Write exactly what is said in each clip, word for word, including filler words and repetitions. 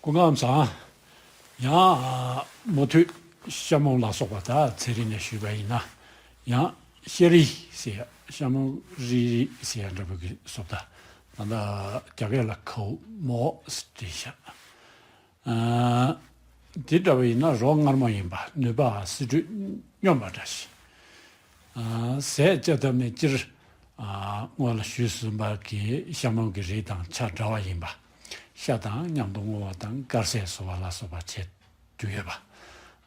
སྐུ་ཁམས་བཟང་། ཡང་མུ་མཐུད་ཤ་མོང་ལ་སོགས་པ་དག་ཚན་རིག་ནས་ཞུས་པ་ཡིན་ན། ཡང་ཤ་རིགས་ཟེར་ཡ། ཤ་མོང་རིགས་རིགས་ཟེར་ཡ་འདྲ་པོ་གི་བཟོ་ལྟ། ད་ལྟ་རྒྱ་སྐད་ལ་ཁའུ་མོ་ཟེར་བྲིས་ཤག་ཨ། འདི་འདྲ་པོ་ཡིན་ན་རོ་མངར་མོ་ཡིན་པ། ནུས་པ་སི་ཁྲོན་སྙོམས་པ་འདྲ་ཞིག་ཨ། ཟས་བཅའ་ཐབས་ནི་སྤྱིར། ཨ། སྔོན་ལ་ཞུས་ཟིན་པ་གི་ཤ་མོང་གི་རིགས་དང་ཆ་འདྲ་བ་ཡིན་པ། ཤ་དང་མཉམ་དུ་བརྔོ་བ་དང་དཀར་ཟས་བཟོ་བ་ལ་སོགས་པ་བྱེད་རྒྱུ་ཡོད་པ།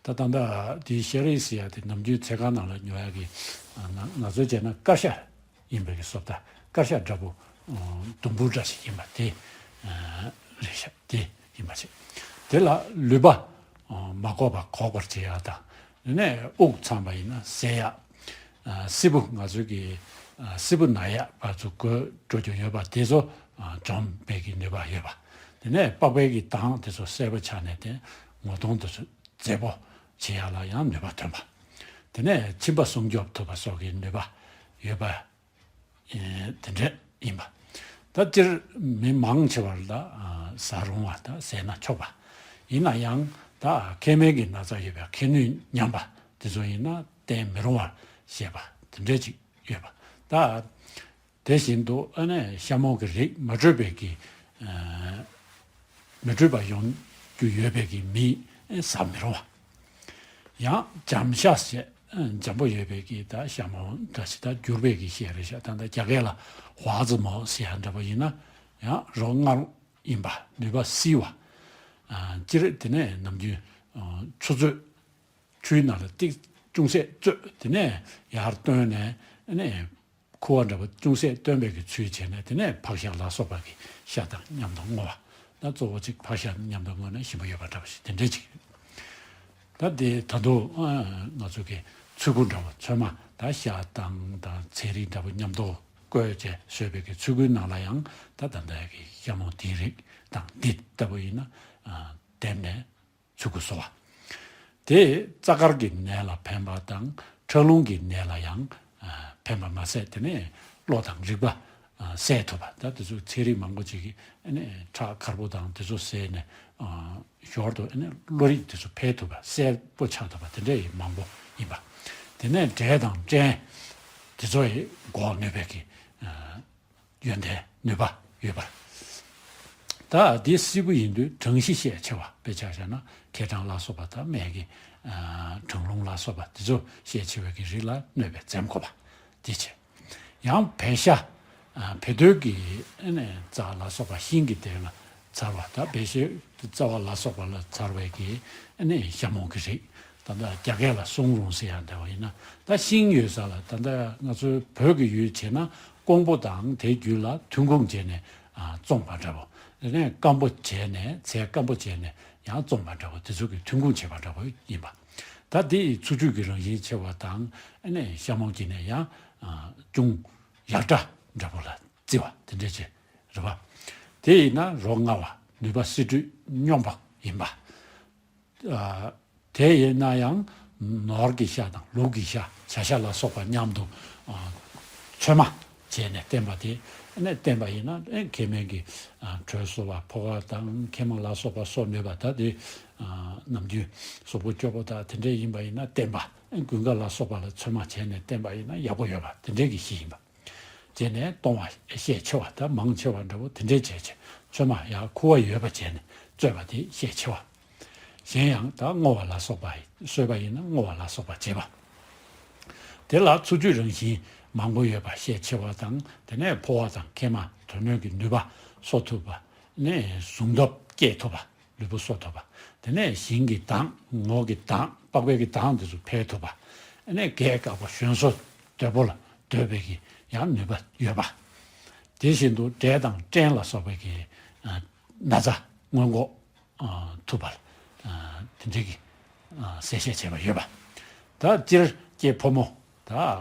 ད་ད་ལྟ་དེའི་ཤ་རིགས་ཟེར་ཡ་དེ་ནམ་རྒྱུན་ཚལ་ཁང་ནང་ལ་ཉོ་ཡ་གི། ཨ། ང་ང་ཚོས་བྱས་ན་དཀར་ཤ་ཡིན་པའི་གི་བཟོ་ལྟ། དཀར་ཤ་འདྲ་པོ། ཨ། དུམ་བུ་འདྲ་ཞིག་ཡིན་པ་དེ། ཨ། རེད་ཤག་དེ་ཡིན་པ་བྱེད། དེ་ལ་ལུད་པ། ཨ། མ་གོག་པ་གོག་པར་བྱེད་ཡ་དང་། དེ་ནས་དབུགས་འཚམ་པ་ཡིན་ན་ཟད་ཡ། ཨ། སིལ་བུ་ང་ཚོའི་གི། ཨ། སིལ་བུ་ན་ཡ་བར་དུ་འགོས་འགྲོ་རྒྱུ་ཡོད་པ་དེ་ཚོ། ཨ། འཇོམས་པའི་གི་ནུས་པ་ཡོད་པ། དེ་ནས་པགས་པའི་གི་མདངས་དེ་ཚོ་སེར་པོ་ཆགས་ནས་དེ་ངོ་གདོང་དེ་ཚོ་མཛེས་པོ་བྱེད་ཡ་ལ་ཡང་ནུས་པ་ཐོན་པ། དེ་ནས་མཆིན་པ་སྲུང་སྐྱོབ་ཐུབ་པ་སོགས་ཀྱི་ནུས་པ་ཡོད་པ། ཨེ། དེ་འདྲས་ཡིན་པ། ད་སྤྱིར་མི་མང་ཆེ་བར་ད། ཨ། ཟ་རུང་བ་དང་ཟས་ན་ཆོག་པ། ཡིན་ན་ཡང་ད་མཁལ་མའི་གི་ན་ཚ་ཡོད་པའི་མཁལ་ནུས་ཉམས་པ་དེ་ཚོ་ཡིན་ན་བསྟེན་མི་རུང་བར་བཤད་པ་དེ་འདྲས་ཅིག་ཡོད་པ། ད་དེ་བཞིན་དུ་ཨ་ནི་ཤ་མོང་གི་རིགས་མ་འཕྲོད་པའི་གི། ཨ། མི་འཕྲོད་པ་ཡོང་རྒྱུ་ཡོད་པའི་གི་མི་ཟ་མི་རུང་བ། ཡང་འཇམ་ཤ་ཟེར། འཇམ་པོ་ཡོད་པའི་གི་ད་ཤ་མོང་འདྲ་ཞིག་ད་འགྱུར་བའི་གི་ཤ་རེད་ཤག་ད་ལྟ་རྒྱ་སྐད་ལ་ཧྭ་ཙི་མོ་ཟེར་ཡ་འདྲ་པོ་ཡིན་ན། ཡང་རོ་མངར་ཡིན་པ། ནུས་པ་བསིལ་བ། ཨ། སྤྱིར་དེ་ནས་ནམ་རྒྱུན། ཨ། ཆུ་ཚོད་ཆུའི་ནང་ལ་ཏིག་ཅུང་ཟད་བཙོས། དེ་ནས་ཡར་བཏོན་ནས་ཨ་ནི། ཁུ་བ་འདྲ་པོ་ཅུང་ཟད་བཏོན་པའི་གི་ཚུལ་བྱས་ནས། དེ་ནས་ཕག་ཤ་ལ་སོགས་པ་གི་ཤ་དང་མཉམ་དུ་བརྔོ་བ། ད་གཙོ་བོ་གཅིག་ཕག་ཤ་མཉམ་དུ་བརྔོས་ན་ཞིམ་པོ་ཡོད་པ་འདྲ་པོ་ཞིག་དེ་འདྲས་ཅིག་ད་དེ་ད་དུང་། ཨ། ང་ཚོ་གི་ཚོད་ཁུ་འདྲ་པོ་ཚོད་མ་ད་ཤ་དང་དང་ཚལ་རིགས་འདྲ་པོ་མཉམ་དུ་བསྐོལ་བྱས་བཟོས་པའི་གི་ཚོད་ཁུའི་ནང་ལ་ཡང་ད་ད་ལྟ་གི་ཤ་མོང་དེའི་རིགས་དང་འདི་ལྟ་བུ་ཡིན་ན། ཨ། བསྟེན་ནས་ཚོད་ཁུ་བཟོ་བ། དེ་རྩ་དཀར་གྱི་ནད་ལ་ཕན་པ་དང་ཁྲག་རླུང་གི་ནད་ལ་ཡང་ཕན་པ་མ་ཟད། དེ་ནས་གློ་དང་རེག་པ་སེལ་ཐུབ་པ། ད་དེ་ཚོ་ཚན་རིག་མང་པོ་ཅིག་གིས་ཨ་ནི་ཁྲག་མཁར་པོ་དང་དེ་ཚོ་སེལ་ནས། ཨ། ཞོར་དུ་ཨ་ནི་གློ་རིགས་དེ་ཚོ་འཕེལ་ཐུབ་པ། གསལ་པོ་ཆགས་ཐུབ་པ་དེ་འདྲ་ཡི་མང་པོ་ཡིན་པ། དེ་ནས་འབྲས་དང་སྤྲན་དེ་ཚོ་ཡི་འགོག་ནུས་པའི་གི། ཨ། ཡོན་ཏན་ནུས་པ་ཡོད་པ། ད་འདི་སིལ་བུ་ཡིན་དུས་གྲང་གཤིས་ཤས་ཆེ་བ། དཔེ་ཆ་བཞག་ན་མཁལ་གྲང་ལ་སོགས་པ་དང་། སྨན་གྱི། ཨ། གྲང་རླུང་ལ་སོགས་པ་དེ་ཚོ་ཤས་ཆེ་བའི་གི་རིགས་ལ་གནོད་པའི་འཛེམ་དགོས་པ་དེ་བྱས། ཡང་བལ་ཤ། ཨ། བལ་རྡོལ་གྱི་ཨ་ནི་རྩ་ལ་སོགས་པ་ཤིང་གི་སྟེང་ལ་འཚར་བ། ད་བལ་ཤའི་རྩ་བ་ལ་སོགས་པ་ལ་འཚར་བའི་གི་ཨ་ནི་ཤ་མོང་གི་རིགས། ད་ལྟ་རྒྱ་སྐད་ལ་སུང་རུང་ཟེར་ཡང་འདྲ་བ་ཡིན་ན། ད་ཤིང་ཡོད་ས་ལ། ད་ལྟ་ང་ཚོའི་བོད་ཀྱི་ཡུལ་བྱས་ན་ཀོང་པོ་དང་དེའི་རྒྱུད་ལ་ཐོན་ཁུངས་བྱས་ནས། ཨ། བཙོངས་པ་འདྲ་པོ། དེ་ནས་སྐམ་པོ་བྱས་ནས། ཚལ་སྐམ་པོ་བྱས་ནས་ཡང་བཙོངས་པ་འདྲ་པོ། དེ་ཚོ་གི་ཐོན་ཁུངས་བྱས་པ་འདྲ་པོ་ཡིན་པ། ད་དེ་ཡི་འཚོ་བཅུད་ཀྱི་རང་བཞིན་ཆེ་བ་དང་། ཨ་ནི་ཤ་མོང་གི་ནས་ཡང་། ཨ། ཅུང་ཡག་སྒྲ་འདྲ་པོ་ལ་བརྩི་བ་དེ་འདྲས་བྱས། རེད་པ། དེ་ཡིན་ན་རོ་མངར་བ། ནུས་པ་སི་ཁྲོན་སྙོམས་པ་ཡིན་པ། ཨ། དེ་ཡིན་ན་ཡང་ནོར་གྱི་ཤ་དང་ལུག་གི་ཤ། བྱ་ཤ་ལ་སོགས་པ་མཉམ་དུ། ཨ། ཚོད་མ་བྱས་ནས་བསྟེན་པ་དེ། ཨ་ནི་བསྟེན་པ་ཡིན་ན། ཨེ། མཁལ་མའི་གི། ཨ། དྲོད་གསོ་བ། ཕོ་བ་དང་མཁལ་མ་ལ་སོགས་པ་གསོ་ནུས་པ། ད་དེ། ཨ། ནམ་རྒྱུན་གཟུགས་པོ་སྐྱོ་པོ་དང་དེ་འདྲས་ཡིན་པ་ཡིན་ན་བསྟེན་པ། ཨེ། དགུན་ཁ་ལ་སོགས་པ་ལ་ཚོད་མ་བྱས་ནས་བསྟེན་པ་ཡིན་ན་ཡག་པོ་ཡོད་པ་དེ་འདྲས་ཀྱི་གཞི་ཡིན་པ། བྱས་ནས་གཏོང་བ་ཤས་ཆེ་བ་དང་མང་ཆེ་བ་འདྲ་པོ་དེ་འདྲས་བྱས་བྱས། ཚོད་མ་ཡང་ཁུ་བ་ཡོད་པ་བྱས་ནས་བཙོས་པ་དེ་ཤས་ཆེ་བ། གཞན་ཡང་ད་བརྔོ་བ་ལ་སོགས་པ། གསོས་པ་ཡིན་ན་བརྔོ་བ་ལ་སོགས་པ་བྱེད་པ། དེ་ལ་འཚོ་བཅུད་རང་བཞིན་མང་པོ་ཡོད་པ་ཤས་ཆེ་བ་དང་། དེ་ནས་ཕོ་བ་དང་མཁལ་མ་དོན་སྣོད་ཀྱི་ནུས་པ་གསོ་ཐུབ་པ། ནས་ཟུངས་སྟོབས་སྐྱེད་ཐུབ་པ། ལུས་པོ་གསོ་ཐུབ་པ། དེ་ནས་ཞིང་གི་དྭངས། ངོགས་ཀྱི་དྭངས། པགས་པའི་གི་དྭངས་དེ་ཚོ་འཕེལ་ཐུབ་པ། ཨ་ནས་རྒས་དཀར་པོ་གཞོན་སོ་དོད་པོ་ལ་སྡོད་པའི་གི་ཡང་ནུས་པ་ཡོད་པ། དེ་བཞིན་དུ་འབྲས་དང་སྤྲན་ལ་སོགས་པའི་གི། ཨ། ན་ཚ་སྔོན་འགོག། ཨ། ཐུབ་པ། ཨ། དེ་འདྲའི་གི། ཨ། གསལ་བཤད་བྱས་པ་ཡོད་པ། ད་སྤྱིར་སྐྱེས་ཕོ་མོ། ད་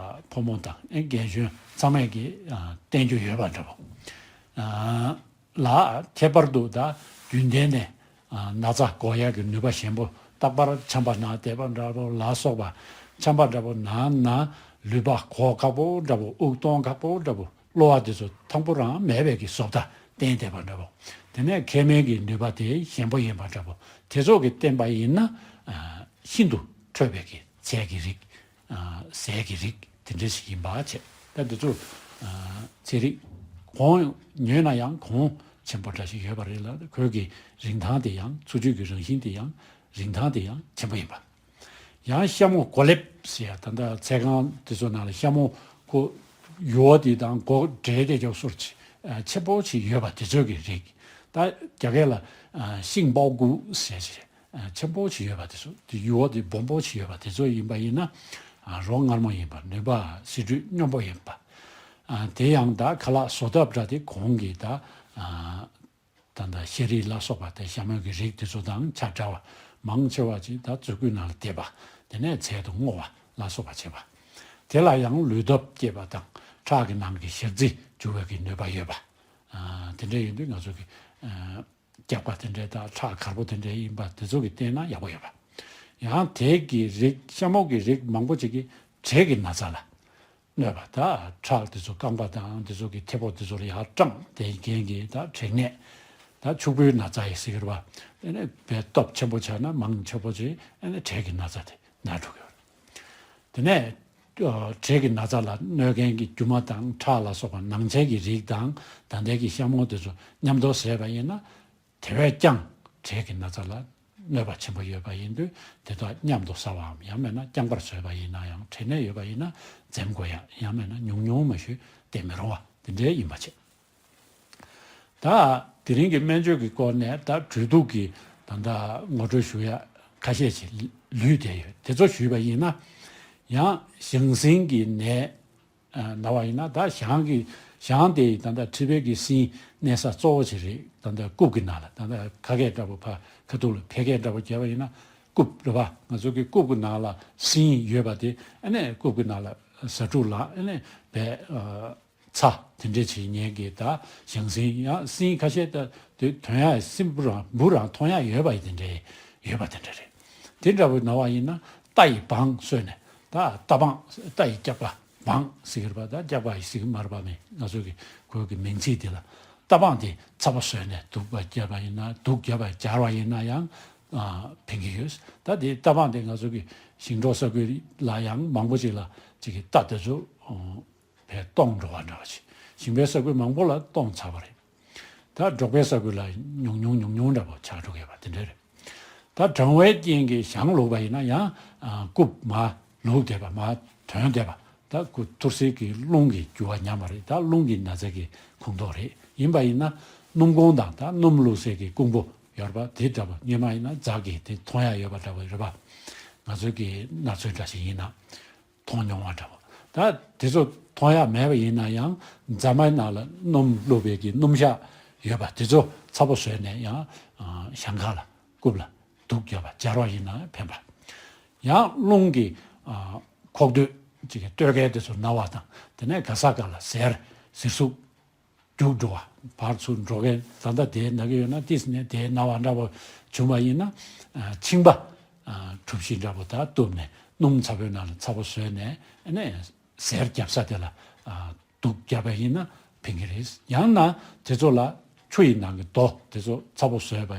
ཕོ་མོ་དང་རྒན་གཞོན་ཚང་མས་ཀྱི། ཨ། བསྟེན་རྒྱུ་ཡོད་པ་འདྲ་པོ། ཨ། ལ། ཁྱད་པར་དུ་ད་རྒྱུན་ལྡན་ནས། ཨ། ན་ཚ་འགོག་ཡག་གི་ནུས་པ་ཞན་པོ། རྟག་པར་ཆམ་པ་ན་བསྡད་པ་འདྲ་པོ་ལ་སོགས་པ། ཆམ་པ་འདྲ་པོ་ན་ན་ལུས་པ་འགོག་ཁག་པོ་འདྲ་པོ། དབུགས་གཏོང་ཁག་པོ་འདྲ་པོ། གློ་བ་དེ་ཚོ་དང་པོ་རང་མེད་པའི་གི་བཟོ་ལྟ་བསྟེན་བསྡད་པ་འདྲ་པོ། དེ་ནས་མཁལ་མའི་གི་ནུས་པ་དེ་ཞན་པོ་ཡིན་པ་འདྲ་པོ་དེ་ཚོ་གི་བསྟན་པ་ཡིན་ན། ཨ་ཤིན་ཏུ་ཁྲོས་པའི་གི་ཚལ་གྱི་རིགས། ཨ་ཟས་ཀྱི་རིགས་དེ་འདྲ་ཞིག་ཡིན་པ་བྱས། ད་འདི་ཚོ་ཨ་ཚལ་རིགས་གོང་ཉོས་ན་ཡང་གོང་ཆེན་པོ་འདྲ་ཞིག་ཡོད་པ་རེད་ལ། ཁོའི་གི་རིན་ཐང་དེ་ཡང་འཚོ་བཅུད་ཀྱི་རང་བཞིན་དེ་ཡང་རིན་ཐང་དེ་ཡང་ཆེན་པོ་ཡིན་པ། ཡང་ཤ་མོ་གོ་ལེབ་ཟེར་ཡ། ད་ལྟ་ཚལ་ཁང་དེ་ཚོ་ནང་ལ་ཤ་མོ་གོ་ཡུ་བ་དེ་དང་གོ་འབྲས་དེ་ཅོག་སོར་ཆེ་ཆེན་པོ་ཅིག་ཡོད་པ་དེ་ཚོ་གི་རིགས། ད་རྒྱ་སྐད་ལ་ཤིང་པའོ་ཀུ་ཟེར་ཞིག་ཆེན་པོ་ཅིག་ཡོད་པ་དེ་ཚོ། དེ་ཡུ་བ་དེ་སྦོམ་པོ་ཅིག་ཡོད་པ་དེ་ཚོ་ཡིན་པ་ཡིན་ན། རོ་མངར་མོ་ཡིན་པ། ནུས་པ་ཟས་བཅུད་སྙོམས་པོ་ཡིན་པ། དེ་ཡང་ད་ཁ་ལག་བཟོ་ཐབས་འདྲ་དེ་གོང་གི་ད། ད་ལྟ་ཤ་རིགས་ལ་སོགས་པ་དེ་ཤ་མོའི་གི་རིགས་དེ་ཚོ་དང་ཆ་འདྲ་བ། མང་ཆེ་བ་ཅིག་ད་མཛོད་ཁུག་ནང་ལ་བསྡེབས་པ། དེ་ནས་ཚལ་དུ་བརྔོ་བ་ལ་སོགས་པ་བྱེད་པ། དེ་ལ་ཡང་ལུས་སྟོབས་སྐྱེད་པ་དང་ཁྲག་གི་ནང་གི་ཞག་རྩི་འཇུ་བའི་གི་ནུས་པ་ཡོད་པ། ཨ་དེ་འདྲ་ཡིན་དུས་ང་ཚོ་གི་ཨ་རྒྱགས་པ་དེ་འདྲའི་དང་ཁྲག་དཀར་པོ་དེ་འདྲའི་ཡིན་པ་དེ་ཚོ་གི་བསྟེན་ན་ཡག་པོ་ཡོད་པ། ཡང་དེ་གི་རིགས་ཤ་མོ་གི་རིགས་མང་པོ་ཅིག་གིས་དྲེག་གི་ན་ཚ་ལ་གནོད་པ། ད་ཁྲག་དེ་ཚོ་རྐང་པ་དང་དེ་ཚོ་གི་ཐད་པོ་དེ་ཚོ་ལ་ཡར་སྐྲངས། དེའི་རྐྱེན་གྱིས་ད་དྲེག་ནད། ད་ཕྱུག་པོའི་ན་ཚ་ཡི་ཟེར་གི་རེད་པ། ཨ་ནི་དཔེ་སྟོབས་ཆེན་པོ་ཆགས་ན་མང་ཆེ་པོ་ཅིག་ཨ་ནི་དྲེག་གི་ན་ཚ་དེ་ན་འགྲོ་གི་ཡོད་རེད། དེ་ནས་ཨ་དྲེག་གི་ན་ཚ་ལ་གནོད་མཁན་གྱི་རྒྱུ་མ་དང་ཁྲག་ལ་སོགས་པ་ནང་ཆེན་གྱི་རིགས་དང་ད་ལྟའི་གི་ཤ་མོ་དེ་ཚོ་མཉམ་དུ་བཟས་པ་ཡིན་ན། དེ་བས་ཀྱང་དྲེག་གི་ན་ཚ་ལ་གནོད་པ་ཆེན་པོ་ཡོད་པ་ཡིན་དུས། དེ་དག་མཉམ་དུ་ཟ་བའམ་ཡང་མིན་ན་རྐྱང་པར་བཟོས་པ་ཡིན་ན་ཡང་། དྲེག་ནད་ཡོད་པ་ཡིན་ན་འཛེམ་དགོས་ཡ། ཡང་མིན་ན་ཉུང་ཉུང་མ་ཞུས་བསྟེན་མི་རུང་བ་དེ་འདྲའི་ཡིན་པ་བྱས། ད་དེ་རིང་གི་སྨན་བཅོས་ཀྱི་སྐོར་ནས་ད་དྲོད་དུག་གི་ད་ལྟ་ངོ་སྤྲོད་ཞུ་ཡ་ཁ་ཤས་ཅིག་ལུས་བསྡད་ཡོད། དེ་ཚོ་ཞུས་པ་ཡིན་ན། ཡང་ཞང་ཞུང་གི་ནད། ཨ་ན་བ་ཡིན་ན། ད་ཞང་གི་ཞང་དེ་ཡི་ད་ལྟ་མཁྲིས་པའི་གི་སྲིན་གནས་ས་གཙོ་བོ་ཅིག་རེད། ད་ལྟ་རྐུབ་ཀྱི་ནང་ལ། ད་ལྟ་ཁ་སྐད་འདྲ་པོ་ཕ་ཁ་ཐུག་ལ་ཕལ་སྐད་འདྲ་པོ་བརྒྱབ་པ་ཡིན་ན་རྐུབ་རེད་པ། ང་ཚོ་གི་རྐུབ་ཀྱི་ནང་ལ་སྲིན་ཡོད་པ་དེ། ཨ་ནི་རྐུབ་ཀྱི་ནང་ལ་ཟ་འཕྲུག་ལ་ཨ་ནི་བས་ཨ་ཚ་དེ་འདྲས་བྱེད་མཁན་གྱི་ད་ཞང་སྲིན། ཡང་སྲིན་ཁ་ཤས་ད་དེ་ཐོན་ཡ། སྲིན་འབུ་རང་འབུ་རང་ཐོན་ཡ་ཡོད་པ་ཡི་དེ་འདྲས་ཡོད་པ་དེ་འདྲ་རེད། དེ་འདྲ་པོ་ན་བ་ཡིན་ན་རྟ་ཡི་སྦང་གསོས་ནས། ད་རྟ་སྦང་། རྟ་ཡི་རྒྱགས་པ། སྦང་ཟེར་གི་རེད་པ། ད་རྒྱགས་པ་ཡི་ཟེར་གི་མ་རེད་པ། མི་ང་ཚོ་གི་གོས་ཀྱི་མིང་ཚིག་དེ་ལ་རྟ་སྦང་དེ་ཚ་པོ་བཟོས་ནས་དུགས་པ་བརྒྱབ་པ་ཡིན་ན། དུགས་བརྒྱབ་པ་སྦྱར་བ་ཡིན་ན་ཡང་ཨ་ཕན་གྱི་ཡོད། ད་དེ་རྟ་སྦང་དེ་ང་ཚོ་གི་ཞིང་འབྲོག་ས་ཁུལ་ལ་ཡང་མང་པོ་ཅིག་ལ་ཅིག་གི་རྟ་དེ་ཚོ་ཨ་བས་སྟོངས་འགྲོ་བ་འདྲ་བ་ཅིག་ཞིང་པའི་ས་ཁུལ་མང་པོ་ལ་སྟོངས་ཚར་བ་རེད། ད་འབྲོག་པའི་ས་ཁུལ་ལ་ཉུང་ཉུང་ཉུང་ཉུང་འདྲ་པོ་ཆགས་འགྲོ་གི་ཡོད་པ་དེ་འདྲ་རེད། ད་གྲང་བའི་རྐྱེན་གྱིས་ཞང་ལུག་པ་ཡིན་ན་ཡང་ཨ་རྐུབ་མར་ལུག་བསྡད་པ། མར་ཐོན་བསྡད་པ། ད་ཁོ་ཐུར་སེལ་གྱི་རླུང་གི་རྒྱུ་བ་ཉམས་པ་རེད། ད་རླུང་གི་ན་ཚ་གི་ཁོངས་གཏོགས་རེད། ཡིན་པ་ཡིན་ན་སྣུམ་སྐོང་དང་ད་སྣུམ་བླུགས་སའི་གི་རྐུན་པོ་ཡོད་རེད་པ། དེ་འདྲ་པོ་སྔོན་མ་ཡིན་ན་རྫ་གི་དེ་མཐོང་ཡ་ཡོད་པ་འདྲ་པོ་རེད་པ། ང་ཚོའི་གི་ན་ཚོད་འདྲ་ཞིག་ཡིན་ན། མཐོང་མྱོང་བ་འདྲ་པོ། ད་དེ་ཚོ་མཐོང་ཡ་མེད་པ་ཡིན་ན་ཡང་རྫ་མའི་ནང་ལ་སྣུམ་བླུགས་པའི་གི་སྣུམ་ཞག་ཡོད་པ་དེ་ཚོ་ཚ་པོ་བཟོས་ནས་ཡང་ཨ་ཞང་ཁ་ལ་རྐུབ་ལ་དུགས་བརྒྱབ་པ་སྦྱར་བ་ཡིན་ན་ཕན་པ། ཡང་རླུང་གི་ཨ་ཁོག་སྟོད་ཅིག་གི་སྟོད་ཁའི་དེ་ཚོ་ན་བ་དང་། དེ་ནས་ག་ས་ག་ལ་གཟེར་གཟེར་ཟུག་རྒྱུག་འགྲོ་བ། བར་ཚུར་འགྲོ་མཁན། ད་ལྟ་དེ་ན་གི་ཡོད་ན་ཏིས་ནས་དེ་ན་བ་འདྲ་པོ་བྱུང་བ་ཡིན་ན། ཨ་མཆིན་པ་ཨ་གྲུ་བཞི་འདྲ་པོ་ད་གཏུབས་ནས་སྣུམ་ཚ་པོའི་ནང་ལ་ཚ་པོ་བཟོས་ནས། ཨ་ནས་གཟེར་རྒྱབ་ས་དེ་ལ་ཨ་དུགས་བརྒྱབ་པ་ཡིན་ན་ཕན་གི་རེད། ཡང་ན་དེ་ཚོ་ལ་ཆུ་ཡི་ནང་གི་རྡོ་དེ་ཚོ་ཚ་པོ་བཟོས་པ་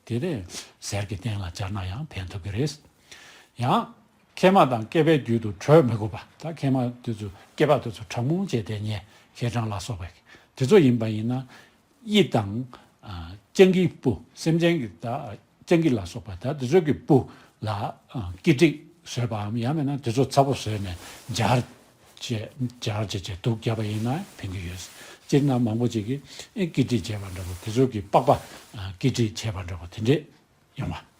དེ་རེད། གཟེར་གྱི་སྟེང་ལ་སྦྱར་ན་ཡང་ཕན་ཐོགས་ཀྱི་རེད། ཡང་མཁལ་མ་དང་སྐེད་པའི་རྒྱུད་དུ་དྲོད་མི་དགོས་པ། ད་མཁལ་མ་དེ་ཚོ་སྐེད་པ་དེ་ཚོ་གྲང་མོ་བྱས་ཏེ་ཉལ། མཁལ་གྲང་ལ་སོགས་པའི་དེ་ཚོ་ཡིན་པ་ཡིན་ན། དབྱི་དང་ཨ་སྤྱང་ཀིའི་སྤུ། སེམས་ཅན་གྱི་ད་སྤྱང་ཀི་ལ་སོགས་པ་ད་དེ་ཚོ་གི་སྤུ་ལ་ཨ་སྐྱི་ཀྲིག་བཟོས་པའམ་ཡང་མིན་ན་དེ་ཚོ་ཚ་པོ་བཟོས་ནས་སྦྱར་བྱས། སྦྱར་བྱས་བྱས་དུགས་བརྒྱབ་པ་ཡིན་ན་ཕན་གྱི་ཡོད། སྤྱིར་ན་མང་པོ་ཅིག་གིས་ཨེ་སྐྱི་ཀྲིག་བྱས་པ་འདྲ་པོ། དེ་ཚོ་གི་པགས་པ་ཨ་སྐྱི་ཀྲིག་བྱས་པ་འདྲ་པོ་དེ་འདྲས་ཡོང་བ།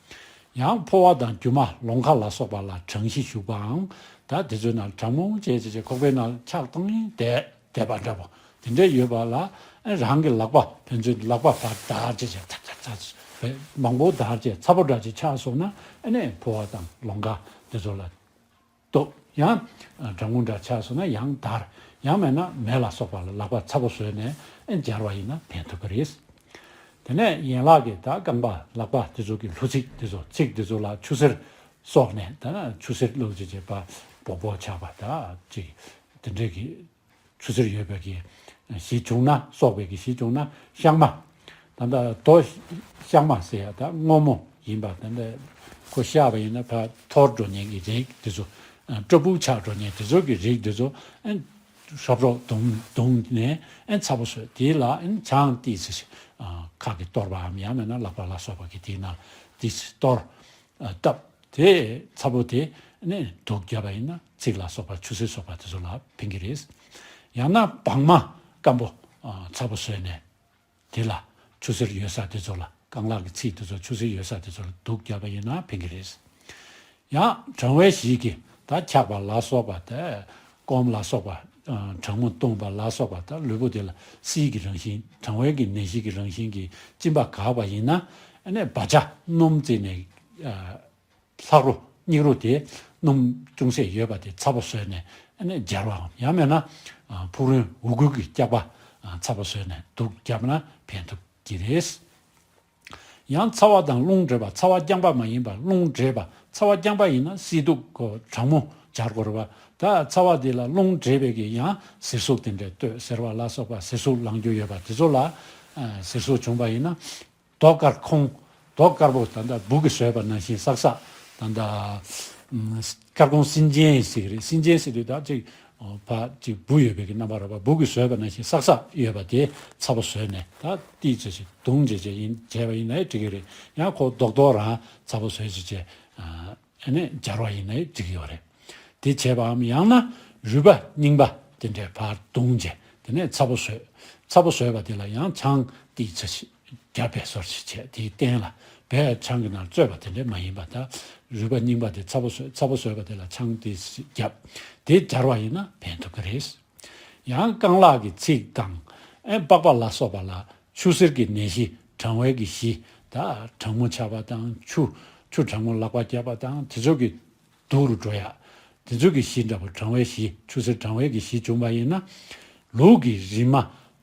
ཡང་ཕོ་བ་དང་རྒྱུ་མ་ལོང་ཁ་ལ་སོགས་པ་ལ་གྲང་གཤིས་ཞུགས་པའམ། ད་དེ་ཚོའི་ནང་གྲང་མོ་བྱས་བྱས་བྱས་ཁོག་པའི་ནང་ཕྱག་བཏང་ཡིན་བསྡད་བསྡད་པ་འདྲ་པོ་དེ་འདྲས་ཡོད་པ་ལ། ཨེ་རང་གི་ལག་པ། ཕན་ཚུན་ལག་པ་བར་བརྡར་བྱས་བྱས་ཚ་ཚ་ཚ་མང་པོ་བརྡར་བྱས་ཚ་པོ་འདྲ་ཅིག་ཆགས་སོང་ན། ཨ་ནས་ཕོ་བ་དང་ལོང་ཁ་དེ་ཚོ་ལ་གཏུབ། ཡང་གྲང་མོ་འདྲ་ཆགས་སོང་ན་ཡང་བརྡར། ཡང་མེད་ན་མེ་ལ་སོགས་པ་ལ་ལག་པ་ཚ་པོ་བཟོས་ནས་ཨེ་སྦྱར་བ་ཡིན་ན་ཕན་ཐོགས་ཀྱི་རེད། དེ་ནས་ཡན་ལག་གི་ད་རྐང་པ་ལག་པ་དེ་ཚོ་གི་ལྷུ་ཚིགས་དེ་ཚོ། ཚིགས་དེ་ཚོ་ལ་ཆུ་སེར་གསོག་ནས། ད་ཆུ་སེར་བླུགས་བྱས་བྱས་པ་སྦོག་སྦོག་ཆགས་པ་ད་ཅིག་དེ་འདྲས་ཀྱི་ཆུ་སེར་ཡོད་པའི་གི་གཞི་བྱུང་ན། གསོག་པའི་གི་གཞི་བྱུང་ན་བཤང་མ། ད་ལྟ་རྡོ་གཤགས་མ་ཟེར་ཡ་ད་སྔོན་མོ་ཡིན་པ། ད་ལྟ་ཁོ་གཤགས་པ་ཡིན་ན་ཕར་འཐོར་འགྲོ་མཁན་གྱི་རིགས་དེ་ཚོ། ཨ། སྐྲ་སྦུག་ཆག་འགྲོ་མཁན་དེ་ཚོ་གི་རིགས་དེ་ཚོ། ཨ། ཧྲབ་ཧྲོབ་བརྡུངས་བརྡུངས་ནས། ཨ། ཚ་པོ་བཟོས། དེ་ལ། ཨ། ཆང་ཏོག་ཙམ་ཞིག་ཨ། ཁ་གིས་གཏོར་བའམ་ཡང་མིན་ན་ལག་པ་ལ་སོགས་པ་གིས་དེའི་ནང་ཏོག་ཙམ་གཏོར། ཨ། བཏབ། དེ་ཚ་པོ་དེ་ནས་དུགས་བརྒྱབ་པ་ཡིན་ན་ཚིགས་ལ་སོགས་པ་ཆུ་སེར་སོགས་པ་དེ་ཚོ་ལ་ཕན་གྱི་རེད། ཡང་ན་སྦྲང་མ་སྐམ་པོ། ཨ། ཚ་པོ་བཟོས་ནས་དེ་ལ་ཆུ་སེར་ཡོད་ས་དེ་ཚོ་ལ། རྐང་ལག་གི་ཚིགས་དེ་ཚོ་ཆུ་སེར་ཡོད་ས་དེ་ཚོ་ལ་དུགས་བརྒྱབ་པ་ཡིན་ན་ཕན་གྱི་རེད། ཡང་གྲང་བའི་གཞིས་ཀྱི་ད་འཁྱགས་པ་ལ་སོགས་པ། ད་སྐོམ་ལ་སོགས་པ། ཨ། གྲང་མོ་བཏུངས་པ་ལ་སོགས་པ། ད་ལུས་པོ་དེ་ལ་བསིལ་གྱི་རང་བཞིན། གྲང་བའི་གི་ནད་གཞི་གི་རང་བཞིན་གྱིས་གཅིན་པ་འགགས་པ་ཡིན་ན། ཨ་ནི་བ་ཇ་སྣུམ་བརྩིས་ནས། ཨ། ལྷག་རོ་སྙིགས་རོ་དེ་སྣུམ་ཅུང་ཟད་ཡོད་པ་དེ་ཚ་པོ་བཟོས་ནས། ཨ་ནི་སྦྱར་བའམ་ཡང་མིན་ན། ཨ། ཕུག་རོན་འུར་རྒྱུག་གི་སྐྱག་པ། ཨ། ཚ་པོ་བཟོས་ནས་དུགས་བརྒྱབ་ན་ཕན་ཐོགས་ཀྱི་རེད། ཡང་ཚ་བ་དང་རླུང་འདྲེས་པ། ཚ་བ་རྐྱང་པ་མ་ཡིན་པར་རླུང་འདྲེས་པ། ཚ་བ་རྐྱང་པ་ཡིན་ན་བསིལ་དུགས་ཀོ་གྲང་མོ་སྦྱར་དགོས་རེད་པ། ད་ཚ་བ་དེ་ལ་རླུང་འདྲེས་པའི་གི་ཡང་ཟེར་ཟུག་དེ་འདྲས་སྟོད་སེར་བ་ལ་སོགས་པ་ཟེར་ཟུག་ལངས་རྒྱུ་ཡོད་པ་དེ་ཚོ་ལ། ཨ། ཟེར་ཟུག་བྱུང་པ་ཡིན་ན། རྡོ་དཀར་ཁུང་། རྡོ་དཀར་པོ་ད་ལྟ་སྦུག་གིས་བཟོས་པ་ནང་བཞིན་སག་སག་ད་ལྟ། ཨམ། དཀར་ཁུང་སྲིན་ཅན་ཟེར་གི་རེད། སྲིན་ཅན་ཟེར་དུས་ད་ཅིག་ཕར་ཅིག་སྦུག་ཡོད་པའི་གི་རྣམ་པ་རེད་པ། སྦུག་གིས་བཟོས་པ་ནང་བཞིན་སག་སག་ཡོད་པ་དེ་ཚ་པོ་བཟོས་ནས། ད་ཏོག་ཙམ་ཞིག་བརྡུངས་བྱས་བྱས་ཡིན། བྱས་པ་ཡིན་ནའི་འགྲིག་གི་རེད། ཡང་ཁོ་རྡོག་རྡོག་རང་ཚ་པོ་བཟོས་བྱས་བྱས། ཨ། ཨ་ནི་སྦྱར་བ་ཡིན་ནའི་འགྲིག་གི་ཡོད་རེད། དེ་བྱས་པའམ་ཡང་ན་རུས་པ་རྙིང་པ་དེ་འདྲས་ཕར་བརྡུངས་བྱས། དེ་ནས་ཚ་པོ་བཟོས། ཚ་པོ་བཟོས་པ་དེ་ལ་ཡང་ཆང་ཏོག་ཙམ་ཞིག་བརྒྱབ་པའི་བཟོ་ཞིག་བྱས། དེའི་སྟེང་ལ་བས་ཆང་གི་ནང་བཙོས་པ་དེ་འདྲས་མ་ཡིན་པ། ད་རུས་པ་རྙིང་པ་དེ་ཚ་པོ་བཟོས། ཚ་པོ་བཟོས་པ་དེ་ལ་ཆང་ཏོག་ཙམ་བརྒྱབ། དེ་སྦྱར་བ་ཡིན་ན་ཕན་ཐོགས་ཀྱི་རེད། ཡང་རྐང་ལག་གི་ཚིགས་དང་། ཨེ། པགས་པ་ལ་སོགས་པ་ལ་ཆུ་སེར་གྱི་ནད་གཞི། གྲང་བའི་གི་གཞི། ད་གྲང་མོ་ཆགས་པ་དང་། ཆུ་ཆུ་གྲང་མོ་ལག་པ་བརྒྱབ་པ་དང་དེ་ཚོ་གི་དུགས་རུ་འགྲོ་ཡ། དེ་ཚོ་གི་གཞི་འདྲ་པོ། གྲང་བའི་གཞི། ཆུ་སེར་གྲང་བའི་གི་གཞི་བྱུང་བ་ཡིན་ན། ལུག་གི་རིལ་མ་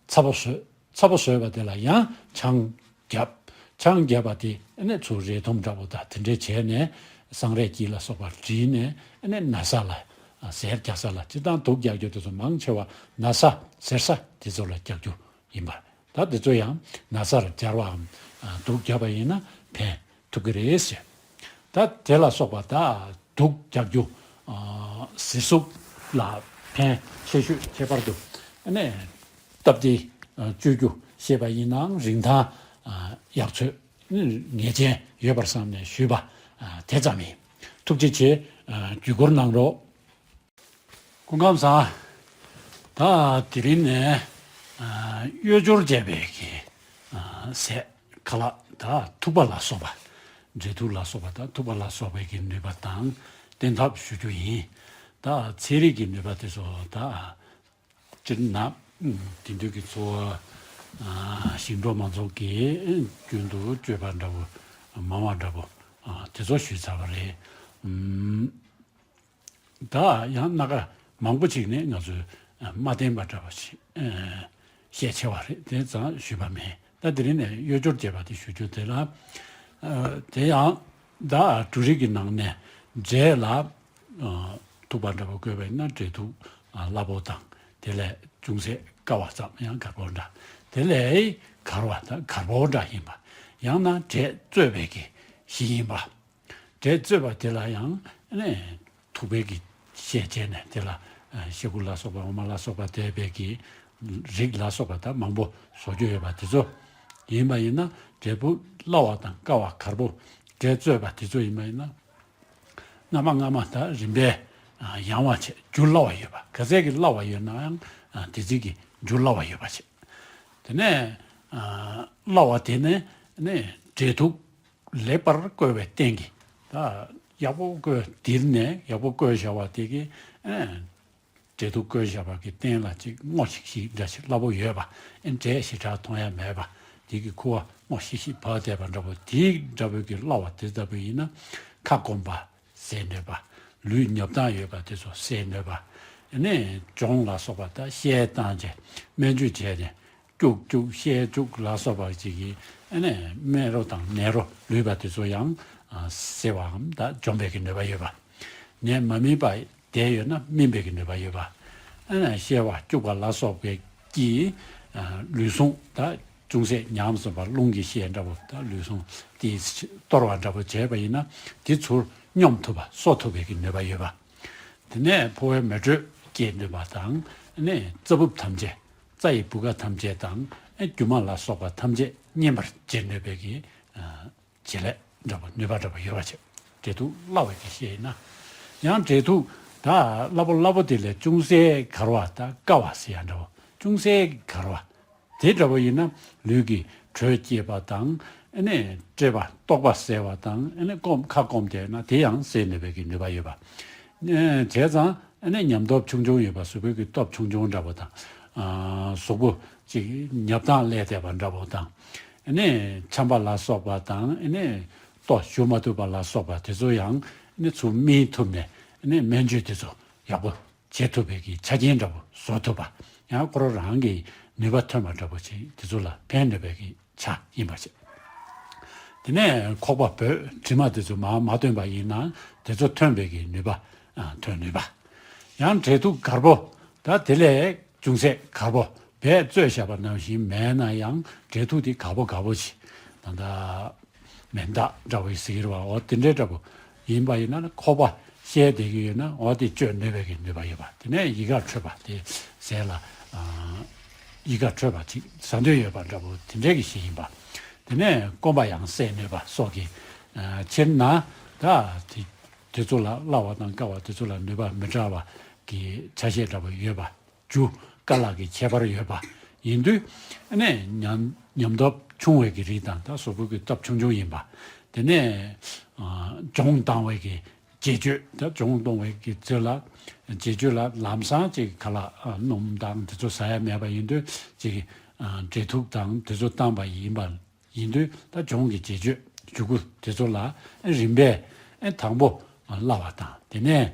ཚ་པོ་བཟོས། ཚ་པོ་བཟོས་པ་དེ་ལ་ཡང་ཆང་བརྒྱབ། ཆང་བརྒྱབ་པ་དེ་ཨ་ནི་ཚུར་རས་ཐུམ་འདྲ་པོ་དང་དེ་འདྲས་བྱས་ནས། སྲང་རས་ཀྱི་ལ་སོགས་པ་བསྒྲིལ་ནས། ཨ་ནི་ན་ཚ་ལ། ཨ། གཟེར་རྒྱག་ས་ལ། སྤྱིར་བཏང་དུགས་རྒྱག་རྒྱུ་དེ་ཚོ་མང་ཆེ་བ་ན་ཚ་གཟེར་ས་དེ་ཚོ་ལ་རྒྱག་རྒྱུ་ཡིན་པ། ད་དེ་ཚོ་ཡང་ན་ཚར་སྦྱར་བའམ། ཨ། དུགས་བརྒྱབ་པ་ཡིན་ན་ཕན་ཐོགས་ཀྱི་རེད་ཟེར། ད་དེ་ལ་སོགས་པ་ད་དུགས་རྒྱག་རྒྱུ། ཨ། ཟེར་ཟུག་ལ་ཕན་ཆེ་ཤོས། ཁྱད་པར་དུ་ཨ་ནི་སྟབས་བདེ། ཨ། བཅོས་རྒྱུ་ཤེས་པ་ཡིན་ནའང་རིན་ཐང་། ཨ། ཡག་ཚོད་ངེས་ཅན་ཡོད་པར་བསམ་ནས་ཞུས་པ། ཨ། དེ་ཙམ་ཡིན། ཐུགས་རྗེ་ཆེ། ཨ། བརྒྱུད་སྐུར་གནང་རོགས། སྐུ་ཁམས་བཟང་། ད་དེ་རིང་ནས། ཨ། གཡོས་སྦྱོར་བྱས་པའི་གི། ཨ། ཟས་ཁ་ལག་ད་ཐུག་པ་ལ་སོགས་པ། འབྲས་ཐུག་ལ་སོགས་པ་དང་ཐུག་པ་ལ་སོགས་པའི་གི་ནུས་པ་དང་བསྟེན་ཐབས་ཞུ་རྒྱུ་ཡིན། ད་ཚན་རིག་གི་ནུས་པ་དེ་ཚོ་ད། སྤྱིར་ན། ཨ། དེང་དུས་ཀྱི་འཚོ་བ། ཨ། ཞིང་འབྲོག་མང་ཚོགས་ཀྱིས་རྒྱུན་དུ་སྤྱོད་པ་འདྲ་པོ། མང་བ་འདྲ་པོ། ཨ། དེ་ཚོ་ཞུས་ཚར་བ་རེད། ཨམ། ད་ཡང་སྣ་ཁ་མང་པོ་ཅིག་ནས་ང་ཚོས། ཨ། མ་བསྟེན་པ་འདྲ་པོ་ཞིག་ཨ། ཤས་ཆེ་བ་རེད། དེ་ཙམ་ཞུས་པ་མེད། ད་དེ་རིང་ནས་གཡོས་སྦྱོར་བྱས་པ་དེ་ཞུ་རྒྱུ་དེ་ལ། ཨ། དེ་ཡང་ད་འབྲུ་རིགས་ཀྱི་ནང་ནས་འབྲས་ལ། ཨ། ཐུག་པ་འདྲ་པོ་བཀོད་པ་ཡིན་ན་འབྲས་ཐུག་ཨ། སླ་པོ་དང་། དེ་ལས་ཅུང་ཟད་དཀའ་བ་ཙམ། ཡང་དཀར་པོ་འདྲ། དེ་ལས་གར་བ་དང་དཀར་པོ་འདྲ་ཡིན་པ། ཡང་ན་འབྲས་བཙོས་པའི་གི་གཞི་ཡིན་པ། འབྲས་བཙོས་པ་དེ་ལ་ཡང་ནས་ཐུག་པའི་གི་ཤས་བྱས་ནས། དེ་ལ་ཤ་ཁུ་ལ་སོགས་པ། འོ་མ་ལ་སོགས་པ་འདྲ་པོའི་གི་རིགས་ལ་སོགས་པ་ད་མང་པོ་བཟོ་རྒྱུ་ཡོད་པ་དེ་ཚོ་ཡིན་པ་ཡིན་ན། འབྲས་བུ་སླ་བ་དང་དཀའ་བ། གར་པོ། འབྲས་བཙོས་པ་དེ་ཚོ་ཡིན་པ་ཡིན་ན། སྔ་མ་སྔ་མ་ད་རིམ་པས་ཡང་བ་བྱས། འཇུ་སླ་བ་ཡོད་པ། ག་ཚད་ཀྱི་སླ་བ་ཡོད་ནའང་དེ་ཚད་ཀྱི་འཇུ་སླ་བ་ཡོད་པ་བྱས། དེ་ནས་སླ་བ་དེ་ནས་ནས་འབྲས་ཐུག་ལེགས་པར་བསྐོལ་བའི་སྟེང་གི། ད་ཡག་པོ་བསྐོལ། དེ་ནས་ཡག་པོ་བསྐོལ་བཞག་པ་དེ་གི། ཨེ། འབྲས་ཐུག་བསྐོལ་བཞག་པ་གི་སྟེང་ལ་ཅིག་སྔོ་ཤིག་ཤིག་འདྲ་ཞིག་སླ་པོ་ཡོད་པ། ཨེ། འབྲས་ཞེ་དྲག་མཐོང་ཡ་མེད་པ། དེ་གི་ཁུ་བ་སྔོ་ཤིག་ཤིག་བབས་བསྡད་པ་འདྲ་པོ། དེ་འདྲ་པོའི་གི་སླ་བ་དེ་ལྟ་བུ་ཡིན་ན། ཁ་སྐོམ་པ་སེལ་ནུས་པ། ལུས་ཉོབ་ཐང་ཡོད་པ་དེ་ཚོ་སེལ་ནུས་པ། ཨ་ནི་གྱོང་ལ་སོགས་པ་ད་བཤལ་བཏང་བྱས། སྨན་བཅོས་བྱས་ནས་སྐྱུག་བཅུག་བཤལ་བཅུག་ལ་སོགས་པ་ཅིག་གིས། ཨ་ནི་སྨན་རོ་དང་ནད་རོ་ལུས་པ་དེ་ཚོ་ཡང་སེལ་བའམ་ད་འཇོམས་པའི་གི་ནུས་པ་ཡོད་པ། ནད་མ་སྨིན་པ་བསྡད་ཡོད་ན་སྨིན་པའི་གི་ནུས་པ་ཡོད་པ། ཨ་ནི་བཤལ་བ་སྐྱུག་པ་ལ་སོགས་པའི་གི་ལུས་ཟུངས་ད་ ཅུང་ཟད་ཉམས་སོང་བ་རླུང་གི་ཤས་འདྲ་པོ་ད་ལུས་ཟུངས་དེ་གཏོར་བ་འདྲ་པོ་བྱས་པ་ཡིན་ན་དེ་ཚུར་སྙོམས་ཐུབ་པ་གསོ་ཐུབ་པའི་གི་ནུས་པ་ཡོད་པ། དེ་ནས་ཕོ་བའི་མེ་དྲོད་སྐྱེད་ནུས་པ་དང་ནས་རྩ་སྦུབས་ཐམས་ཅད་རྩ་ཡི་བུ་ག་ཐམས་ཅད་དང་རྒྱུ་མ་ལ་སོགས་པ་ཐམས་ཅད་མཉེན་པར་བྱེད་ནུས་པའི་གི་བྱེད་ལས་འདྲ་པོ་ནུས་པ་འདྲ་པོ་ཡོད་པ་བྱེད། འབྲས་ཐུག་སླ་བའི་གི་ཤས་ཡིན་ན། ཡང་འབྲས་ཐུག་ད་སླ་པོ་སླ་པོ་དེ་ལས་ཅུང་ཟད་གར་བ་ད་བསྐ་བ་ཟེར་ཡ་འདྲ་པོ་ཅུང་ཟད་གར་བ། དེ་འདྲ་པོ་ཡིན་ན་ལུས་ཀྱི་དྲོད་སྐྱེད་པ་དང་ཨ་ནི་བཀྲེས་པ་ལྟོགས་པ་སེལ་བ་དང་ཨ་ནི་སྐོམ་ཁ་སྐོམ་དེ་ན་དེ་ཡང་སེལ་ནུས་པའི་གི་ནུས་པ་ཡོད་པ། ཨ་བྱས་ཙང་ཨ་ནི་ཉམས་སྟོབས་ཆུང་ཆུང་ཡོད་པ་གཟུགས་པོའི་གི་སྟོབས་ཆུང་ཆུང་འདྲ་པོ་དང་། གཟུགས་པོ་ཅིག་ཉབ་ཐག་ལས་བསྡད་པ་འདྲ་པོ་དང་། ཨ་ནི་ཆམ་པ་ལ་སོགས་པ་དང་ཨ་ནི་ལྟོ་ཞུ་མ་ཐུབ་པ་ལ་སོགས་པ་དེ་ཚོ་ཡང་ཨ་ནི་ཚུར་སྨིན་ཐུབ་ནས་ཨ་ནི་སྨན་བཅོས་དེ་ཚོ་ཡག་པོ་བྱེད་ཐུབ་པའི་གི་ཆ་རྐྱེན་འདྲ་པོ་བཟོ་ཐུབ་པ། ཡང་ཁོ་རང་རང་གི་ནུས་པ་ཐོན་པ་འདྲ་པོ་ཅིག་དེ་ཚོ་ལ་ཕན་ནུས་པའི་གི་ཆ་ཡིན་པ་བྱེད། དེ་ནས་ཁོག་པ་བོད་དྲི་མ་དེ་ཚོ་མ་མ་ཐོན་པ་ཡིན་ན་དེ་ཚོ་ཐོན་པའི་གི་ནུས་པ་ཐོན་ནུས་པ། ཡང་འབྲས་ཐུག་གར་པོ་ད་དེ་ལས་ཅུང་ཟད་གར་པོ་བས་བཙོས་བཞག་པ་ནང་བཞིན་མེད་ན་ཡང་འབྲས་ཐུག་དེ་གར་པོ་གར་པོ་ཅིག་ད་ལྟ། མེ་མདའ་འདྲ་བོ་ཡི་ཟེར་གྱི་རེད་བ། འོ་དེ་འདྲའི་འདྲ་བོ་ཡིན་པ་ཡིན་ན་ཁོག་པ་བཤལ་བསྡད་ཀྱི་ཡོད་ན་འོ་དེ་གཅོད་ནུས་པའི་གི་ནུས་པ་ཡོད་པ། དེ་ནས་ཡི་ག་འཕྲོད་པ་དེ་ཟས་ལ་ཡི་ག་འཕྲོད་པ་ཅིག་ཟ་འདོད་ཡོད་པ་འདྲ་བོ་དེ་འདྲའི་གི་ཞིག་ཡིན་པ། དེ་ནས་སྐོམ་པ་ཡང་སེལ་ནུས་པ་སོགས་ཀྱི་ཕྱིར་ན་ད་དེ་དེ་ཚོ་ལ་སླ་བ་དང་དཀའ་བ་དེ་ཚོ་ལ་ནུས་པ་མི་འདྲ་བ་གི་ཆ་ཤས་འདྲ་བོ་ཡོད་པ། རྒྱུ་དཀའ་ལས་ཀྱི་ཁྱད་པར་ཡོད་པ་ཡིན་དུས་ཨ་ནི་ཉམས་ཉམས་སྟོབས་ཆུང་བའི་གི་རིགས་དང་ད་གཟུགས་པོ་གི་སྟོབས་ཆུང་ཆུང་ཡིན་པ། དེ་ནས་ཨ་སྦྱོང་བཏང་བའི་གི་བྱེད་སྤྱོད་ད་སྦྱོང་གཏོང་བའི་གི་ཚུལ་ལ་བྱེད་སྤྱོད་ལ་ལམ་སང་ཅིག་ཁ་ལག་ཨ་སྣུམ་དང་དེ་ཚོ་ཟ་ཡ་མེད་པ་ཡིན་དུས་ཅིག་ཨ་འབྲས་ཐུག་དང་དེ་ཚོ་བཏང་པ་ཡིན་པ། ཡིན་དུས་ད་སྦྱོང་གི་བྱེད་སྤྱོད་འཇུག་སྒོ་དེ་ཚོ་ལ་རིམ་པས་དང་པོ་སླ་བ་དང་དེ་ནས་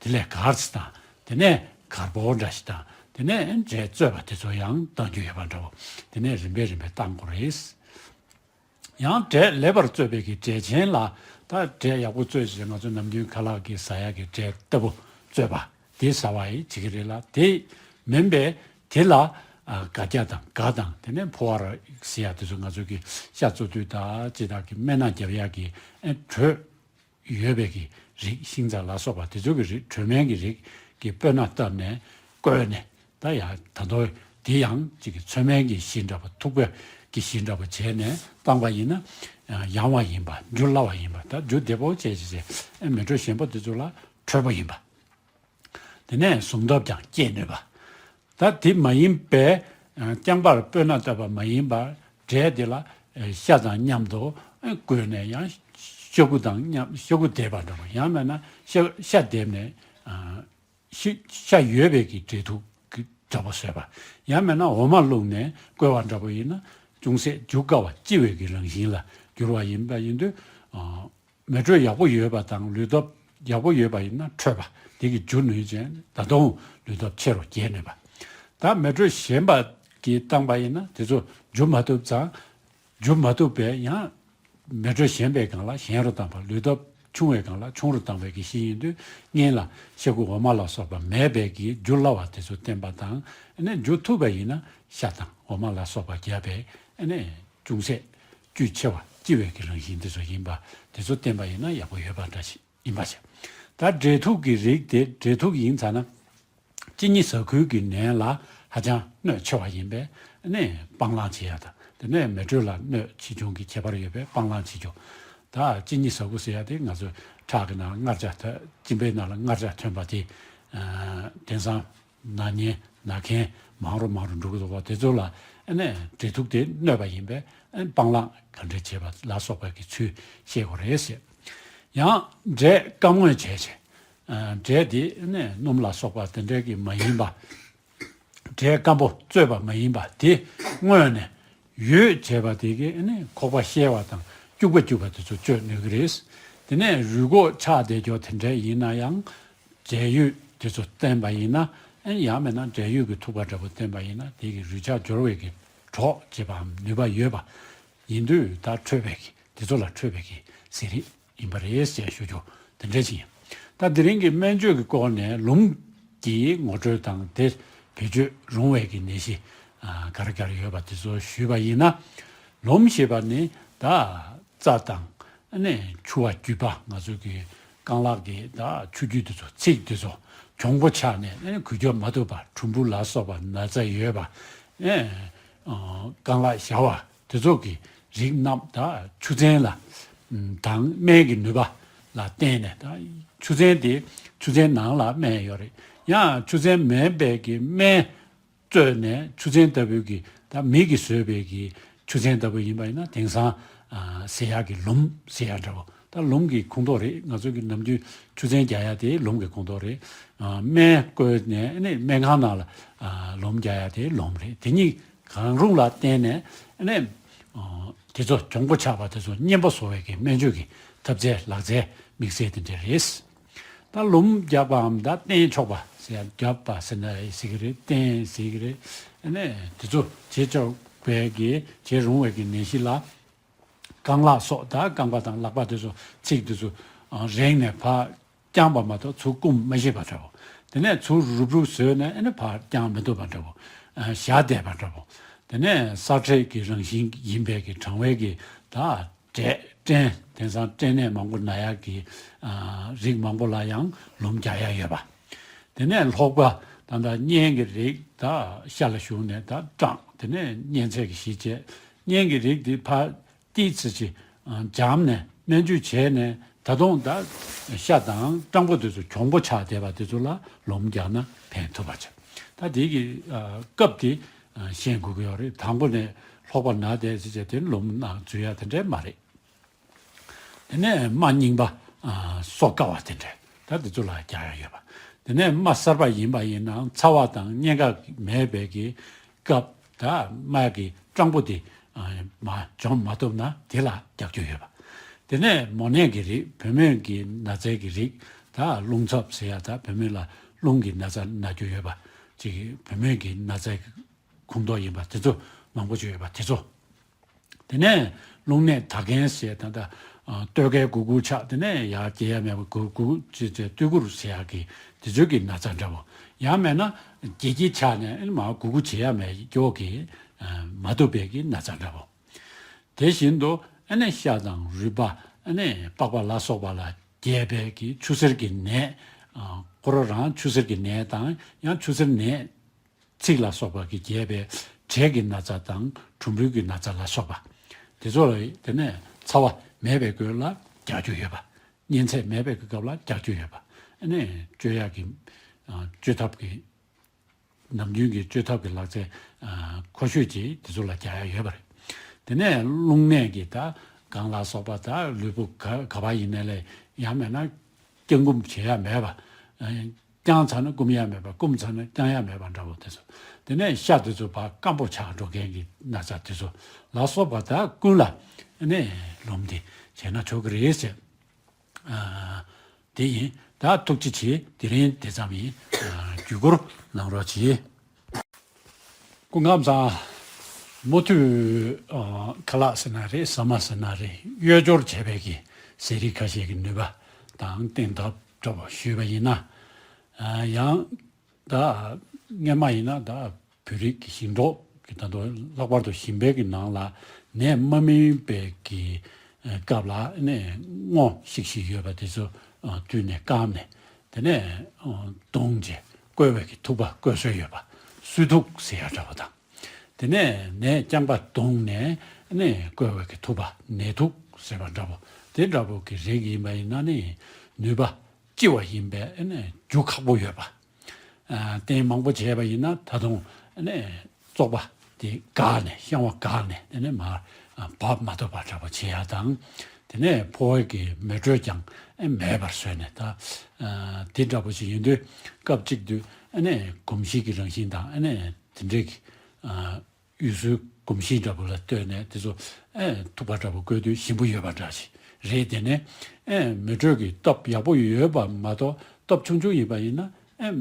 དེ་ལས་གར་ཚི་དང་དེ་ནས་གར་པོ་འདྲ་ཞིག་དང་དེ་ནས་འབྲས་བཙོས་པ་དེ་ཚོ་ཡང་བཏང་རྒྱུ་ཡོད་པ་འདྲ་བོ་དེ་ནས་རིམ་པས་རིམ་པས་བཏང་དགོས་རེད། ཡང་འབྲས་ལེགས་པར་བཙོས་པའི་གི་འབྲས་ཆན་ལ་ད་འབྲས་ཡག་པོ་བཙོས་ཞེས་ང་ཚོ་ནམ་རྒྱུན་ཁ་ལག་གི་ཟ་ཡ་གི་འབྲས་ལྟ་བུ་བཙོས་པ། དེ་ཟ་བ་ཡི་བྱེད་ཀྱི་རེད་ལ་དེ་མིན་པའི་དེ་ལ་ཨ་སྒ་སྐྱ་དང་སྒ་དང་དེ་ནས་ཕོ་བ་ར་ཟེར་ཡ་དེ་ཚོ་ང་ཚོ་གི་ཤ་བཙོ་དུས་ད་ཅི་དག་གི་སྨན་སྣ་རྒྱབ་ཡ་གི་ཨེ་དྲོད་ཡོད་པའི་གི་རིགས་ཤིང་ཙག་ལ་སོགས་པ་དེ་ཚོ་གི་རིགས་དྲོད་སྨན་གི་རིགས་ཀྱི་སྤོས་སྣ་བཏབ་ནས་བསྐོལ་ནས་ད་ཡ་ད་དོ་དེ་ཡང་ཅིག་གི་ཚོད་སྨན་གྱི་གཞི་འདྲ་པོ་ཐུག་པའི་གི་གཞི་འདྲ་པོ་བྱས་ནས་བཏང་པ་ཡིན་ན་ཡང་བ་ཡིན་པ་འཇུ་སླ་བ་ཡིན་པ་ད་འཇུ་བདེ་པོ་བྱས་བྱས་བྱས་ཨེ་མེ་དྲོད་ཞན་པོ་དེ་ཚོ་ལ་དྲོད་པོ་ཡིན་པ། དེ་ནས་ཟུངས་སྟོབས་ཀྱང་སྐྱེད་ནུས་པ། ད་དེ་མ་ཡིན་པའི་རྐྱང་པར་སྤོས་སྣ་བཏབ་པ་མ་ཡིན་པར་འབྲས་དེ་ལ་ཤ་དང་མཉམ་དུ་བསྐོལ་ནས་ཡང་ཤ་ཁུ་དང་མཉམ་ཤ་ཁུ་འདེབས་པ་འདྲ་བ་ཡང་མེད་ན་ཤ་ཤ་འདེབས་ནས་ཤ་ཤ་ཡོད་པའི་གི་འབྲས་ཐུག་གི་འདྲ་པོ་བཟོས་པ་ཡང་མེད་ན་འོ་མ་བླུགས་ནས་བསྐོལ་བ་འདྲ་པོ་ཡིན་ན་ཅུང་ཟད་འཇུ་དཀའ་བ་ལྕི་བའི་གི་རང་བཞིན་ལ་འགྱུར་བ་ཡིན་པ་ཡིན་དུས། མེ་དྲོད་ཡག་པོ་ཡོད་པ་དང་ལུས་སྟོབས་ཡག་པོ་ཡོད་པ་ཡིན་ན་འཕྲོད་པ་དེ་གི་འཇུ་ནུས་ཅན་ད་དུང་ལུས་སྟོབས་ཆེ་རུ་རྒྱས་ནུས་པ། ད་མེ་དྲོད་ཞན་པ་གིས་བཏང་པ་ཡིན་ན་དེ་ཚོ་འཇུ་མ་ཐུབ་ཙང་འཇུ་མ་ཐུབ་པས་ཡང་མེ་དྲོད་ཞན་པའི་སྒང་ལ་ཞན་རུ་བཏང་པ་ལུས་སྟོབས་ཆུང་བའི་སྒང་ལ་ཆུང་རུ་བཏང་བའི་གི་གཞི་ཡིན་དུས་སྔོན་ལ་ཤ་ཁུ་འོ་མ་ལ་སོགས་པ་མེད་པའི་གི་འཇུ་སླ་བ་དེ་ཚོ་བསྟེན་པ་དང་ཨ་ནི་འཇུ་ཐུབ་པ་ཡིན་ན་ཤ་དང་འོ་མ་ལ་སོགས་པ་བརྒྱབ་པས་ཨ་ནི་ཅུང་ཟད། བཅུད་ཆེ་བ་ལྕི་བའི་གི་རང་བཞིན་དེ་ཚོ་ཡིན་པ་དེ་ཚོ་བསྟེན་པ་ཡིན་ན་ཡག་པོ་ཡོད་པ་འདྲ་ཞིག་ཡིན་པ་བྱས། ད་འབྲས་ཐུག་གི་རིགས་དེ་འབྲས་ཐུག་ཡིན་ཙང་ན་གཅིན་སྙི་ཟ་ཁུའི་གི་ནད་ལ་ཧ་ཅང་གནོད་ཆེ་བ་ཡིན་པས་ནས་སྤང་བླང་བྱེད་ཡ་དང་དེ་ནས་མེ་དྲོད་ལ་གནོད་ཆེ་ཆུང་གི་ཁྱད་པར་ཡོད་པས་སྤང་བླང་བྱེད་རྒྱུ། ད་གཅིན་སྙི་ཟ་ཁུ་ཟེར་ཡ་དེ་ང་ཚོ་ཁྲག་གི་ནང་ལ་མངར་ཆ་ཐོན་གཅིན་པའི་ནང་ལ་མངར་ཆ་ཐོན་པ་དེ་དེང་སང་། ན་ཉེན་ན་མཁན་མང་རུ་མང་རུ་འགྲོ་གི་འདུག་པ་དེ་ཚོ་ལ་ཨ་ནི་འབྲས་ཐུག་དེ་གནོད་པ་ཡིན་པས་ཨ་ནི་སྤང་བླང་ག་འདྲས་བྱེད་པ་ལ་སོགས་པ་གི་ཚུལ་ཤེས་དགོས་རེད་ཟེར། ཡང་འབྲས་སྐམ་བསྔོས་བྱས་བྱས། འབྲས་དེ་ཨ་ནི་སྣུམ་ལ་སོགས་པ་དེ་འདྲས་ཀྱི་མ་ཡིན་པ། འབྲས་སྐམ་པོ་བཙོས་པ་མ་ཡིན་པ་དེ་བསྔོས་ནས། ཡོད་བྱས་པ་དེ་གིས་ཨ་ནི་ཁོག་པ་བཤལ་བ་དང་སྐྱུག་པ་སྐྱུག་པ་དེ་ཚོ་གཅོད་ནུས་ཀྱི་རེད། དེ་ནས་རུས་ཁོག་ཆག་བསྡད་ཀྱོག་དེ་འདྲ་ཡིན་ན་ཡང་འབྲས་ཡོས་དེ་ཚོ་བསྟེན་པ་ཡིན་ན་ཨ་ནི་ཡང་མིན་ན་འབྲས་ཡོས་ཀྱི་ཐུག་པ་འདྲ་པོ་བསྟེན་པ་ཡིན་ན་དེ་གི་རུས་ཆག་སྦྱོར་བའི་གི་གྲོགས་བྱེད་པའམ་ནུས་པ་ཡོད་པ་ཡིན་དུས་ད་འཕྲོད་པའི་གི་དེ་ཚོ་ལ་འཕྲོད་པའི་གི་ཟས་རིགས་ཡིན་པ་རེད་ཅེས་ཞུ་རྒྱུ་དེ་འདྲ་ཅིག་ཡིན། ད་དེ་རིང་གི་སྨན་བཅོས་ཀྱི་སྐོར་ནས་ལུམས་ཀྱི་ངོ་སྤྲོད་དང་དེ་བེད་སྤྱོད་རུང་བའི་གི་ནད་གཞི་ ཨ་ག་རེ་ག་རེ་ཡོད་པ་དེ་ཚོ་ཞུས་པ་ཡིན་ན། ལུམ་ཞེས་པ་ནི་ད་རྩྭ་དང་ཨ་ནི་ཆུ་བ་རྒྱུད་པ། ང་ཚོ་གི་རྐང་ལག་གི་ད་ཆུ་རྒྱུད་དེ་ཚོ་ཚིགས་དེ་ཚོ་གྱོང་པོ་ཆགས་ནས་ཨ་ནི་འགུལ་སྐྱོད་མ་ཐུབ་པ། གྲུམ་བུ་ལ་སོགས་པ་ན་ཚ་ཡོད་པ། ཨེ་ཨ་རྐང་ལག་ཞ་བ་དེ་ཚོ་གི་རིགས་རྣམས་ད་ཆུ་ཚན་ལ་དང་སྨན་གྱི་ནུས་པ་ལ་བརྟེན་ནས། ད་ཆུ་ཚན་དེ་ཆུ་ཚན་ནང་ལ་སྨན་ཡོད་རེད། ཡང་ཆུ་ཚན་མེད་པའི་གི་སྨན་བཙོས་ནས་ཆུ་ཚན་ལྟ་བུའི་གི་ད་མི་གིས་བཟོས་པའི་གི་ཆུ་ཚན་ལྟ་བུ་ཡིན་པ་ཡིན་ན། དེང་སང་ཨ་ཟེར་ཡག་གི་ལུམ་ཟེར་ཡག་འདྲ་བོ། ད་ལུམ་གྱི་ཁོངས་གཏོགས་རེད། ང་ཚོ་གི་ནམ་རྒྱུན་ཆུ་ཚན་རྒྱག་ཡག་དེ་ལུམ་གྱི་ཁོངས་གཏོགས་རེད། ཨ་སྨན་བསྐོལ་ནས་ཨ་ནི་སྨན་ཁང་ནང་ལ་ཨ་ལུམ་རྒྱག་ཡག་དེ་ལུམ་རེད། དེ་གཉིས་གང་རུང་ལ་བརྟེན་ནས་ཨ་ནི་ཨ་དེ་ཚོ་གྱོང་པོ་ཆགས་པ་དེ་ཚོ་གཉེན་པོ་བཟོ་བའི་གི་སྨན་བཅོས་ཀྱི་ཐབས་རྩལ་ལག་རྩལ་དམིགས་བསལ་དེ་འདྲ་རེད། ད་ལུམ་རྒྱག་པའམ་ད་བསྟེན་ཆོག་པ་ཟེར་ཡ། རྒྱབ་པ་ཟེར་ན་ཟེར་གི་རེད། བསྟེན་ཟེར་གི་རེད། ཨ་ནི་དེ་ཚོ་བྱེད་ཆོག་པའི་གི་བྱེད་རུང་བའི་གི་ནད་གཞི་ལ། རྐང་ལག་སོགས། ད་རྐང་པ་དང་ལག་པ་དེ་ཚོ་ཚིགས་དེ་ཚོ་ཨ་རེངས་ནས་ཕར་བརྐྱངས་པ་མ་གཏོགས་ཚུར་བསྐུམ་མ་ཤེས་པ་འདྲ་བོ། དེ་ནས་ཚུར་རུབ་རུབ་བཟོས་ནས་ཨ་ནི་ཕར་བརྐྱང་མི་ཐུབ་པ་འདྲ་བོ། ཨ་ཞ་བསྡད་པ་འདྲ་བོ། དེ་ནས་སྲ་མཁྲེགས་ཀྱི་རང་བཞིན་ཡིན་པའི་གི་གྲང་བའི་གི་ད་འབྲས་སྐྲན། དེང་སང་སྐྲན་ནད་མང་པོ་ན་ཡག་གི་ཨ་རིགས་མང་པོ་ལ་ཡང་ལུམ་རྒྱག་ཡག་ཡོད་པ། དེ་ནས་ལྷོག་པ་ད་ལྟ་གཉན་གྱི་རིགས། ད་ཤ་ལ་ཞུགས་ནས་ད་སྐྲངས། དེ་ནས་གཉན་ཚད་ཀྱིས་ཞི་བྱས། གཉན་གྱི་རིགས་འདི་ཕར་ཏིས་ཙི་ཅི་འཇམ་ནས་སྨན་བཅོས་བྱས་ནས། ད་དུང་ད་ཤ་དང་སྤྲང་པོ་དེ་ཚོ་གྱོང་པོ་ཆགས་བསྡད་པ་དེ་ཚོ་ལ་ལུམ་རྒྱག་ན་ཕན་ཐུབ་པ་བྱེད། ད་དེ་གི་ཨ་སྐབས་དེ་ཨ་ཤེས་དགོས་ཀྱི་ཡོད་རེད། དང་པོ་ནས་ལྷོག་པ་ན་བསྡད་ཙི་ཅི་དེ་ལུམ་ནང་འཛུལ་ཡ་དེ་འདྲས་མ་རེད། དེ་ནས་རྨ་རྙིང་པ་ཨ་གསོ་དཀའ་བ་དེ་འདྲས། ད་དེ་ཚོ་ལ་རྒྱག་ཡ་ཡོད་པ། དེ་ནས་རྨ་གསར་པ་ཡིན་པ་ཡིན་ནའང་ཚ་བ་དང་གཉན་ཁ་མེད་པའི་གི་སྐབས། ད་རྨ་གི་སྤྲང་པོ་དེ་ཨ་མར་འཇོམས་མ་ཐུབ་ན་དེ་ལ་རྒྱག་རྒྱུ་ཡོད་པ། དེ་ནས་མོ་ནད་ཀྱི་རིགས། བུད་མེད་ཀྱི་ན་ཚའི་གི་རིགས། ད་རླུང་འཚུབ་ཟེར་ཡ། ད་བུད་མེད་ལ་རླུང་གི་ན་ཚ་ན་རྒྱུ་ཡོད་པ་ཅིག་བུད་མེད་ཀྱི་ན་ཚའི་ཁོངས་གཏོགས་ཡིན་པ་དེ་ཚོ་མང་པོ་ཅིག་ཡོད་པ་དེ་ཚོ། དེ་ནས་རླུང་ནད་ད་གན་ཟེར། ད་ལྟ་ཨ་སྟོད་ཁའི་གུ་གུ་ཆགས། དེ་ནས་ཡར་སྐྱེ་ཡ་མེད་པ། གུ་གུ་ཅེས་ཅེས་སྟོད་གུར་ཟེར་ཡག་གི་དེ་ཚོའི་གི་ན་ཚ་འདྲ་བོ། ཡང་མེད་ན་སྐྱེ་སྐྱེ་ཆགས་ནས་མར་གུ་གུ་བྱེད་ཡ་མེད་ཀྱོག་གི་ཨ་མ་ཐུབ་པའི་གི་ན་ཚ་འདྲ་བོ། དེ་བཞིན་དུ་ཨ་ནི་ཤ་དང་རུས་པ། ཨ་ནི་པགས་པ་ལ་སོགས་པ་ལ་རྒྱས་པའི་གི་ཆུ་སེར་གྱི་ནད། ཨ་ཁོ་རང་རང་ཆུ་སེར་གྱི་ནད་དང་། ཡང་ཆུ་སེར་ནད་ཚིགས་ལ་སོགས་པ་གིས་རྒྱས་པའི་དྲེག་གི་ན་ཚ་དང་གྲུམ་བུའི་གི་ན་ཚ་ལ་སོགས་པ་དེ་ཚོ་ལ། དེ་ནས་ཚ་བ་མེད་པའི་སྐོར་ལ་རྒྱག་རྒྱུ་ཡོད་པ། གཉན་ཚད་མེད་པའི་གི་སྐབས་ལ་རྒྱག་རྒྱུ་ཡོད་པ། ཨ་ནི་བཅོས་ཡག་གི་ཨ་བཅོས་ཐབས་ཀྱི་ནམ་རྒྱུན་གྱི་བཅོས་ཐབས་ཀྱི་ལག་རྩལ་ཨ་མཁོ་ཤོས་ཅིག་དེ་ཚོ་ལ་རྒྱག་ཡག་ཡོད་པ་རེད། དེ་ནས་རླུང་ནད་ཀྱི་ད་སྒང་ལ་སོགས་པ། ད་ལུས་པོ་ག་ག་པར་ཡིན་ནའི་ལས། ཡང་མེད་ན་བརྐྱང་བསྐུམ་བྱེད་ཡ་མེད་པ། ཨ་བརྐྱངས་ཚར་ན་བསྐུམ་ཡ་མེད་པ། བསྐུམ་ཚར་ན་བརྐྱང་ཡ་མེད་པ་འདྲ་བོ་དེ་ཚོ། དེ་ནས་ཤ་དེ་ཚོ་ཕར་སྐམ་པོ་ཆགས་འགྲོ་མཁན་གྱི་ན་ཚ་དེ་ཚོ་ལ་སོགས་པ་ད་ཀུན་ལ་ཨ་ནི་ལུམ་འདི་བྱས་ན་ཆོག་གི་རེད་ཟེར། ཨ་དེ་ཡིན། ད་ཐུགས་རྗེ་ཆེ། དེ་རིང་དེ་ཙམ་ཡིན། ཨ་བརྒྱུད་སྐུར་གནང་རོགས་གྱིས། སྐུ་ཁམས་བཟང་། མུ་མཐུད་ཨ་ཁ་ལག་ཟེར་ན་རེད། ཟ་མ་ཟེར་ན་རེད། གཡོས་སྦྱོར་བྱས་པའི་གི་ཟས་རིགས་ཁ་ཤས་ཀྱི་ནུས་པ་དང་བསྟེན་ཐབས་འདྲ་བོ་ཞུས་པ་ཡིན་ན། ཨ་ཡང་ད་སྔན་མ་ཡིན་ན་ད་བོད་རིགས་ཀྱི་ཞིང་འབྲོག་གི་ད་དུང་ལྷག་པར་དུ་ཞིང་པའི་གི་ནང་ལ་ནད་མ་སྨིན་པའི་གི་སྐབས་ལ་ནས་སྔོ་ཤིག་ཤིག་ཡོད་པ་དེ་ཚོ་ཨ་བཏུས་ནས་བསྐམས་ནས། དེ་ནས་ཨ་བརྡུངས་བྱས་བསྐོལ་བའི་གི་ཐུག་པ་བསྐོལ་སྲོལ་ཡོད་པ། སུའི་ཐུག་ཟེར་ཡ་འདྲ་བོ་དང་། དེ་ནས་ནས་རྐྱང་པ་བརྡུངས་ནས་ནས་བསྐོལ་བའི་གི་ཐུག་པ། ནས་ཐུག་ཟེར་བ་འདྲ་བོ། དེ་འདྲ་བོ་གི་རིགས་ཡིན་པ་ཡིན་ན་ནི་ནུས་པ་ལྕི་བ་ཡིན་པས་ནས་འཇུ་ཁག་པོ་ཡོད་པ། ཨ་བསྟེན་མང་པོ་བྱས་པ་ཡིན་ན་ད་དུང་ནས་བཙོག་པ་དེ་འགགས་ནས། བཤང་བ་འགགས་ནས། དེ་ནས་མར་ཨ་བབས་མ་ཐུབ་པ་འདྲ་བོ་བྱེད་ཡ་དང་། དེ་ནས་ཕོ་བའི་གི་མེ་དྲོད་ཀྱང་ཨེ་མེད་པར་བཟོས་ནས། ད་ཨ་དེ་འདྲ་བོ་ཞིག་ཡིན་དུས་སྐབས་གཅིག་ཏུ་ཨ་ནས་གོམས་གཤིས་ཀྱི་རང་བཞིན་དང་། ཨ་ནས་དེ་འདྲའི་གི་ཨ་ཡུལ་སྲོལ་གོམས་གཤིས་འདྲ་བོ་ལ་ལྟོས་ནས་དེ་ཚོ་ཨེ་ཐུག་པ་འདྲ་བོ་བསྐོལ་དུས་ཞིམ་པོ་ཡོད་པ་འདྲ་ཞིག་རེད། དེ་ནས་ཨེ་མེ་དྲོད་ཀྱི་སྟོབས་ཡག་པོ་ཡོད་པ་མ་གཏོགས། སྟོབས་ཆུང་ཆུང་ཡིན་པ་ཡིན་ན་ཨེ་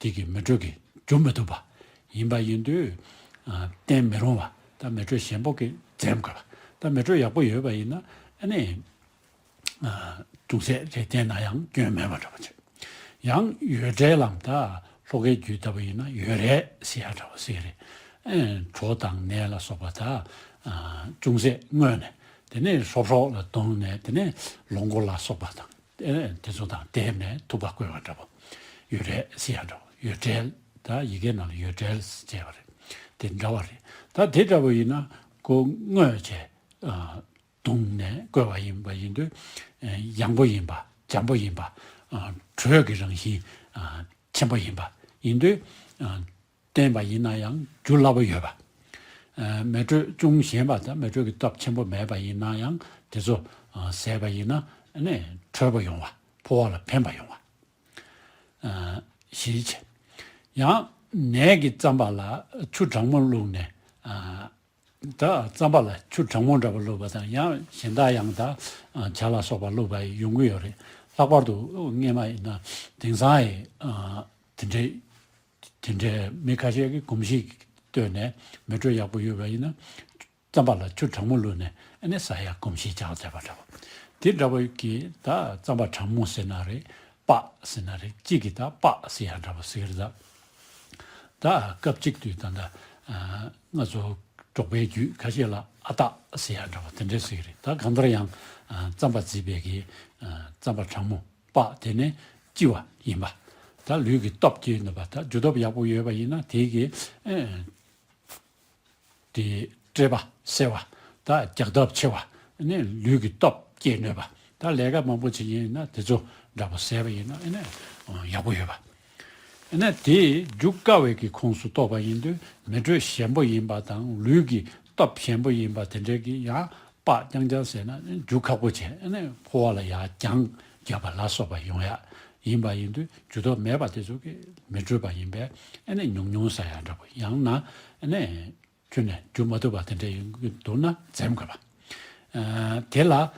དེ་གི་མེ་དྲོད་ཀྱིས་འཇུ་མི་ཐུབ་པ་ཡིན་པ་ཡིན་དུས། ཨ་བསྟེན་མི་རུང་བ། ད་མེ་དྲོད་ཞན་པོ་གིས་འཛེམ་དགོས་པ། ད་མེ་དྲོད་ཡག་པོ་ཡོད་པ་ཡིན་ན་ཨ་ནི་ཨ་ཅུང་ཟད་རེ་བསྟེན་ན་ཡང་སྐྱོན་མེད་པ་འདྲ་བོ་བྱེད། ཡང་ཡོས་འབྲས་ལམ། ད་ལྷོ་ཁའི་རྒྱུད་ལྟ་བུ་ཡིན་ན་ཡོས་རས་ཟེར་ཡ་འདྲ་བོ་ཟེར་གི་རེད། ཨེ་གྲོ་དང་ནས་ལ་སོགས་པ་དག་ཨ་ཅུང་ཟད་བརྔོས་ནས། དེ་ནས་ཧྲོབ་ཧྲོབ་ལ་བརྡུངས་ནས། དེ་ནས་ལོང་མགོ་ལ་སོགས་པ་དང་། ཨེ་དེ་ཚོ་དང་བསྡེབས་ནས་ཐུག་པ་བསྐོལ་བ་འདྲ་པོ། ཡོད་འབྲེལ་ཟེར་ཡ་འདྲ་པོ། ཡོད་འབྲེལ། ད་ཡི་གེ་ནང་ལ་ཡོད་འབྲེལ་ཟེར་བ་རེད། དེ་འདྲ་བ་རེད། ད་དེ་འདྲ་པོ་ཡིན་ན་ཁོ་བརྔོས་བྱས། ཨ་བརྡུངས་ནས་བསྐོལ་བ་ཡིན་པ་ཡིན་དུས། ཨ་ཡང་པོ་ཡིན་པ། འཇམ་པོ་ཡིན་པ། ཨ་དྲོད་ཀྱི་རང་བཞིན་ཨ་ཆེན་པོ་ཡིན་པ་ཡིན་དུས། ཨ་བསྟེན་པ་ཡིན་ན་ཡང་རྒྱུ་སླ་པོ་ཡོད་པ། ཨ་མེ་དྲོད་ཅུང་ཞན་པ་དང་མེ་དྲོད་ཀྱི་སྟོབས་ཆེན་པོ་མེད་པ་ཡིན་ན་ཡང་དེ་ཚོ་ཨ་བཟས་པ་ཡིན་ན་ཨ་ནི་དྲོད་པ་ཡོང་བ། ཕོ་བ་ལ་ཕན་པ་ཡོང་བ། ཨ་ཞེས་བྱས། ཡང་ནས་ཀྱི་རྩམ་པ་ལ་ཆུ་གྲང་མོ་བླུགས་ནས། ཨ་ད་རྩམ་པ་ལ་ཆུ་གྲང་མོ་འདྲ་པོ་བླུགས་པ་དང་། ཡང་གཞན་དག་ཡང་ད་ཨ་ཇ་ལ་སོགས་པ་བླུགས་པ་ཡོང་གི་ཡོད་རེད། ལྷག་པར་དུ་སྔས་མ་ཡིན་ན་དེང་སང་ཡི་ཨ་དེ་འདྲའི་དེ་འདྲའི་མི་ཁ་ཤས་ཀྱིས་གོམས་གཤིས་བཏོད་ནས་མེ་དྲོད་ཡག་པོ་ཡོད་པ་ཡིན་ན། རྩམ་པ་ལ་ཆུ་གྲང་མོ་བླུགས་ནས་ཨ་ནི་ཟ་ཡ་གོམས་གཤིས་ཆགས་བསྡད་པ་འདྲ་པོ། དེ་འདྲ་པོ་གི་ད་རྩམ་པ་གྲང་མོ་ཟེར་ན་རེད། པགས་ཟེར་ན་རེད། གཅིག་གིས་ད་པགས་ཟེར་ཡ་འདྲ་པོ་ཟེར་གི་རེད་ད། ད་སྐབས་གཅིག་དུས་ད་ད་ཨ་ང་ཚོ་འབྲོག་པའི་རྒྱུད་ཁ་ཤས་ལ་ཨ་སྟག་ཟེར་ཡ་འདྲ་པོ་དེ་འདྲ་ཟེར་གི་རེད། ད་གང་ལྟར་ཡང་ཨ་རྩམ་པ་བརྫིས་པའི་གི་ཨ་རྩམ་པ་གྲང་མོ། པགས་དེ་ནི་ལྕི་བ་ཡིན་པ། ད་ལུས་ཀྱི་སྟོབས་སྐྱེད་ནུས་པ། ད་འཇུ་སྟོབས་ཡག་པོ་ཡོད་པ་ཡིན་ན་དེ་གི་ཨེ་དེ་དཔྲལ་བ་གསལ་བ། ད་རྒྱགས་སྟོབས་ཆེ་བ། ཨ་ནི་ལུས་ཀྱི་སྟོབས་སྐྱེད་ནུས་པ། ད་ལས་ཀ་མང་པོ་བྱེད་ཀྱི་ཡིན་ན་དེ་ཚོ་འདྲ་པོ་བཟས་པ་ཡིན་ན་ཨ་ནི་ཡག་པོ་ཡོད་པ། ཨ་ནི་དེ་འཇུ་དཀའ་བའི་གི་ཁོངས་སུ་གཏོགས་པ་ཡིན་དུས། མེ་དྲོད་ཞན་པོ་ཡིན་པ་དང་ལུས་ཀྱི་སྟོབས་ཞན་པོ་ཡིན་པ་དེ་འདྲའི་གི་ཡང་པགས་རྐྱང་རྐྱང་བཟས་ན་འཇུ་ཁག་པོ་བྱས། ཨ་ནི་ཕོ་བ་ལ་ཡར་རྒྱང་རྒྱབ་པ་ལ་སོགས་པ་ཡོང་ཡ་ཡིན་པ་ཡིན་དུས། འཇུ་སྟོབས་མེད་པ་དེ་ཚོ་གི་མི་འཕྲོད་པ་ཡིན་པས། ཨ་ནི་ཉུང་ཉུང་ཟ་ཡ་འདྲ་པོ། ཡང་ན་ཨ་ནི་ཁྱོན་ནས་འཇུ་མ་ཐུབ་པ་དེ་འདྲ་ཡོང་གི་འདུག་ན་འཛེམ་དགོས་པ། ཨ་དེ་ལ་ཨ་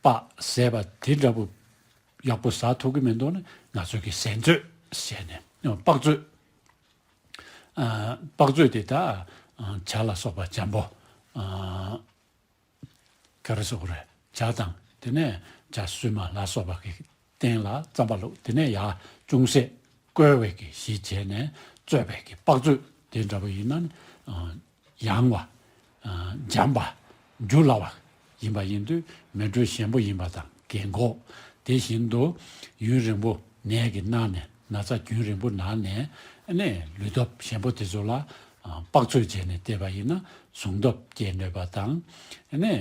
པགས་ཟས་པ་དེ་འདྲ་པོ་ཡག་པོ་ཟ་ཐུབ་ཀྱི་མི་འདུག་ན། ང་ཚོ་གི་ཟས་མཛོད་ཟེར་ནས་པགས་མཛོད། ཨ་པགས་མཛོད་དེ་ད་ཨ་ཇ་ལ་སོགས་པ་འཇམ་པོ། ཨ་ག་རེ་ཟེར་དགོས་རེད། ཇ་དང་དེ་ནས་ཇ་སྲུབས་མ་ལ་སོགས་པ་གི་སྟེང་ལ་རྩམ་པ་བླུགས། དེ་ནས་ཡར་ཅུང་ཟད་བསྐོལ་བའི་གི་གཞི་བྱས་ནས་བཙོས་པའི་གི་པགས་མཛོད་དེ་འདྲ་པོ་ཡིན་ན་ཨ་ཡང་བ། ཨ་འཇམ་པ། འཇུ་སླ་བ་ཡིན་པ་ཡིན་དུས། མེ་དྲོད་ཞན་པོ་ཡིན་པ་དང་རྒན་འཁོགས། དེ་བཞིན་དུ་ཡུན་རིང་པོ་ནད་ཀྱིས་ན་ནས། ན་ཚ་རྒྱུན་རིང་པོ་ན་ནས། ཨ་ནི་ལུས་སྟོབས་ཞན་པོ་དེ་ཚོ་ལ་ཨ་པགས་མཛོད་བྱས་ནས་བལྟས་པ་ཡིན་ན་ཟུངས་སྟོབས་སྐྱེད་ནུས་པ་དང་། ཨ་ནི་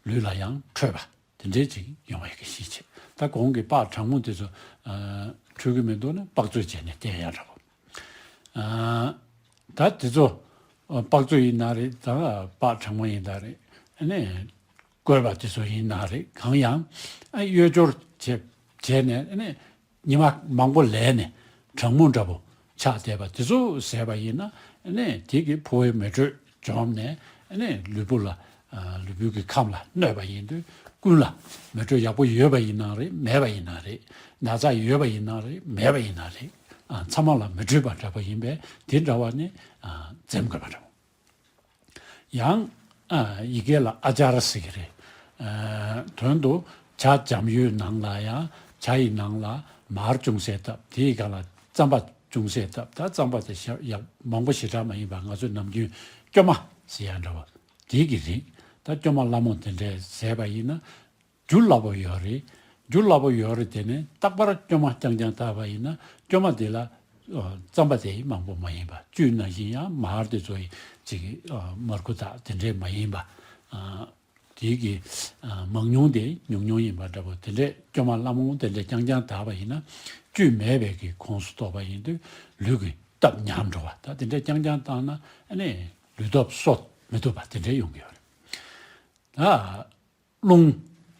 ལུས་ལ་ཡང་འཕྲོད་པ་དེ་འདྲའི་ཅིག་ཡོང་བའི་གི་གཞི་བྱས། ད་གོང་གི་པགས་གྲང་མོ་དེ་ཚོ་ཨ་འཕྲོད་ཀྱི་མི་འདུག་ན་པགས་མཛོད་བྱས་ནས་བལྟས་ཡ་འདྲ་པོ། ཨ་ད་དེ་ཚོ་ཨ་པགས་མཛོད་ཡིན་ན་རེད། ད་པགས་གྲང་མོ་ཡིན་ན་རེད། ཨ་ནི་བསྐོལ་བ་དེ་ཚོ་ཡིན་ན་རེད། གང་ཡང་ཨ་གཡོས་སྦྱོར་བྱས་བྱས་ནས། ཨ་ནི་ཉི་མ་མང་པོ་ལས་ནས་གྲང་མོ་འདྲ་པོ་ཆགས་བསྡད་པ་དེ་ཚོ་བཟས་པ་ཡིན་ན། ཨ་ནི་དེ་གི་ཕོ་བའི་མེ་དྲོད་འཇོམས་ནས། ཨ་ནི་ལུས་པོ་ལ་ཨ་ལུས་པོའི་གི་ཁམས་ལ་གནོད་པ་ཡིན་དུས། ཀུན་ལ་མེ་དྲོད་ཡག་པོ་ཡོད་པ་ཡིན་ན་རེད། མེད་པ་ཡིན་ན་རེད། ན་ཚ་ཡོད་པ་ཡིན་ན་རེད། མེད་པ་ཡིན་ན་རེད། ཨ་ཚང་མ་ལ་མི་འཕྲོད་པ་འདྲ་པོ་ཡིན་པས། དེ་འདྲ་བ་ནི་ཨ་འཛེམ་དགོས་པ་འདྲ་པོ། ཡང་ཨ་ཡི་གེ་ལ་ཨ་ཅར་ཟེར་གྱི་རེད། ཨ་དོན་དུ་ཇ་འཇམ་ཡུལ་ནང་ལ་ཡང་ཇ་ཡི་ནང་ལ་མར་ཅུང་ཟད་བཏབ། དེའི་སྒང་ལ་རྩམ་པ་ཅུང་ཟད་བཏབ། ད་རྩམ་པ་དེ་ཞེ་ཡག་མང་པོ་ཞེ་དྲག་མ་ཡིན་པ། ང་ཚོས་ནམ་རྒྱུན་སྐྱོ་མ་ཟེར་ཡ་འདྲ་བ་དེ་གི་རིགས། ད་སྐྱོ་མ་སླ་མོ་དེ་འདྲས་བཟས་པ་ཡིན་ན་རྒྱུ་སླ་པོ་ཡོད་རེད། རྒྱུ་སླ་པོ་ཡོད་རེད། དེ་ནས་རྟག་པར་སྐྱོ་མ་རྐྱང་རྐྱང་བཏབ་པ་ཡིན་ན་སྐྱོ་མ་དེ་ལ་ཨ་རྩམ་པ་དེ་མང་པོ་མ་ཡིན་པ། བཅུད་ནང་བཞིན་ཡང་མར་དེ་ཚོ་ཡི་ཅིག་ཨ་མར་ཁུ་དག་དེ་འདྲས་མ་ཡིན་པ། ཨ་དེའི་གི་ཨ་མང་ཉུང་དེ་ཉུང་ཉུང་ཡིན་པ་འདྲ་པོ། དེ་འདྲས་སྐྱོ་མ་སླ་མོ་དེ་འདྲས་རྐྱང་རྐྱང་བཏབ་པ་ཡིན་ན་བཅུད་མེད་པའི་གི་ཁོངས་སུ་གཏོགས་པ་ཡིན་དུས། ལུས་ཀྱི་སྟོབས་ཉམས་འགྲོ་བ། ད་དེ་འདྲས་རྐྱང་རྐྱང་བཏང་ན་ཨ་ནི་ལུས་སྟོབས་གསོ་མི་ཐུབ་པ་དེ་འདྲས་ཡོང་གི་ཡོད་རེད། ད་རླུང་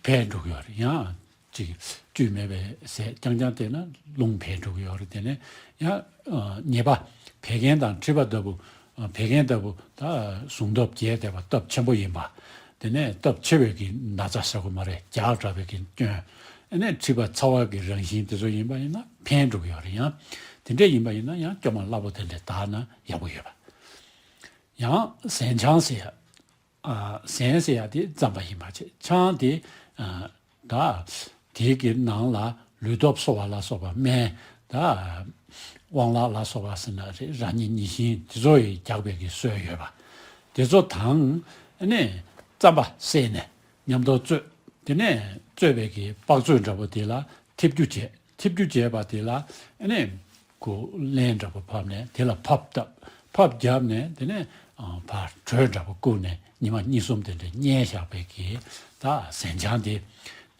འཕེལ་འགྲོ་གི་ཡོད་རེད། ཡང་ཅིག་བཅུད་མེད་པའི་ཟས་རྐྱང་རྐྱང་བསྟེན་ན་རླུང་འཕེལ་འགྲོ་གི་ཡོད་རེད། དེ་ནས་ཡང་ཨ་ཉེས་པ་བད་ཀན་དང་མཁྲིས་པ་ལྟ་བུ། ཨ་བད་ཀན་ལྟ་བུ་ད་ཟུངས་སྟོབས་རྒྱས་བསྡད་པ་སྟོབས་ཆེན་པོ་ཡིན་པ། དེ་ནས་སྟོབས་ཆེ་བའི་གི་ན་ཚ་ཟེར་དགོས་མ་རེད། རྒྱགས་དྲགས་པའི་གི་སྐྱོན། ཨ་ནས་མཁྲིས་པ་ཚ་བ་གི་རང་བཞིན་དེ་ཚོ་ཡིན་པ་ཡིན་ན་འཕེལ་འགྲོ་གི་ཡོད་རེད། ཡང་དེ་འདྲས་ཡིན་པ་ཡིན་ན་ཡང་སྐྱོ་མ་སླ་པོ་དེ་འདྲས་བཏབ་ན་ཡག་པོ་ཡོད་པ། ཡང་ཟན་ཆང་ཟེར་ཡ། ཨ་ཟན་ཟེར་ཡ་དེ་རྩམ་པ་ཡིན་པ་བྱས། ཆང་དེ་ཨ་ད་དེའི་གི་ནང་ལ་ལུས་སྟོབས་གསོ་བ་ལ་སོགས་པ་སྨན་ ད་དབང་ལག་ལ་སོགས་པ་ཟེར་ན་རེད། རང་ཉིད་ཉིད་བཞིན་དེ་ཚོ་ཡི་རྒྱག་པའི་གི་སྲོལ་ཡོད་པ། དེ་ཚོ་དང་ཨ་ནི་རྩམ་པ་བསྲེས་ནས་མཉམ་དུ་བཙོས། དེ་ནས་བཙོས་པའི་གི་པགས་ཚོད་འདྲ་པོ་དེ་ལ་ཐིབས་རྒྱུ་བྱས། ཐིབས་རྒྱུ་བྱས་པ་དེ་ལ་ཨ་ནི་གོ་ལན་འདྲ་པོ་ཕབ་ནས་དེ་ལ་ཕབ་བཏབ། ཕབ་བརྒྱབ་ནས་དེ་ནས་ཨ་ཕར་དྲོད་འདྲ་པོ་བསྐུར་ནས་ཉི་མ་གཉིས་གསུམ་དེ་འདྲ་བསྙལ་བཞག་པའི་གི་ད་ཟན་ཆང་དེ།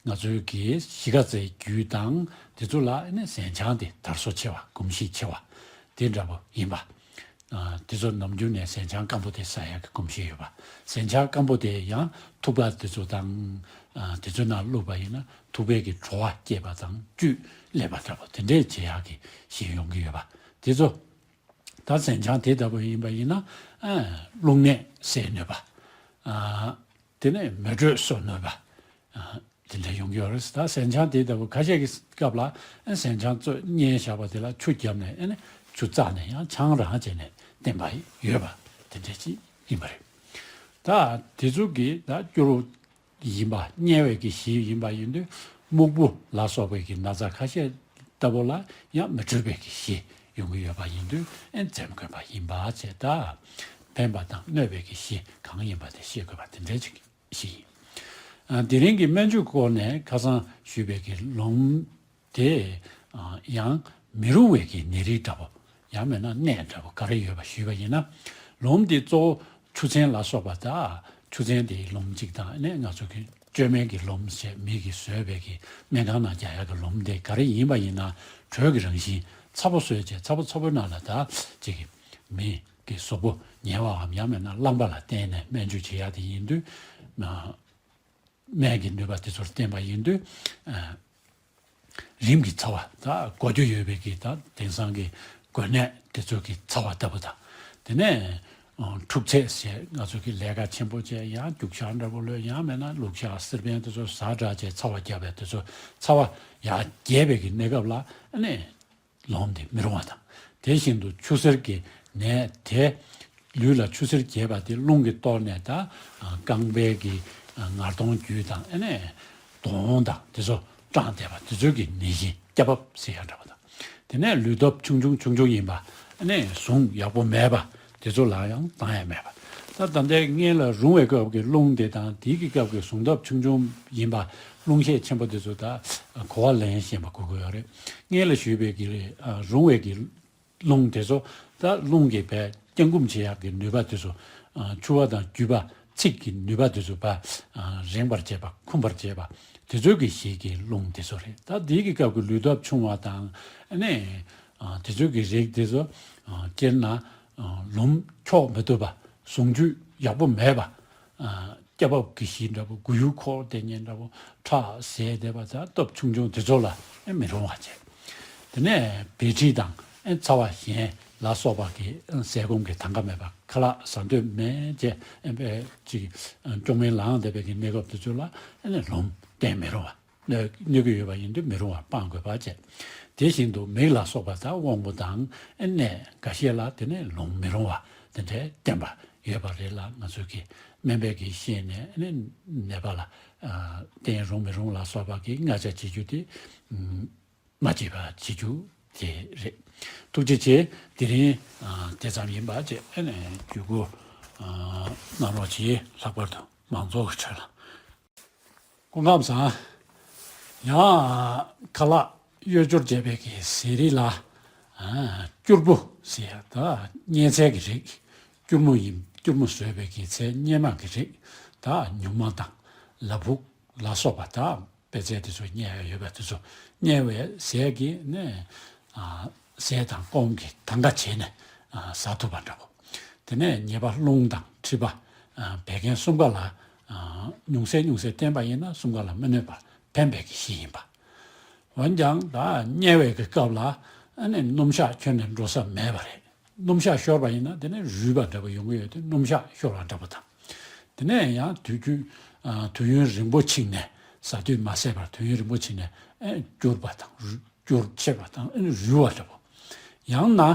ང་ཚོའི་གི་གཞིས་ཀ་རྩེའི་རྒྱུད་དང་དེ་ཚོ་ལ་ཨ་ནི་ཟན་ཆང་དེ་དར་སོ་ཆེ་བ། གོམས་གཤིས་ཆེ་བ་དེ་འདྲ་པོ་ཡིན་པ། ཨ་དེ་ཚོ་ནམ་རྒྱུན་ནས་ཟན་ཆང་སྐམ་པོ་དེ་ཟ་ཡག་གི་གོམས་གཤིས་ཡོད་པ། ཟན་ཆང་སྐམ་པོ་དེ་ཡང་ཐུག་པ་དེ་ཚོ་དང་ཨ་དེ་ཚོའི་ནང་བླུགས་པ་ཡིན་ན་ཐུག་པའི་གི་བྲོ་བ་སྐྱེད་པ་དང་བཅུད་སླེབས་པ་འདྲ་པོ་དེ་འདྲས་བྱེད་ཡག་གི་གཞི་ཡོང་གི་ཡོད་པ། དེ་ཚོ་ད་ཟན་ཆང་དེ་ལྟ་བུ་ཡིན་པ་ཡིན་ན་ཨ་རླུང་ནད་སེལ་ནུས་པ། ཨ་དེ་ནས་མེ་དྲོད་གསོ་ནུས་པ། ཨ་དེ་འདྲ་ཡོང་གི་ཡོད་རེད། ད་ཟན་ཆང་དེ་ལྟ་བུ་ཁ་ཤས་ཀྱི་སྐབས་ལ་ཨ་ཟན་ཆང་བཙོས་བསྙལ་བཞག་པ་དེ་ལ་ཆུ་བརྒྱབ་ནས་ཨ་ནི་ཆུ་བཙགས་ནས་ཡང་ཆང་རང་བྱས་ནས་བསྟེན་པ་ཡོད་པ་དེ་འདྲ་ཅིག་ཡིན་པ་རེད། ད་དེ་ཚོ་གི་ད་སྐྱུར་ཡིན་པ། དམྱལ་བའི་གི་གཞི་ཡིན་པ་ཡིན་དུས་སྨུག་པོ་ལ་སོགས་པའི་གི་ན་ཚ་ཁ་ཤས་ལྟ་བུ་ལ་ཡང་མི་འཕྲོད་པའི་གི་གཞི་ཡོང་གི་ཡོད་པ་ཡིན་དུས་ཨེ་འཛེམ་དགོས་པ་ཡིན་པ་བྱས། ད་ཕན་པ་དང་གནོད་པའི་གི་གཞི་གང་ཡིན་པ་དེ་ཤེས་དགོས་པ་དེ་འདྲའི་ཅིག་གཞི་ཡིན། ཨ་དེ་རིང་གི་སྨན་བཅོས་སྐོར་ནས་ཁ་སང་ཞུས་པའི་གི་ལོང་དེ་ཨ་ཡང་མི་རུང་བའི་གི་ནད་རིགས་འདྲ་པོ། ཡང་མིན་ན་ནད་འདྲ་པོ་ག་རེ་ཡོད་པ་ཞུས་པ་ཡིན་ན། ལོང་དེ་གཙོ་བོ་ཆུ་ཚན་ལ་སོགས་པ་དང་། ཆུ་ཚན་དེའི་ལོང་གཅིག་དང་ནས་ང་ཚོ་གི་བཅོས་མའི་གི་ལོང་བྱས། མི་གི་བཟོས་པའི་གི་སྨན་ཁང་ནང་རྒྱག་ཡག་གི་ལོང་དེ་ག་རེ་ཡིན་པ་ཡིན་ན་དྲོད་ཀྱི་རང་བཞིན་ཚ་པོ་བཟོས་བྱས། ཚ་པོ་ཚ་པོའི་ནང་ལ་ད་ཅིག་གི་མི་གི་གཟུགས་པོ་ཉལ་བའམ་ཡང་མིན་ན་རླངས་པ་ལ་བརྟེན་ནས་སྨན་བཅོས་བྱེད་ཡག་དེ་ཡིན་དུས། སྨན་གྱི་ནུས་པ་དེ་ཚོར་བརྟེན་པ་ཡིན་དུས། ཨ་རིམས་ཀྱི་ཚ་བ་དང་འགོ་རྒྱུ་ཡོད་པའི་གི་ད་དེང་སང་གི་འགོས་ནད་དེ་ཚོ་གི་ཚ་བ་ལྟ་བུ་དང་། དེ་ནས་ཨ་འཁྲུག་ཚད་ཟེར། ང་ཚོ་གི་ལས་ཀ་ཆེན་པོ་བྱས། ཡང་རྒྱུག་ཤར་འདྲ་པོ་ལོས། ཡང་མིན་ན་ལུག་ཤར་སེར་པན་དེ་ཚོ་ཟ་དྲགས་བྱས་ཚ་བ་རྒྱབ་པའི་དེ་ཚོ་ཚ་བ་ཡར་རྒྱས་པའི་གི་གནས་སྐབས་ལ་ཨ་ནི་ལོང་དེ་མི་རུང་བ་དང་། དེ་བཞིན་དུ་ཆུ་སེར་གྱི་ནད་དེ། ལུས་ལ་ཆུ་སེར་རྒྱས་པ་དེ་རླུང་གིས་གཏོར་ནས་ད་རྐང་པའི་གི་ངར་གདོང་རྒྱུད་དང་ཨ་ནས་གདོང་དང་དེ་ཚོ་སྐྲངས་བསྡད་པ་དེ་ཚོའི་གི་ནད་གཞི་སྐྱ་རྦབ་ཟེར་ཡག་འདྲ་པོ་དང་། དེ་ནས་ལུས་སྟོབས་ཆུང་ཆུང་ཆུང་ཆུང་ཡིན་པ། ཨ་ནས་ཟུངས་ཡག་པོ་མེད་པ། དེ་ཚོ་ལ་ཡང་བཏང་ཡ་མེད་པ། ད་ད་ལྟའི་སྔོན་ལ་རུང་བའི་སྐབས་ཀྱི་རླུང་དེ་དང་དེའི་གི་སྐབས་ཀྱི་ཟུངས་སྟོབས་ཆུང་ཆུང་ཡིན་པ། རླུང་ཤས་ཆེན་པོ་དེ་ཚོ་ད་གོ་བ་ལེན་ཤེས་པ་དགོས་ཀྱི་ཡོད་རེད། སྔོན་ལ་ཞུས་པའི་གི་ཨ་རུང་བའི་གི་རླུང་དེ་ཚོ་ད་རླུང་གི་བས་བརྐྱང་བསྐུམ་བྱེད་ཡག་གི་ནུས་པ་དེ་ཚོ། ཨ་འཁྱུ་བ་དང་རྒྱུས་པ། ཚིགས་ཀྱི་ནུས་པ་དེ་ཚོ་ཕར་ཨ་རེངས་པར་བྱེད་པ། འཁུམས་པར་བྱེད་པ། དེ་ཚོའི་གི་གཞི་གི་རླུང་དེ་ཚོ་རེད། ད་དེའི་གི་སྐབས་ཀྱི་ལུས་སྟོབས་ཆུང་བ་དང་ཨ་ནི་ཨ་དེ་ཚོའི་གི་རིགས་དེ་ཚོ། ཨ་སྤྱིར་ན་ཨ་ལོང་འཁྱོག་མི་ཐུབ་པ། ཟུངས་རྒྱུད་ཡག་པོ་མེད་པ། ཨ་སྐྱ་རྦབ་ཀྱི་གཞི་འདྲ་པོ། མགོ་ཡུ་འཁོར་བསྡད་མཁན་འདྲ་པོ། ཁྲག་ཟད་བསྡད་པ་དང་སྟོབས་ཆུང་ཆུང་དེ་ཚོ་ལ་ཨེ་མི་རུང་བ་བྱས། དེ་ནས་བད་མཁྲིས་དང་ཨེ་ཚ་བ་གཞན་ལ་སོགས་པ་གི་ཨེ་ཟས་སྐོམ་གྱི་དང་ག་མེད་པ། ཁ་ལག་ཟ་འདོད་མེད་བྱས། ཨེ་བས་ཅིག་ཨེ་སྐྱོ་ངལ་ལངས་བསྡད་པའི་གི་གནས་སྐབས་དེ་ཚོ་ལ་ཨེ་ནས་ལོང་བསྟེན་མི་རུང་བ། གནོད་གནོད་ཀྱི་ཡོད་པ་ཡིན་དུས་མི་རུང་བ་སྤང་དགོས་པ་བྱས། དེ་བཞིན་དུ་མིག་ལ་སོགས་པ་དང་དབང་པོ་དང་ཨེ་ནས་འགའ་ཤས་ལ་དེ་ནས་ལོང་མི་རུང་བ་དེ་འདྲའི་བསྟན་པ་ཡོད་པ་རེད་ལ། ང་ཚོས་ཀྱི་སྨན་པས་ཀྱི་ཤེས་ནས་ཨེ་ནས་ནད་པ་ལ་ཨ་བསྟེན་རུང་མི་རུང་ལ་སོགས་པ་གི་མངའ་ཆ་བྱེད་རྒྱུ་དེ་ཨམ་མ་བྱེད་པ་བྱེད་རྒྱུ་དེ་རེད། ཐུགས་རྗེ་ཆེ། དེ་རིང་ཨ་དེ་ཙམ་ཡིན་པ་བྱས། ཨེ་ནས་མཇུག་གུ་ཨ་གནང་རོགས་གྱིས། ལྷག་པར་དུ་མང་ཚོགས་ཀྱི་ཁྲོད་ལ། སྐུ་ཁམས་བཟང་། ཡང་ཁ་ལག་གཡོས་སྦྱོར་བྱས་པའི་གི་ཟས་རིགས་ལ་ཨ་སྐྱུར་པོ་ཟེར་ཡ་ད་གཉན་ཚད་ཀྱི་རིགས། སྐྱུར་མོ་ཡིན། སྐྱུར་མོ་བཟོས་པའི་གི་ཚལ་གཉན་མ་གི་རིགས། ད་ཉུང་མ་དང་ལ་ཕུག་ལ་སོགས་པ་དང་། པད་ཚལ་དེ་ཚོ་བསྙལ་ཡ་ཡོད་པ་དེ་ཚོ་བསྙལ་བའི་ཟས་ཀྱི་ནས་ཨ་ཟས་དང་སྐོམ་གྱི་དང་ག་བྱས་ནས་ཨ་ཟ་ཐུབ་པ་འདྲ་པོ། དེ་ནས་ཉེས་པ་རླུང་དང་མཁྲིས་པ་ཨ་བད་ཀན་གསུམ་ཀ་ལ་ཨ་ཉུང་ཟད་ཉུང་ཟད་བསྟེན་པ་ཡིན་ན་གསུམ་ཀ་ལ་མི་གནོད་པར་ཕན་པའི་གི་གཞི་ཡིན་པ། འོན་ཀྱང་ད་དམྱལ་བའི་གི་སྐབས་ལ་ཨ་ནི་སྣུམ་ཞག་ཁྱོན་ནས་འགྲོ་ས་མེད་པ་རེད། སྣུམ་ཞག་ཤོར་བ་ཡིན་ན་དེ་ནས་རུལ་བ་འདྲ་པོ་ཡོང་གི་ཡོད་དུས་སྣུམ་ཞག་ཤོར་བ་འདྲ་པོ་དང་། དེ་ནས་ཡང་དུས་རྒྱུན་ཨ་དུས་ཡུན་རིང་པོ་ཕྱིན་ནས་ཟ་དུས་མ་ཟད་པར་དུས་ཡུན་རིང་པོ་ཕྱིན་ནས་ཨེ་སྐྱུར་པ་དང་རུལ་སྐྱུར་ཆེ་བ་དང་ཨེ་རུལ་བ་འདྲ་པོ། ཡང་ན་ཨ་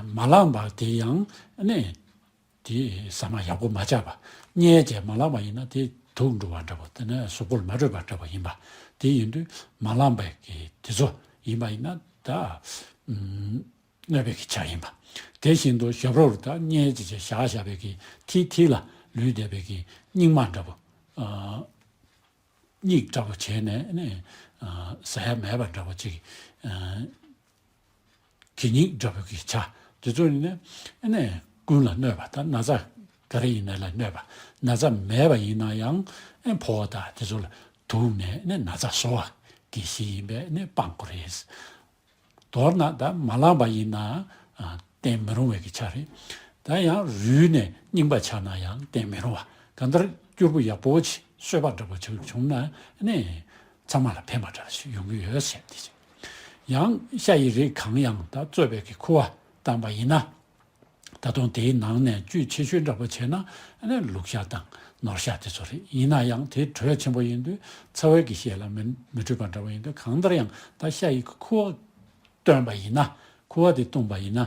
མ་ལངས་པར་དེ་ཡང་ཨ་ནི་དེ་ཟ་མ་ཡག་པོ་མ་བཅག་པ། བསྙལ་བྱས་མ་ལངས་པ་ཡིན་ན་དེ་དུག་འགྲོ་བ་འདྲ་པོ། དེ་ནས་གཟུགས་པོར་མ་འཕྲོད་པ་འདྲ་པོ་ཡིན་པ། དེ་ཡིན་དུས་མ་ལངས་པའི་གི་དེ་ཚོ་ཡིན་པ་ཡིན་ན་ ད་ཨམ་གནོད་པའི་གི་ཆ་ཡིན་པ། དེ་བཞིན་དུ་ཞབས་རོགས་ལ་ད་མཉེ་ཅེས་བྱས་བཞག་བཞག་པའི་གི་མཐིལ་མཐིལ་ལ་ལུས་བསྡད་པའི་གི་སྙིགས་མ་འདྲ་པོ། ཨ་སྙིགས་འདྲ་པོ་བྱས་ནས་ནི་ཨ་ཟ་ཡ་མེད་པ་འདྲ་པོ་ཅིག་ཨ་གད་སྙིགས་འདྲ་པོ་གི་ཆ་དེ་ཚོ་ནི་ནི་ཀུན་ལ་གནོད་པ། ད་ན་ཚ་ག་རེ་ཡིན་ན་ལ་གནོད་པ། ན་ཚ་མེད་པ་ཡིན་ན་ཡང་ཨེ་ཕོ་བ་དང་དེ་ཚོ་ལ་དུག་ནས་ནི་ན་ཚ་བཟོ་བ་གི་གཞི་ཡིན་པས་ནི་སྤང་དགོས་རེད། མདོར་ན་ད་མ་བླངས་པ་ཡིན་ན་ཨ་བསྟེན་མི་རུང་བའི་གི་ཆ་རེད། ད་ཡང་རུལ་ནས་རྙིང་པ་ཆགས་ན་ཡང་བསྟེན་མི་རུང་བ། གང་ལྟར་སྐྱུར་པོ་ཡག་པོ་ཅིག་གསོལ་བ་འདྲ་པོ་ཅིག་བྱུང་ན་ནི་ཚང་མ་ལ་ཕན་པ་འདྲ་ཞིག་ཡོང་གི་ཡོད་ཟེར་དེ་ཅིག་ཡང་ཤ་ཡི་རིགས་གང་ཡང་ད་བཙོས་པའི་གི་ཁུ་བ་བཏང་པ་ཡིན་ན། ད་དུང་དེའི་ནང་ནས་བཅུད་ཆེ་ཤོས་འདྲ་པོ་བྱས་ན་ཨ་ནི་ལུག་ཤ་དང་ནོར་ཤ་དེ་ཚོ་རེད། ཡིན་ན་ཡང་དེ་དྲོད་ཆེན་པོ་ཡིན་དུས་ཚ་བའི་གི་ཤས་ལ་མི་མི་འཕྲོད་པ་འདྲ་པོ་ཡིན་དུས་གང་ལྟར་ཡང་ད་ཤ་ཡི་ཁུ་བ་བཏོན་པ་ཡིན་ན། ཁུ་བ་དེ་བཏུངས་པ་ཡིན་ན་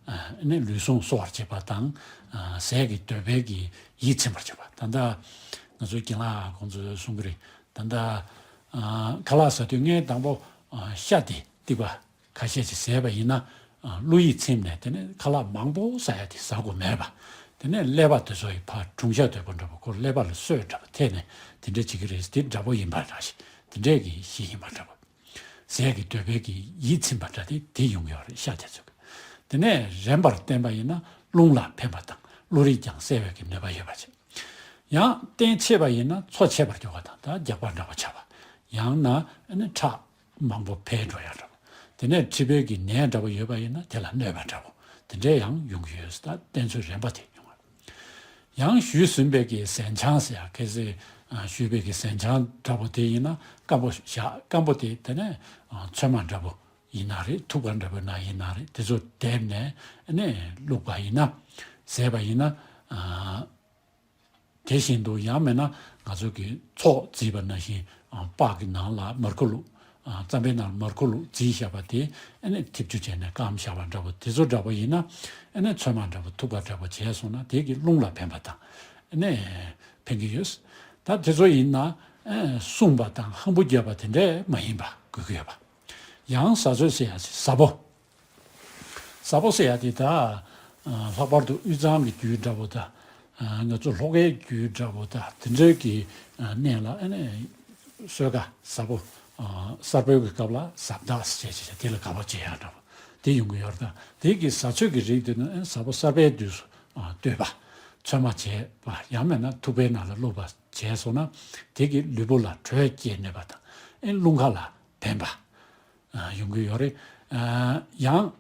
ཨ་ནི་ལུས་ཟུངས་གསོ་བར་བྱེད་པ་དང་ཟས་ཀྱི་འདོད་པའི་གི་ཡིད་ཚིམ་པར་བྱེད་པ། ད་ལྟ་ང་ཚོའི་རྒན་ལགས་ཁོང་ཚོས་གསུང་གི་རེད། ད་ལྟ་ཨ་ཁ་ལག་ཟ་དུས་ངས་དང་པོ་ཨ་ཤ་དེ་ཏིག་པ་ཁ་ཤས་ཅིག་བཟས་པ་ཡིན་ན་ཨ་བློ་ཡིད་ཚིམ་ནས་དེ་ནས་ཁ་ལག་མང་པོ་ཟ་ཡ་དེ་ཟ་དགོས་མེད་པ། དེ་ནས་ཀླད་པ་དེ་ཚོ་ཡི་ཕར་གྲུང་ཤ་དོད་པོ་འདྲ་པོ་ཁོ་ཀླད་པ་ལ་གསོས་འདྲ་པོ་ཐེབས་ནས་དེ་འདྲ་བྱེད་ཀྱི་རེད། དེ་འདྲ་པོ་ཡིན་པ་འདྲ་ཞིག་དེ་འདྲས་ཀྱི་གཞི་ཡིན་པ་འདྲ་པོ། ཟས་ཀྱི་འདོད་པའི་གི་ཡིད་ཚིམ་པ་འདྲ་དེ་དེ་ཡོང་གི་ཡོད་རེད། ཤ་དེ་ཚོ་གི། དེ་ནས་རན་པར་བསྟེན་པ་ཡིན་ན་རླུང་ལ་ཕན་པ་དང་བློ་རིག་ཀྱང་གསལ་བའི་གི་ནུས་པ་ཡོད་པ་བྱེད། ཡང་བསྟེན་ཆེས་པ་ཡིན་ན་འཚོ་ཆེས་པར་འགྱུར་བ་དང་ད་རྒྱགས་པ་འདྲ་པོ་ཆགས་པ། ཡང་ན་ཨ་ནི་ཁྲག་མང་པོ་འཕེལ་འགྲོ་ཡ་འདྲ་པོ། དེ་ནས་མཁྲིས་པའི་གི་ནད་འདྲ་པོ་ཡོད་པ་ཡིན་ན་དེ་ལ་གནོད་པ་འདྲ་པོ་དེ་འདྲས་ཡང་ཡོང་གི་ཡོད། ད་བསྟེན་ཚུལ་རན་པ་དེ་ཡོང་བ། ཡང་ཞུས་ཟིན་པའི་གི་ཟན་ཆང་ཟེར་ཡ། གལ་སྲིད་ཨ་ཞུས་པའི་གི་ཟན་ཆང་འདྲ་པོ་དེ་ཡིན་ན་སྐམ་པོ་བཞག་སྐམ་པོ་དེ་དེ་ནས་ཨ་ཚོད་མ་འདྲ་པོ་ཡིན་ན་རེད། ཐུག་པ་འདྲ་པོ་ན་ཡིན་ན་རེད། དེ་ཚོ་བསྡེབས་ནས་ཨ་ནི་བླུགས་པ་ཡིན་ན་བཟས་པ་ཡིན་ན་ཨ་དེ་བཞིན་དུ་ཡང་མིན་ན་ང་ཚོ་གི་ཚོགས་བརྫིས་པ་ནང་བཞིན་ཨ་སྤགས་ཀྱི་ནང་ལ་མར་ཁུ་བླུགས། ཨ་རྩམ་པའི་ནང་ལ་མར་ཁུ་བླུགས་བརྫིས་བཞག་པ་དེ་ཨ་ནི་ཐིབས་ཆུ་བྱས་ནས་སྐམ་བཞག་པ་འདྲ་པོ་དེ་ཚོ་འདྲ་པོ་ཡིན་ན་ཨ་ནི་ཚོད་མ་འདྲ་པོ་ཐུག་པ་འདྲ་པོ་བྱས་སོང་ན་དེ་གི་རླུང་ལ་ཕན་པ་དང་ཨ་ནི་ཕན་གྱི་ཡོད། ད་དེ་ཚོ་ཡིན་ན་ཨ་བསྲུངས་པ་དང་ཧམ་པོ་བརྒྱབ་པ་དེ་འདྲས་མ་ཡིན་པ་དགོས་ཀྱི་ཡོད་པ། ཡང་ཟ་ཚོད་ཟེར་ཡ་ཟ་པོ། ཟ་པོ་ཟེར་ཡ་དེ་ད་ཨ་ལྷག་པར་དུ་དབུས་གཙང་གི་རྒྱུད་འདྲ་པོ་དང་ཨ་ང་ཚོ་ལྷོ་ཁའི་རྒྱུད་འདྲ་པོ་དང་དེ་འདྲའི་གི་ཨ་གནས་ལ་ཨ་ནི་གསོལ་ཁ་ཟ་པོ་ཨ་གསར་སྤོལ་གྱི་སྐབས་ལ་ཟ་བདག་ཟེར་བྱས་བྱས་དེ་ལ་དགའ་པོ་བྱེད་ཡ་འདྲ་པོ་དེ་ཡོང་གི་ཡོད་རེད། ད་དེ་གི་ཟ་ཚོད་ཀྱི་རིགས་དེ་ནི་ཨ་ཟ་པོ་གསར་པའི་དུས་སུ་ཨ་བཏུས་པ། ཚོད་མ་བྱས་པ་ཡང་མིན་ན་ཐུག་པའི་ནང་ལ་བླུགས་པ་བྱས་སོང་ན་དེ་གི་ལུས་པོ་ལ་དྲོད་སྐྱེད་ནུས་པ་དང་ཨ་རླུང་ཁ་ལ་ཕན་པ། ཨ་ཡོང་གི་ཡོད་རེད། ཨ་ཡང་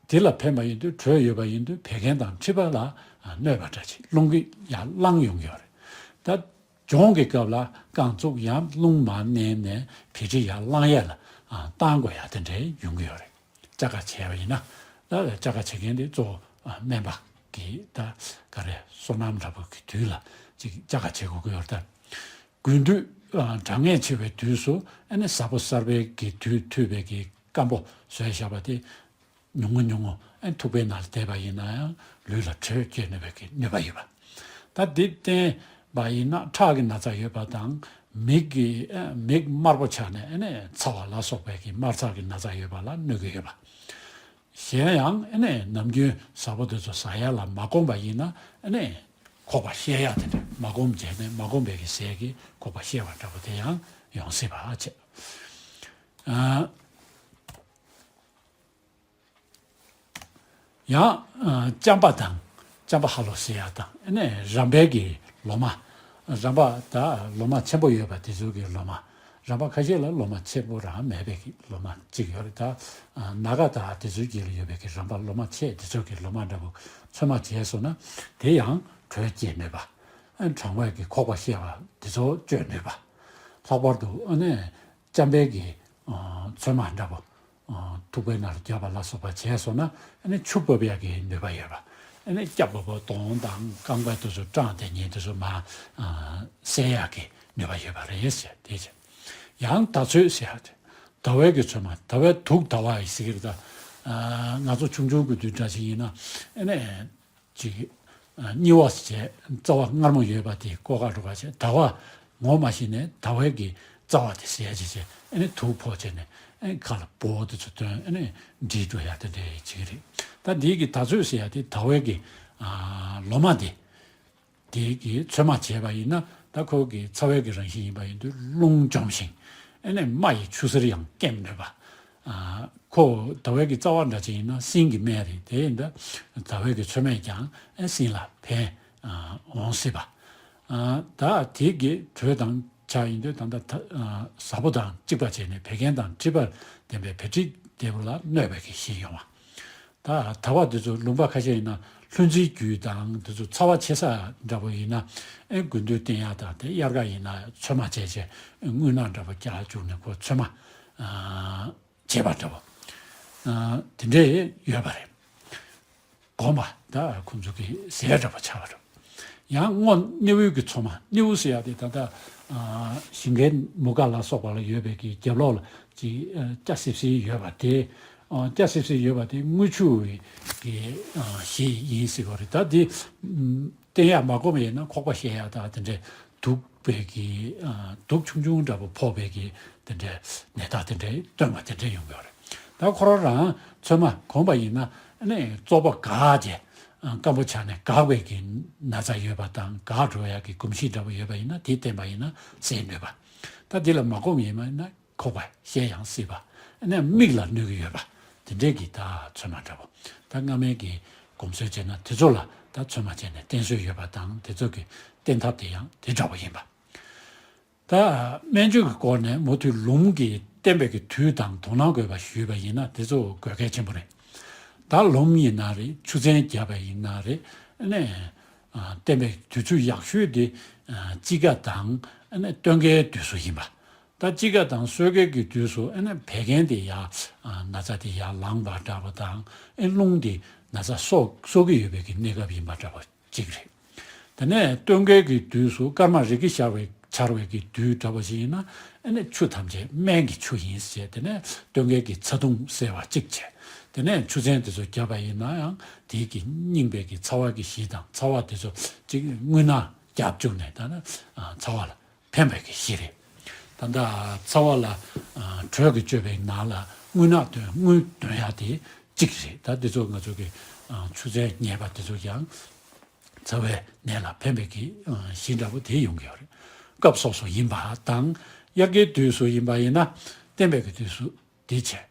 དེ་ལ་ཕན་པ་ཡིན་དུས་དྲོད་ཡོད་པ་ཡིན་དུས་བད་ཀན་དང་མཁྲིས་པ་ལ་ཨ་གནོད་པ་འདྲ་ཅིག་རླུང་གིས་ཡར་བསླངས་ཡོང་གི་ཡོད་རེད། ད་སྦྱོང་གི་སྐབས་ལ་རྐང་བཙུགས་ཡང་རླུང་མར་མནན་ནས་བད་མཁྲིས་ཡར་བསླངས་ཡས་ལ་ཨ་བཏང་དགོས་ཡ་དེ་འདྲའི་ཡོང་གི་ཡོད་རེད། བཅའ་སྒྲིག་བྱས་པ་ཡིན་ན་ད་བཅའ་སྒྲིག་བྱེད་མཁན་དེ་གཙོ་བོ་ཨ་སྨན་པ་གིས་ད་ག་རེ་སོ་ནམ་འདྲ་པོ་གི་དུས་ལ་ཅིག་བཅའ་སྒྲིག་བྱེད་དགོས་ཀྱི་ཡོད་རེད། ད། དགུན་དུས་ཨ་གྲང་ངར་ཆེ་བའི་དུས་སུ་ཨ་ནི་ཟ་པོ་གསར་པའི་གི་དུས་འཐུས་པའི་གི་སྐམ་པོ་བཟོས་བཞག་པ་དེ་ཉུང་ངུ་ཉུང་ངུ་ཨ་ཐུག་པའི་ནང་ལ་བསྡད་པ་ཡིན་ན་ཡང་ལུས་ལ་དྲོད་སྐྱེད་ནུས་པའི་གི་ནུས་པ་ཡོད་པ། ད་འདི་བསྟེན་པ་ཡིན་ན་ཁྲག་གི་ན་ཚ་ཡོད་པ་དང་མིག་གི་ཨ་མིག་དམར་པོ་ཆགས་ནས་ཨ་ནི་ཚ་བ་ལ་སོགས་པའི་གི་དམར་ཚགས་ཀྱི་ན་ཚ་ཡོད་པ་ལ་གནོད་ཀྱི་ཡོད་པ། གཞན་ཡང་ཨ་ནི་ནམ་རྒྱུན་ཟ་པོ་དེ་ཚོ་ཟ་ཡ་ལ་མ་གོམས་པ་ཡིན་ན་ཨ་ནི་ཁོག་པ་བཤལ་ཡ་དེ་འདྲ། མ་གོམས་བྱས་ནས་མ་གོམས་པའི་གི་ཟས་ཀྱིས་ཁོག་པ་བཤལ་བ་འདྲ་པོ་དེ་ཡང་ཡོང་སྲིད་པ་བྱས། ཨ་ཡང་ཨ་རྐྱང་པ་དང་རྐྱང་པ་ཧ་ལོ་ཟེར་ཡ་དང་ཨ་ནི་རམ་པའི་གི་ལོ་མ། རམ་པ་ད་ལོ་མ་ཆེན་པོ་ཡོད་པ་དེ་ཚོའི་གི་ལོ་མ། རམ་པ་ཁ་ཤས་ལ་ལོ་མ་ཆེན་པོ་རང་མེད་པའི་གི་ལོ་མ་གཅིག་ཡོད་རེད། ད་ཨ་ན་ག་ད་དེ་ཚོའི་རྗེས་ལ་ཡོད་པའི་གི་རམ་པ་ལོ་མ་ཆེ་དེ་ཚོའི་གི་ལོ་མ་འདྲ་པོ་ཚོད་མ་བྱས་སོང་ན་དེ་ཡང་དྲོད་སྐྱེད་ནུས་པ། ཨ་གྲང་བའི་གི་ཁོག་པ་བཤལ་བ་དེ་ཚོ་བཅོས་ནུས་པ། ལྷག་པར་དུ་ཨ་ནི་རྐྱང་པའི་གི་ཨ་ཚོད་མ་འདྲ་པོ། ཨ་ཐུག་པའི་ནང་ལ་བརྒྱབ་པ་ལ་སོགས་པ་བྱས་སོང་ན་ཨ་ནི་ཆུ་འབབ་ཡག་གི་ནུས་པ་ཡོད་པ། ཨ་ནི་སྐྱ་བོ་བོ་གདོང་དང་རྐང་པ་དེ་ཚོ་སྐྲངས་ཏེ་ཉལ་དེ་ཚོ་མར་ཨ་སེལ་ཡག་གི་ནུས་པ་ཡོད་པ་རེད་ཟེར་དེ་བྱས། ཡང་ཟླ་ཚོད་ཟེར་ཡག་དེ་ཟླ་བའི་གི་ཚོད་མ། ཟླ་བའི་དུག་ཟླ་བ་ཡི་ཟེར་གི་རེད། ད་ཨ་ང་ཚོ་ཆུང་ཆུང་གི་དུས་འདྲ་ཞིག་ཡིན་ན་ཨ་ནི་ཅིག་ཨ་སྙི་བ་བྱས་རྩ་བ་མངར་མོ་ཡོད་པ་དེ་ཀོ་ཁ་རུ་ཁ་བྱས། ཟླ་བ་ངོ་མ་ཤེས་ནས་ཟླ་བའི་གི་རྩ་བ་དེ་ཟེར་ཡ་ཅིག་བྱས། ཨ་ནི་དུག་ཕོག་བྱས་ནས་ ཨེ་ཁ་ལ་སྤོ་བོ་དེ་ཚོ་བཏོན། ཨེ་ནས་འདྲིས་འགྲོ་ཡ་དེ་འདྲ་བྱེད་ཀྱི་རེད། ད་འདི་གི་ད་ཚོད་ཟེར་ཡ་དེ་ཟླ་བའི་གི་ཨ་ལོ་མ་དེ། དེ་གི་ཚོད་མ་བྱས་པ་ཡིན་ན། ད་ཁོ་གི་ཚ་བའི་གི་རང་བཞིན་ཡིན་པ་ཡིན་དུས་རླུང་འཇོམས་ཤིང་། ཨེ་ནས་རྨ་ཡི་ཆུ་སེར་ཡང་སྐེམ་ནུས་པ། ཨ་ཁོ་ཟླ་བའི་གི་རྩ་བ་འདྲ་ཅིག་ཡིན་ན་སྲིན་གྱི་སྨན་རེད། དེ་ཡིན་ད་ཟླ་བའི་གི་ཚོད་མས་ཀྱང་ཨེ་སྲིན་ལ་ཕན་ཨ་འོང་སྲིད་པ། ཨ་ད་དེ་གི་དྲོད་དང་ཆ་ཡིན་དུས་ད་ལྟ་ད་ཨ་ཟྭ་པོ་དང་གཅིག་པ་བྱས་ནས་བད་ཀན་དང་མཁྲིས་པར་ལྡན་པའི་བད་མཁྲིས་དེ་བོ་ལ་གནོད་པའི་གི་གཞི་ཡོང་བ། ད་ད་བར་དེ་ཚོ་ལུང་པ་ཁ་ཤས་ཡིན་ན་ལྷུན་རྩེའི་རྒྱུད་དང་དེ་ཚོ་ཚ་བ་ཆེ་ས་འདྲ་པོ་ཡིན་ན། ཨེ་དགུན་དུས་བསྟེན་ཡག་དང་དེ་དབྱར་ཁ་ཡིན་ན་ཚོད་མ་བྱས་བྱས་རྔུལ་ནག་འདྲ་པོ་རྒྱག་བཅུག་ནས་ཁོ་ཚོད་མ་ཨ་བྱེད་པ་འདྲ་པོ་ཨ་དེ་འདྲས་ཡོད་པ་རེད། གོམས་པ་ད་ཁོང་ཚོ་གི་ཟས་འདྲ་པོ་ཆགས་པ་རེད། ཡང་སྔོ་སྣེའུ་གི་ཚོད་མ། སྣེའུ་ཟེར་ཡག་དེ་ད་ལྟ་ཨ་ཞིང་ཁའི་མུ་ག་ལ་སོགས་པ་ལ་ཡོད་པའི་གི་རྒྱབ་ལོགས་ལ་ཅིག་ཨ་སྐྱ་སིབ་སིབ་ཡོད་པ་དེ། ཨ་སྐྱ་སིབ་སིབ་ཡོད་པ་དེ་རྔུལ་ཆུ་གི་ཨ་གཞི་ཡིན་ཟེར་བ་རེད། ད་དེ་ཨམ་བསྟེན་ཡག་མ་གོམས་ཡིན་ན་ཁོག་པ་བཤལ་ཡག་དང་དེ་འདྲའི་དུག་པའི་གི་ཨ་དུག་ཆུང་ཆུང་འདྲ་པོ་ཕོག་པའི་གི་དེ་འདྲའི་ནད་རྟགས་དེ་འདྲའི་སྟོན་པ་དེ་འདྲའི་ཡོང་གི་ཡོད་རེད། ད་ཁོ་རང་རང་ཚོད་མ་གོམས་པ་ཡིན་ན་ཨ་ནི་བཙོག་པ་འགགས་བྱས། ཨ་སྐམ་པོ་ཆགས་ནས་འགག་པའི་གི་ན་ཚ་ཡོད་པ་དང་འགག་འགྲོ་ཡག་གི་གོམས་གཤིས་འདྲ་པོ་ཡོད་པ་ཡིན་ན་དེ་བསྟེན་པ་ཡིན་ན་སེལ་ནུས་པ། ད་དེ་ལ་མ་གོམས་ཡིན་པ་ཡིན་ན་ཁོག་པ་བཤལ་ཡང་སྲིད་པ། ཨ་ནི་མིག་ལ་གནོད་ཀྱི་ཡོད་པ། དེ་འདྲས་ཀྱི་ད་ཚོད་མ་འདྲ་པོ། ད་སྔ་མའི་གི་གོམས་སྲོལ་བྱས་ན་དེ་ཚོ་ལ་ད་ཚོད་མ་བྱས་ནས་བསྟེན་སྲོལ་ཡོད་པ་དང་དེ་ཚོ་གི་བསྟེན་ཐབས་དེ་ཡང་དེ་འདྲ་པོ་ཡིན་པ། ད་སྨན་བཅོས་ཀྱི་སྐོར་ནས་མུ་མཐུད་ལུམས་ཀྱི་བསྟེན་པའི་གི་དུས་དང་དོ་སྣང་དགོས་པ་ཞུས་པ་ཡིན་ན་དེ་ཚོ་དགོས་གལ་ཆེན་པོ་རེད། ད་ལུམས་ཡིན་ན་རེད། ཆུ་ཚན་བརྒྱབ་པ་ཡིན་ན་རེད། ཨ་ནས་ཨ་བསྟེན་པའི་དུས་ཚོད་ཡག་ཤོས་དེ་ཨ་དཔྱིད་ཀ་དང་ཨ་ནས་སྟོན་ཁའི་དུས་སུ་ཡིན་པ། ད་དཔྱིད་ཀ་དང་སོས་ཀའི་གི་དུས་སུ་ཨ་ནི་བད་ཀན་དེ་ཡར་ཨ་ན་ཚ་དེ་ཡར་ལངས་པ་འདྲ་པོ་དང་ཨེ་རླུང་དེ་ན་ཚ་གསོག་གསོག་གི་ཡོད་པའི་གི་གནས་སྐབས་ཡིན་པ་འདྲ་པོ་གཅིག་རེད། དེ་ནས་སྟོན་ཁའི་གི་དུས་སུ་སྐར་མ་རིགས་ཀྱི་ཤར་བའི་འཆར་བའི་གི་དུས་འདྲ་པོ་ཞིག་ཡིན་ན་ཨ་ནི་ཆུ་ཐམས་ཅད་སྨན་གྱི་ཆུ་ཡིན་ཟེར། དེ་ནས་སྟོན་ཁའི་གི་ཚ་གདུང་སེལ་བ་གཅིག་བྱས། དེ་ནས་ཆུ་ཚན་དེ་ཚོ་བརྒྱབ་པ་ཡིན་ན་ཡང་དེའི་གི་རྙིང་པའི་གི་ཚ་བ་གི་གཞི་དང་ཚ་བ་དེ་ཚོ་གཅིག་རྔུལ་ནག་རྒྱབ་བཅུག་ནས་ད་ནི་ཨ་ཚ་བ་ལ་ཕན་པའི་གི་གཞི་རེད། ད་ལྟ་ཚ་བ་ལ་ཨ་དྲོད་ཀྱིས་བཅོས་པའི་ནང་ལ་རྔུལ་ནག་འདོན། རྔུལ་འདོན་ཡག་དེ་གཅིག་རེད། ད་འདི་ཚོ་ང་ཚོ་གི་ཨ་ཆུ་ཚན་ཉེས་པ་དེ་ཚོ་ཡང་ཚ་བའི་ནད་ལ་ཕན་པའི་གི་ཨ་གཞི་འདྲ་པོ་དེ་ཡོང་གི་ཡོད་རེད། སྐབས་སོ་སོ་ཡིན་པ་དང་། དབྱར་ཁའི་དུས་སུ་ཡིན་པ་ཡིན་ན་བསྟེན་པའི་གི་དུས་སུ་དེ་བྱས།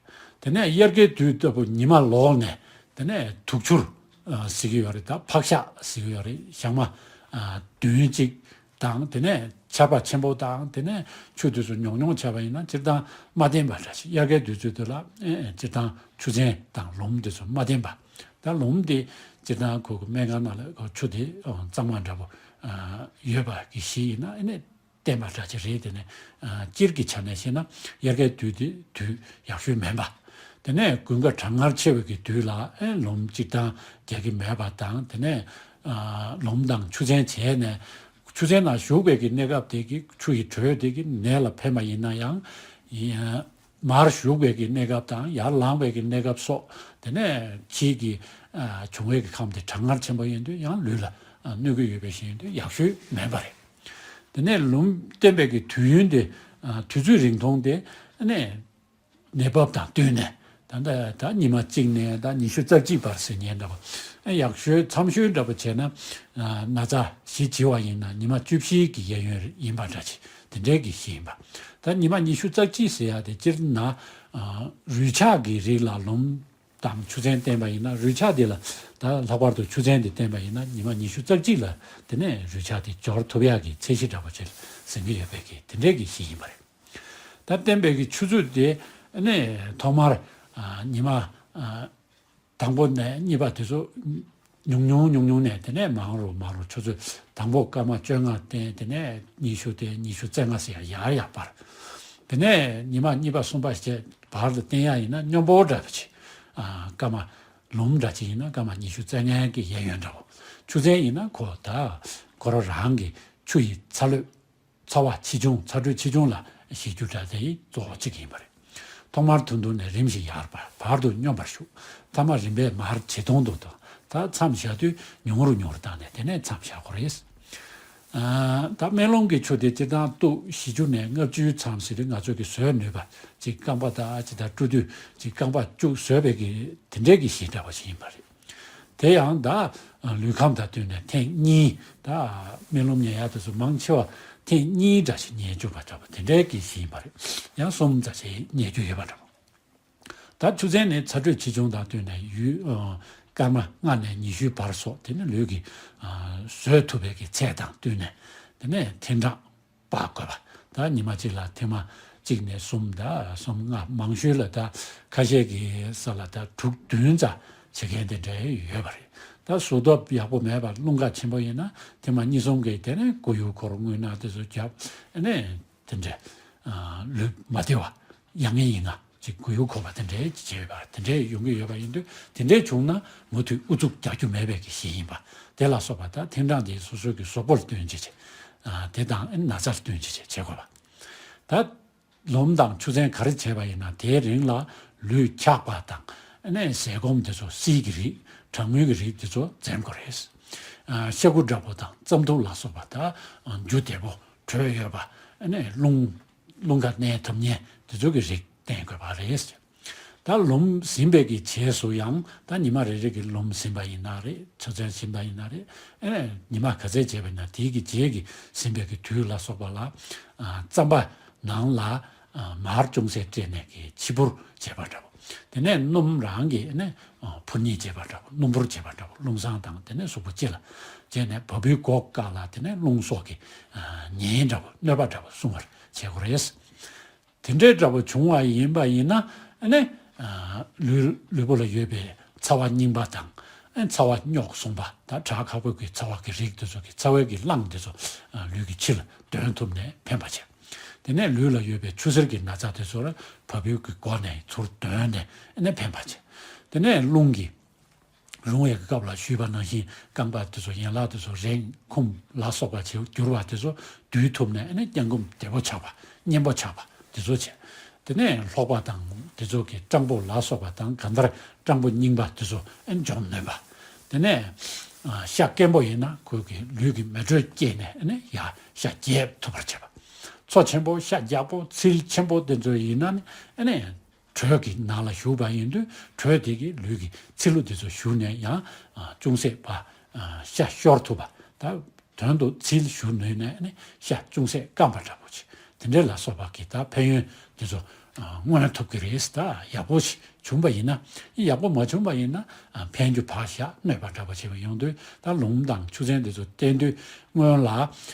དེ་ནས་དབྱར་ཁའི་དུས་ལྟ་བུ་ཉི་མ་ལོག་ནས་དེ་ནས་དུག་ཆུར་ཨ་ཟེར་གྱི་ཡོད་རེད། ད་ཕག་ཤག་ཟེར་གྱི་ཡོད་རེད། ཞག་མ་ཨ་བདུན་གཅིག་དང་དེ་ནས་ཆར་པ་ཆེན་པོ་དང་དེ་ནས་ཆུ་དེ་ཚོ་ཉུང་ཉུང་བྱས་པ་ཡིན་ན་སྤྱིར་བཏང་མ་བསྟེན་པ་འདྲ་ཞིག་དབྱར་ཁའི་དུས་ཚོད་དེ་ལ་ཨེ་ཨེ་སྤྱིར་བཏང་ཆུ་ཚན་དང་ལུམས་དེ་ཚོ་མ་བསྟེན་པ། ད་ལུམས་དེ་སྤྱིར་བཏང་ཁོ་གི་སྨན་ཁང་ནང་ལ་ཁོ་ཆུ་དེ་ཨ་གཙང་མ་འདྲ་པོ་ཨ་ཡོད་པ་གི་གཞི་ཡིན་ན་ཨེ་ནས་བསྟེན་པ་འདྲ་ཅིག་རེད། དེ་ནས་ཨ་སྤྱིར་གྱི་ཆ་ནས་བཤད་ན་དབྱར་ཁའི་དུས་དེ་དུས་ཡག་ཤོས་མིན་པ། དེ་ནས་དགུན་ཁ་གྲང་ངར་ཆེ་བའི་གི་དུས་ལ་ཨེ་ལུམས་སྤྱིར་བཏང་རྒྱག་གི་མེད་པ་དང་། དེ་ནས་ཨ་ལུམས་དང་ཆུ་ཚན་བྱས་ནས་ཆུ་ཚན་ནང་ཞུགས་པའི་གི་གནས་སྐབས་དེ་གི་ཆུ་ཡི་དྲོད་དེ་གི་ནད་ལ་ཕན་པ་ཡིན་ན་ཡང་ཡིན། མར་ཞུགས་པའི་གི་གནས་སྐབས་དང་ཡར་ལངས་པའི་གི་གནས་སྐབས་སོགས། དེ་ནས་ཕྱིའི་གི་ཨ་འབྱུང་བའི་གི་ཁམས་དེ་གྲང་ངར་ཆེན་པོ་ཡིན་དུས་ཡང་ལུས་ལ་ཨ་གནོད་ཀྱི་ཡོད་པའི་ཞིག་ཡིན་དུས་ཡག་ཤོས་མིན་པ་རེད། དེ་ནས་ལུམས་བསྟེན་པའི་གི་དུས་ཡུན་དེ་ཨ་དུས་ཚོད་རིང་ཐུང་དེ་ཨ་ནས་ནད་བབས་དང་བསྟུན་ནས་ད་ལྟ་ད་ཉི་མ་གཅིག་ནས་ད་ཉི་ཤུ་རྩ་གཅིག་བར་ཟེར་མཁན་འདྲ་པོ། ཨ་ཡག་ཤོས་འཚམ་ཤོས་འདྲ་པོ་བྱས་ན་ཨ་ན་ཚ་གཞི་བྱི་བ་ཡིན་ན་ཉི་མ་བཅུ་བཞིའི་གི་གཡས་གཡོན་ཡིན་པ་འདྲ་ཅིག་དེ་འདྲའི་གི་གཞི་ཡིན་པ། ད་ཉི་མ་ཉི་ཤུ་རྩ་གཅིག་ཟེར་ཡག་དེ་སྤྱིར་ན་ཨ་རུས་ཆག་གི་རིགས་ལ་ལུམས་དང་ཆུ་ཚན་བསྟེན་པ་ཡིན་ན་རུས་ཆག་དེ་ལ་ད་ལྷག་པར་དུ་ཆུ་ཚན་དེ་བསྟེན་པ་ཡིན་ན་ཉི་མ་ཉི་ཤུ་རྩ་གཅིག་ལ་དེ་ནས་རུས་ཆག་དེ་སྦྱོར་ཐུབ་ཡག་གི་ཚད་གཞི་འདྲ་པོ་ཅིག་ཟིན་གྱི་ཡོད་པའི་གི་དེ་འདྲའི་གི་གཞི་ཡིན་པ་རེད། ད་བསྟེན་པའི་གི་ཆུ་ཚོད་དེ་ནས་ཐོག་མར་ཨ་ཉི་མ་ཨ་དང་པོ་ནས་གཉིས་པ་དེ་ཚོ་ཉུང་ཉུང་ཉུང་ཉུང་ནས་དེ་ནས་མང་རུ་མང་རུ་ཆུ་ཚོད་དང་པོ་སྐར་མ་བཅོ་ལྔ་བསྟེན། དེ་ནས་ཉི་ཤུ་བསྟེན། ཉི་ཤུ་རྩ་ལྔ་ཟེར་ཡག་ཡར་ཡར་འཕར། དེ་ནས་ཉི་མ་གཉིས་པ་གསུམ་པ་བཅས་བར་དུ་བསྟེན་ཡག་ཡིན་ན་སྔོན་པོ་འདྲ་པོ་ཅིག་ཨ་སྐར་མ་ལུམས་འདྲ་ཅིག་ཡིན་ན་སྐར་མ་ཉི་ཤུ་རྩ་ལྔའི་གི་གཡས་གཡོན་འདྲ་པོ། ཆུ་ཚན་ཡིན་ན་ཁོ་ད་ཁོ་རང་རང་གི་ཆུ་ཡི་ཚ་ལོས། ཚ་བ་ཆེ་ཆུང་། ཚ་དྲོད་ཆེ་ཆུང་ལ་གཞི་རྒྱུ་འདྲ་དེ་གཙོ་བོ་གཅིག་ཡིན་པ་རེད། ཐོག་མར་ཐུང་ཐུང་ནས་རིམ་བཞིན་ཡར་འཕར། བར་དུ་སྙོམས་པར་ཞུགས། མཐའ་མ་རིམ་པས་མར་ཇེ་ཐུང་དུ་འགྲོ། ད་མཚམས་བཞག་དུས་ཉུང་རུ་ཉུང་རུ་བཏང་ནས་དེ་ནས་མཚམས་བཞག་དགོས་རེད། ད་སྨན་ལུམ་གྱི་ཆུ་དེ་སྤྱིར་བཏང་སྟོད་བཞི་བཅུ་ནས་ལྔ་བཅུའི་མཚམས་ཟེར་དུས་ང་ཚོ་གི་བཟོས་ནུས་པ་ཅིག་རྐང་པ་དང་ཅིག་དང་བཀྲུ་དུས་ཅིག་རྐང་པ་བཅུག་བཟོས་པའི་གི་དེ་འདྲའི་གི་གཞི་འདྲ་བ་ཞིག་ཡིན་པ་རེད། དེ་ཡང་ད་ལུས་ཁམས་དང་བསྟུན་ནས་ཐེངས་གཉིས། ད་སྨན་ལུམ་ཉལ་ཡག་དེ་ཚོ་མང་ཆེ་བ་ཐེངས་གཉིས་འདྲ་ཞིག་ཉལ་བཅུག་པ་འདྲ་བ་དེ་འདྲའི་གི་གཞི་ཡིན་པ་རེད། ཡང་གསུམ་ཙམ་ཞིག་ཉལ་རྒྱུ་ཡོད་པ་འདྲ་བ། ད་ཆུ་ཚན་ནི་ཚ་དྲོད་ཆེ་ཆུང་དང་བསྟུན་ནས་ཡུལ་ཨ་སྐར་མ་ལྔ་ནས་ཉི་ཤུའི་བར་སོགས། དེ་ནི་ལུས་ཀྱི་ཨ་བཟོད་ཐུབ་པའི་གི་ཚད་དང་བསྟུན་ནས། དེ་ནས་ཐེངས་གྲངས་སྤར་དགོས་པ། ད་ཉི་མ་གཅིག་ལ་ཐེངས་མ་གཅིག་ནས་གསུམ། ད་གསུམ་ལྔ། མང་ཤོས་ལ་ད་ཁ་ཤས་ཀྱི་ས་ལ་ད་དྲུག་བདུན་ཙམ་བྱེད་མཁན་དེ་འདྲ་ཡོད་པ་རེད། ད་གཟུགས་སྟོབས་ཡག་པོ་མེད་པ་རླུང་ཁ་ཆེན་པོ་ཡིན་ན་ཐེངས་མ་གཉིས་གསུམ་གྱིས་དེ་ནས་སྐུ་ཡུ་འཁོར། རྔུལ་ནག་དེ་ཚོ་བརྒྱབ། ཨ་ནས་དེ་འདྲ་ཨ་ལུས་མ་བདེ་བ། ཡ་ངའི་ཡིན་ན་ཅིག་སྐུ་ཡུ་འཁོར་བ་དེ་འདྲའི་ཅིག་བྱས་ཡོད་པ། དེ་འདྲའི་ཡོང་གི་ཡོད་པ་ཡིན་དུས། དེ་འདྲའི་བྱུང་ན་མུ་མཐུད་ཨུ་ཚུགས་རྒྱག་རྒྱུ་མེད་པའི་གི་གཞི་ཡིན་པ། དེ་ལ་སོགས་པ་ད་ཐེངས་གྲངས་དེ་སོ་སོའི་གི་གཟུགས་པོར་བསྟུན་བྱས་བྱས། ཨ་དེ་དང་ཨ་ན་ཚར་བསྟུན་བྱས་བྱས་བྱེད་དགོས་པ། ད་ལུམ་དང་ཆུ་ཚན་ག་རེ་བྱས་པ་ཡིན་ན་དེའི་རིང་ལ་ལུས་འཁྱག་པ་དང་། ཨ་ནས་ཟས་སྐོམ་དེ་ཚོ་བསིལ་གྱི་རིགས། གྲང་མོའི་གི་རིགས་དེ་ཚོ་འཛེམ་དགོས་རེད། ཨ་ཤ་ཁུ་འདྲ་པོ་དང་རྩམ་ཐུག་ལ་སོགས་པ་ད་འཇུ་བདེ་པོ། དྲོད་ཡོད་པ། ཨ་ནས་རླུང་རླུང་ཁ་གནས་ཐུབ་མཁན་དེ་ཚོ་གི་རིགས་བསྟེན་དགོས་པ་རེད། ད་ལུམ་ཟིན་པའི་གི་རྗེས་སུ་ཡང་། ད་ཉི་མ་རེ་རེ་གི་ལུམ་ཟིན་པ་ཡིན་ན་རེད། ཆུ་ཚན་ཟིན་པ་ཡིན་ན་རེད། ཨེ་ཉི་མ་ག་ཚད་བྱས་པ་ཡིན་ན་དེའི་གི་རྗེས་ཀྱི་ཟིན་པའི་གི་དུས་ལ་སོགས་པ་ལ། ཨ་རྩམ་པ་ནང་ལ་ཨ་མར་ཅུང་ཟད་སྤྲད་ནས་གི་ཕྱི་འབུར་བྱས་པ་འདྲ་པོ། དེ་ནས་སྣུམ་རང་གི་ཨ་ནི་ཨ་འབུར་གཉིས་བྱས་པ་འདྲ་པོ། སྣུམ་འབུར་བྱས་པ་འདྲ་པོ། རླུང་བཟང་དང་དེ་ནས་གཟུགས་པོ་སྤྱི་ལ་བྱས་ནས་བ་སྤུའི་སྒོ་བཀག་ལ། དེ་ནས་རླུང་སོགས་ཀྱི་ཨ་ཉེན་འདྲ་པོ་གནོད་པ་འདྲ་པོ་སྲུང་བར་བྱེད་དགོས་རེད། དེ་འདྲའི་འདྲ་པོ་བྱུང་བ་ཡིན་པ་ཡིན་ན། ཨ་ནི་ཨ་ལུས་ལུས་པོ་ལ་ཡོད་པའི་ཚ་བ་རྙིང་པ་དང་། ཨ་ཚ་བ་རྙོག་ཟུང་པ། ད་དྲག་ཁག་པོ་གི་ཚ་བ་གི་རིགས་དེ་ཚོ་གི་ཚ་བའི་གི་རླངས་དེ་ཚོ་ཨ་ལུས་ཀྱི་ཕྱི་ལ་འདོན་ཐུབ་ནས་ཕན་པ་བྱེད། དེ་ནས་ལུས་ལ་ཡོད་པའི་ཆུ་སེར་གྱི་ན་ཚ་དེ་ཚོ་ལ་བ་སྤུའི་གི་སྒོ་ནས་ཚུར་འདོན་ནས་ཨ་ནི་ཕན་པ་བྱེད། དེ་ནས་རླུང་གི་རུང་བའི་སྐབས་ལ་ཞུས་པ་ནང་བཞིན་རྐང་པ་དེ་ཚོ་ཡན་ལག་དེ་ཚོ་རེངས་འཁུམས་ལ་སོགས་པ་བྱེད་འགྱུར་བ་དེ་ཚོ་འདུལ་ཐུབ་ནས། ཨ་ནི་བརྐྱང་བསྐུམ་བདེ་པོ་ཆགས་པ། མཉེན་པོ་ཆགས་པ་དེ་ཚོ་བྱས། དེ་ནས་ལྷོག་པ་དང་དེ་ཚོ་གི་སྐྲངས་པོ་ལ་སོགས་པ་དང་། གང་ལྟར་སྐྲངས་པོ་རྙིང་པ་དེ་ཚོ་ཨ་ནི་འཇོམས་ནུས་པ། དེ་ནས་ཨ་ཤ་སྐམ་པོ་ཡིན་ན་ཁོ་གི་ལུས་ཀྱི་མེ་དྲོད་སྐྱེས་ནས་ཨ་ནི་ཡར་ཤ་རྒྱས་ཐུབ་པར་བྱེད་པ། མཚོ་ཆེན་པོ་ཤ་རྒྱགས་པོ་ཚིལ་ཆེན་པོ་དེ་ཚོ་ཡིན་ན་ནི་ཨ་ནི། དྲོད་ཀྱི་ནང་ལ་ཞུགས་པ་ཡིན་དུས་དྲོད་དེ་གིས་ལུས་ཀྱི་ཚིལ་ལུ་དེ་ཚོ་ཞུགས་ནས་ཡང་ཨ་ཅུང་ཟད་པ་ཨ་ཤ་ཤོར་ཐུབ་པ། ད་དོན་དུ་ཚིལ་ཞུགས་ནུས་ནས་ནི་ཤ་ཅུང་ཟད་སྐམ་པ་འདྲ་པོ་ཅིག། དེ་འདྲ་ལ་སོགས་པ་གི་ད་ཕན་ཡོན་དེ་ཚོ་ཨ་མངོན་ཐུབ་ཀྱི་རེད། ད་ཡག་པོ་ཞིག་བྱུང་པ་ཡིན་ན། ཡག་པོ་མ་བྱུང་པ་ཡིན་ན་ཨ་ཕན་རྒྱུ་ཕར་བཞག་གནོད་པ་འདྲ་པོ་བྱེད་པ་ཡོང་དུས། ད་ལུམ་དང་ཆུ་ཚན་དེ་ཚོ་བསྟེན་དུས་སྔོན་ལ་ཨེ་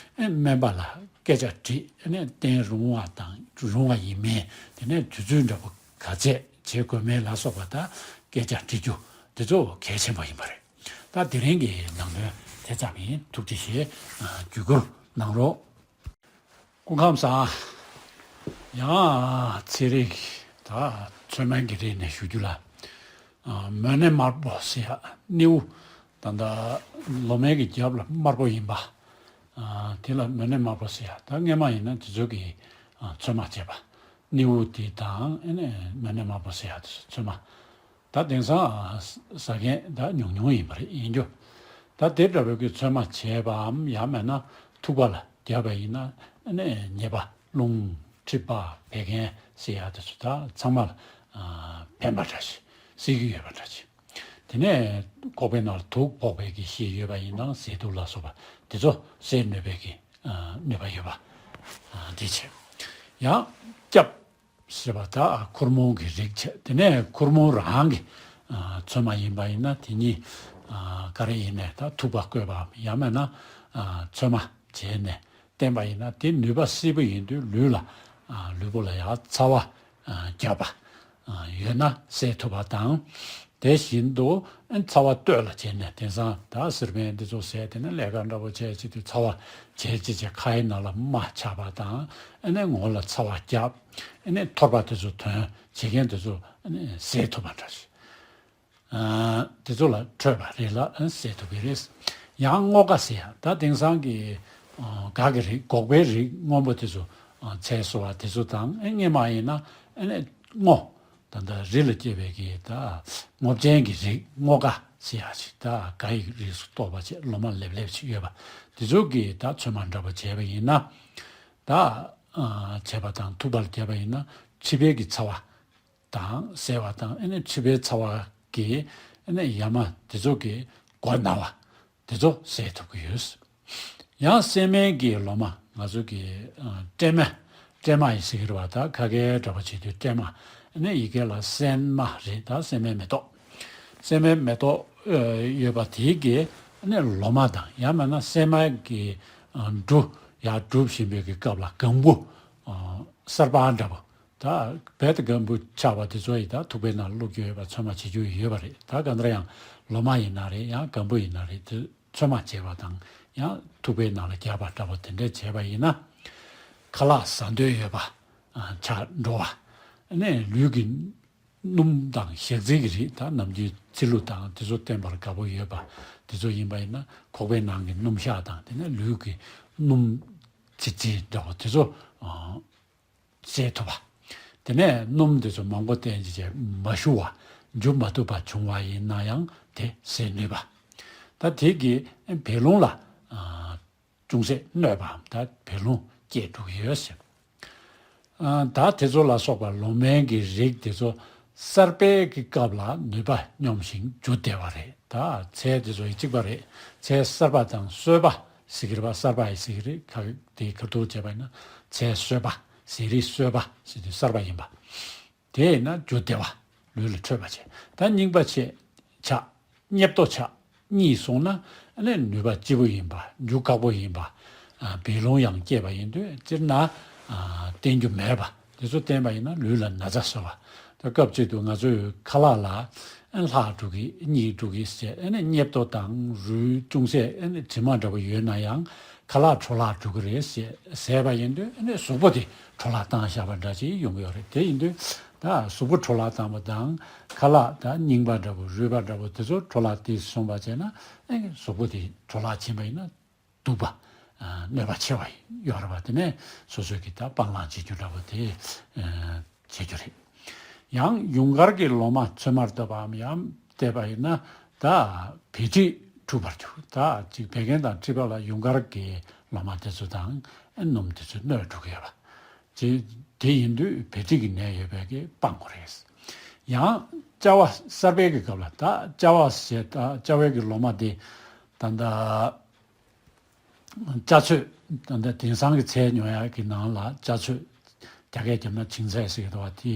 སྨན་པ་ལ་སྐད་ཆ་དྲིས། ཨ་ནས་བསྟེན་རུང་བ་དང་རུང་བ་ཡིན་མིན། དེ་ནས་དུས་ཚོད་འདྲ་པོ་ག་ཚད་བྱེད་དགོས་མིན་ལ་སོགས་པ་ད་སྐད་ཆ་དྲི་རྒྱུ་དེ་ཚོ་གལ་ཆེན་པོ་ཡིན་པ་རེད། ད་དེ་རིང་གི་ནང་དོན་དེ་ཙམ་ཡིན། ཐུགས་རྗེ་ཆེ། ཨ་བརྒྱུད་བསྐུར་གནང་རོགས། སྐུ་ཁམས་བཟང་། ཡང་ཚན་རིག་ད་ཚོད་སྨན་གྱི་རིགས་ནས་ཞུ་རྒྱུ་ལ། ཨ་མོན་གནས་དམར་པོ་ཟེར་ཡ། སྣེའུ་ད་ལྟ་ལོ་མའི་གི་རྒྱབ་ལ་དམར་པོ་ཡིན་པ། ཨ་དེ་ལ་མོན་གནས་དམར་པོ་ཟེར་ཡ། ད་སྔས་མ་ཡིན་ན་དེ་ཚོ་གི་ཨ་ཚོད་མ་བྱས་པ། སྣེའུ་དེ་དང་ཨ་ནི་མོན་གནས་དམར་པོ་ཟེར་ཡ་དེ་ཚོ་ཚོད་མ། ད་དེང་སང་ཨ་ཟ་མཁན་ད་ཉུང་ཉུང་ཡིན་པ་རེད། ཡིན་རྒྱུ། ད་དེ་འདྲ་བའི་གི་ཚོད་མ་བྱས་པའམ་ཡང་མིན་ན་ཐུག་པ་ལ་བརྒྱབ་པ་ཡིན་ན། ཨ་ནི་ཉེས་པ་རླུང་མཁྲིས་པ་བད་ཀན་ཟེར་ཡ་དེ་ཚོ་ད་ཚང་མ་ལ་ཨ་ཕན་པ་འདྲ་ཞིག་སེལ་གྱི་ཡོད་པ་འདྲ་ཞིག། དེ་ནས་ལྐོག་པའི་ནང་ལ་དུག་ཕོག་པའི་གི་གཞི་ཡོད་པ་ཡིན་ན་ཟས་དུག་ལ་སོགས་པ་དེ་ཚོ་སེལ་ནུས་པའི་གི་ཨ་ནུས་པ་ཡོད་པ་ཨ་དེ་བྱས། ཡང་སྐྱབས་ཟེར་བ་ད་ཁོར་མོ་གི་རིགས་བྱས། དེ་ནས་ཁོར་མོ་རང་གི་ཨ་ཚོད་མ་ཡིན་པ་ཡིན་ན་དེ་གཉིས་ཨ་ག་རེ་ཡིན་ནས་ད་ཐུག་པ་བསྐོལ་བའམ་ཡང་མིན་ན་ཨ་ཚོད་མ་བྱས་ནས་བསྟེན་པ་ཡིན་ན། དེ་ནུས་པ་སྲིད་པོ་ཡིན་དུས་ལུས་ལ་ཨ་ལུས་པོ་ལ་ཡང་ཚ་བ་ཨ་རྒྱབ་པ་ཨ་ཡོད་ན་སེལ་ཐུབ་པ་དང་། དེ་བཞིན་དུ་ཨ་ཚ་བ་སྟོད་ལ་བྱས་ནས་དེང་སང་ད་ཟེར་མཁན་འདི་ཚོ་ཟས་དེ་ནི་ལས་ཀ་འདྲ་པོ་བྱས་བྱེད་དུས་ཚ་བ་བྱས་བྱས་བྱས་ཁའི་ནང་ལ་རྨ་ཆགས་པ་དང་། ཨ་ནི་ངོ་ལ་ཚ་བ་རྒྱབ། ཨ་ནི་ཐོར་པ་དེ་ཚོ་ཐོན་བྱེད་མཁན་དེ་ཚོ་ཨ་ནི་སེལ་ཐུབ་པ་འདྲ་ཞིག། ཨ་དེ་ཚོ་ལ་འཕྲོད་པ་རེད་ལ་ཨ་སེལ་ཐུབ་ཀྱི་རེད། ཡང་སྔོ་སྒ་ཟེར་ཡ། ད་དེང་སང་གི་ཨ་སྒ་གི་རིགས། སྒོག་པའི་རིགས་སྔོན་པོ་དེ་ཚོ་ཨ་ཚལ་བཟོ་བ་དེ་ཚོ་དང་། ཨ་སྔས་མ་ཡིན་ན་ཨ་ནི་སྔོ་ད་ལྟ་རི་ལ་སྐྱེས་པའི་གི་ད་སྔོ་ཅན་གྱི་རིགས་སྔོ་སྒ་ ཟེར་ཡག་ཅིག་ད་ག་ཡི་རིགས་སུ་གཏོགས་པ་ཅིག་ལོ་མ་ལེབ་ལེབ་ཅིག་ཡོད་པ་དེ་ཚོ་གི་ད་ཚོད་མ་འདྲ་པོ་བྱས་པ་ཡིན་ན། ད་ཨ་བྱས་པ་དང་ཐུག་པ་ལ་བརྒྱབ་པ་ཡིན་ན་མཁྲིས་པའི་གི་ཚ་བ་དང་སེལ་བ་དང་། ཨ་ནི་མཁྲིས་པའི་ཚ་བ་གི་ཨ་ནི་ཡ་མ་དེ་ཚོ་གི་མགོ་ན་བ་དེ་ཚོ་སེལ་ཐུབ་ཀྱི་ཡོད། ཡང་སྲན་མའི་གི་ལོ་མ་ང་ཚོ་གི་ཨ་སྲན་མ། སྲན་མ་ཡི་ཟེར་གྱི་རེད་པ། ད་ཁ་སྐད་འདྲ་པོ་བྱེད་དུས་སྲན་མ། ཨ་ནི་ཡི་གེ་ལ་སྲན་མ་རེད། ད་སྲན་མའི་མེ་ཏོག་སྲན་མའི་མེ་ཏོག་ཨ་ཡོད་པ་དེའི་གི་ཨ་ནི་ལོ་མ་དང་། ཡང་མིན་ན་སྲན་མ་གི་ཨ་འབྲུ་ཡར་སྒྲུབ་བཞིན་པའི་གི་སྐབས་ལ་སྒམ་པོ་ཨ་གསར་པ་འདྲ་པོ། ད་རྦད་དེ་སྒམ་པོ་ཆག་པ་དེ་ཚོ་ཡི་ད་ཐུག་པའི་ནང་བླུགས་རྒྱུ་ཡོད་པ་ཚོད་མ་བྱེད་རྒྱུ་ཡོད་པ་རེད། ད་གང་ལྟར་ཡང་ལོ་མ་ཡིན་ན་རེད། ཡང་སྒམ་པོ་ཡིན་ན་རེད། དེ་ཚོད་མ་བྱས་པ་དང་ཡང་ཐུག་པའི་ནང་ལ་བརྒྱབ་པ་འདྲ་པོ་དེ་འདྲ་བྱས་པ་ཡིན་ན། ཁ་ལག་ཟ་འདོད་ཡོད་པ་ཨ་ཆགས་འགྲོ་བ། ཨ་ནི་ལུས་ཀྱི་སྣུམ་དང་ཞག་ཚིལ་གྱི་རིགས། ད་ནམ་རྒྱུན་ཚིལ་ལུ་དང་དེ་ཚོ་བསྟེན་པར་དགའ་པོ་ཡོད་པ་དེ་ཚོ་ཡིན་པ་ཡིན་ན། ཁོག་པའི་ནང་གི་སྣུམ་ཞག་དང་དེ་ནས་ལུས་ཀྱི་སྣུམ་ཚིལ་ཚིལ་འདྲ་པོ་དེ་ཚོ་ཨ་སེལ་ཐུབ་པ། དེ་ནས་སྣུམ་དེ་ཚོ་མང་པོ་བསྟེན་བྱས་མ་ཞུ་བ་འཇུ་མ་ཐུབ་པ་བྱུང་བ་ཡིན་ན་ཡང་དེ་སེལ་ནུས་པ། ད་དེ་གིས་བད་རླུང་ལ་ཨ་ཅུང་ཟད་གནོད་པའམ་ད་བད་རླུང་སྐྱེད་འགྲོ་གི་ཡོད་ཟེར། ཨ་ད་དེ་ཚོ་ལ་སོགས་པ་ལོ་མའི་གི་རིགས་དེ་ཚོ་གསར་པའི་གི་སྐབས་ལ་ནུས་པ་སྙོམས་ཤིང་འཇུ་བདེ་བ་རེད། ད་ཚལ་དེ་ཚོ་ཡི་གཅིག་པ་རེད། ཚལ་གསར་པ་དང་སོས་པ་ཟེར་གྱི་རེད་པ། གསར་པ་ཡི་ཟེར་གྱི་རེད། ཁ་དེ་ཁ་ཐུག་བྱས་པ་ཡིན་ན་ཚལ་སོས་པ། ཟས་རིགས་སོས་པ་ཟེར་དུས་གསར་པ་ཡིན་པ། དེས་ན་འཇུ་བདེ་བ། ལུས་ལ་འཕྲོད་པ་བྱེད། ད་རྙིང་པ་ཆགས། ཆགས། མཉེབ་ཏོ་ཆགས། གཉིད་སོང་ན་ཨ་ནི་ནུས་པ་ལྕི་པོ་ཡིན་པ། འཇུ་ཁག་པོ་ཡིན་པ། ཨ་བད་རླུང་ཡང་སྐྱེས་པ་ཡིན་དུས་སྤྱིར་ན་ཨ་བསྟེན་རྒྱུ་མེད་པ། དེ་ཚོ་བསྟེན་པ་ཡིན་ན་ལུས་ལ་ན་ཚ་བཟོ་བ། ད་སྐབས་གཅིག་ཏུ་ང་ཚོའི་ཁ་ལག་ལ་ཨ་ལྷག་འགྲོ་གི། གཉིད་འགྲོ་གི་ཟེར། ཨ་ནི་མཉེབ་ཏོ་དང་རུལ་ཅུང་ཟད་ཨ་ནི་དྲི་མ་འདྲ་པོ་ཡོད་ན་ཡང་ཁ་ལག་འཕྲོ་བརླག་འགྲོ་གི་རེད་ཟེར་ཟེར་བ་ཡིན་དུས། ཨ་ནི་གཟུགས་པོ་དེ་འཕྲོ་བརླག་བཏང་བཞག་པ་འདྲ་ཅིག་ཡོང་གི་ཡོད་རེད། དེ་ཡིན་དུས་ད་གཟུགས་པོ་འཕྲོ་བརླག་བཏང་བ་དང་ཁ་ལག་ད་རྙིང་པ་འདྲ་པོ་རུལ་པ་འདྲ་པོ་དེ་ཚོ་འཕྲོ་བརླག་དེ་སོང་བ་བྱས་ན། ཨེ་གཟུགས་པོ་དེ་འཕྲོ་བརླག་ཕྱིན་པ་ཡིན་ན་སྡུག་པ། ཨ་གནོད་པ་ཆེ་བ་ཡོད་རེད་པ། དེ་ནས་སོ་སོས་ཀྱི་ད་སྤང་བླང་བྱེད་རྒྱུ་འདྲ་པོ་དེ་ཨ་བྱེད་རྒྱུ་རེད། ཡང་ཡུངས་ཀར་གྱི་ལོ་མ་ཚོད་མར་བཏབ་པའམ་ཡང་བལྟས་པ་ཡིན་ན། ད་བད་མཁྲིས་འཁྲུགས་པར་འགྱུར། ད་ཅིག་བད་ཀན་དང་མཁྲིས་པ་ལ་ཡུངས་ཀར་གྱི་ལོ་མ་དེ་ཚོ་དང་ཨ་སྣུམ་དེ་ཚོ་གནོད་འགྲོ་གི་ཡོད་པ། ཅེས་དེ་ཡིན་དུས་བད་མཁྲིས་ཀྱི་ནད་ཡོད་པའི་གི་སྤང་དགོས་རེད། ཡང་བཅའ་བ་གསར་པའི་གི་སྐབས་ལ། ད་བཅའ་བ་ཟེར། ད་བཅའ་བའི་གི་ལོ་མ་དེ་ད་ལྟ་བཅའ་ཚོད། ད་ལྟ་དེང་སང་གི་ཚལ་ཉོ་ཡག་གི་ནང་ལ་བཅའ་ཚོད། རྒྱ་སྐད་བརྒྱབ་ན་ཆིང་ཚད་ཟེར་གྱི་འདུག་པ། དེ་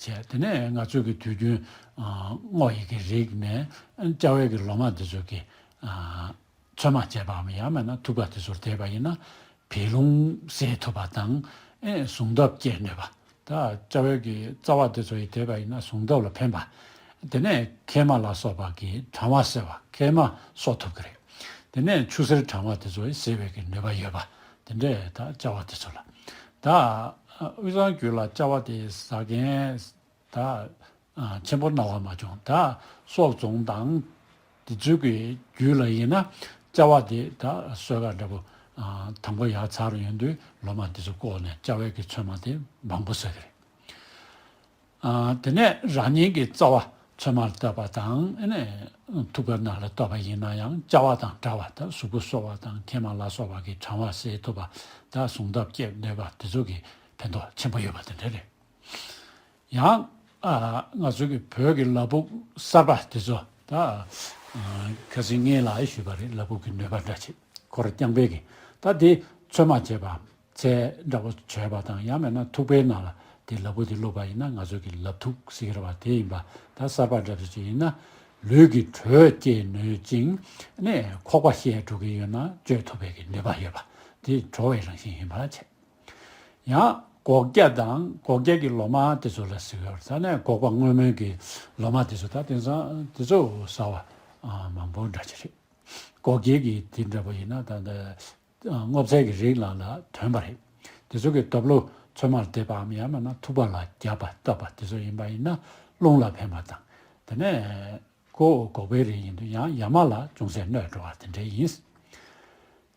བྱས། དེ་ནས་ང་ཚོའི་གི་དུས་རྒྱུན་ཨ་སྔོ་ཡི་གི་རིགས་ནས་ཨ་བཅའ་བའི་གི་ལོ་མ་དེ་ཚོ་གི་ཨ་ཚོད་མ་བྱས་པའམ་ཡང་མིན་ན་ཐུག་པ་དེ་ཚོར་བལྟས་པ་ཡིན་ན་བད་རླུང་སེལ་ཐུབ་པ་དང་། ཨེ་ཟུངས་སྟབས་སྐྱེད་ནུས་པ། ད་བཅའ་བའི་གི་རྩ་བ་དེ་ཚོ་ཡི་བལྟས་པ་ཡིན་ན་ཟུངས་སྟབས་ལ་ཕན་པ། དེ་ནས་མཁལ་མ་ལ་སོགས་པ་གི་གྲང་བ་སེལ་བ། མཁལ་མ་གསོ་ཐུབ་ཀྱི་རེད། དེ་ནས་ཆུ་སེར་གྲང་བ་དེ་ཚོ་ཡི་སེལ་བའི་གི་ནུས་པ་ཡོད་པ། དེ་འདྲས་ད་བཅའ་བ་དེ་ཚོ་ལ། ད་དབུས་གཙང་རྒྱུད་ལ་བཅའ་བ་དེ་ཟ་མཁན་ད་ཨ་ཆེན་པོ་རྣ་བ་མ་བྱུང་། ད་སྲོག་རྫོང་དང་དེ་ཚོའི་གི་རྒྱུད་ལ་ཡིན་ན་བཅའ་བ་དེ་ད་གསོལ་ཁ་འདྲ་པོ་ཨ་དང་པོ་ཡར་ཚར་ཡོང་དུས་ལོ་མ་དེ་ཚོ་བཀོག་ནས་བཅའ་བའི་གི་ཚོད་མ་དེ་མང་པོ་ཟ་གི་རེད། ཨ་དེ་ནས་རང་ཉིད་ཀྱི་རྩ་བ་ཚོད་མར་བཏབ་པ་དང་། ཨ་ནས་ཐུག་པའི་ནང་ལ་བཏབ་པ་ཡིན་ན་ཡང་བཅའ་བ་དང་འདྲ་བ། ད་གཟུགས་པོ་གསོ་བ་དང་མཁལ་མ་ལ་སོགས་པ་གི་གྲང་བ་སེལ་ཐུབ་པ། ད་ཟུངས་སྟབས་སྐྱེད་ནུས་པ་དེ་ཚོ་གི་ཕན་ཐོགས་ཆེན་པོ་ཡོད་པ་དེ་འདྲ་རེད། ཡང་ཨ་ང་ཚོ་གི་བོད་ཀྱི་ལ་ཕུག་གསར་པ་དེ་ཚོ། ད་ཨ་ཁ་སང་ངས་ལ་ཞུས་པ་རེད། ལ་ཕུག་གི་ནུས་པ་འདྲ་ཆེ། ཁོ་ར་རྐྱང་པའི་གི་ད་དེ་ཚོད་མ་བྱས་པའམ་ཚལ་འདྲ་པོ་བྱས་པ་དང་། ཡང་མིན་ན་ཐུག་པའི་ནང་ལ་དེ་ལ་ཕུག་དེ་བླུགས་པ་ཡིན་ན་ང་ཚོ་གི་ལ་ཕུག་ཟེར་གྱི་རེད་པ། དེ་ཡིན་པ། ད་གསར་པ་འདྲ་པོ་ཅིག་ཡིན་ན་ལུས་ཀྱི་དྲོད་སྐྱེད་ནུས་ཅིང་། ཨ་ནས་ཁོག་པ་བཤལ་འགྲོ་གི་ཡོད་ན་གཅོད་ཐུབ་པའི་གི་ནུས་པ་ཡོད་པ། དེ་དྲོ་བའི་རང་བཞིན་ཡིན་པ་བྱས། ཡང་སྒོག་སྐྱ་དང་སྒོག་སྐྱ་གི་ལོ་མ་དེ་ཚོ་ལ་ཟེར་གྱི་ཡོད་རེད། ད་ནས་སྒོག་པ་སྔོན་མོའི་གི་ལོ་མ་དེ་ཚོ། ད་དེང་སང་དེ་ཚོ་ཟ་བ་ཨ་མང་པོ་འདྲ་ཅིག་རེད། སྒོག་སྐྱའི་གི་དེ་འདྲ་པོ་ཡིན་ན་ད་ལྟ་སྔོ་ཚལ་གི་རིགས་ནང་ལ་ཐོན་པ་རེད། དེ་ཚོ་གི་ཏོབ་ལོ་ཚོད་མར་བཏབ་པའམ་ཡང་མིན་ན་ཐུག་པ་ལ་བརྒྱབ་པ་བཏབ་པ་དེ་ཚོ་ཡིན་པ་ཡིན་ན་རླུང་ལ་ཕན་པ་དང་། དེ་ནས་ཁོ་སྒོག་པའི་རིགས་ཡིན་དུས་ཡང་ཡ་མ་ལ་ཅུང་ཟད་གནོད་འགྲོ་བ་དེ་འདྲ་ཡིན།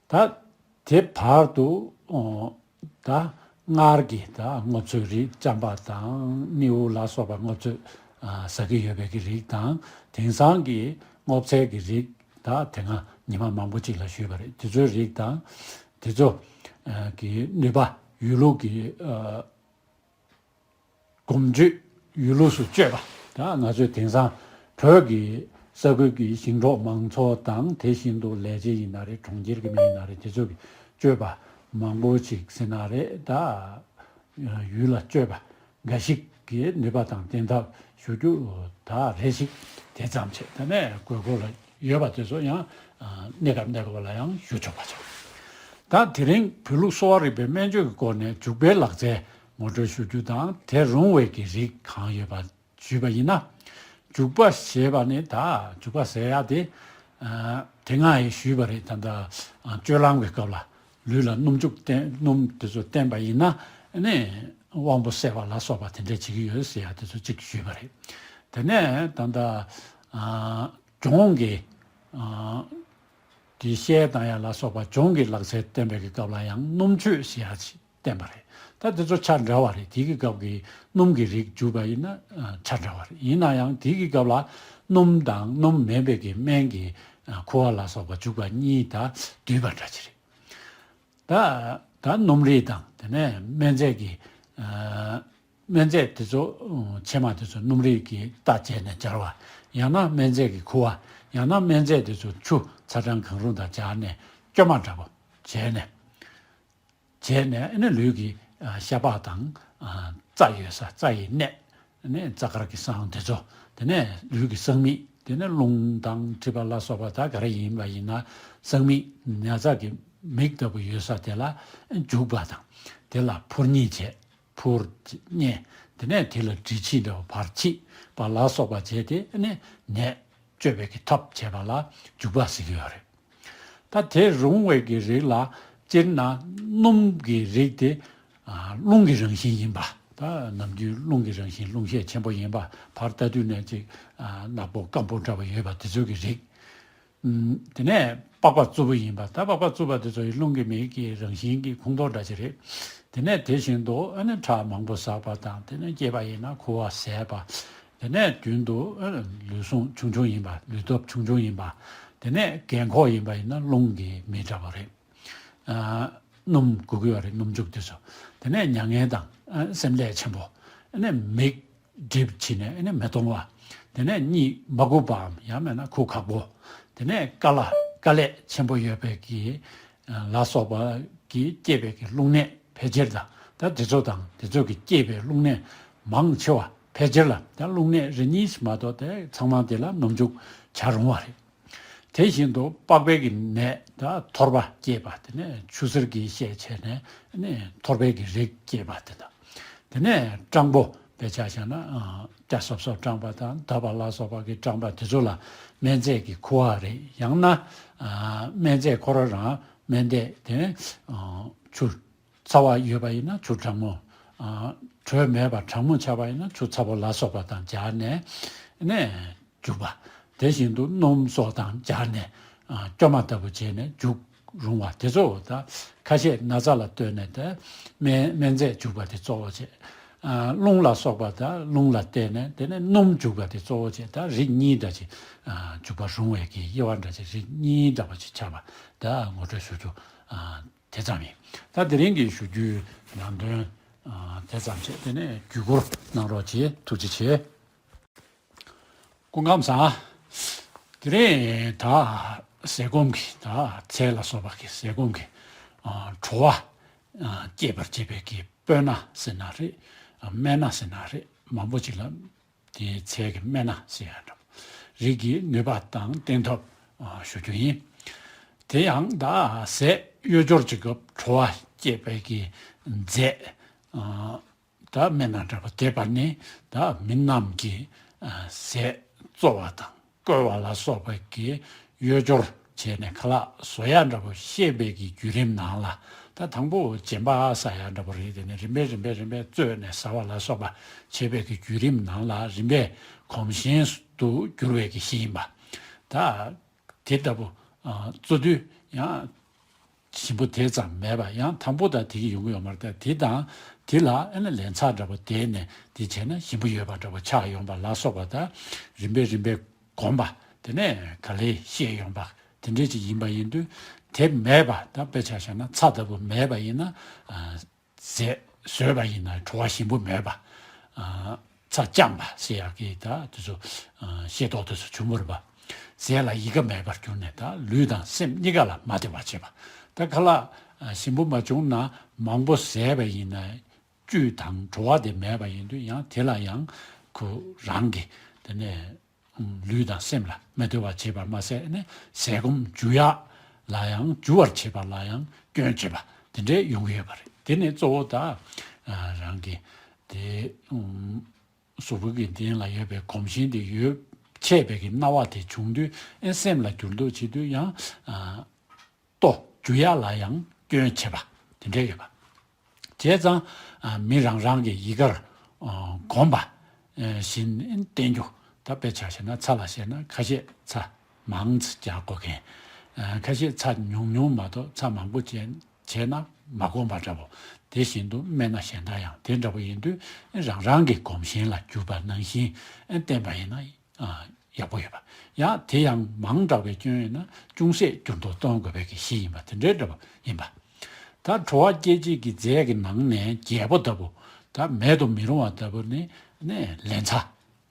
ད་དེ་བར་དུ་ཨོ་ད་སྔར་གྱི་ད་སྔོ་ཚོད་རིགས་རྐྱང་པ་དང་སྣེའུ་ལ་སོགས་པ་སྔོ་ཚོད་ཨ་ཟ་གི་ཡོད་པའི་གི་རིགས་དང་། དེང་སང་གི་ སྔོ་ཚལ་གྱི་རིགས་ད་དེ་སྔ་ཉི་མ་མང་པོ་ཅིག་ལ་ཞུས་པ་རེད། དེ་ཚོའི་རིགས་དང་དེ་ཚོ་ཨ་གི་ནུས་པ་ཡོད་ལུགས་ཀྱི་ཨ་གོམས་སྤྱོད་ཡོད་ལུགས་སུ་སྤྱོད་པ། ད་ང་ཚོས་དེང་སང་བོད་ཀྱི་ས་ཁུལ་གྱི་ཞིང་འབྲོག་མང་ཚོགས་དང་དེ་བཞིན་དུ་ལས་བྱེད་ཡིན་ན་རེད། གྲོང་ཁྱེར་གྱི་མི་ཡིན་ན་རེད། དེ་ཚོ་གི་སྤྱོད་པ་མང་པོ་ཅིག་ཟེར་ན་རེད། ད་ཡུལ་ལ་སྤྱོད་པ་འགའ་ཞིག་གི་ནུས་པ་དང་བརྟན་ཐབས་ཞུ་རྒྱུ་ད་རེ་ཞིག་དེ་ཙམ་བྱས། དེ་ནས་དགོས་མཁོ་ལ་ཡོད་པ་དེ་ཚོ་ཡང་གནས་སྐབས་གནས་སྐབས་ལ་ཡང་ཞུ་ཆོག་པ་བྱས། ད་དེ་རིང་བོད་ལུགས་གསོ་བ་རིག་པའི་སྨན་བཅོས་ཀྱི་སྐོར་ནས་འཇུག་པའི་ལག་རྩལ་ངོ་སྤྲོད་ཞུ་རྒྱུ་དང་། དེ་རུང་བའི་གི་རིགས་གང་ཡོད་པ་ཞུས་པ་ཡིན་ན། འཇུག་པ་ཞེས་པ་ནི། ད་འཇུག་པ་ཟེར་ཡ་དེ་ཨ་དེ་སྔ་ཡང་ཞུས་པ་རེད། ད་ལྟ་ཨ་སྤྱོད་ལམ་གྱི་སྐབས་ལ་ལུས་ལ་སྣུམ་འཇུག་བསྟེན། སྣུམ་དེ་ཚོ་བསྟེན་པ་ཡིན་ན་ནི་དབང་པོ་གསལ་བ་ལ་སོགས་པ་དེ་འདྲ་བྱེད་ཀྱི་ཡོད་ཟེར་ཡ་དེ་ཚོ་གཅིག་ཞུས་པ་རེད། དེ་ནས་ད་ལྟ་ཨ་སྦྱོང་གི་ཨ་དེ་བཤལ་བཏང་ཡ་ལ་སོགས་པ་སྦྱོང་གི་ལག་རྩལ་བསྟན་པའི་གི་སྐབས་ལ་ཡང་སྣུམ་བཅོས་ཞེས་ཡ་ཅིག་བསྟན་པ་རེད། ད་དེ་ཚོ་ཆ་འདྲ་བ་རེད། དེ་གི་སྐབས་ཀྱི་སྣུམ་གྱི་རིགས་འཇུག་པ་ཡིན་ན་ཨ་ཆ་འདྲ་བ་རེད། ཡིན་ན་ཡང་དེ་གི་སྐབས་ལ་སྣུམ་དང་སྣུམ་མིན་པའི་གི་སྨན་གྱི་ཨ་ཁུ་བ་ལ་སོགས་པ་འཇུག་པ་གཉིས་ད་འདུས་པ་འདྲ་ཅིག་རེད། ད་ད་སྣུམ་རིགས་དང་དེ་ནས་སྨན་རྫས་ཀྱི་ཨ་སྨན་རྫས་དེ་ཚོ་ཨ་ཕྱེ་མ་དེ་ཚོ་སྣུམ་རིགས་ཀྱི་རྟ་བྱས་ནས་སྦྱར་བ། ཡང་ན་སྨན་རྫས་ཀྱི་ཁུ་བ། ཡང་ན་སྨན་རྫས་དེ་ཚོ་ཆུ་ཚ་གྲང་གང་རུང་དང་སྦྱར་ནས་སྐྱོ་མ་འདྲ་པོ་བྱས་ནས། བྱས་ནས་ཨ་ནི་ལུས་ཀྱི་ཨ་ཤ་པགས་དང་ཨ་རྩ་ཡོད་ས། རྩ་ཡི་གནད། ཨ་ནི་རྩ་དཀར་གྱི་སྲང་དེ་ཚོ། དེ་ནས་ལུས་ཀྱི་གསང་མིག། དེ་ནས་རླུང་དང་མཁྲིས་པ་ལ་སོགས་པ་ད་ག་རེ་ཡིན་པ་ཡིན་ན་གསང་མིག་ཉ་ཚག་གི་མིག་ལྟ་བུ་ཡོད་ས་དེ་ལ་འཇུག་པ་དང་། དེ་ལ་འཕུར་མཉེ་བྱས། འཕུར་མཉེ། དེ་ནས་དེ་ལ་འདྲིལ་ཕྱིས་འདྲ་བ་བར་ཕྱིས་པ་ལ་སོགས་པ་བྱས་ཏེ་ཨ་ནི་ནད་བཅོས་པའི་གི་ཐབས་བྱས་པ་ལ་འཇུག་པ་ཟེར་གྱི་ཡོད་རེད། ད་དེ་རུང་བའི་གི་རིགས་ལ་སྤྱིར་ན་སྣུམ་གྱི་རིགས་དེ་ཨ་རླུང་གི་རང་བཞིན་ཡིན་པ། ད་ནམ་རྒྱུན་རླུང་གི་རང་བཞིན་རླུང་ཤས་ཆེན་པོ་ཡིན་པ། བར་ལྟ་དུས་ནས་ཅིག་ཨ་ནག་པོ་སྐམ་པོ་འདྲ་བ་ཡོད་པ་དེ་ཚོ་གི་རིགས། ཨུམ། དེ་ནས་པགས་པ་རྩུབ་པོ་ཡིན་པ། ད་པགས་པ་རྩུབ་པ་དེ་ཚོ་ཡི་རླུང་གི་མིག་གི་རང་བཞིན་གྱི་ཁོངས་གཏོགས་འདྲ་ཅིག་རེད། དེ་ནས་དེ་བཞིན་དུ་ཨ་ནི་ཁྲག་མང་པོ་ཟགས་པ་དང་། དེ་ནས་སྐྱེས་པ་ཡིན་ན་ཁུ་བ་ཟད་པ། དེ་ནས་རྒྱུན་དུ་ཨ་ནི་ལུས་ཟུངས་ཆུང་ཆུང་ཡིན་པ། ལུས་སྟོབས་ཆུང་ཆུང་ཡིན་པ། དེ་ནས་རྒས་འཁོགས་ཡིན་པ་ཡིན་ན་རླུང་གི་མི་འདྲ་བ་རེད། ཨ་སྣུམ་དགོས་ཀྱི་ཡོད་རེད། སྣུམ་འཇུག་དེ་ཚོ། དེ་ནས་མྱ་ངན་དང་ཨ་སེམས་ལས་ཆེན་པོ། ཨ་ནི་མིག་འགྲིབ་ཕྱིན་ནས་ཨ་ནི་མི་མཐོང་བ། དེ་ནས་གཉིད་མ་ཁུག་པའམ་ཡང་མིན་ན་ཁུག་ཁག་པོ། དེ་ནས་དཀའ་ལས་དཀའ་ལས་ཆེན་པོ་ཡོད་པའི་གི་ལ་སོགས་པ་གིས་བསྐྱེད་པའི་གི་རླུང་ནད་ཕལ་ཆེར་དང་། ད་དེ་ཚོ་དང་དེ་ཚོ་གིས་བསྐྱེད་པའི་རླུང་ནད་མང་ཆེ་བ་ཕལ་ཆེར་ལ་ད་རླུང་ནད་རེ་གཉིས་མ་གཏོགས་དེ་ཚང་མ་དེ་ལ་སྣུམ་འཇུག་བྱ་རུང་བ་རེད། དེ་བཞིན་དུ་པགས་པའི་གི་ནད་ད་ཐོར་པ་སྐྱེས་པ། དེ་ནས་ཆུ་སེར་གྱི་ཤས་ཆེ་ནས་ནི་ཐོར་པའི་གི་རིགས་སྐྱེས་པ་དེ་དང་། དེ་ནས་སྐྲངས་པོ་དཔེ་ཆ་བཞག་ན་ཨ་སྐྲ་སོབ་སོབ་སྐྲངས་པ་དང་འདབ་པ་ལ་སོགས་པ་གི་སྐྲངས་པ་དེ་ཚོ་ལ་སྨན་རྫས་ཀྱི་ཁུ་བ་རེད། ཡང་ན་ཨ་སྨན་རྫས་ཁོ་རང་རང་སྨན་བསྡད་དེ་ཨ་ཆུ་ཚ་བ་ཡོད་པ་ཡིན་ན་ཆུ་གྲང་མོ། ཨ་དྲོད་མེད་པ་གྲང་མོ་ཆགས་པ་ཡིན་ན་ཆུ་ཚ་པོ་ལ་སོགས་པ་དང་སྦྱར་ནས་ནས་འཇུག་པ། དེ་བཞིན་དུ་སྣུམ་སོགས་དང་སྦྱར་ནས་ཨ་སྐྱོ་མ་ལྟ་བུ་བྱས་ནས་འཇུག་རུང་བ་དེ་ཚོ། ད་ཁ་ཤས་ན་ཚ་ལ་ལྟོས་ནས་དེ་སྨན་སྨན་རྫས་འཇུག་པ་དེ་གཙོ་བོ་བྱས། ཨ་རླུང་ལ་སོགས་པ་ད་རླུང་ལ་བརྟེན་ནས་དེ་ནས་སྣུམ་འཇུག་པ་དེ་གཙོ་བོ་བྱས། ད་རིགས་གཉིས་འདྲ་ཅིག་ཨ་འཇུག་པ་རུང་བའི་གི་དབྱེ་བ་འདྲ་ཅིག་རིགས་གཉིས་འདྲ་པོ་ཅིག་ཆགས་པ་ད་ངོ་སྤྲོད་ཞུ་རྒྱུ་ཨ་དེ་ཙམ་ཡིན། ད་དེ་རིང་གི་ཞུ་རྒྱུའི་ནང་དོན་ཨ་དེ་ཙམ་བྱས། དེ་ནས་བརྒྱུད་སྐུར་གནང་རོགས་བྱེད། ཐུགས་རྗེ་ཆེ། སྐུ་ཁམས་བཟང་། དེ་རིང་ད་ཟས་སྐོམ་གྱི་ད་ཚལ་ལ་སོགས་པ་གི་ཟས་སྐོམ་གྱི་ཨ་བྲོ་བ་ཨ་སྐྱེད་པར་བྱེད་པའི་གི་སྤོས་སྣ་ཟེར་ན་རེད། ཨ་སྨན་སྣ་ཟེར་ན་རེད། མང་པོ་ཅིག་ལ་དེའི་ཚལ་གྱི་སྨན་སྣ་ཟེར་ཡ་འདྲ་པོ་རིགས་ཀྱི་ནུས་པ་དང་བསྟེན་ཐབས་ཨ་ཞུ་རྒྱུ་ཡིན། དེ་ཡང་ད་ཟས་གཡོས་སྦྱོར་གྱི་སྐབས་བྲོ་བ་སྐྱེད་པའི་གི་རྫས་ཨ་ད་སྨན་སྣ་འདྲ་པོ་དེ་པ་ནི་ད་མི་རྣམས་ཀྱི་ཨ་ཟས་གཙོ་བ་དང་བསྐོལ་བ་ལ་སོགས་པ་གི་གཡོས་སྦྱོར་བྱས་ནས་ཁ་ལག་བཟོ་ཡ་འདྲ་པོ་བཤད་པའི་གི་བརྒྱུད་རིམ་ནང་ལ། ད་དང་པོ་རྗེན་པ་ཟ་ཡ་འདྲ་པོ་རེད། དེ་ནས་རིམ་པས་རིམ་པས་རིམ་པས་བཙོས་ནས་ཟ་བ་ལ་སོགས་པ་བྱེད་པའི་གི་བརྒྱུད་རིམ་ནང་ལ་རིམ་པས་གོམས་གཤིས་དུ་གྱུར་བའི་གི་གཞི་ཡིན་པ། ད་དེ་ལྟ་བུ་ཨ་གཙོ་དུས་ཡང་ཞིམ་པོ་དེ་ཙམ་མེད་པ། ཡང་དང་པོ་དང་དེ་གི་ཡོང་གི་ཡོད་མ་རེད། ད་དེ་དང་དེ་ལ་ཨ་ནི་ལན་ཚྭ་འདྲ་པོ་དེ་ནས་དེ་བྱས་ན་ཞིམ་པོ་ཡོད་པ་འདྲ་པོ་ཆགས་ཡོང་པ་ལ་སོགས་པ། ད་རིམ་པས་རིམ་པས་གོམས་པ་ དེ་ནས་ག་ལེར་བཤད་ཡོང་པ་དེ་འདྲས་ཅིག་ཡིན་པ་ཡིན་དུས། དེ་མེད་པ་ད་དཔེ་ཆ་བཞག་ན་ཚྭ་ལྟ་བུ་མེད་པ་ཡིན་ན། ཨ། ཟས་ཟོས་པ་ཡིན་ན་བྲོ་བ་ཞིམ་པོ་མེད་པ། ཨ། ཚྭ་སྐམ་པ་ཟེར་ཡག་གི་ད་དེ་ཚོ། ཨ། ཤེས་རྟོགས་དེ་ཚོ་བྱུང་བ་རེད་པ། ཟས་ལ་ཡི་ག་མེད་པར་གྱུར་ནས་ད་ལུས་དང་སེམས་གཉིས་ཀ་ལ་མ་བདེ་བ་བྱེད་པ། ད་ག་ལ། ཨ། ཞིམ་པོ་མ་བྱུང་ན་མང་པོ་ཟས་པ་ཡིན་ན་བཅུད་དང་བྲོ་བ་དེ་མེད་པ་ཡིན་དུས། ཡང་དེ་ལ་ཡང་ཁོ་རང་གི་དེ་ནས་ལུས་དང་སེམས་ལ་མི་བདེ་བ་བྱེད་པ་མ་ཟད་ནས། ཟས་སྐོམ་འཇུ་ཡག་ལ་ཡང་འཇུ་བར་བྱེད་པ་ལ་ཡང་སྐྱོན་བྱེད་པ་དེ་འདྲས་ཡོང་གི་ཡོད་པ་རེད། དེ་ནས་གཙོ་བོ་ད། ཨ། རང་གི་དེ། ཨུམ། གཟུགས་པོ་གི་སྟེང་ལ་ཡོད་པའི་གོམས་གཤིས་དེ་ཡོད། ཆད་པའི་གི་སྣང་བ་དེ་བྱུང་དུས། ཨེ། སེམས་ལ་འགྱུར་ལྡོག་བྱེད་དུས་ཡང་། ཨ། ལྟོ་འཇུ་ཡག་ལ་ཡང་སྐྱོན་བྱེད་པ་དེ་འདྲས་ཡོད་པ། བྱས་ཙང་། ཨ། མི་རང་རང་གི་ཡི་གར། ཨ། གོམས་པ། ཨ། བཞིན་བསྟེན་རྒྱུ། ད་དཔེ་ཆ་བཞག་ན་ཚྭ་ལ་བཤད་ན་ཁ་ཤས་ཚྭ་མང་ཙམ་རྒྱག་དགོས་མཁན། ཨ། ཁ་ཤས་ཚྭ་ཉུང་ཉུང་མ་གཏོགས་ཚྭ་མང་པོ་བྱས་བྱས་ན་མ་གོམས་པ་འདྲ་པོ། དེ་བཞིན་དུ་སྨན་སྣ་གཞན་དག་ཡང་དེ་འདྲ་པོ་ཡིན་དུས། རང་རང་གི་གོམས་གཤིས་ལ་འཇུག་པ་ནང་བཞིན་བསྟེན་པ་ཡིན་ན། ཨ། ཡག་པོ་ཡོད་པ། ཡང་དེ་ཡང་མང་དྲགས་པའི་སྐྱོན་ཡོད་ན་ཅུང་ཟད་འགྱུར་ལྡོག་གཏོང་དགོས་པའི་གི་གཞི་ཡིན་པ་དེ་འདྲའི་འདྲ་པོ་ཡིན་པ། ད་བྲོ་བ་སྐྱེད་བྱེད་ཀྱི་རྫས་ཀྱི་ནང་ནས་རྒྱལ་པོ་ལྟ་བུ། ད་མེད་དུ་མི་རུང་བ་ལྟ་བུ་ནི། ནི་ལན་ཚྭ།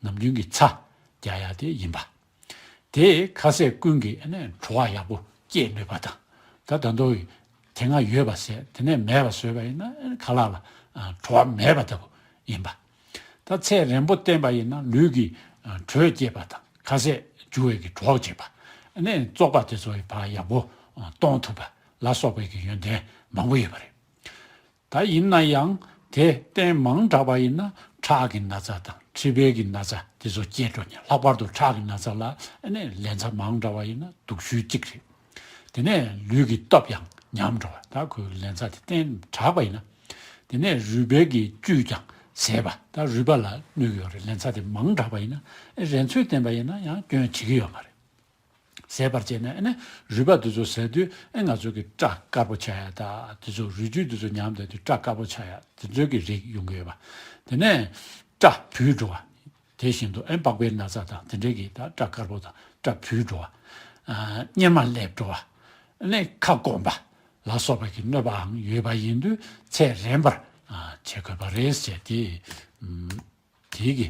ནམ་རྒྱུན་གྱི་ཚྭ་རྒྱག་ཡག་དེ་ཡིན་པ། དེས་ཁ་ཟས་ཀུན་གྱི་ནི་བྲོ་བ་ཡག་པོ་སྐྱེད་ནུས་པ་དང་། ད་ད་དུང་དེ་སྔ་ཡོད་པ་ཟད་དེ་ནས་མེད་པ་བཟོས་པ་ཡིན་ན། ཁ་ལག་ལ་བྲོ་བ་མེད་པ་ལྟ་བུ་ཡིན་པ། ད་ཚད་རན་པོ་བསྟེན་པ་ཡིན་ན་ལུས་ཀྱི་དྲོད་སྐྱེད་པ་དང་། ཁ་ཟས་འཇུ་བའི་གི་གྲོགས་བྱེད་པ། ཨ་ནི་བཙོག་པ་དེ་ཚོ་ཡི་བར་ཡག་པོ་གཏོང་ཐུབ་པ་ལ་སོགས་པའི་གི་ཡོན་ཏན་མང་པོ་ཡོད་པ་རེད། ད་ཡིན་ན་ཡང་དེ་བསྟེན་མང་དྲགས་པ་ཡིན་ན་ཁྲག་གི་ན་ཚ་དང་མཁྲིས་པའི་གི་ན་ཚ་དེ་ཚོ་སྐྱེ་འགྲོ་ནས། ལྷག་པར་དུ་ཁྲག་གི་ན་ཚ་ལ་ཨ་ནི་ལན་ཚྭ་མང་དྲགས་པ་ཡིན་ན་དུག་ཤུལ་གཅིག་རེད། དེ་ནས་ལུས་ཀྱི་སྟོབས་ཡང་ཉམས་འགྲོ་བ། ད་ཁོའི་ལན་ཚྭ་དེ་བསྟེན་དྲགས་པ་ཡིན་ན། དེ་ནས་རུས་སྦལ་གྱི་བཅུད་ཀྱང་ཟད་པ། ད་རུས་པ་ལ་གནོད་ཀྱི་ཡོད་རེད། ལན་ཚྭ་དེ་མང་དྲགས་པ་ཡིན་ན། ཨེ། རན་ཚོད་བསྟེན་པ་ཡིན་ན་ཡང་སྐྱོན་བྱེད་ཀྱི་ཡོད་མ་རེད། ཟད་པར་བྱས་ནས་ཨ་ནི་རུས་པ་དེ་ཚོ་ཟད་དུས། ཨེ། ང་ཚོ་གི་སྐྲ་དཀར་པོ་ཆགས་ཡ། ད་དེ་ཚོ་རུས་བཅུད་དེ་ཚོ་ཉམས་བསྡད་དུས་སྐྲ་དཀར་པོ་ཆགས་ཡ་དེ་ཚོའི་གི་རིགས་ཡོང་གི་ཡོད་པ། དེ་ནས་སྐྲ་བུད་འགྲོ་བ། དེ་བཞིན་དུ། ཨེ། པགས་པའི་ན་ཚ་དང་དེ་འདྲའི་གི་ད་སྐྲ་དཀར་པོ་དང་སྐྲ་བུད་འགྲོ་བ། ཨ། གཉེར་མ་སླེབས་འགྲོ་བ། ཨ་ནི་ཁ་སྐོམ་པ་ལ་སོགས་པའི་གི་གནོད་པའང་ཡོད་པ་ཡིན་དུས་ཚད་རན་པར། ཨ། བྱེད་དགོས་པ་རེད་ཟེར་ཏེ། ཨམ། དེའི་གི།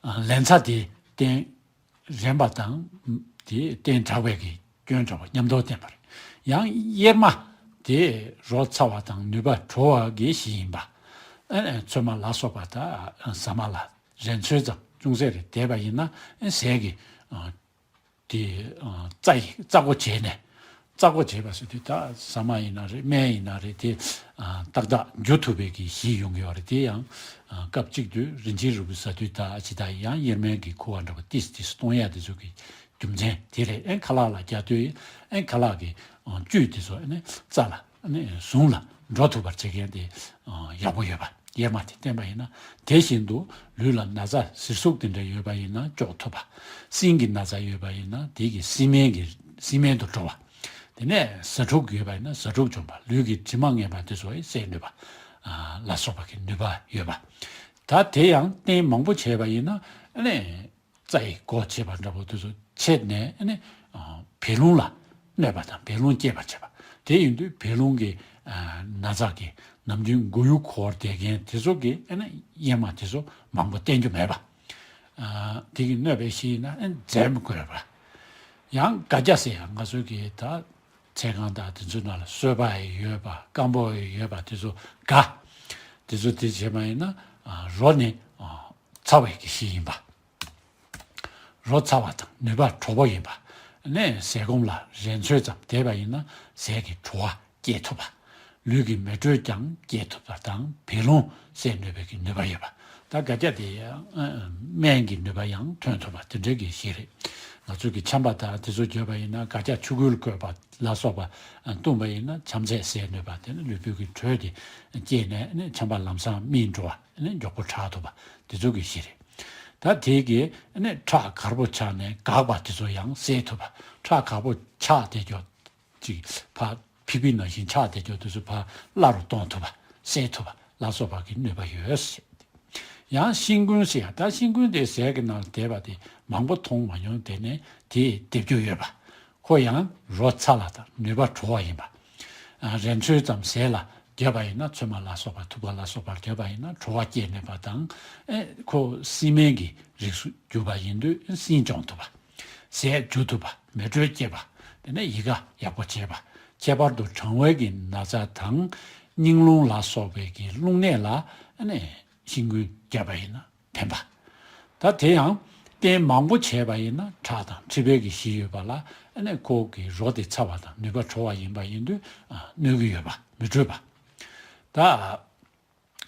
ཨ། ལན་ཚྭ་དེ་བསྟེན་རན་པ་དང་། དེ་བསྟེན་དྲགས་པའི་གི་སྐྱོན་འདྲ་པོ་མཉམ་དུ་བསྟེན་པ་རེད། ཡང་གཡེར་མ་དེ་རོ་ཚ་བ་དང་ནུས་པ་བྲོ་བ་གི་གཞི་ཡིན་པ། ཨ། ཚོད་མ་ལ་སོགས་པ་དང་ཟ་མ་ལ་རན་ཚོད་ཙམ་ཅུང་ཟད་རེ་བསྡད་པ་ཡིན་ན། ཨ། ཟས་ཀྱི། ཨ། དེ། ཨ། རྩ་ཡི་རྩ་སྒོ་བྱས་ནས། རྩ་སྒོ་བྱས་པ་ཟེར་དུས་ད་ཟ་མ་ཡིན་ན་རེད། སྨན་ཡིན་ན་རེད། དེ། ཨ། ཏག་ཏག་འཇུ་ཐུབ་པའི་གི་གཞི་ཡོང་གི་ཡོད་རེད། དེ་ཡང་། ཨ། སྐབས་གཅིག་ཏུ་རིན་ཆེན་རིལ་བུ་ཟ་དུས་ད་ཇི་ལྟར་ཡང་གཡེར་མའི་གི་ཁུ་བ་འདྲ་པོ་ཏིས་ཏིས་གཏོང་ཡ་དེ་ཚོ་གི་རྒྱུ་མཚན་དེ་རེད། ཨེ། ཁ་ལག་ལ་རྒྱག་དུས། ཨེ། ཁ་ལག་གི། ཨ། བཅུད་དེ་ཚོ་ཨ་ནི་རྩ་ལ། ཨ་ནི་ཟུངས་ལ་འགྲོ་ཐུབ་པར་བྱེད་མཁན་དེ། ཨ། ཡག་པོ་ཡོད་པ། གཡེར་མ་དེ་བསྟེན་པ་ཡིན་ན། དེ་བཞིན་དུ་ལུས་ལ་ན་ཚ་གཟེར་ཟུག་དེ་འདྲ་ཡོད་པ་ཡིན་ན་གཅོག་ཐུབ་པ། སྲིན་གྱི་ན་ཚ་ཡོད་པ་ཡིན་ན་དེ་གི་སྲིན་སྨན་གྱི་སྲིན་སྨན་དུ་འགྲོ་བ། དེ་ནས་ཟ་འཕྲུག་ཡོད་པ་ཡིན་ན་ཟ་འཕྲུག་འཇོམས་པ། ལུས་ཀྱི་དྲི་མ་ངན་པ་དེ་ཚོ་ཡང་སེལ་ནུས་པ། ཨ། ལ་སོགས་པ་གི་ནུས་པ་ཡོད་པ། ད་དེ་ཡང་བསྟེན་མང་པོ་བྱས་པ་ཡིན་ན། ཨ་ནི་རྩ་ཡི་སྒོ་ཕྱེ་བ་འདྲ་པོ་དེ་ཚོ་ཕྱེ་ནས། ཨ་ནི། ཨ། བད་རླུང་ལ་གནོད་པ་དང་བད་རླུང་སྐྱེད་པར་བྱེད་པ། དེ་ཡིན་དུས་བད་རླུང་གི། ཨ། ན་ཚ་གི་ནམ་རྒྱུན་མགོ་ཡུ་འཁོར་བསྡད་མཁན་དེ་ཚོ་གི། ཨ་ནི་གཡེར་མ་དེ་ཚོ་མང་པོ་བསྟེན་རྒྱུ་མེད་པ། ཨ། དེ་གི་གནོད་པའི་གཞི་ཡིན་ན། ཨ། འཛེམ་དགོས་པ། ཡང་སྒ་སྐྱ་ཟེར་ཡང་ང་ཚོ་གི་ད་ཚལ་ཁང་དང་དེ་ཚོའི་ནང་ལ་སོས་པ་ཡོད་པ། སྐམ་པོ་ཡོད་པ་དེ་ཚོ། སྒ་དེ་ཚོ་དེ་བྱས་པ་ཡིན་ན། ཨ། རོ་ནི། ཨ། ཚ་བའི་གི་གཞི་ཡིན་པ། རོ་ཚ་བ་དང་ནུས་པ་དྲོ་པོ་ཡིན་པ། ནས་ཟས་སྐོམ་ལ་རན་ཚོད་ཙམ་བསྡད་པ་ཡིན་ན་ཟས་ཀྱི་བྲོ་བ་སྐྱེད་ཐུབ་པ། ལུས་ཀྱི་མེ་དྲོད་ཀྱང་སྐྱེད་ཐུབ་པ་དང་། བད་རླུང་སེལ་ནུས་པའི་གི་ནུས་པ་ཡོད་པ། ད་སྒ་སྐྱ་དེ་ཡང་སྨན་གྱི་ནུས་པ་ཡང་ཐོན་ཐུབ་པ་དེ་འདྲའི་གི་གཞི་རེད། ང་ཚོ་གི་ཆམ་པ་དང་དེ་ཚོ་བརྗོད་པ་ཡིན་ན། སྒ་སྐྱ་ཆུ་ཁོལ་བསྐོལ་བ་ལ་སོགས་པ་བཏུང་བ་ཡིན་ན་ཆམ་ཚད་སེལ་ནུས་པ། དེ་ནི་ལུས་པོའི་གི་དྲོད་དེ་སྐྱེད་ནས་ནི་ཆམ་པ་ལམ་སང་སྨིན་འགྲོ་བ། ནི་མགྱོགས་པོ་དྲག་ཐུབ་པ་དེ་ཚོ་གི་གཞི་རེད། ད་དེ་གི་ནི་ཁྲག་དཀར་པོ་ཆགས་ནས་འགག་པ་དེ་ཚོ་ཡང་སེལ་ཐུབ་པ། ཁྲག་དཀར་པོ་ཆགས་བསྡད་རྒྱུ་ཅིག་ཕར་ཕི་ཕི་ནང་བཞིན་ཆགས་བསྡད་རྒྱུ་དེ་ཚོ་ཕར་སླ་རུ་གཏོང་ཐུབ་པ། སེལ་ཐུབ་པ་ལ་སོགས་པ་གི་ནུས་པ་ཡོད་ཟེར། ཡང་ཤིང་ཀུན་ཟེར་ཡ། ད་ཤིང་ཀུན་དེ་ཟས་ཀྱི་ནང་ལ་བསྡད་པ་དེ་མང་པོ་མཐོང་མ་མྱོང་། དེ་ནས་དེ་སྡེབ་རྒྱུ་ཡོད་པ། ཁོ་ཡང་རོ་ཚ་བ་དང་ནུས་པ་དྲོ་བ་ཡིན་པ། ཨ། རན་ཚོད་ཙམ་ཟས་ལ་བརྒྱབ་པ་ཡིན་ན། ཚོད་མ་ལ་སོགས་པ་ཐུག་པ་ལ་སོགས་པར་བརྒྱབ་པ་ཡིན་ན་དྲོ་བ་སྐྱེ་ནུས་པ་དང་། ཨེ། ཁོ་བསིལ་སྨན་གྱི་རིགས་སུ་གྱུར་པ་ཡིན་དུས་བསིལ་སྦྱོང་ཐུབ་པ། ཟས་འཇུ་ཐུབ་པ། མེ་དྲོད་སྐྱེད་པ། དེ་ནས་ཡི་ག་ཡག་པོ་བྱེད་པ། ཁྱད་པར་དུ་གྲང་བའི་གི་ན་ཚ་དང་། སྙིང་རླུང་ལ་སོགས་པའི་གི་རླུང་ནད་ལ། ཨ་ནི་ཤིང་ཀུན་བརྒྱབ་པ་ཡིན་ན་ཕན་པ། ད་དེ་ཡང་བསྟེན་མང་པོ་བྱས་པ་ཡིན་ན་ཁྲག་དང་མཁྲིས་པའི་གི་གཞི་ཡོད་པ་ལ། ཨ་ནི་ཁོ་གི་རོ་དེ་ཚ་བ་དང་ནུས་པ་དྲོ་བ་ཡིན་པ་ཡིན་དུས། ཨ། གནོད་ཀྱི་ཡོད་པ། མི་འཕྲོད་པ། ད་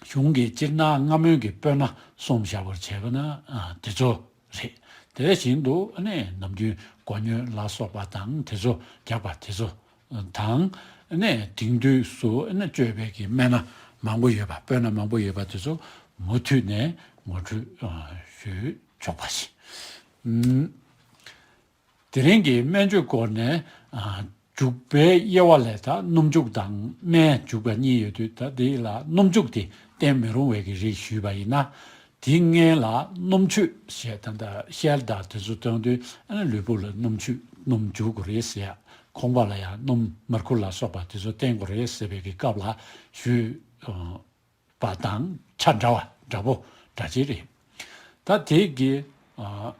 གཞུང་གི་སྤྱིར་ན་སྔ་མོའི་གི་སྤོས་སྣ་གསུམ་བཞག་པར་བྱས་པ་ན། ཨ། དེ་ཚོ་རེད། དེ་བཞིན་དུ། ཨ་ནི་ནམ་རྒྱུན་སྒོ་སྨྱོན་ལ་སོགས་པ་དང་། དེ་ཚོ་རྒྱགས་པ་དེ་ཚོ་དང་། ཨ་ནི་དེང་དུས་སུ། ཨ་ནི་སྤྱོད་པའི་གི་སྨན་སྣ་མང་པོ་ཡོད་པ། སྤོས་སྣ་མང་པོ་ཡོད་པ་དེ་ཚོ་མུ་མཐུད་ནས་ངོ་སྤྲོད། ཨ། ཞུས་ཆོག་པ་ཞིག་ཨུམ། དེ་རིང་གི་སྨན་བཅོས་སྐོར་ནས། ཨ། བྱུག་པའི་དབྱེ་བ་ལས། ད་སྣུམ་བྱུག་དང་སྨན་བྱུག་པ་གཉིས་ཡོད་དུས། ད་འདི་ལ་སྣུམ་བྱུག་དེ་བསྟེན་མི་རུང་བའི་གི་རིགས་ཞུས་པ་ཡིན་ན། དེ་སྔོན་ལ་སྣུམ་ཆོས་ཞེས། ད་ལྟ་ཤེལ་དང་དེ་ཚོ་བཏོན་དུས། ཨ་ནི་ལུས་པོ་ལ་སྣུམ་ཆོས། སྣུམ་འཇུ་དགོས་རེད་ཟེར་ཡ། ཁོང་པ་ལ་ཡང་སྣུམ་མར་ཁུ་ལ་སོགས་པ་དེ་ཚོ་བསྟེན་དགོས་རེད་ཟེར་བའི་གི་སྐབས་ལ་ཞུས། ཨ། པ་དང་ཆ་འདྲ་བ། འདྲ་པོ་འདྲ་ཅིག་རེད། ད་དེ་གི། ཨ།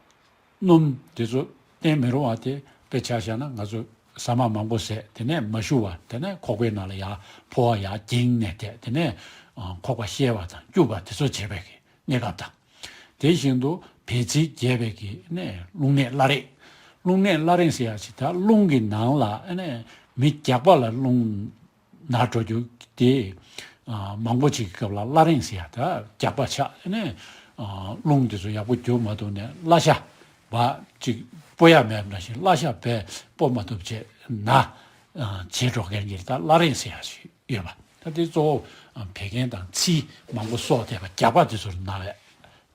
སྣུམ་དེ་ཚོ་བསྟེན་མི་རུང་བ་དེ། དཔེ་ཆ་བཞག་ན་ང་ཚོ་ཟ་མ་མང་པོ་བཟས། དེ་ནས་མ་ཞུ་བར་དེ་ནས་ཁོག་པའི་ནང་ལ་ཡར་ཕོ་བ་ཡར་འགྱིང་ནས་བསྡད། དེ་ནས། ཨ། ཁོག་པ་བཤལ་བ་དང་སྐྱུག་པ་དེ་ཚོ་བྱེད་པའི་གི་གནས་སྐབས་དང་། དེ་བཞིན་དུ་བད་ཚིལ་རྒྱས་པའི་གི་ནས་རླུང་ནད་བླ་རེག། རླུང་ནད་བླ་རེག་ཟེར་ཡ་ཞིག་ད་རླུང་གི་ནང་ལ། ཨ་ནི་མི་རྒྱགས་པ་ལ་རླུང་ན་འགྲོ་རྒྱུ་དེ། ཨ། མང་པོ་ཅིག་གི་སྐབས་ལ་བླ་རེག་ཟེར་ཡ། ད་རྒྱགས་པ་ཆགས། ཨ་ནི། ཨ། རླུང་དེ་ཚོ་ཡག་པོ་རྒྱུག་མ་ཐུབ་ནས་བླ་ཤ་བ་ཅིག་སྤོ་ཡ་མེད་པ་ནང་བཞིན། བླ་ཤ་བས་སྤོ་མ་ཐུབ་བྱས་ན། ཨ། བྱེད་འགྲོ་མཁན་གྱི་ད་བླ་རེག་ཟེར་ཡ་ཞིག་ཡོད་པ། ད་དེ་གཙོ་བོ། ཨ། བད་ཀན་དང་ཚིལ་མང་པོ་གསོག་བསྡད་པ། རྒྱགས་པ་དེ་ཚོར་ན་བས།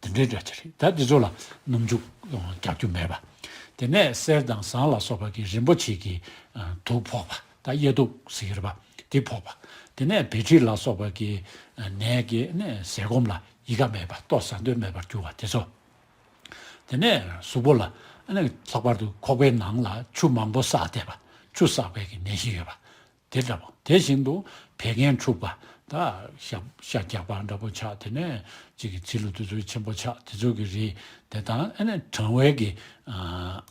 དེ་འདྲའི་འདྲ་ཅིག་རེད། ད་འདི་ཚོ་ལ་སྣུམ་བྱུག་རྒྱག་རྒྱུ་མེད་པ། དེ་ནས་གསེར་དང་ཟངས་ལ་སོགས་པ་གི་རིན་པོ་ཆེ་གི། ཨ། དུག་ཕོག་པ། ད་དབྱེ་དུག་ཟེར་གྱི་རེད་པ། དེ་ཕོག་པ། དེ་ནས་བད་མཁྲིས་ལ་སོགས་པ་གི། ཨ། ནད་ཀྱི་ནས་ཟས་སྐོམ་ལ་ཡི་ག་མེད་པ། ལྟོ་ཟ་འདོད་མེད་པར་གྱུར་པ་དེ་ཚོ། དེ་ནས་གཟུགས་པོ་ལ། ཨ་ནི་ལྷག་པར་དུ་ཁོག་པའི་ནང་ལ་ཆུ་མང་པོ་བསགས་བསྡད་པ། ཆུ་བསགས་པའི་གི་ནད་གཞི་ཡོད་པ། དེ་འདྲ་པོ། དེ་བཞིན་དུ་བད་ཀན་འཁྲུགས་པ། ད་ཤ་ཤ་རྒྱགས་པ་འདྲ་པོ་ཆགས། དེ་ནས་གཅིག་གི་ཚིལ་ལུ་དུས་ཚོད་ཆེན་པོ་ཆགས། དེ་ཚོ་གི་རིགས་དེ་དང་། ཨ་ནི་གྲང་བའི་གི། ཨ།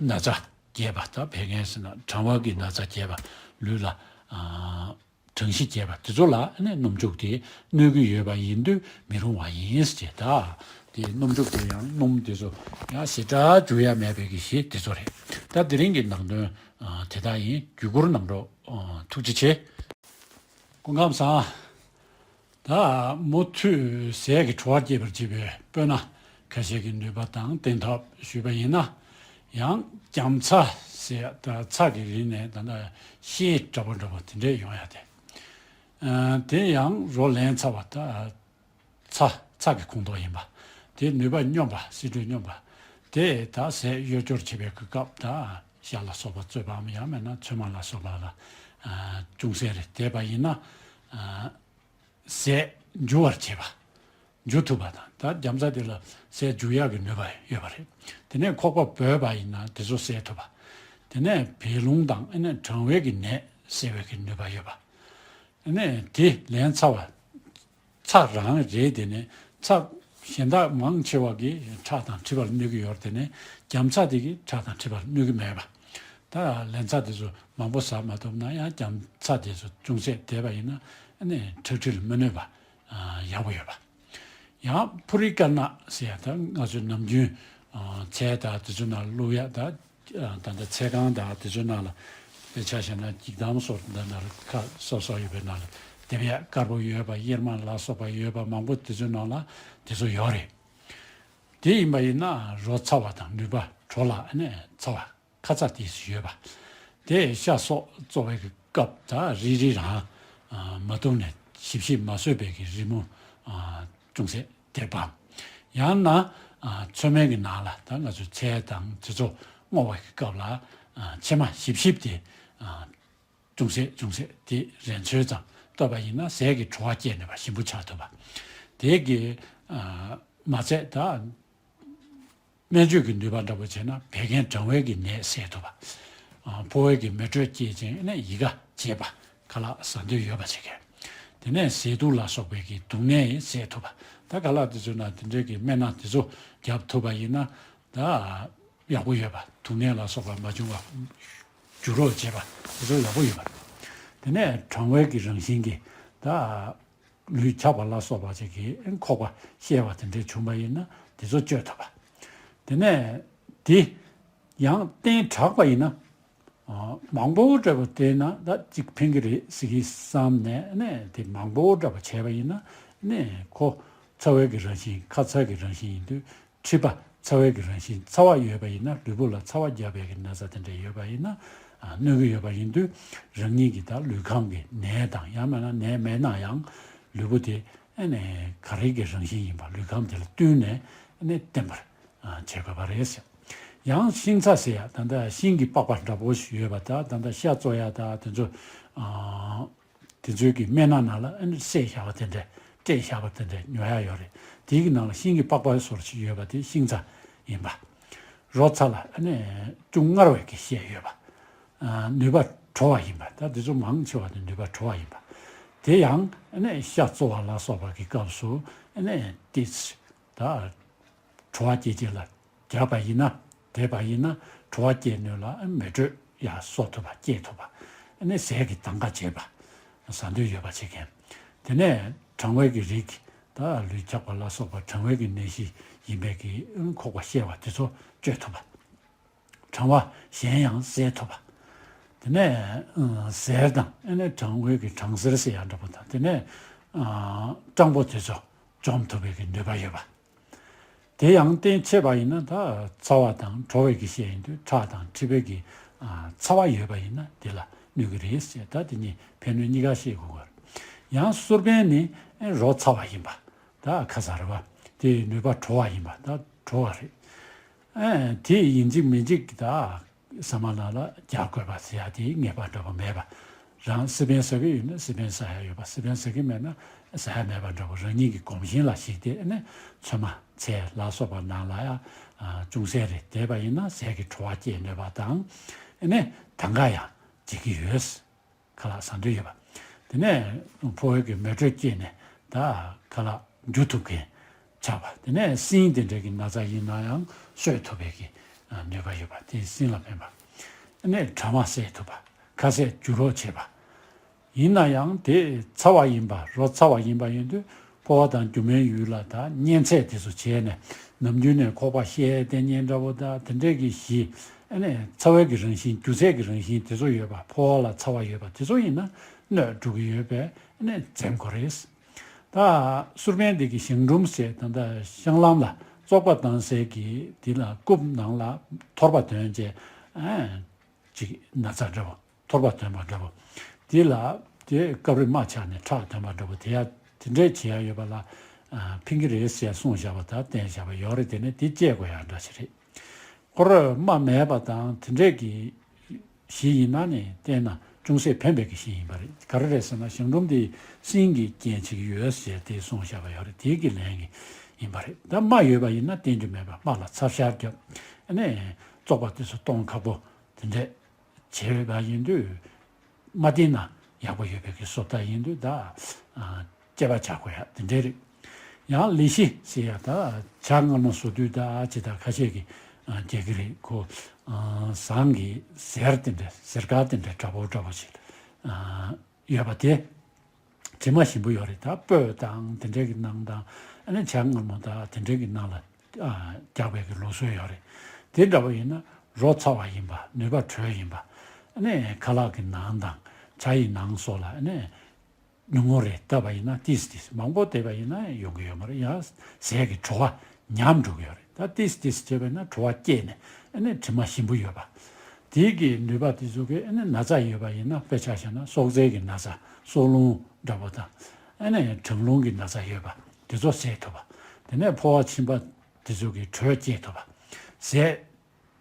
ན་ཚ་རྒྱས་པ། ད་བད་ཀན་ཟེར་ན་གྲང་བ་གི་ན་ཚ་རྒྱས་པ། ལུས་ལ། ཨ། གྲང་གཤིས་རྒྱས་པ་དེ་ཚོ་ལ། ཨ་ནི་སྣུམ་བྱུག་དེ་གནོད་ཀྱི་ཡོད་པ་ཡིན་དུས་མི་རུང་བ་ཡིན་ཟེར། ད་དེ་སྣུམ་བྱུག་དེ་ཡང་སྣུམ་དེ་ཚོ་ཡང་ཞེ་དྲག་འཇུ་ཡ་མེད་པའི་གི་གཞི་དེ་ཚོ་རེད། ད་དེ་རིང་གི་ནང་དོན། ཨ། དེ་དག་ཡིན། བརྒྱུད་བསྐུར་གནང་རོགས། ཨ། ཐུགས་རྗེ་ཆེ། སྐུ་ཁམས་བཟང་། ད་མུ་མཐུད་ཟས་ཀྱི་དྲོ་བ་སྐྱེད་པར་བྱེད་པའི་སྤོས་སྣ་ཁ་ཤས་ཀྱི་ནུས་པ་དང་བསྟེན་ཐབས་ཞུས་པ་ཡིན་ན། ཡང་རྒྱམ་ཚྭ་ཟེར། ད་ཚྭ་གི་རིགས་ནས་ད་ལྟ་ཤེལ་འདྲ་པོ་འདྲ་པོ་དེ་འདྲས་ཡོང་ཡ་དེ། ཨ། དེ་ཡང་རོ་ལན་ཚྭ་བ། ད་ཚྭ། ཚྭ་གི་ཁོངས་གཏོགས་ཡིན་པ། དེའི་ནུས་པ་སྙོམས་པ། བསིལ་དྲོད་སྙོམས་པ། དེ་ད་ཟས་གཡོས་སྦྱོར་བྱེད་པའི་སྐབས། ད་ཤ་ལ་སོགས་པ་བཙོས་པའམ་ཡང་མིན་ན་ཚོད་མ་ལ་སོགས་པ་ལ། ཨ། ཅུང་ཟད་རེ་བསྡད་པ་ཡིན་ན། ཨ། ཟས་འཇུ་བར་བྱེད་པ། འཇུ་ཐུབ་པ་དང་། ད་རྒྱམ་ཚྭ་དེ་ལ་ཟས་འཇུ་ཡག་གི་ནུས་པ་ཡོད་པ་རེད། དེ་ནས་ཁོག་པ་བོས་པ་ཡིན་ན་དེ་ཚོ་སེལ་ཐུབ་པ། དེ་ནས་བད་རླུང་དང་། ཨ་ནི་གྲང་བའི་གི་ནད་སེལ་བའི་གི་ནུས་པ་ཡོད་པ། ཨ་ནི་དེ་ལན་ཚྭ་བ། ཚྭ་རང་རེད། དེ་ནས་ཚྭ་གཞན་དག་མང་ཆེ་བ་གིས་ཁྲག་དང་མཁྲིས་པར་གནོད་ཀྱི་ཡོད་རེད། དེ་ནས་རྒྱམ་ཚྭ་དེ་གིས་ཁྲག་དང་མཁྲིས་པར་གནོད་ཀྱི་མེད་པ། ད་ལན་ཚྭ་དེ་ཚོ་མང་པོ་ཟ་མ་ཐུབ་ན་ཡང་རྒྱམ་ཚྭ་དེ་ཚོ་ཅུང་ཟད་བསྡད་པ་ཡིན་ན། ཨ་ནི་ཁྲག་མཁྲིས་ལ་མི་གནོད་པ། ཨ། ཡག་པོ་ཡོད་པ། ཡང་ཕུ་རི་ཀར་ན་ཟེར་ཡ། ད་ང་ཚོས་ནམ་རྒྱུན། ཨ། ཚལ་དང་དེ་ཚོ་ནང་བླུག་ཡ། ད་ད་ལྟ་ཚལ་ཁང་དང་དེ་ཚོའི་ནང་ལ། དཔེ་ཆ་བཞག་ན་འགྱིག་དམ་སོགས་འདི་ནང་ལ་ཁ་སོ་སོ་ཡོད་པའི་ནང་ལ་འདེབས་ཡ་དཀར་པོ་ཡོད་པ། གཡེར་མ་ལ་སོགས་པ་ཡོད་པ་མང་པོ་དེ་ཚོའི་ནང་ལ་དེ་ཚོ་ཡོད་རེད། དེ་ཡིན་པ་ཡིན་ན་རོ་ཚ་བ་དང་ནུས་པ་དྲོ་ལ། ཨ་ནི་ཚ་བ་ཁ་ཚ་དེ་ཚོ་ཡོད་པ། དེ་ཤ་སོགས་བཙོ་བའི་སྐབས་ད་རིལ་རིལ་རང་། ཨ། མ་བཏུང་ནས་ཞིབ་ཞིབ་མ་བཟོས་པའི་གི་རི་མོ། ཨ། ཅུང་ཟད་དེར་བབ། ཡང་ན། ཨ། ཚོད་མའི་གི་ནང་ལ་ད་ང་ཚོས་ཚལ་དང་དེ་ཚོ་བརྔོ་བའི་གི་སྐབས་ལ། ཨ། ཕྱེ་མ་ཞིབ་ཞིབ་དེ། ཨ། ཅུང་ཟད་ཅུང་ཟད་དེ་རན་ཚོད་ཙམ་བཏབ་པ་ཡིན་ན་ཟས་ཀྱི་དྲོ་བ་སྐྱེད་ནུས་པ་ཞིམ་པོ་ཆགས་ཐུབ་པ། དེ་གི་ མ་ཚད་ད། སྨན་བཅོས་ཀྱི་ནུས་པ་འདྲ་པོ་བྱས་ན་བད་ཀན་གྲང་བའི་གི་ནད་སེལ་ཐུབ་པ། ཕོ་བའི་གི་མེ་དྲོད་སྐྱེད་ཅིང་ནས་ཡི་ག་བྱེད་པ། ཁ་ལག་ཟ་འདོད་ཡོད་པ་བྱེད་མཁན། དེ་ནས་ཟས་དུག་ལ་སོགས་པའི་གི་དུག་ནད་སེལ་ཐུབ་པ། ད་ཁ་ལག་དེ་ཚོ་ན་དེ་འདྲའི་གི་སྨན་སྣ་དེ་ཚོ་བརྒྱབ་ཐུབ་པ་ཡིན་ན་ད་ཡག་པོ་ཡོད་པ། དུག་ནད་ལ་སོགས་པ་མ་བྱུང་བ་འགྱུར་རོགས་བྱེད་པ་དེ་ཚོ་ཡག་པོ་ཡོད་པ། དེ་ནས་གྲང་བའི་གི་རང་བཞིན་གྱི་ད། ལུས་འཁྱག་པ་ལ་སོགས་པ་ཅིག་གིས་ཁོག་པ་བཤལ་བ་དེ་འདྲའི་བྱུང་བ་ཡིན་ན་དེ་ཚོ་བཅོས་ཐུབ་པ། དེ་ནས་དེ་ཡང་བསྟེན་དྲགས་པ་ཡིན་ན། མང་པོ་འདྲ་པོ་བསྟེན་ན་ད་གཅིག་ཕན་གྱི་རེད་ཟེར་གྱི་བསམ་ནས་ནས་དེ་མང་པོ་འདྲ་པོ་བྱས་པ་ཡིན་ན་ནས་ཁོ་ཚ་བའི་གི་རང་བཞིན་ཁ་ཚ་གི་རང་བཞིན་ཡིན་དུས། མཁྲིས་པ་ཚ་བའི་གི་རང་བཞིན་ཚ་བ་ཡོད་པ་ཡིན་ན་ལུས་པོ་ལ་ཚ་བ་རྒྱབ་པའི་གི་ན་ཚ་དེ་འདྲ་ཡོད་པ་ཡིན་ན་གནོད་ཀྱི་ཡོད་པ་ཡིན་དུས། རང་ཉིད་ཀྱི་ད་ལུས་ཁམས་ཀྱི་ནད་དང་ཡང་མིན་ན་ནད་མེད་ན་ཡང་ལུས་པོ་དེ་ཨ་ནི་ག་རེ་གི་རང་བཞིན་ཡིན་པ་ལུས་ཁམས་དེ་ལ་བསྟུན་ནས་ཨ་ནི་བསྟེན་པར་བྱེད་དགོས་པ་རེད་ཟེར། ཡང་ཤིང་ཚ་ཟེར་ཡ་ད་ལྟ་ཤིང་གི་པགས་པ་འདྲ་པོ་ཞིག་ཡོད་པ་ད་ད་ལྟ་ཤ་བཙོ་ཡ་ད་དེ་ཚོ། དེ་ཚོའི་གི་སྨན་སྣ་ནང་ལ་ཨ་ནི་བསྲེས་བཞག་པ་དེ་འདྲ་བསྲེས་བཞག་པ་དེ་འདྲ་ཉོ་ཡ་ཡོད་རེད། དེའི་གི་ནང་ལ་ཤིང་གི་པགས་པ་སོར་ཞིག་ཡོད་པ་དེ་ཤིང་ཚ་ཡིན་པ། རོ་ཚ་ལ་ཨ་ནི་ཅུང་མངར་བའི་གི་ཤས་ཡོད་པ། ནུས་པ་དྲོ་བ་ཡིན་པ་ད་དེ་ཚོ་མང་ཆེ་བ་དེ་ནུས་པ་དྲོ་བ་ཡིན་པ། དེ་ཡང་ཨ་ནི་ཤ་བཙོ་བ་ལ་སོགས་པ་གི་སྐབས་སུ་ཨ་ནི་ཏིས་ད། བྲོ་བ་སྐྱེད་བྱེད་ལ་བརྒྱབ་པ་ཡིན་ན་དེ་པ་ཡིན་ན་བྲོ་བ་སྐྱེད་ནུས་ལ་མེ་དྲོད་ཡར་གསོ་ཐུབ་པ་སྐྱེད་ཐུབ་པ། ཨ་ནི་ཟས་ཀྱི་དང་ག་བྱེད་པ་ཟ་འདོད་ཡོད་པ་བྱེད་མཁན། དེ་ནས་གྲང་བའི་གི་རིགས་ད་ལུས་འཁྱག་པ་ལ་སོགས་པ་གྲང་བའི་གི་ནད་གཞི་ཡིན་པའི་གི་ཁོག་པ་བཤལ་བ་དེ་ཚོ་བཅོས་ཐུབ་པ། གྲང་བ་གཞན་ཡང་སེལ་ཐུབ་པ། དེ་ནས་གཟེར་དང་ཨ་ནི་གྲང་བའི་གི་གྲང་གཟེར་ཟེར་ཡ་འདྲ་པོ་དང་དེ་ནས་སྐྲངས་པོ་དེ་ཚོ་འཇོམས་ཐུབ་པའི་གི་ནུས་པ་ཡོད་པ། དེ་ཡང་བསྟེན་ཆེས་པ་ཡིན་ན་ད་ཚ་བ་དང་དྲོ་བའི་གི་ཤས་ཡིན་དུས་ཁྲག་དང་མཁྲིས་པའི་གི་ཚ་བ་ཡོད་པ་ཡིན་ན་དེ་ལ་གནོད་ཀྱི་རེད་ཟེར། ད་དེ་གཉིས་ཕན་གནོད་གཉིས་ཀ་ཤེས་དགོས་པ་རེད། ཡང་གསུར་པན་ནི་རོ་ཚ་བ་ཡིན་པ་ད་ཁ་ཚ་རེད་པ། དེའི་ནུས་པ་དྲོ་བ་ཡིན་པ་ད་དྲོ་བ་རེད། དེ་ཡིན་གཅིག་མིན་གཅིག་ད། ཟ་མ་ལ་ལ་རྒྱག་དགོས་པ་ཟེར་ཡ་དེ་ངེས་པ་འདྲ་པོ་མེད་པ། རང་སི་པན་ཟ་གི་ཡོད་ན་སི་པན་ཟ་ཡ་ཡོད་པ། སི་པན་ཟ་གི་མེད་ན་ཟ་ཡ་མེད་པ་འདྲ་པོ་རང་ཉིད་ཀྱི་གོམས་གཤིས་ལ་གཞིགས་ཏེ་ཨ་ནི་ཚོད་མ་ཚལ་ལ་སོགས་པ་ནང་ལ་ཡ་ཅུང་ཟད་རེ་བསྡད་པ་ཡིན་ན་ཟས་ཀྱི་བྲོ་བ་སྐྱེད་ནུས་པ་དང་ཨ་ནི་དང་ག་ཡང་བྱེད་ཀྱི་ཡོད། ཁ་ལག་ཟ་འདོད་ཡོད་པ། དེ་ནས་ཕོ་བའི་གི་མེ་དྲོད་སྐྱེས་ནས་ད་ཁ་ལག་འཇུ་ཐུབ་མཁན་ཆགས་པ། དེ་ནས་སྲིན་དེ་འདྲའི་གི་ན་ཚ་ཡིན་ན་ཡང་གསོད་ཐུབ་པའི་གི་ནུས་པ་ཡོད་པ་དེ་སྲིན་ལ་ཕན་པ། དེ་ནས་དྲ་མ་བསལ་ཐུབ་པ། ཁ་ཟས་འཇུ་རོགས་བྱེད་པ། ཡིན་ན་ཡང་དེ་ཚ་བ་ཡིན་པ་རོ་ཚ་བ་ཡིན་པ་ཡིན་དུས་ཕོ་བ་དང་རྒྱུ་མའི་ཡུལ་ལ་ད་གཉན་ཚད་དེ་ཚོ་བྱས་ནས་ནམ་རྒྱུན་ནས་ཁོག་པ་བཤལ་དེ་གཉན་འདྲ་པོ་ད་དེ་འདྲས་ཀྱི་གཞི་ཨ་ནི་ཚ་བའི་གི་རང་བཞིན་རྒྱུ་ཚད་ཀྱི་རང་བཞིན་དེ་ཚོ་ཡོད་པ་ཕོ་བ་ལ་ཚ་བ་ཡོད་པ་དེ་ཚོ་ཡིན་ན་གནོད་འགྲོ་གི་ཡོད་པས་ཨ་ནི་འཛེམ་དགོས་རེད། ད་གསུར་པན་འདི་གི་ཞང་འབྲུམ་ཟེར་ད་ལྟ་བཤང་ལམ་ལ་བཙོག་པ་བཏང་སའི་གི་འདི་ལ་རྐུབ་ནང་ལ་ཐོར་པ་འདོན་བྱས་ཨ། ཅིག་ན་ཚ་འདྲ་པོ་ཐོར་པ་འདོན་པ་འདྲ་པོ། དེ་ལ་དེ་སྐབས་རེ་རྨ་ཆགས་ནས་ཁྲག་འདོན་པ་འདྲ་པོ་དེ་ཡ་དེ་འདྲས་བྱེད་ཡ་ཡོད་པ་ལ་ཕན་གྱི་རེད་ཟེར་གསུངས་བཞག་པ་དང་བསྟན་བཞག་པ་ཡོད་རེད། དེ་ནས་དེ་བཅད་དགོས་ཡ་འདྲ་ཞིག་རེད། ཁོ་ར་རྨ་མེད་པ་དང་དེ་འདྲས་ཀྱི་གཞི་ཡིན་ན་ནི་བསྟེན་ན་ཅུང་ཟད་ཕན་པའི་གི་གཞི་ཡིན་པ་རེད། ག་རེ་རེད་ཟེར་ན་ཞང་འབྲུམ་དེ་སྲིན་གྱི་རྐྱེན་བྱེད་ཀྱི་ཡོད་ཟེར་དེ་གསུངས་བཞག་པ་ཡོད་རེད། དེ་གི་ལན་གྱི་ཡིན་པ་རེད། ད་རྨ་ཡོད་པ་ཡིན་ན་བསྟེན་རྒྱུ་མེད་པ་རྨ་ལ་ཚབ་ཤ་རྒྱབ་ཨ་ནས་བཙོག་པ་དེ་ཚོ་གཏོང་ཁག་པོ་དེ་འདྲས། བྱས་པ་ཡིན་དུས། མ་བསྟེན་ན་ཡག་པོ་ཡོད་པའི་གི་བཟོ་ལྟ་ཡིན་དུས་ད། སྐྱེ་བ་བྱ་དགོས་ཡ་དེ་འདྲའི་རིགས། ཡང་ལི་ཤི་ཟེར་ཡ་ད་བྱ་མངར་མོ་བཟོ་དུས་ད་ཇི་ལྟར་ཁ་ཤས་ཀྱི་རྒྱག་གི་རེད་ཁོ། ཟངས་ཀྱི་གཟེར་དེ་འདྲ་གཟེར་དཀར་དེ་འདྲ་འདྲ་པོ་འདྲ་པོ་ཞིག་ཡོད་པ་དེ། དྲི་མ་ཞིམ་པོ་ཡོད་རེད། ད་སྤོས་དང་དེ་འདྲའི་གི་ནང་དང་ཨ་ནི་བྱ་མངར་མོ་དང་དེ་འདྲའི་གི་ནང་ལ་རྒྱག་པའི་གི་ལུགས་སྲོལ་ཡོད་རེད། དེ་འདྲ་པོ་ཡིན་ན་རོ་ཚ་བ་ཡིན་པ་ནུས་པ་དྲོད་ཡིན་པ་ཨ་ནི་ཁ་ལག་གི་ནང་དང་ཇ་ཡི་ནང་སོགས་ལ་ཨ་ནི་ཉུང་ངུ་རེ་བཏབ་པ་ཡིན་ན་ཏིས་ཏིས་མང་པོ་བསྡད་པ་ཡིན་ན་ཡོང་གི་ཡོད་མ་རེད། ཡང་ཟས་ཀྱི་བྲོ་བ་ཉམས་འགྲོ་གི་ཡོད་རེད། ད་ཏིས་ཏིས་བྱས་པ་ཡིན་ན་བྲོ་བ་སྐྱེས་ནས་ཨ་ནི་དྲི་མ་ཞིམ་པོ་ཡོད་པ། དེའི་གི་ནུས་པ་དེ་ཚོ་གི་ཨ་ནི་ན་ཚ་ཡོད་པ་ཡིན་ན་དཔེ་ཆ་བཞག་ན་སྲོག་རྩའི་གི་ན་ཚ་སྲོག་རླུང་འདྲ་པོ་དང་ཨ་ནི་གྲང་རླུང་གི་ན་ཚ་ཡོད་པ་དེ་ཚོ་སེལ་ཐུབ་པ། དེ་ནས་ཕོ་བ་མཆིན་པ་དེ་ཚོ་གི་དྲོད་སྐྱེད་ཐུབ་པ། ཟས་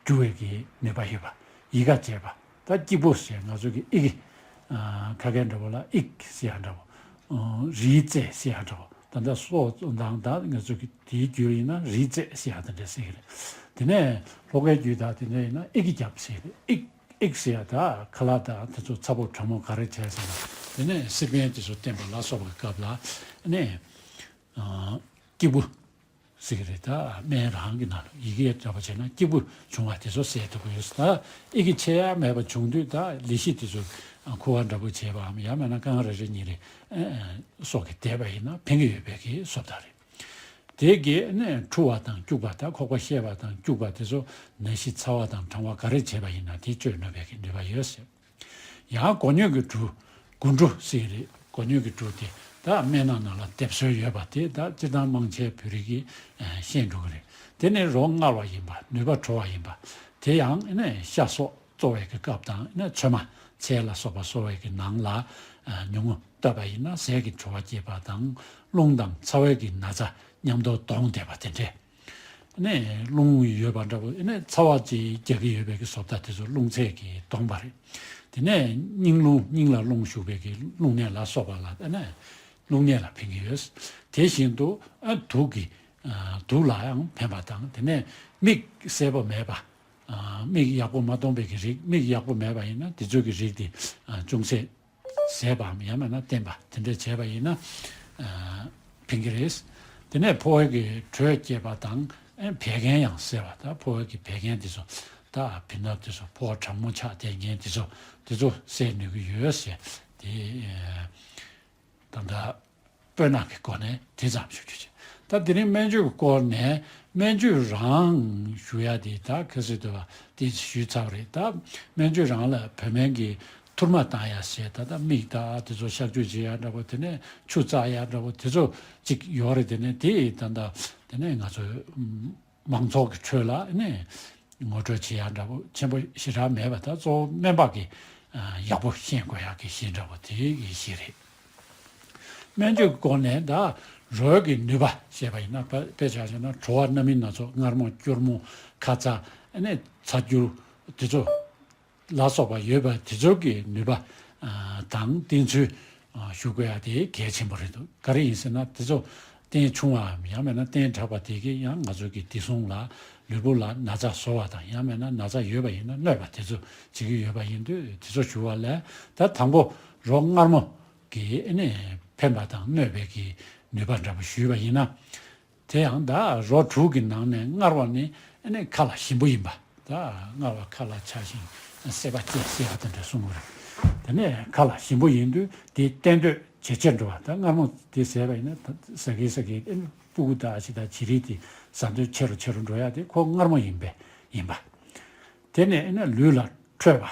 འཇུ་བའི་གི་ནུས་པ་ཡོད་པ། ཡི་ག་བྱེད་པ། ད་སྐྱིད་པོ་ཟེར་ང་ཚོ་གི་ཨི་གི་ཁ་སྐད་འདྲ་པོ་ལ་ཨིག་ཟེར་ཡ་འདྲ་པོ། རིའི་རྩེ་ཟེར་ཡ་འདྲ་པོ། ད་ལྟ་སོ་དང་ད་ང་ཚོ་གི་དེའི་རྒྱུད་ཡིན་ན་རིགས་རྫས་ཟེར་ཡ་དེ་འདྲ་ཟེར་གི་རེད། དེ་ནས་ལྷོ་ཁའི་རྒྱུད་ད་དེ་འདྲ་ཡིན་ན་ཨི་གི་རྒྱབ་ཟེར་གི་རེད། ཨིག་ཨིག་ཟེར་ཡ་ད་ཁ་ལག་དང་དེ་ཚོ་ཚ་པོ་གྲང་མོ་ག་རེ་བྱས་ཟེར་ན། དེ་ནས་སི་པན་དེ་ཚོ་བསྟེན་པ་ལ་སོགས་པའི་སྐབས་ལ་ནས་སྐྱེས་བུ་ཟེར་གི་རེད། ད་སྨན་རང་གི་ནང་ལ་ཡི་གེ་འདྲ་པོ་བྱས་ན་སྐྱེས་བུ་བྱུང་བ་དེ་ཚོ་ཟེར་ཐུབ་ཀྱི་ཡོད། ད་ཨི་གི་ཆད་ཡ་མེད་པ་བྱུང་དུས་ད་ལས་གཞི་དེ་ཚོ་ཁུ་བ་འདྲ་པོ་བྱས་པའམ་ཡང་མིན་ན་རྐང་རེ་རེ་གཉིས་རེ་སོགས་ཀྱིས་བསྡད་པ་ཡིན་ན་ཕན་གྱི་ཡོད་པའི་གི་བཟོ་ལྟ་རེད། དེ་གིས་ནས་འཁྲུ་བ་དང་སྐྱུག་པ་དང་ཁོག་པ་བཤལ་བ་དང་སྐྱུག་པ་དེ་ཚོ་ནད་གཞི་ཚ་བ་དང་གྲང་བ་ག་རེ་བྱས་པ་ཡིན་ན་དེ་བཅོས་ནུས་པའི་གི་ནུས་པ་ཡོད་ཟེར། ཡང་གོ་སྙོད་ཀྱི་གྲུ། གུ་འབྲུ་ཟེར་གི་རེད། གོ་སྙོད་ཀྱི་གྲུ་དེ་ད་སྨན་ནག་ནང་ལ་སྡེབ་སྲོལ་ཡོད་པ་དེ་ད་སྤྱིར་བཏང་མང་ཆེ་བོད་རིགས་ཀྱིས་ཤེས་འགྲོ་གི་རེད། དེ་ནི་རོ་མངར་བ་ཡིན་པ་ནུས་པ་དྲོ་བ་ཡིན་པ། དེ་ཡང་ནི་ཤ་སོགས་གཙོ་བའི་གི་སྐབས་དང་ནི་ཚོད་མ་ཚལ་ལ་སོགས་པ་གསོ་བའི་གི་ནང་ལ་ཉུང་ངུ་བཏབ་པ་ཡིན་ན་ཟས་ཀྱི་དྲོ་བ་སྐྱེད་པ་དང་རླུང་དང་ཚ་བའི་གི་ན་ཚ་མཉམ་དུ་གདོང་བསྡད་པ་དེ་འདྲས། ནས་རླུང་ཡོད་པ་འདྲ་པོ་ནས་ཚ་བ་ཅིག་རྒྱག་གི་ཡོད་པའི་གི་བཟོ་ལྟ་དེ་ཚོ་རླུང་ཚད་ཀྱིས་གདོང་པ་རེད། དེ་ནས་སྙིང་རླུང་སྙིང་ལ་རླུང་ཞུགས་པའི་གི་རླུང་ནད་ལ་སོགས་པ་ལ་ནས་རླུང་ནད་ལ་ཕན་གྱི་ཡོད། དེ་བཞིན་དུ་ཨ་དུག་གི་ཨ་དུག་ལ་ཡང་ཕན་པ་དང་དེ་ནས་མིག་གསལ་པོ་མེད་པ། ཨ་མིག་ཡག་པོ་མ་མཐོང་པའི་གི་རིགས། མིག་ཡག་པོ་མེད་པ་ཡིན་ན་དེ་ཚོའི་གི་རིགས་དེ་ཨ་ཅུང་ཟད་ཟད་པའམ་ཡང་མིན་ན་བསྟེན་པ་དེ་འདྲ་བྱས་པ་ཡིན་ན་ཨ་ཕན་གྱི་རེད། དེ་ནས་ཕོ་བའི་གི་དྲོད་སྐྱེད་པ་དང་ཨ་བད་ཀན་ཡང་སེལ་བ། ད་ཕོ་བའི་གི་བད་ཀན་དེ་ཚོ་ད་བི་ནབ་དེ་ཚོ་ཕོ་བ་གྲང་མོ་ཆགས་བསྡད་མཁན་དེ་ཚོ་དེ་ཚོ་སེལ་ནུས་ཀྱི་ཡོད་ཟེར། དེ་ཨ་ད་ལྟ་སྤོས་ནག་གི་སྐོར་ནས་དེ་ཙམ་ཞུ་རྒྱུ་བྱས། ད་དེ་རིང་སྨན་བཅོས་ཀྱི་སྐོར་ནས་སྨན་བཅོས་རང་ཞུ་ཡ་དེ་ད་གལ་སྲིད་འདུག་པ་དེ་ཞུས་ཚར་བ་རེད། ད་སྨན་བཅོས་རང་ལ་བོད་སྨན་གྱི་ཐུར་མ་བཏང་ཡ་ཟེར། ད་ད་མིག་ད་དེ་ཚོ་གཤག་བཅོས་བྱེད་ཡ་འདྲ་པོ། དེ་ནས་ཆུ་བཙག་ཡ་འདྲ་པོ་དེ་ཚོ་ཅིག་ཡོད་རེད། དེ་ནས་དེ་ད་ད་དེ་ནས་ང་ཚོ་མང་ཚོགས་ཀྱི་ཁྲོད་ལ་ནས་ངོ་སྤྲོད་བྱེད་ཡ་འདྲ་པོ་ཆེན་པོ་ཞེ་དྲག་མེད་པ། ད་གཙོ་བོ་སྨན་པ་གིས་ཡག་པོ་ཤེས་དགོས་ཡ་གི་གཞི་འདྲ་པོ་དེ་གི་གཞི་རེད། སྨན་བཅོས་ཀྱི་སྐོར་ནས་ད་རོ་གི་ནུས་པ་བཤད་པ་ཡིན་ན་དཔེ་དཔེ་ཆ་བཞག་ན་དྲོ་བ་སྣ་མིན་སྣ་ཚོགས། མངར་མོ་སྐྱུར་མོ་ཁ་ཚ་ནས་ཚ་སྐྱུར་དེ་ཚོ་ལ་སོགས་པ་ཡོད་པ་དེ་ཚོ་གི་ནུས་པ་ཨ་དང་བསྟེན་ཚུལ་ཨ་ཞུ་དགོས་ཡ་དེ་གལ་ཆེན་པོ་རེད་འདུག་ག་རེ་ཡིན་ཟེར་ན་དེ་ཚོ་བསྟེན་ཆུང་བའམ་ཡང་མིན་ན་བསྟེན་དྲགས་པ་དེ་གིས་ཡང་ང་ཚོ་གི་བདེ་སྲུང་ལ་ལུས་པོ་ལ་ན་ཚ་བཟོ་བ་དང་ཡང་མིན་ན་ན་ཚ་ཡོད་པ་ཡིན་ན་གནོད་པ་དེ་ཚོ་བྱེད་ཀྱི་ཡོད་པ་ཡིན་དུས་དེ་ཚོ་ཞུ་བ་ལས་ད་དང་པོ་རོ་མངར་མོ་གི་ཨ་ནི་ཕན་པ་དང་གནོད་པའི་གི་ནུས་པ་འདྲ་པོ་ཞུས་པ་ཡིན་ན། དེ་ཡང་ད་རོ་དྲུག་གི་ནང་ནས་མངར་བ་ནི་ཨ་ནི་ཁ་ལ་ཞིམ་པོ་ཡིན་པ། ད་མངར་བ་ཁ་ལ་ཆགས་ཤིང་སྲེད་པ་སྐྱེ་ཟེར་བ་དེ་འདྲ་གསུངས་པ་རེད། དེ་ནས་ཁ་ལ་ཞིམ་པོ་ཡིན་དུས་དེ་བསྟེན་འདོད་ཇེ་ཆེར་འགྲོ་བ། ད་མངར་མོ་དེ་ཟས་པ་ཡིན་ན་ད་ཟ་གིན་ཟ་གིན་ཨ་ནི་སྤུ་གུ་དང་ཨ་ཅེ་དང་བྱི་རིལ་དེ་ཟ་འདོད་ཆེ་རུ་ཆེ་རུ་འགྲོ་ཡ་དེ་ཁོ་མངར་མོ་ཡིན་པས་ཡིན་པ། དེ་ནས་ཨ་ནི་ལུས་ལ་འཕྲོད་པ།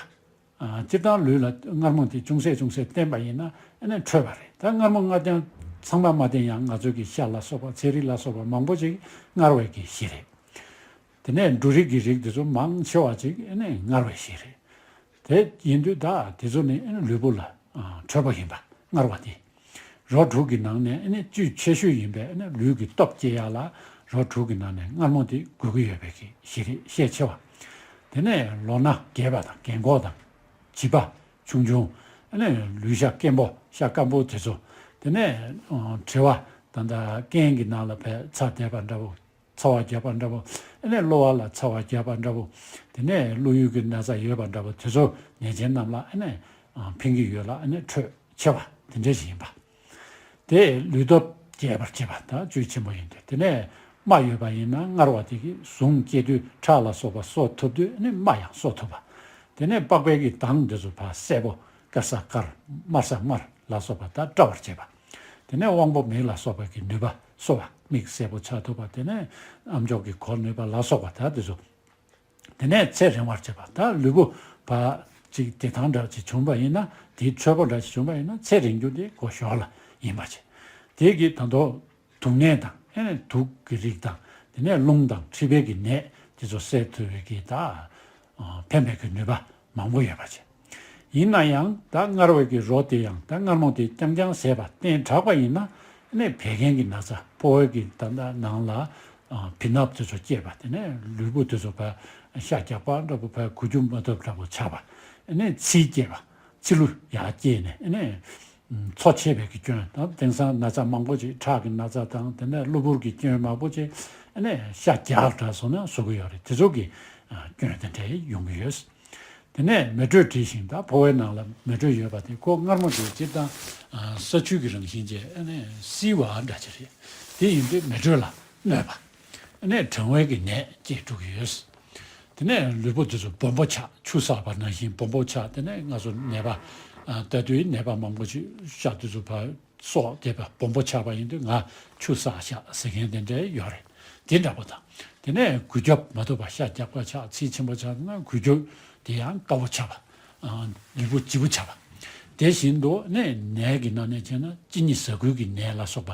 ཨ་སྤྱིར་བཏང་ལུས་ལ་མངར་མོ་དེ་ཅུང་ཟད་ཅུང་ཟད་བསྟེན་པ་ཡིན་ན་ཨ་ནི་འཕྲོད་པ་རེད། ད་མངར་མོ་མངར་རྐྱང་ཚང་མ་མ་བསྟེན་ཡང་ང་ཚོ་གི་ཤ་ལ་སོགས་པ་ཚལ་རིགས་ལ་སོགས་པ་མང་པོ་ཅིག་མངར་བའི་གི་གཞི་རེད། དེ་ནས་འབྲུ་རིགས་ཀྱི་རིགས་དེ་ཚོ་མང་ཆེ་བ་ཅིག་ཨ་ནི་མངར་བའི་གཞི་རེད། དེ་ཡིན་དུས་ད་དེ་ཚོ་ནི་ཨ་ནི་ལུས་པོ་ལ་ཨ་འཕྲོད་པ་ཡིན་པ་མངར་བ་དེ། རོ་དྲུག་གི་ནང་ནས་ཨ་ནི་བཅུད་ཆེ་ཤོས་ཡིན་པས་ཨ་ནི་ལུས་ཀྱི་སྟོབས་སྐྱེད་ཡ་ལ་རོ་དྲུག་གི་ནང་ནས་མངར་མོ་དེ་དགོས་ཀྱི་ཡོད་པའི་གི་གཞི་རེད། ཤས་ཆེ་བ། དེ་ནས་ལོ་ན་རྒས་པ་དང་རྒན་འཁོགས་དང་བྱིས་པ་ཆུང་ཆུང་ཨ་ནི་ལུས་ཤ་སྐམ་པོ་ཤ་སྐམ་པོ་དེ་ཚོ། དེ་ནས་ཨ་གྲེ་བ་ད་ལྟ་རྐན་གྱི་ནང་ལ་ཕར་ཚ་བསྡད་པ་འདྲ་པོ། ཚ་བ་རྒྱག་པ་འདྲ་པོ། ཨ་ནི་གློ་བ་ལ་ཚ་བ་རྒྱག་པ་འདྲ་པོ། དེ་ནས་བློ་ཡུལ་གྱི་ན་ཚ་ཡོད་པ་འདྲ་པོ་དེ་ཚོ་ནད་ཅན་རྣམས་ལ་ཨ་ནི་ཨ་ཕན་གྱི་ཡོད་ལ་ཨ་ནི་འཕྲོད་ཆེ་བ་དེ་འདྲ་ཞིག་ཡིན་པ། དེ་ལུས་སྟོབས་རྒྱས་པར་བྱེད་པ་དང་བཅུད་ཆེན་པོ་ཡིན་ཏེ། དེ་ནས་རྨ་ཡོད་པ་ཡིན་ན་མངར་བ་དེ་གིས་ཟུངས་སྐྱེ་དུས་ཁྲག་ལ་སོགས་པ་གསོ་ཐུབ་དུས་ཨ་ནི་རྨ་ཡང་གསོ་ཐུབ་པ། དེ་ནས་པགས་པའི་གི་མདངས་དེ་ཚོ་ཕར་སེར་པོ་དཀར་ས་དཀར་དམར་ས་དམར་ལ་སོགས་པ་དང་བཀྲ་བར་བྱེད་པ། དེ་ནས་དབང་པོ་མིག་ལ་སོགས་པ་གི་ནུས་པ་གསོ་བ། མིག་གསལ་པོ་ཆགས་ཐུབ་པ། དེ་ནས་ཨམ་ཅོག་གི་གོ་ནུས་པ་ལ་སོགས་པ་ད་དེ་ཚོ། དེ་ནས་ཚེ་རིང་བར་བྱེད་པ། ད་ལུས་པོ་ཕར་ཅིག་བདེ་ཐང་འདྲ་ཅིག་བྱུང་པ་ཡིན་ན་དེའི་འཕྲོད་པ་འདྲ་ཅིག་བྱུང་པ་ཡིན་ན་ཚེ་རིང་རྒྱུ་དེ་གོ་ཞོར་ལ་ཡིན་པ་བྱེད། དེ་གི་ད་དུང་དུག་ནད་དང་ཨེ་ནས་དུག་གི་རིགས་དང་དེ་ནས་རླུང་དང་མཁྲིས་པའི་གི་ནད་དེ་ཚོ་སེལ་ཐུབ་པའི་གི་ད་ཕན་པའི་གི་ནུས་པ་མང་པོ་ཡོད་པ་བྱེད། ཡིན་ན་ཡང་ད་མངར་བའི་གི་རོ་དེ་ཡང་ད་མངར་མོ་དེ་རྐྱང་རྐྱང་བཟས་པ་བསྟེན་དྲགས་པ་ཡིན་ན་ཨེ་ནས་བད་ཀན་གི་ན་ཚ་ཕོ་བའི་གི་ད་ད་ནང་ལ་བི་ནབ་དེ་ཚོ་སྐྱེས་པ། དེ་ནས་ལུས་པོ་དེ་ཚོ་ཕར་ཤ་རྒྱགས་པ་འདྲ་པོ་ཕར་འགུལ་སྐྱོད་མ་ཐུབ་འདྲ་པོ་ཆགས་པ། ཨེ་ནས་ཚིལ་སྐྱེས་པ། ཚིལ་ལུ་ཡར་སྐྱེས་ནས་ཨེ་ནས། མཚོ་ཆད་པའི་གི་སྐྱོན་དང་། དེང་སང་ན་ཚ་མང་པོ་ཅིག་ཁྲག་གི་ན་ཚ་དང་། དེ་ནས་གློ་བུར་གྱི་སྐྱོན་མང་པོ་ཅིག་ཨ་ནི་ཤ་རྒྱགས་དྲགས་སོང་ན་བཟོ་གི་ཡོད་རེད། དེ་ཚོ་གི་ཨ་སྐྱོན་དེ་འདྲ་ཡོང་གི་ཡོད། དེ་ནས་མེ་དྲོད་བྲི་ཞིང་། ད་ཕོ་བའི་ནང་ལ་མེ་དྲོད་ཡོད་པ་དེ་ཁོ་མངར་མོ་དེ་སྤྱིར་བཏང་ཨ་ས་ཆུ་གི་རང་བཞིན་བྱས་ཨ་ནི་བསིལ་བ་འདྲ་ཅིག་རེད། དེ་ཡིན་དུས་མེ་དྲོད་ལ་གནོད་པ། ཨ་ནི་གྲང་བའི་གི་ནད་སྐྱེ་འགྲོ་གི་ཡོད། དེ་ནས་ལུས་པོ་དེ་ཚོ་སྦོམ་པོ་ཆགས། ཆུ་བསགས་པ་ནང་བཞིན་སྦོམ་པོ་ཆགས། དེ་ནས་ང་ཚོ་ནད་པ་ཨ་ལྟ་དུས་ནད་པ་མང་པོ་ཅིག་ཤ་དེ་ཚོ་ཕར་སོ་དེ་ཕར་སྦོམ་པོ་ཆགས་པ་ཡིན་དུས་ང་ཆུ་བསགས་ཤག་ཟེར་མཁན་དེ་འདྲ་ཡོད་རེད། དེ་འདྲ་པོ་དང་། དེ་ནས་འགུལ་སྐྱོད་མ་ཐུབ་པ། ཤ་རྒྱགས་པ་ཆགས། ཚིལ་ཆེན་པོ་ཆགས་ན་འགུལ་སྐྱོད་དེ་ཡང་དཀའ་བོ་ཆགས་པ། ཨ་ལུས་པོ་ལྗིད་པོ་ཆགས་པ། དེ་བཞིན་དུ་ནས་ནད་ཀྱི་ནང་ནས་བྱས་ན་གཅིན་སྙི་ཟ་ཁུའི་གི་ནད་ལ་སོགས་པ།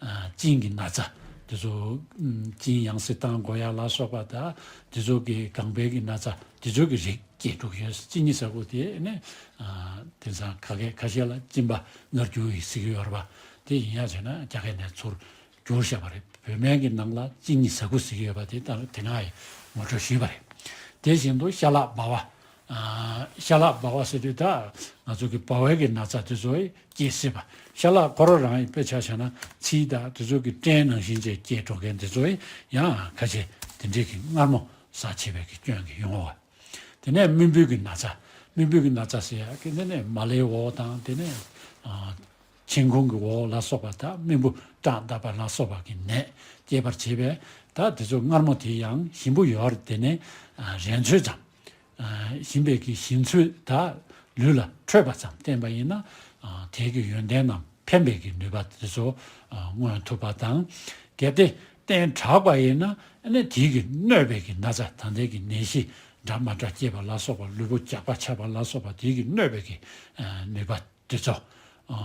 ཨ་གཅིན་གྱི་ན་ཚ་དེ་ཚོ། ཨམ་གཅིན་ཡང་སེ་བཏང་དགོས་ཡ་ལ་སོགས་པ་དང་། དེ་ཚོ་གི་ལྒང་པའི་གི་ན་ཚ་དེ་ཚོ་གི་རིགས་སྐྱེ་འགྲོ་གི་ཡོད། གཅིན་སྙི་ཟ་ཁུ་དེ་ནས་ཨ་དེང་སང་ག་གེ་ཁ་ཤས་ལ་གཅིན་པ་མངར་སྐྱུར་ཡི་ཟེར་གི་ཡོད་རེད་པ། དེ་ཡིན་ཡ་བྱས་ན་རྒྱ་སྐད་ནས་ཚུར་བསྒྱུར་བཞག་པ་རེད། བོད་སྨན་གྱི་ནང་ལ་གཅིན་སྙི་ཟ་ཁུ་ཟེར་གི་ཡོད་པ་དེ་ད་དེ་སྔ་ཡི་ངོ་སྤྲོད་ཞུས་པ་རེད། དེ་བཞིན་དུ་ཤ་ལག་འབར་བ། ཨ་ཤ་ལག་འབར་བ་ཟེར་དུས་ད་ང་ཚོ་གི་འབར་བའི་གི་ན་ཚ་དེ་ཚོ་སྐྱེ་སྲིད་པ། ཤ་ལག་ཁོ་རང་རང་ཡི་དཔེ་ཆ་བཞག་ན་ཚིལ་དང་དེ་ཚོ་གི་སྐྲན་ནང་བཞིན་བྱས་སྐྱེ་འགྲོ་མཁན་དེ་ཚོ་ཡང་ཁ་ཤས་དེ་འདྲའི་གི་མངར་མོ་ཟ་བྱེད་པའི་གི་སྐྱོན་གྱིས་ཡོང་བ། དེ་ནས་རྨེན་བུ་གི་ན་ཚ། རྨེན་བུ་གི་ན་ཚ་ཟེར་ཡ་གི་དེ་ནས་མ་ལེའི་འོག་དང་། དེ་ནས་ཨ་མཆན་ཁུང་གི་འོག་ལ་སོགས་པ་དང་། རྨེན་བུ་བཀྲག་མདངས་པ་ལ་སོགས་པ་གི་ནད་སྐྱེད་པར་བྱེད་པས། ད་དེ་ཚོ་མངར་མོ་དེ་ཡང་ཞིམ་པོ་ཡོད་རེད། དེ་ནས་ཨ་རན་ཚོད་ཙམ། ཨ་ཞིམ་པའི་གི་ཞིམ་ཚོད་དག་ལུས་ལ་འཕྲོད་པ་ཙམ་བསྟེན་པ་ཡིན་ན། ཨ་དེའི་གི་ཡོན་ཏན་རྣམས་ཕན་པའི་གི་ནུས་པ་དེ་ཚོ་ཨ་མངོན་ཐུབ་པ་དང་། གལ་ཏེ་བསྟེན་དྲགས་པ་ཡིན་ན་ཨ་ནི་དེའི་གི་གནོད་པའི་གི་ན་ཚ། ད་ལྟའི་གི་ནད་གཞི་འདྲ་མ་འདྲ་སྐྱེས་པ་ལ་སོགས་པ། ལུས་པོ་རྒྱགས་པ་ཆགས་པ་ལ་སོགས་པ། དེའི་གི་གནོད་པའི་གི་ཨ་ནུས་པ་དེ་ཚོ་ཨ་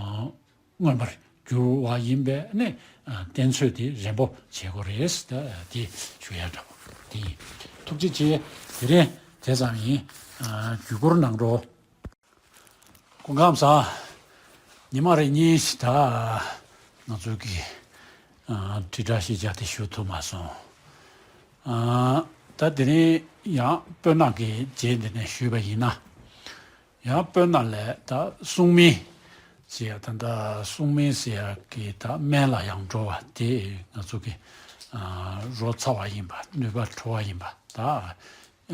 མངོན་པར་འགྱུར་བ་ཡིན་པས་ནི། ཨ་བསྟེན་ཚོད་དེ་རན་པོ་བྱེད་དགོས་རེད། ད་དེ་ཞུ་ཡ་འདྲ་པོ་དེ་ཡིན། ཐུགས་རྗེ་ཆེ། དེ་རིང་དེ་ཙམ་ཡིན། ཨ་བརྒྱུད་སྐུར་གནང་རོགས། སྐུ་ཁམས་བཟང་། ཉི་མ་རེ་གཉིས་ཤིག་ད་ང་ཚོ་གི་ཨ་དྲིལ་བསྒྲགས་ཤིག་བརྒྱབ་སྟེ་ཞུ་ཐུབ་མ་སོང་། ཨ་ད་དེ་རིང་ཡང་སྤོས་སྣ་གི་རྗེས་འདི་ནས་ཞུས་པ་ཡིན་ན། ཡང་སྤོས་སྣ་ལས་ད་སྲུང་མའི་ཟེར་ཡ། ད་ལྟ་སྲུང་མའི་ཟེར་ཡ་གི་ད་སྨན་ལ་ཡང་འགྲོ་བ་དེ་ང་ཚོ་གི་ཨ་རོ་ཚ་བ་ཡིན་པ། ནུས་པ་དྲོ་བ་ཡིན་པ། ད་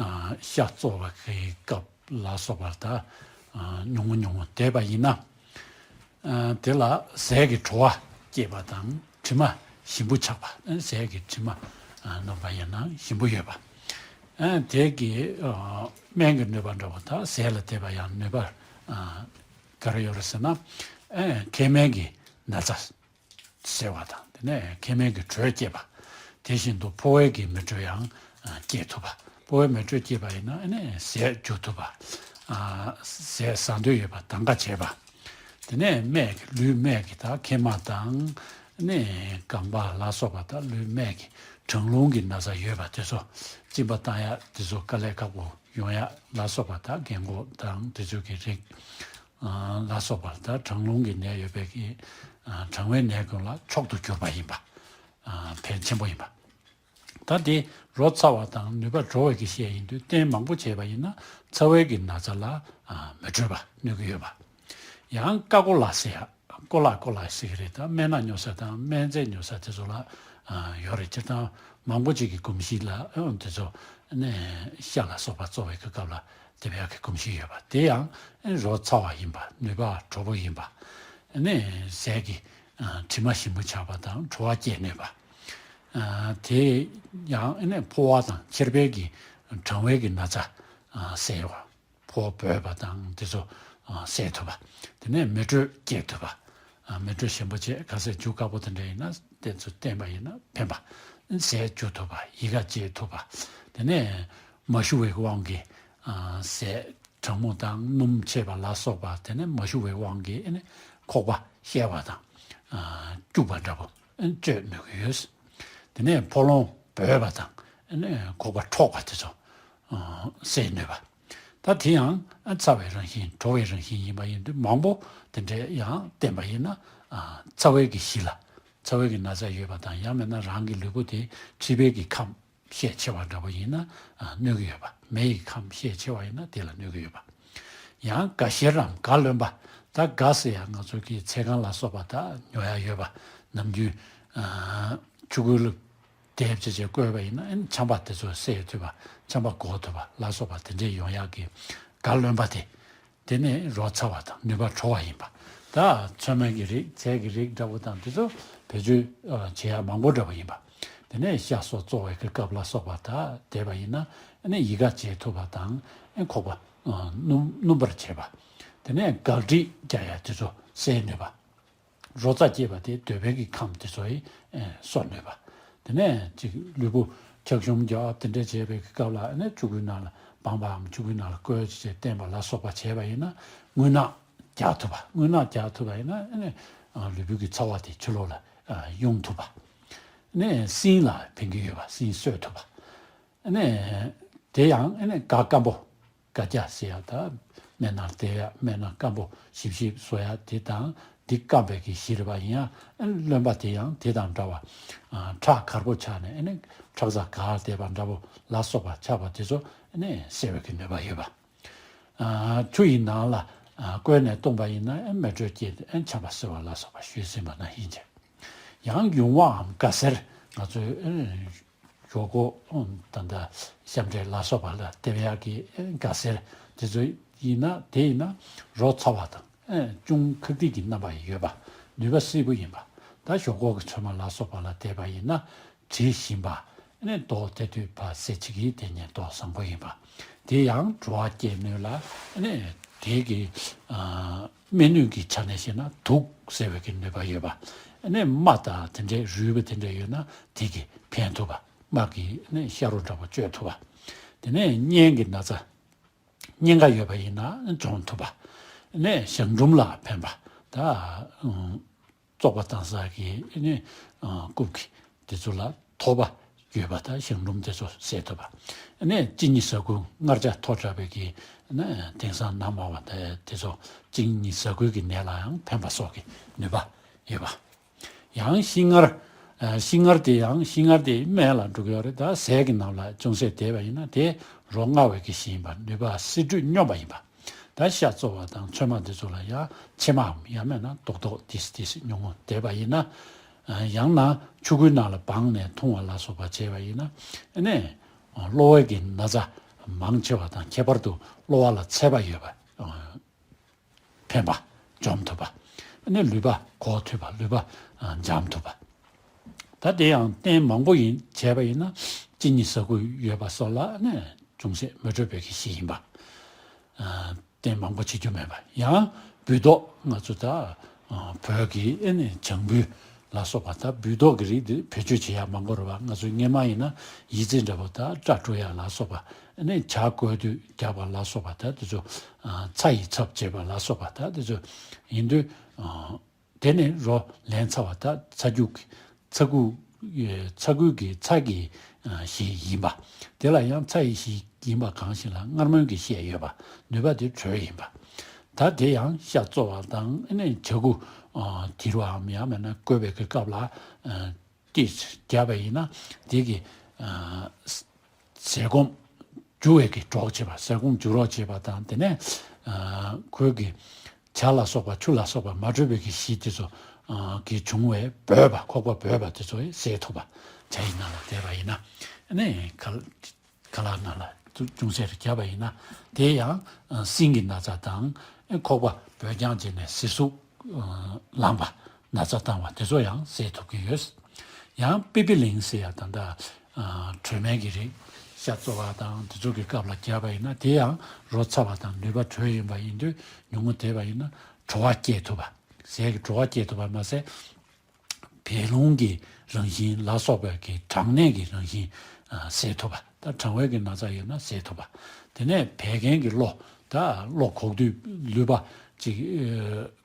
ཨ་ཤ་བཙོ་བ་གི་སྐབས་ལ་སོགས་པར་ད་ཨ་ཉུང་ངུ་ཉུང་ངུ་བསྡད་པ་ཡིན་ན། ཨ་དེ་ལ་ཟས་ཀྱི་བྲོ་བ་སྐྱེས་པ་དང་། དྲི་མ་ཞིམ་པོ་ཆགས་པ། ཨ་ཟས་ཀྱི་དྲི་མ་ཨ་ནོར་བ་ཡིན་ན་ཞིམ་པོ་ཡོད་པ། ཨ་དེ་གི་ཨ་སྨན་གྱི་ནུས་པ་འདྲ་པོ་དང་། ཟས་ལ་བསྡད་པ་ཡང་ནུས་པ་ཨ་ག་རེ་ཡོད་རེད་ཟེར་ན། ཨ་མཁལ་མའི་གི་ན་ཚ་སེལ་བ་དང་། དེ་ནས་མཁལ་མའི་གི་དྲོད་སྐྱེད་པ། དེ་བཞིན་དུ་ཕོ་བའི་གི་མེ་དྲོད་ཡང་ཨ་སྐྱེད་ཐུབ་པ། ཕོ་བའི་མེ་དྲོད་སྐྱེད་པ་ཡིན་ན་ཨ་ནི་ཟས་འཇུ་ཐུབ་པ། ཨ་ཟས་ཟ་འདོད་ཡོད་པ་དང་ག་བྱེད་པ། དེ་ནས་སྨད་ཀྱི་ལུས་སྨད་ཀྱི་ད་མཁལ་མ་དང་ནི་རྐང་པ་ལ་སོགས་པ། ད་ལུས་སྨད་ཀྱི་གྲང་རླུང་གི་ན་ཚ་ཡོད་པ་དེ་ཚོ། གཅིན་པ་བཏང་ཡ་དེ་ཚོ་དཀའ་ལས་ཁག་པོ་ཡོང་ཡ་ལ་སོགས་པ། ད་རྒན་གོག་དང་དེ་ཚོ་གི་རིགས་ཨ་ལ་སོགས་པ། ད་གྲང་རླུང་གི་ནད་ཡོད་པའི་གི་ཨ་གྲང་བའི་ནད་ཀུན་ལ་མཆོག་ཏུ་གྱུར་པ་ཡིན་པ། ཨ་ཕན་ཆེན་པོ་ཡིན་པ། ད་དེ་རོ་ཚ་བ་དང་ནུས་པ་དྲོ་བའི་གི་བཤད་ཡིན་དུས། སྟོན་མང་པོ་བྱས་པ་ཡིན་ན་ཚ་བའི་གི་ན་ཚ་ལ་ཨ་མི་དྲོད་པ་གནོད་ཀྱི་ཡོད་པ། ཡང་ཀ་ཀོ་ལ་ཟེར་ཡ། ཀོ་ལ་ཀོ་ལ་ཟེར་གི་རེད། ད་སྨན་སྣ་ཉོ་ས་དང་སྨན་རྫས་ཉོ་ས་དེ་ཚོ་ལ་ཨ་ཡོད་རེད། སྤྱིར་བཏང་མང་པོ་ཅིག་གི་གོམས་གཤིས་ལ་ཨ་དེ་ཚོ་ནས་ཤ་ལ་སོགས་པ་བཙོ་བའི་གི་སྐབས་ལ་དེ་བས་གི་གོམས་གཤིས་ཡོད་པ། དེ་ཡང་ཨ་རོ་ཚ་བ་ཡིན་པ། ནུས་པ་དྲོ་པོ་ཡིན་པ། ཨ་ནི་ཟས་ཀྱི་ཨ་དྲི་མ་ཞིམ་པོ་ཆགས་པ་དང་དྲོ་བ་སྐྱེད་ནུས་པ། ཨ་དེ་ཡང་ཨ་ནི་ཕོ་བ་དང་མཆེར་པའི་གི་གྲང་བའི་གི་ན་ཚ་ཨ་སེལ་བ། ཕོ་བ་འབོལ་བ་དང་དེ་ཚོ་ཨ་སེལ་ཐུབ་པ། དེ་ནས་མེ་དྲོད་སྐྱེད་ཐུབ་པ། ཨ་མེ་དྲོད་ཞིམ་པོ་བྱས། ཁ་ཟས་རྒྱུ་དཀར་པོ་དེ་འདྲ་ཡིན་ན་དེ་ཚོ་བསྟེན་པ་ཡིན་ན་ཕན་པ། ཟས་འཇུ་ཐུབ་པ། ཡི་ག་བརྗེད་ཐུབ་པ། དེ་ནས་མ་ཞུ་བའི་དབང་གིས་ཨ་ཟས་གྲང་མོ་དང་སྣུམ་ཆེ་བ་ལ་སོགས་པ། དེ་ནས་མ་ཞུ་བའི་དབང་གིས་ཨ་ནི་ཁོག་པ་བཤལ་བ་དང་ཨ་སྐྱུག་པ་འདྲ་པོ་ཨ་གཅོད་ནུས་ཀྱི་ཡོད། དེ་ནས་ཕོ་ལོང་འབོལ་བ་དང་ཨ་ནི་ཁོག་པ་འཁྲོག་པ་དེ་ཚོ་ཨ་སེལ་ནུས་པ། ད་དེ་ཡང་ཚ་བའི་རང་བཞིན་དྲོ་བའི་རང་བཞིན་ཡིན་པ་ཡིན་དུས། མང་པོ་དེ་འདྲའི་ཡང་བསྟེན་པ་ཡིན་ན་ཨ་ཚ་བའི་གི་གཞི་ལ་ཚ་བའི་གི་ན་ཚ་ཡོད་པ་དང་། ཡང་མིན་ན་རང་གི་ལུས་པོ་དེ་མཁྲིས་པའི་གི་ཁམས་ཤས་ཆེ་བ་འདྲ་པོ་ཡིན་ན་ཨ་གནོད་ཀྱི་ཡོད་པ། མེ་ཡི་ཁམས་ཤས་ཆེ་བ་ཡིན་ན་དེ་ལ་གནོད་ཀྱི་ཡོད་པ། ཡང་ག་གཤེར་རམ་ག་རློན་པ། ད་ ད་ག་ཟེར་ཡ་ང་ཚོ་གི་ཚལ་ཁང་ལ་སོགས་པ་ད་ཉོ་ཡ་ཡོད་པ། ནམ་རྒྱུན་ཆུ་ཁོལ་དེབ་ཅེས་བྱས་བསྐོལ་བ་ཡིན་ན་ཨ་ནི་ཆམ་པ་དེ་ཚོ་བསལ་ཐུབ་པ། ཆམ་པ་འགོག་ཐུབ་པ་ལ་སོགས་པ་དེ་འདྲས་ཡོང་ཡག་གི་ག་རློན་པ་དེ། དེ་ནས་རོ་ཚ་བ་དང་ནུས་པ་བྲོ་བ་ཡིན་པ། ད་ཚོད་མའི་གི་རིགས་ཚལ་གྱི་རིགས་འདྲ་པོ་དང་དེ་ཚོ་བེད་སྤྱོད་བྱེད་ཡ་མང་པོ་འདྲ་པོ་ཡིན་པ། དེ་ནས་ཤ་སོགས་བཙོ་བའི་གི་སྐབས་ལ་སོགས་པ་ད་བསྡད་པ་ཡིན་ན་ཨ་ནི་ཡི་ག་བྱེད་ཐུབ་པ་དང་ཨ་ཁོག་པ་སྣུམ་སྣུམ་པར་བྱེད་པ། དེ་ནས་གག་དྲི་རྒྱག་ཡ་དེ་ཚོ་བསལ་ནུས་པ། རོ་ཚ་སྐྱེས་པ་དེ་འདོད་པའི་གི་ཁམས་དེ་ཚོ་ཡི་གསོ་ནུས་པ། དེ་ནས་ཅིག་ལུས་པོ་འཁྱག་ཤོམ་རྒྱག་དེ་འདྲས་བྱས་པའི་གི་སྐབས་ལ་ཨ་ནི་ཆུ་ཁོལ་ནང་ལ་སྦངས་པའམ་ཆུ་ཁོལ་ནང་ལ་བསྐོལ་བྱས་བསྟེན་པ་ལ་སོགས་པ་བྱས་པ་ཡིན་ན་རྔུལ་ནག་རྒྱག་ཐུབ་པ། རྔུལ་ནག་རྒྱག་ཐུབ་པ་ཡིན་ན་ཨ་ནི་ལུས་པོའི་གི་ཚ་བ་དེ་ཕྱི་ལོགས་ལ་དབྱུང་ཐུབ་པ། ཨ་ནི་སྲིན་ལ་ཕན་གྱི་ཡོད་པ། སྲིན་གསོད་ཐུབ་པ། ཨ་ནི་དེ་ཡང་ཨ་ནི་ག་སྐམ་པོ། སྒ་སྐྱ་ཟེར་ཡ་ད་སྨན་ནང་བསྡད་ཡ། སྨན་ནང་སྐམ་པོ་ཞིབ་ཞིབ་བཟོ་ཡ་དེ་དང་། འདི་སྐམ་པའི་གི་གཞི་རེད་པ། ཡིན་ཡང་རློན་པ་དེ་ཡང་དེ་དང་འདྲ་བ། ཁྲག་གར་པོ་ཆགས་ནས་ཨ་ནི་ཁྲག་རྩ་གར་བསྡད་པ་འདྲ་པོ་ལ་སོགས་པ་ཆགས་པ་དེ་ཚོ་ཨ་ནི་སེལ་བའི་གི་ནུས་པ་ཡོད་པ། ཆུ་ཡི་ནང་ལ་བསྐོལ་ནས་བཏུངས་པ་ཡིན་ན་མེ་དྲོད་སྐྱེས་ཏེ་ཆམ་པ་སེལ་བ་ལ་སོགས་པ་ཞུས་ཟིན་པ་ནང་བཞིན་བྱས། ཡང་ཡུང་བའམ་དགའ་སེར། ང་ཚོའི་ཞོག་ཁོག་ད་ལྟ་ཤམ་འབྲས་ལ་སོགས་པ་ལ་ལྟེ་བའི་ཡག་གི་དགའ་སེར་དེ་ཚོ་ཡིན་ན། དེ་ཡིན་ན་རོ་ཚ་བ་དང་ཅུང་ཁག་ཏིག་གི་རྣམ་པ་ཡོད་པ། ནུས་པ་སིལ་བུ་ཡིན་པ། ད་ཞོག་ཁོག་གི་ཚོད་མ་ལ་སོགས་པ་ལ་བལྟས་པ་ཡིན་ན་དྲི་ཞིམ་པ། ཨ་ནི་མདོག་དེ་དུས་ཕར་གསལ་བྱེད་ཀྱི་དེ་ཉིད་མདོག་བཟང་པོ་ཡིན་པ། དེ་ཡང་བྲོ་བ་སྐྱེད་ནུས་ལ། ཨ་ནི་དེ་གི་སྨན་ནུས་ཀྱི་ཆ་ནས་བཤད་ན་དུག་སེལ་བའི་གི་ནུས་པ་ཡོད་པ། ཨ་ནི་རྨ་དང་དེ་འདྲའི་རུས་པ་དེ་འདྲ་ཡོད་ན་དེ་གི་ཕན་ཐུབ་པ། རྨ་གི་ཨ་ནི་ཤ་རོ་འདྲ་པོ་གཅོད་ཐུབ་པ། དེ་ནས་གཉན་གྱི་ན་ཚ། གཉན་ཁ་ཡོད་པ་ཡིན་ན་སྦྱོང་ཐུབ་པ། ཨ་ནི་གཞང་འབྲུམ་ལ་ཕན་པ། ད་བཙོག་པ་བཏང་ས་གི་ཨ་ནི་རྐུབ་ཀྱི་དེ་ཚོ་ལ་ཐོ་བ་ཡོད་པ། ད་གཞང་འབྲུམ་དེ་ཚོ་སེལ་ཐུབ་པ། ཨ་ནི་གཅིན་སྙི་ཟ་ཁུ་མངར་ཆ་མཐོ་དྲགས་པའི་གི་ཨ་ནི་དེང་སང་ནད་མང་བ་དེ་དེ་ཚོ་གཅིན་སྙི་ཟ་ཁུའི་གི་ནད་ལ་ཡང་ཕན་པ་སོགས་ཀྱི་ནུས་པ་ཡོད་པ། ཡང་ཤིང་མངར། ཤིང་མངར་དེ་ཡང་ཤིང་མངར་དེ་སྨན་ལ་འགྲོ་གི་ཡོད་རེད། ད་ཟས་ཀྱི་ནང་ལ་ཅུང་ཟད་བསྡད་པ་ཡིན་ན་དེ་རོ་མངར་བའི་གི་གཞི་ཡིན་པ། ནུས་པ་སེལ་འགྲོས་སྙོམས་པ་ཡིན་པ། ད་ཤ་བཙོ་བ་དང་ཚོད་མ་དེ་ཚོ་ལ་ཡང་ཕྱེ་མའམ་ཡང་མིན་ན་རྡོག་རྡོག་ཏིས་ཏིས་ཉུང་ངུ་བསྡད་པ་ཡིན་ན། ཡང་ན་ཆུ་ཁོལ་ནང་ལ་སྦངས་ནས་འཐུང་བ་ལ་སོགས་པ་བྱས་པ་ཡིན་ན། ཨ་ནི་གློ་བའི་གི་ན་ཚ་མང་ཆེ་བ་དང་ཁྱད་པར་དུ་གློ་བ་ལ་ཚད་པ་ཡོད་པ། ཕན་པ། འཇོམས་ཐུབ་པ། ཨ་ནི་ལུད་པ་འགོག་ཐུབ་པ། ལུད་པ་འཇམ་ཐུབ་པ། ད་དེ་ཡང་རྟེན་མང་པོ་ཡིན་བྱས་པ་ཡིན་ན་གཅིན་སྙི་ཟ་ཁུ་ཡོད་པ་སོགས་ལ་ཨ་ནི་ཅུང་ཟད་མི་འཕྲོད་པའི་གི་གཞི་ཡིན་པ། རྟེན་མང་པོ་བྱེད་རྒྱུ་མེད་པ། ཡང་འབུལ་ཏོག་ང་ཚོ་ད་བོད་ཀྱི་ཨ་ནི་བྱང་འབུལ་ལ་སོགས་པ། ད་འབུལ་ཏོག་གི་རིགས་འདི་བེད་སྤྱོད་བྱེད་ཡ་མང་པོ་རེད་པ། ང་ཚོའི་སྔོན་མ་ཡིན་ན་ཡི་ཙི་འདྲ་པོ་ད་སྐྲ་བཀྲུ་ཡ་ལ་སོགས་པ། ཨ་ནི་ཇ་བསྐོལ་དུས་རྒྱག་པ་ལ་སོགས་པ། ད་དེ་ཚོ་ཚྭ་ཡི་ཚབ་བྱེད་པ་ལ་སོགས་པ། ད་དེ་ཚོ་ཡིན་དུས་དེ་ནི་རོ་ལན་ཚྭ་བ། ད་ཚྭ་ཁུ་ཚྭ་ཁུ་ཚྭ་ཁུ་གི་ཚྭ་གི་གཞི་ཡིན་པ། དེ་ལ་ཡང་ཚྭ་ཡི་གཞི་ཡིན་པ་གང་ཞིག་ལ་མངར་མོའི་གི་ཤས་ཡོད་པ། ནུས་པ་དེ་དྲོད་ཡིན་པ། ད་དེ་ཡང་ཤ་བཙོ་བ་དང་ཨ་ནི་ཇ་ཁུ་དིར་བའམ་ཡང་མིན་ན་བསྐོལ་བའི་གི་སྐབས་ལ་ཏིས་བརྒྱབ་པ་ཡིན་ན་དེ་གི་ཟས་སྐོམ་འཇུ་བའི་གི་གྲོགས་བྱེད་པ། ཟས་སྐོམ་འཇུ་རོགས་བྱེད་པ་དང་། དེ་ནས་ཁོའི་གི་ཇ་ལ་སོགས་པ་ཆུ་ལ་སོགས་པ་མ་དྲོས་པའི་གི་གཞི་དེ་ཚོ་གི་བྱུང་བའི་འབོད་པ། ཁོག་པ་འབོད་པ་དེ་ཚོ་སེལ་ཐུབ་པ། ཇ་ཡི་ནང་ལ་བསྡད་པ་ཡིན་ན་ཨ་ནི་ཁ་ཁ་ལག་ནང་ལ་ཅུང་ཟད་རེ་བརྒྱབ་པ་ཡིན་ན་དེ་ཡང་སྲིན་གྱི་ན་ཚ་དང་ཁོག་པ་འབོད་རྐྱང་བྱས་ནས་ཟིལ་ཟུག་ལངས་པ། ན་ཚ་བཏང་བ་དེ་ཚོ་ཡང་སེལ་ཐུབ་ཀྱི་ཡོད། ཡང་པི་པི་ལིང་ཟེར་ཡ་ད་ལྟ་དྲོད་སྨན་གྱི་རིགས། ཤ་བཙོ་བ་དང་དེ་ཚོ་གི་སྐབས་ལ་བརྒྱབ་པ་ཡིན་ན་དེ་ཡང་རོ་ཚ་བ་དང་ནུས་པ་དྲོད་ཡིན་པ་ཡིན་དུས་ཉུང་ངུ་བསྡད་པ་ཡིན་ན་བྲོ་བ་སྐྱེད་ཐུབ་པ། ཟས་ཀྱི་བྲོ་བ་སྐྱེད་ཐུབ་པ་མ་ཟད། བད་རླུང་གི་རང་བཞིན་ལ་སོགས་པའི་གི་གྲང་ནད་ཀྱི་རང་བཞིན་སེལ་ཐུབ་པ། ད་གྲང་བའི་གི་ན་ཚ་ཡོད་ན་སེལ་ཐུབ་པ། དེ་ནས་བད་ཀན་གྱི་གློ། ད་གློ་གོག་དུས་ལུད་པ་ཅིག་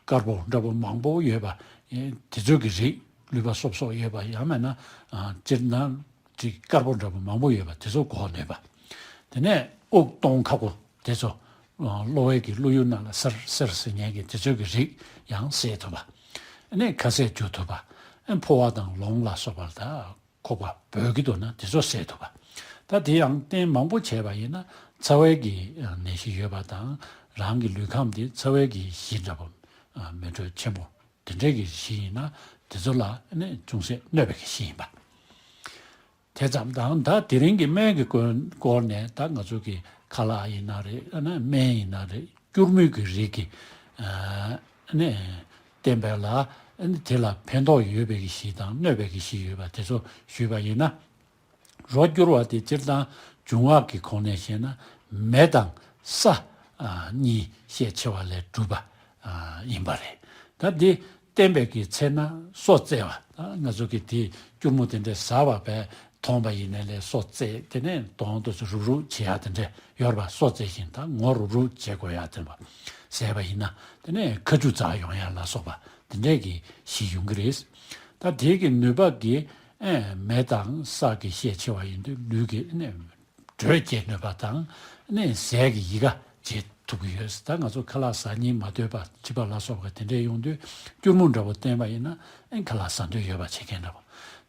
དཀར་པོ་འདྲ་པོ་མང་པོ་ཡོད་པ། དེ་ཚོ་གི་རིགས་ལུད་པ་སོབ་སོབ་ཡོད་པ། ཡང་མིན་ན་སྤྱིར་ན་ཅིག་དཀར་པོ་འདྲ་པོ་མང་པོ་ཡོད་པ་དེ་ཚོ་འགོག་ནུས་པ། དེ་ནས་དབུགས་གཏོང་ཁག་པོ་དེ་ཚོ་གློ་བའི་གི་གློ་ཡུར་ནང་ལ་སིར་སིར་ཟེར་མཁན་གྱི་དེ་ཚོ་གི་རིགས་ཡང་སེལ་ཐུབ་པ། ཨ་ནི་ཁ་ཟས་འཇུ་ཐུབ་པ། ཨ་ཕོ་བ་དང་ལོང་ལ་སོགས་པ་ལ་ད་ཁོག་པ་འབོད་ཀྱི་འདུག་ན་དེ་ཚོ་སེལ་ཐུབ་པ། ད་དེ་ཡང་རྟེན་མང་པོ་བྱས་པ་ཡིན་ན་ཚ་བའི་གི་ནད་གཞི་ཡོད་པ་དང་རང་གི་ལུས་ཁམས་དེ་ཚ་བའི་གི་གཞི་འདྲ་པོ་ མེ་དྲོད་ཆེན་པོ་དེ་འདྲའི་གི་གཞི་ཡིན་ན་དེ་ཚོ་ལ་ནི་ཅུང་ཟད་གནོད་པའི་གི་གཞི་ཡིན་པ། དེ་ཙམ་དང་ད་དེ་རིང་གི་སྨན་གྱི་སྐོར་སྐོར་ནས་ད་ང་ཚོ་གི་ཁ་ལག་ཡིན་ན་རེད། ཨ་ནི་སྨན་ཡིན་ན་རེད། སྐྱུར་མོའི་གི་རིགས་ཀྱི་ཨ་ནི་བསྟེན་པ་ལ་ཨ་ནི་དེ་ལ་ཕན་ཐོགས་ཡོད་པའི་གི་གཞི་དང་གནོད་པའི་གི་གཞི་ཡོད་པ་དེ་ཚོ་ཞུས་པ་ཡིན་ན། རོ་སྐྱུར་བ་དེ་སྤྱིར་བཏང་འབྱུང་བ་གི་གོང་ནས་བཤད་ན་མེ་དང་ས་ཨ་གཉིས་ཤས་ཆེ་བ་ལས་གྲུབ་པ་ཨ་ཡིན་པ་རེད། ད་འདི་བསྟེན་པའི་གི་ཚེ་ན་སོ་བཙལ་བ། ད་ང་ཚོ་གི་དེ་སྐྱུར་མོ་དེ་འདྲའི་ཟ་བ་བས་མཐོང་པ་ཡིན་ནའི་ལས་སོ་བཙལ། དེ་ནས་གདོང་དུ་རུབ་རུབ་བྱེད་ཡ་དེ་འདྲ་ཡོད་རེད་པ། སོ་བཙལ་ཞིང་ད་ངོ་རུབ་རུབ་བྱེད་དགོས་ཡ་དེ་རེད་པ། ཟས་པ་ཡིན་ན་དེ་ནས་ཁ་ཆུ་འཛག་ཡོང་ཡ་ལ་སོགས་པ་དེ་འདྲས་ཀྱི་གཞི་ཡོང་གི་རེད། ད་དེ་གི་ནུས་པ་གི་ཨེ་མེ་དང་ས་གི་ཤས་ཆེ་བ་ཡིན་དུས་ལུས་ཀྱི་ཨེ་ནས་དྲོད་སྐྱེད་ནུས་པ་དང་ཨེ་ནས་ཟས་ཀྱི་ཡི་ག་བྱེད་ཐུབ་ཀྱི་ཡོད། ད་ང་ཚོ་ཁ་ལག་ཟ་སྙིང་མ་འདོད་པ་འཆི་བ་ལ་སོགས་པ་དེ་འདྲས་ཡོང་དུས་སྐྱུར་མོ་འདྲ་པོ་བསྟེན་པ་ཡིན་ན་ཨེ་ཁ་ལག་ཟ་འདོད་ཡོད་པ་བྱེད་མཁན་འདྲ་པོ།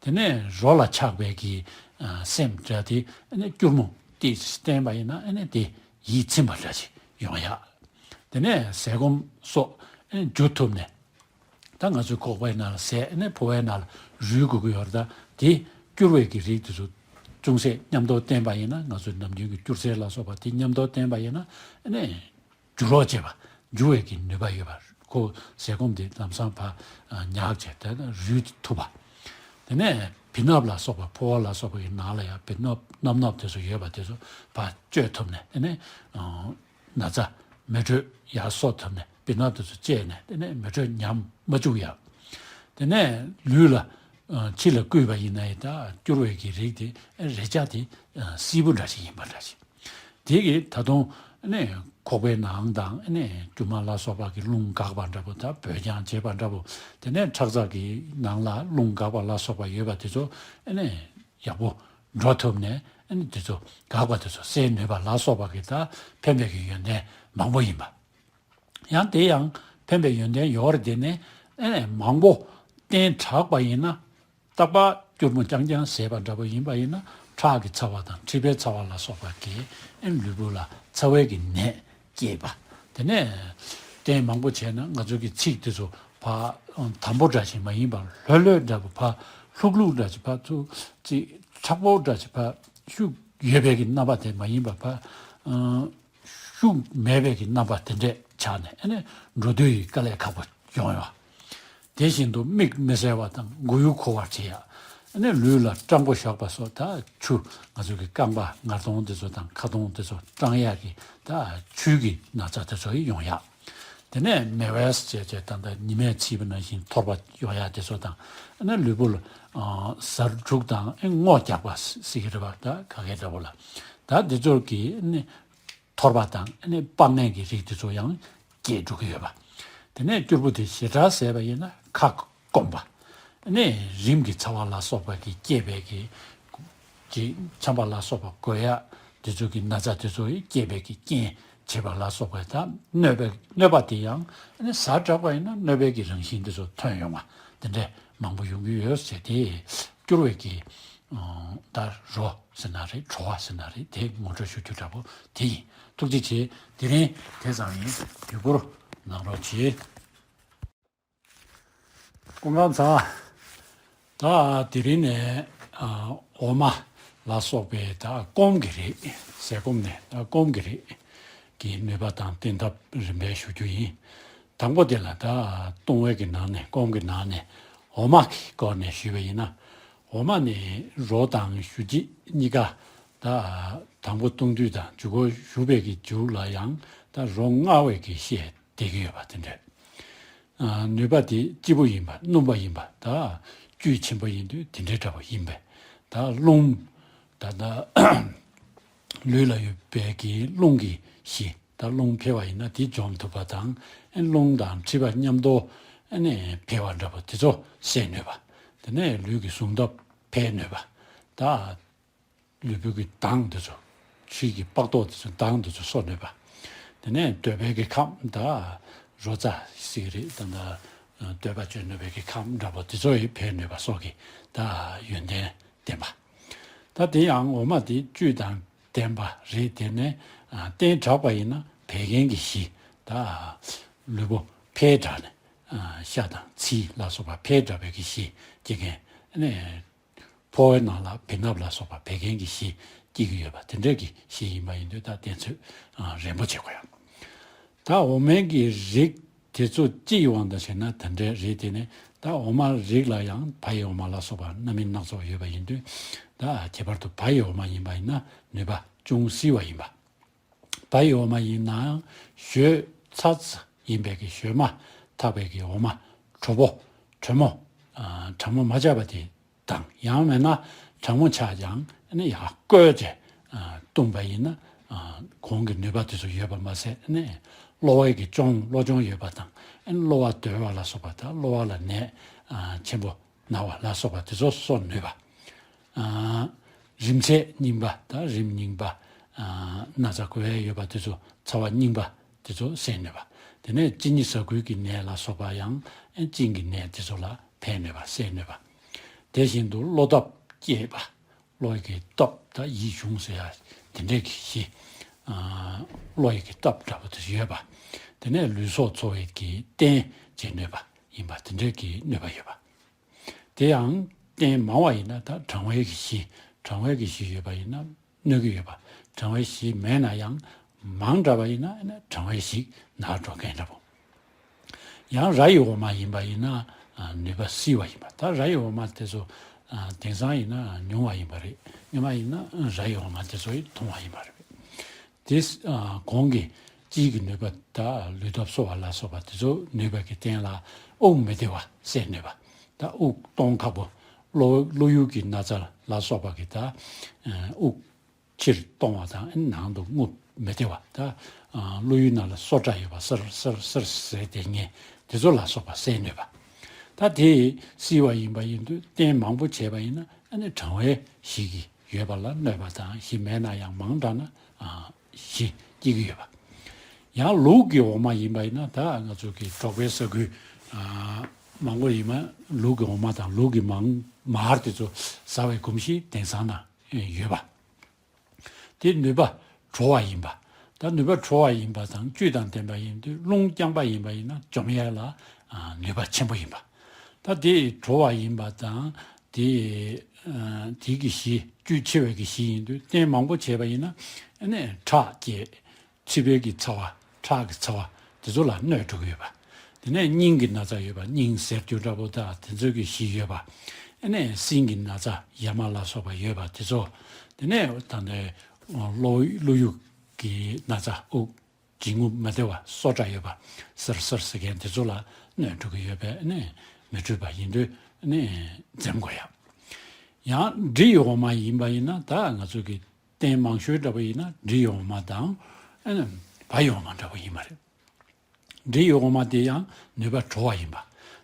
དེ་ནས་རོ་ལ་ཆགས་པའི་གི་ཨ་སེམས་འདྲ་དེ་ཨེ་ནས་སྐྱུར་མོ་དེ་བསྟེན་པ་ཡིན་ན་ཨེ་ནས་དེ་ཡིད་ཚིམ་པ་འདྲ་ཞིག་ཡོང་ཡ། དེ་ནས་ཟས་སྐོམ་སོགས་ཨེ་འཇུ་ཐུབ་ནས། ད་ང་ཚོའི་ཁོག་པའི་ནང་ལ་ཟས་ཨེ་ནས་ཕོ་བའི་ནང་ལ་རུལ་དགོས་ཀྱི་ཡོད་རེད། ད་དེ་སྐྱུར་བའི་གི་རིགས་དེ་ཚོ་ཅུང་ཟད་མཉམ་དུ་བསྟེན་པ་ཡིན་ན། ང་ཚོའི་ནམ་རྒྱུན་གྱི་སྐྱུར་རྫས་ལ་སོགས་པ་དེ་མཉམ་དུ་བསྟེན་པ་ཡིན་ན་ཨེ་ནས་འཇུ་རོགས་བྱེད་པ། འཇུ་བའི་གི་ནུས་པ་ཡོད་པ། ཁོ་ཟས་སྐོམ་དེ་ལམ་སང་ཕར་ཉག་བྱས་དེ་ནས་རུལ་ཐུབ་པ། དེ་ནས་བི་སྣབས་ལ་སོགས་པ་ཕོ་བ་ལ་སོགས་པ་གི་ནང་ལ་ཡང་བི་སྣབས་རྣམ་སྣབས་དེ་ཚོ་ཡོད་པ་དེ་ཚོ་ཕར་བཅོས་ཐུབ་ནས་དེ་ནས་ན་ཚ་མེ་དྲོད་ཡར་གསོ་ཐུབ་ནས་བི་སྣབས་དེ་ཚོ་བཅད་ནས་དེ་ནས་མེ་དྲོད་ཉམས་མ་བཅུག་ཡ། དེ་ནས་ལུས་ལ་ཨ་ཕྱི་ལ་བསྐུས་པ་ཡིན་ན་ཡང་ད་སྐྱུར་བའི་གི་རིགས་དེ་རེག་བྱ་དེ་བསིལ་པོ་འདྲ་ཞིག་ཡིན་པ་འདྲ་ཞིག་དེ་གི་ད་དུང་ནས་ཁོག་པའི་ནང་དང་ནས་རྒྱུ་མ་ལ་སོགས་པ་གི་རླུང་འགག་པ་འདྲ་པོ། ད་བོད་རྐྱང་བྱེད་པ་འདྲ་པོ། དེ་ནས་ཁྲག་འཛག་གི་ནང་ལ་རླུང་འགག་པ་ལ་སོགས་པ་ཡོད་པ་དེ་ཚོ་ནས་ཡག་པོ་འགྲོ་ཐུབ་ནས་ཨ་ནི་དེ་ཚོ་འགག་པ་དེ་ཚོ་སེལ་ནུས་པ་ལ་སོགས་པ་གི་ད་ཕན་པའི་གི་ཡོན་ཏན་མང་པོ་ཡིན་པ། ཡང་དེ་ཡང་ཕན་པའི་ཡོན་ཏན་ཡོད་རེད། དེ་ནས་ཨ་ནི་མང་པོ་བསྟེན་དྲགས་པ་ཡིན་ན་རྟག་པར་སྐྱུར་མོ་རྐྱང་རྐྱང་ཟས་པ་འདྲ་པོ་ཡིན་པ་ཡིན་ན་ཁྲག་གི་ཚ་བ་དང་མཁྲིས་པའི་ཚ་བ་ལ་སོགས་པ་གི་ཨ་ནི་ལུས་པོ་ལ་ཚ་བའི་གི་ནད་སྐྱེད་པ། དེ་ནས་བསྟེན་མང་པོ་བྱས་ན་ང་ཚོ་གི་ཚིགས་དེ་ཚོ་ཕར་དམ་པོ་འདྲ་ཞིག་མ་ཡིན་པར་ལྷོད་ལྷོད་འདྲ་པོ་ཕར་ལྷུག་ལྷུག་འདྲ་ཞིག་ཕར་ཚུར་ཅིག་མཁྲེགས་པོ་འདྲ་ཞིག་ཕར་ཤུགས་ཡོད་པའི་གི་རྣམ་པ་དེ་མ་ཡིན་པར་ཕར་ཤུགས་མེད་པའི་གི་རྣམ་པ་དེ་འདྲས་ཆགས་ནས་ཨ་ནི་འགྲོ་དུས་ཡི་དཀའ་ལས་ཁག་པོ་ཡོང་ཡོད། དེ་བཞིན་དུ་མིག་མི་གསལ་བ་དང་མགོ་ཡུ་འཁོར་བར་བྱེད་ཡ། ཨ་ནི་ལུས་ལ་སྐྲངས་པོ་བཞག་པ་སོགས་ད་ཆུ་ང་ཚོ་གི་རྐང་པ་ངར་གདོང་དེ་ཚོ་དང་ཁ་གདོང་དེ་ཚོ་སྐྲངས་ཡ་གི་ད་ཆུ་གི་ན་ཚ་དེ་ཚོ་ཡི་ཡོང་ཡ། དེ་ནས་མེ་ཝེས་བྱས་བྱས་ད་ལྟ་ཉི་མས་ཚིག་པ་ནང་བཞིན་འཐོར་བ་ཡོང་ཡ་དེ་ཚོ་དང་ཨ་ནི་ལུས་པོ་ལ་ཨ་གཟར་དྲུག་དང་ཨེ་སྔོ་རྒྱག་པ་ཟེར་གི་རེད་པ། ད་ག་གེ་འདྲ་པོ་ལ་ད་དེ་ཚོ་གི་ཨ་ནི་འཐོར་བ་དང་ཨ་ནི་པགས་ནད་ཀྱི་རིགས་དེ་ཚོ་ཡང་སྐྱེ་འགྲོ་གི་ཡོད་པ། དེ་ནས་སྐྱུར་པོ་དེ་ཞེ་དྲག་ཟས་པ་ཡིན་ན་ཁ་སྐོམ་པ། ཨ་ནི་རིམས་ཀྱི་ཚ་བ་ལ་སོགས་པ་གི་སྐྱེད་པའི་གི་ཅིག་ཆམ་པ་ལ་སོགས་པ་འགོས་ཡ་དེ་ཚོ་གི་ན་ཚ་དེ་ཚོ་ཡི་སྐྱེད་པའི་གི་རྐྱེན་བྱེད་པ་ལ་སོགས་པ་དང་གནོད་པའི་གནོད་པ་དེ་ཡང་ཨ་ནི་ཟ་དྲགས་པ་ཡིན་ན་གནོད་པའི་གི་རང་བཞིན་དེ་ཚོ་ཐོན་ཡོང་བ་དེ་འདྲས་མང་པོ་ཡོང་གི་ཡོད་ཟེར་ཏེ། སྐྱུར་བའི་གི་ད་རོ་ཟེར་ན་རེད། བྲོ་བ་ཟེར་ན་རེད། དེ་ངོ་སྤྲོད་ཞུ་རྒྱུ་འདྲ་པོ་དེ་ཡིན། ཐུགས་རྗེ་ཆེ། དེ་རིང་དེ་ཙམ་ཡིན། ཡུ་གུར་གནང་རོགས་གྱིས། སྐུ་ཁམས་བཟང་། ད་དེ་རིང་ནས་ཨ་འོ་མ་ལ་སོགས་པའི་ད་སྐོམ་གྱི་རིགས། ཟས་སྐོམ་ནས་ད་སྐོམ་གྱི་རིགས་ཀྱི་ནུས་པ་དང་བསྟེན་ཐབས་རིམ་པས་ཞུ་རྒྱུ་ཡིན། དང་པོ་དེ་ལ་ད་བཏུང་བའི་གི་ནང་ནས་སྐོམ་གྱི་ནང་ནས་འོ་མ་གི་སྐོར་ནས་ཞུས་པ་ཡིན་ན། འོ་མ་ནི་རོ་དང་ཞུ་རྗེས་གཉིས་ཀ་ད་དང་པོ་བཏུང་དུས་དང་མཇུག་གུ་ཞུ་བའི་གི་མཇུག་ལ་ཡང་ད་རོ་མངར་བའི་གི་ཤས་བསྡད་ཀྱི་ཡོད་པ་དེ་འདྲ། ཨ་ནུས་པ་དེ་སྐྱིད་པོ་ཡིན་པ། སྣུམ་པ་ཡིན་པ། ད་བཅུད་ཆེན་པོ་ཡིན་དུས་དེ་འདྲའི་འདྲ་པོ་ཡིན་པས། ད་རླུང་ད་ལྟ་ལུས་ལ་ཡོད་པའི་གི་རླུང་གི་གཞི། ད་རླུང་འཕེལ་བ་ཡིན་ན་དེ་འཇོམས་ཐུབ་པ་དང་། ཨེ་རླུང་དང་མཁྲིས་པ་མཉམ་དུ་ཨ་ནི་འཕེལ་བ་འདྲ་པོ་དེ་ཚོ་སེལ་ནུས་པ། དེ་ནས་ལུས་ཀྱི་ཟུངས་སྟོབས་འཕེལ་ནུས་པ། ད་ལུས་པོ་གི་མདངས་དེ་ཚོ། ཁྲག་གི་པགས་མདོག་དེ་ཚོ་མདངས་དེ་ཚོ་གསོ་ནུས་པ། དེ་ནས་འདོད་པའི་གི་ཁམས་ད་རོ་ཙ་ཟེར་གི་རེད། ད་ད་འདོད་པ་སྤྱོད་ནུས་པའི་གི་ཁམས་འདྲ་པོ་དེ་ཚོ་ཡི་འཕེལ་ནུས་པ་སོགས་ཀྱི་ད་ཡོན་ཏན་ལྡན་པ། ད་དེ་ཡང་འོ་མ་དེ་བཅུད་དང་ལྡན་པ་རེད། དེ་ནས་ཨ་བསྟེན་དྲགས་པ་ཡིན་ན་བད་ཀན་གྱི་གཞི་ད་ལུས་པོ་འཕེལ་དྲགས་ནས་ ཤ་དང་ཚིལ་ལ་སོགས་པ་ཕལ་འདྲ་བའི་གི་གཞི་སྐྱེ་མཁན། ཨ་ནི་ཕོ་བའི་ནང་ལ་བེ་སྣབས་ལ་སོགས་པ་བད་ཀན་གྱི་གཞི་སྐྱེ་གི་ཡོད་པ་དེ་འདྲའི་གི་གཞི་ཡིན་པ་ཡིན་དུས། ད་གདེང་ཚོད་རན་པོ་བྱེད་དགོས་ཡ། ད་འོ་མའི་གི་རིགས་དེ་ཚོ་སྤྱི་ཡི་དབང་དུ་བྱས་ན་དེ་འདྲའི་རེད། དེ་ནས་ད་འོ་མ་རིགས་ལ་ཡང་བ་ཡི་འོ་མ་ལ་སོགས་པ་སྣ་མིན་སྣ་ཚོགས་ཡོད་པ་ཡིན་དུས། ད་ཁྱད་པར་དུ་བ་ཡི་འོ་མ་ཡིན་པ་ཡིན་ན་ནུས་པ་ཅུང་བསིལ་བ་ཡིན་པ། བ་ཡི་འོ་མ་ཡིན་ནའང་ཞོད་ཚ་ཚ་ཡིན་པའི་གི་ཞོད་མ་ཐག་པའི་གི་འོ་མ་དྲོ་པོ་དྲོན་མོ། ཨ་གྲང་མོ་མ་ཆགས་པ་དེ་དང་། ཡང་མིན་ན་གྲང་མོ་ཆགས་ཀྱང་ཨ་ནི་ཡར་བསྐོལ་ཏེ་ཨ་བཏུངས་པ་ཡིན་ན། ཨ་གོང་གི་ནུས་པ་དེ་ཚོ་ཡོད་པ་མ་ཟད། ཨ་ནི་གློ་བའི་གི་གཅོང་གློ་གཅོང་ཡོད་པ་དང་། ཨ་ནི་གློ་བ་རྡོལ་བ་ལ་སོགས་པ་དང་། གློ་བ་ལ་ནད་ཨ་ཆེན་པོ་ན་བ་ལ་སོགས་པ་དེ་ཚོ་གསོ་ནུས་པ། ཨ་རིམས་ཚད་རྙིང་པ་དང་། རིམས་རྙིང་པ། ཨ་ན་ཚ་ཁོག་པའི་ཡོད་པ་དེ་ཚོ་ཚ་བ་རྙིང་པ་དེ་ཚོ་སེལ་ནུས་པ། དེ་ནས་གཅིན་སྙི་ཟ་འགུལ་གྱི་ནད་ལ་སོགས་པ་ཡང་གཅིན་གྱི་ནད་དེ་ཚོ་ལ་ཕན་ནུས་པ། སེལ་ནུས་པ། དེ་བཞིན་དུ་གློ་སྟོབས་སྐྱེད་པ། གློ་ཡི་གི་སྟོབས་དང་ཡིད་གཞུངས་ཟེར་ཡ་དེ་འདྲའི་གི་གཞི། ཨ་གློ་ཡི་གི་སྟོབས་འདྲ་པོ་དེ་ཚོ་ཡོད་པ། དེ་ནས་ལུས་སྲོག་འཚོ་བའི་གི་རྟེན་བྱེད་ནུས་པ་ཡིན་པ་དེ་འདྲའི་གི་ནུས་པ་ཡོད་པ། དེ་ཡང་རྟེན་མང་བ་ཡིན་ན་ད་གྲང་བའི་གི་གཞི། གྲང་བའི་གི་གཞི་ཡོད་པ་ཡིན་ན་གནོད་ཀྱི་ཡོད་པ། གྲང་བའི་གཞི་མེད་ན་ཡང་མང་དྲགས་པ་ཡིན་ན་ཨ་ནི་གྲང་བའི་གཞི་ན་འགྲོ་མཁན་འདྲ་པོ། ཡང་ར་ཡི་འོ་མ་ཡིན་པ་ཡིན་ན་ཨ་ནུས་པ་བསིལ་བ་ཡིན་པ། ད་ར་ཡི་འོ་མ་དེ་ཚོ་ཨ་དེང་སང་ཡིན་ན་ཉུང་བ་ཡིན་པ་རེད། སྔོན་མ་ཡིན་ན་ཨ་ར་ཡི་འོ་མ་དེ་ཚོ་ཡི་མཐོང་བ་ཡིན་པ་རེད། དེ་ཨ་གོང་གི་དཔྱིའི་གི་ནུས་པ་དང་ལུས་སྟོབས་གསོ་བ་ལ་སོགས་པ་དེ་ཚོ་ནུས་པ་གི་སྟེང་ལ་དབུགས་མི་བདེ་བ་སེལ་ནུས་པ། ད་དབུགས་གཏོང་ཁག་པོ། གློ་གློ་ཡུག་གི་ན་ཚ་ལ་སོགས་པ་གི་ད་ཨ་དབུགས་ཕྱིར་གཏོང་བ་དང་། ནང་དུ་རྔུབ་མི་བདེ་བ། ད་ཨ་གློ་ཡུག་ནང་ལ་སོ་སྐྲ་ཡོད་པ། སིར་སིར་སིར་ཟེར་དེ་ཉེ་དེ་ཚོ་ལ་སོགས་པ་སེལ་ནུས་པ། ད་དེ་བསིལ་བ་ཡིན་པ་ཡིན་དུས་རྟེན་མང་པོ་བྱས་པ་ཡིན་ན་ཨ་ནི་གྲང་བའི་གཞི་གི་ཡོད་པ་ལ་གནོད་པ་དང་། གཞི་མེད་ན་ཡང་མང་དྲགས་ན་ཨ་གཞི་སྐྱེ་གི་ཡོད་པ། ཡང་ལུག་གི་འོ་མ་ཡིན་པ་ཡིན་ན་ད་ང་ཚོ་གི་འབྲོག་པའི་ས་ཁུལ་ཨ་མང་པོ་ཡིན་ན་ལུག་གི་འོ་མ་དང་ལུག་གི་མར་མར་དེ་ཚོ་ཟ་བའི་གོམས་གཤིས་དེང་སང་ན་ཡོད་པ། དེ་ནུས་པ་དྲོ་བ་ཡིན་པ། ད་ནུས་པ་དྲོ་བ་ཡིན་པ་དང་བཅུད་དང་ལྡན་པ་ཡིན་དུས་རླུང་རྐྱང་པ་ཡིན་པ་ཡིན་ན་འཇོམས་ཡས་ལ་ཨ་ནུས་པ་ཆེན་པོ་ཡིན་པ། ད་དེ་དྲོ་བ་ཡིན་པ་དང་། དེ་ཨ་དེ་གི་གཞི་བཅུད་ཆེ་བའི་གི་གཞི་ཡིན་དུས་རྟེན་མང་པོ་བྱས་པ་ཡིན་ན་ཨ་ནི་ཁྲག་སྐྱེད། མཁྲིས་པའི་གི་ཚ་བ། ཁྲག་གི་ཚ་བ་དེ་ཚོ་ལ་གནོད་འགྲོ་གི་ཡོད་པ། དེ་ནས་སྙིང་གི་ན་ཚ་ཡོད་པ། སྙིང་ཟེར་རྒྱུ་འདྲ་པོ་དང་དེ་ཚོའི་གི་གཞི་ཡོད་པ། ཨ་ནས་སྲིན་གྱི་ན་ཚ་ཡ་མ་ལ་སོགས་པ་ཡོད་པ་དེ་ཚོ། དེ་ནས་ད་ལྟའི་གློ་གློ་ཡུག་གི་ན་ཚ། དབུགས་འབྱིན་རྔུབ་མི་བདེ་བ། སོ་སྐྲ་ཡོད་པ། སིར་སིར་ཟེར་མཁན་དེ་ཚོ་ལ་གནོད་འགྲོ་གི་ཡོད་པས་ཨ་ནས་མི་འཕྲོད་པ་ཡིན་དུས་ཨ་ནས་འཛེམ་དགོས་ཡ། ཡང་འབྲི་ཡི་འོ་མ་ཡིན་པ་ཡིན་ན་ད་ང་ཚོ་གི་རྟེན་མང་ཤོས་འདྲ་པོ་ཡིན་ན་འབྲི་ཡི་འོ་མ་དང་ཨ་ནི་བ་ཡི་འོ་མ་འདྲ་པོ་ཡིན་པ་རེད། འབྲི་ཡི་འོ་མ་དེ་ཡང་ནུས་པ་དྲོ་བ་ཡིན་པ།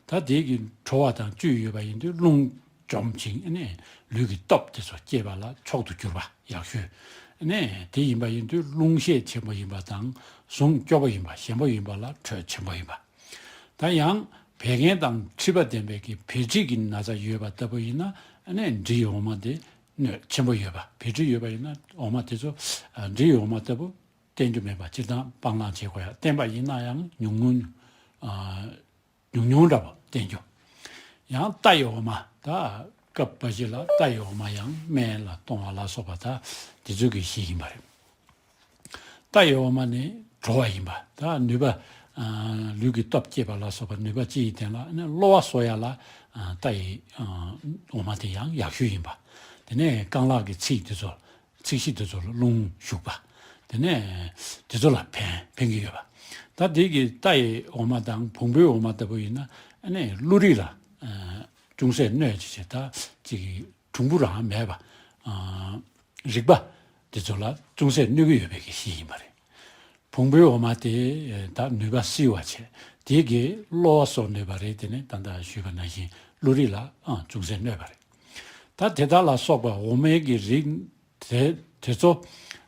ད་དེ་གི་དྲོ་བ་དང་བཅུད་ཡོད་པ་ཡིན་དུས་རླུང་འཇོམས་ཤིང་ཨ་ནི་ལུས་ཀྱི་སྟོབས་དེ་ཚོ་སྐྱེད་པ་ལ་མཆོག་ཏུ་གྱུར་པ་ཡག་ཤོས། ཨ་ནི་དེ་ཡིན་པ་ཡིན་དུས་རླུང་ཤས་ཆེན་པོ་ཡིན་པ་དང་ཟུངས་སྐྱོ་པོ་ཡིན་པ། ཞན་པོ་ཡིན་པ་ལ་དྲོད་ཆེན་པོ་ཡིན་པ། ད་ཡང་བད་ཀན་དང་མཁྲིས་པ་ལྡན་པའི་གི་བད་མཁྲིས་ཀྱི་ན་ཚ་ཡོད་པ་ལྟ་བུ་ཡིན་ན་ཨ་ནི་འབྲི་ཡི་འོ་མ་དེ་གནོད་ཆེན་པོ་ཡོད་པ། བད་མཁྲིས་ཡོད་པ་ཡིན་ན་འོ་མ་དེ་ཚོ་ཨ་འབྲི་ཡི་འོ་མ་ལྟ་བུ་བསྟེན་རྒྱུ་མེད་པ། སྤྱིར་བཏང་སྤང་བླང་བྱེད་དགོས་ཡ། བསྟེན་པ་ཡིན་ན་ཡང་ཉུང་ངུ་ཨ་ཉུང་ཉུང་འདྲ་པོ་བསྟེན་རྒྱུ། ཡང་རྟ་ཡི་འོ་མ། ད་སྐབས་འབའ་ཞིག་ལ་རྟ་ཡི་འོ་མ་ཡང་སྨན་ལ་གཏོང་བ་ལ་སོགས་པ་ད་དེ་ཚོའི་གི་གཞི་ཡིན་པ་རེད། རྟ་ཡི་འོ་མ་ནི་དྲོ་བ་ཡིན་པ། ད་ནུས་པ་ཨ་ལུས་ཀྱི་སྟོབས་སྐྱེད་པ་ལ་སོགས་པ་ནུས་པ་ཅི་ཡི་སྟེང་ལ་ནི་གློ་བ་གསོ་ཡ་ལ་ཨ་རྟ་ཡི་ཨ་འོ་མ་དེ་ཡང་ཡག་ཤོས་ཡིན་པ། དེ་ནས་རྐང་ལག་གི་ཚིགས་དེ་ཚོ། ཚིགས་གཞི་དེ་ཚོ་ལ་རླུང་ཞུགས་པ། དེ་ནས་དེ་ཚོ་ལ་ཕན་ཕན་གྱི་ཡོད་པ། ད་དེ་གི་རྟ་ཡི་འོ་མ་དང་བོང་བུའི་འོ་མ་ལྟ་བུ་ཡིན་ན་ཨ་ནི་བློ་རིག་ལ་ཨ་ཅུང་ཟད་གནོད་ཅིག་བྱེད། ད་ཅིག་གྲུང་པོ་རང་མེད་པ། ཨ་རིག་པ་དེ་ཚོ་ལ་ཅུང་ཟད་གནོད་ཀྱི་ཡོད་པའི་གི་གཞི་ཡིན་པ་རེད། བོང་བུའི་འོ་མ་དེ་ད་ནུས་པ་བསིལ་བ་བྱས། དེ་གིས་གློ་བ་གསོ་ནུས་པ་རེད། དེ་ནས་ད་ལྟ་ཞུས་པ་ནང་བཞིན་བློ་རིག་ལ་ཨང་ཅུང་ཟད་གནོད་པ་རེད། ད་དེ་དག་ལ་སོགས་པ་འོ་མའི་གི་རིགས་དེ་དེ་ཚོ་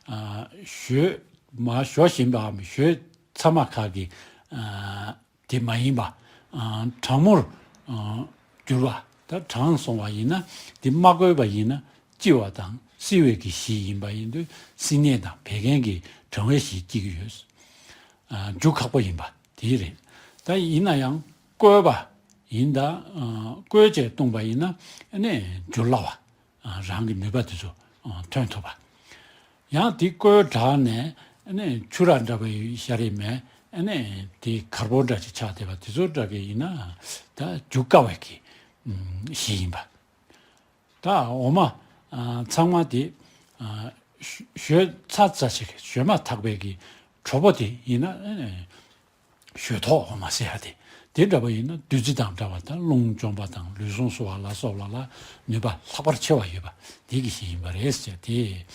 ཨ་ཞོད་མ་ཞོ་བཞིན་པའམ་ཞོད་ཚ་མ་ཁག་གི་ཨ་དེ་མ་ཡིན་པ། ཨ་གྲང་མོར་ཨ་གྱུར་པ། ད་གྲང་སོང་བ་ཡིན་ན་དེ་མ་གོས་པ་ཡིན་ན་ལྕི་བ་དང་བསིལ་བའི་གི་གཞི་ཡིན་པ་ཡིན་དུས་བསིལ་ནད་དང་བད་ཀན་གྱི་གྲང་བའི་གཞི་སྐྱེ་གི་ཡོད། ཨ་རྒྱུ་ཁག་པོ་ཡིན་པ་དེ་རེད། ད་ཡིན་ན་ཡང་ བསྐོལ་བ་ཡིན་ད། ཨ་བསྐོལ་བྱས་བཏུངས་པ་ཡིན་ན་ཨ་ནི་འཇུ་སླ་བ། ཨ་རང་གི་ནུས་པ་དེ་ཚོ་ཨ་ཐོན་ཐུབ་པ། ཡང་དེ་བསྐོལ་དྲགས་ནས་ཨ་ནི་ཆུ་རགས་འདྲ་བ་ཡོད་ཤ་རིགས་མེད། ཨ་ནི་དེ་གར་པོ་འདྲ་ཅིག་ཆགས་བསྡད་པ་དེ་ཚོ་འདྲ་གི་ཡིན་ན་ད་འཇུ་དཀའ་བའི་གི་ཨམ་གཞི་ཡིན་པ། ད་འོ་མ་ཨ་ཚང་མ་དེ་ཨ་ཞོ་ཞོ་ཚ་ཚ་ཞིག་ཞོ་མ་ཐག་པའི་གི་གྲོགས་པོ་དེ་ཡིན་ན་ཨ་ནི་ཞོ་ཐོག་འོ་མ་ཟེར་ཡ་དེ། དེ་འདྲ་བ་ཡིན་ན་བདུད་རྩི་དང་འདྲ་བ་དང་རླུང་འཇོམས་པ་དང་ལུས་ཟུངས་གསོ་བ་ལ་སོགས་པ་ལ་ནུས་པ་ལྷག་པར་ཆེ་བ་ཡོད་པ་དེ་གི་ཞིག་ཡིན་པ་རེད་ཟེར་དེ།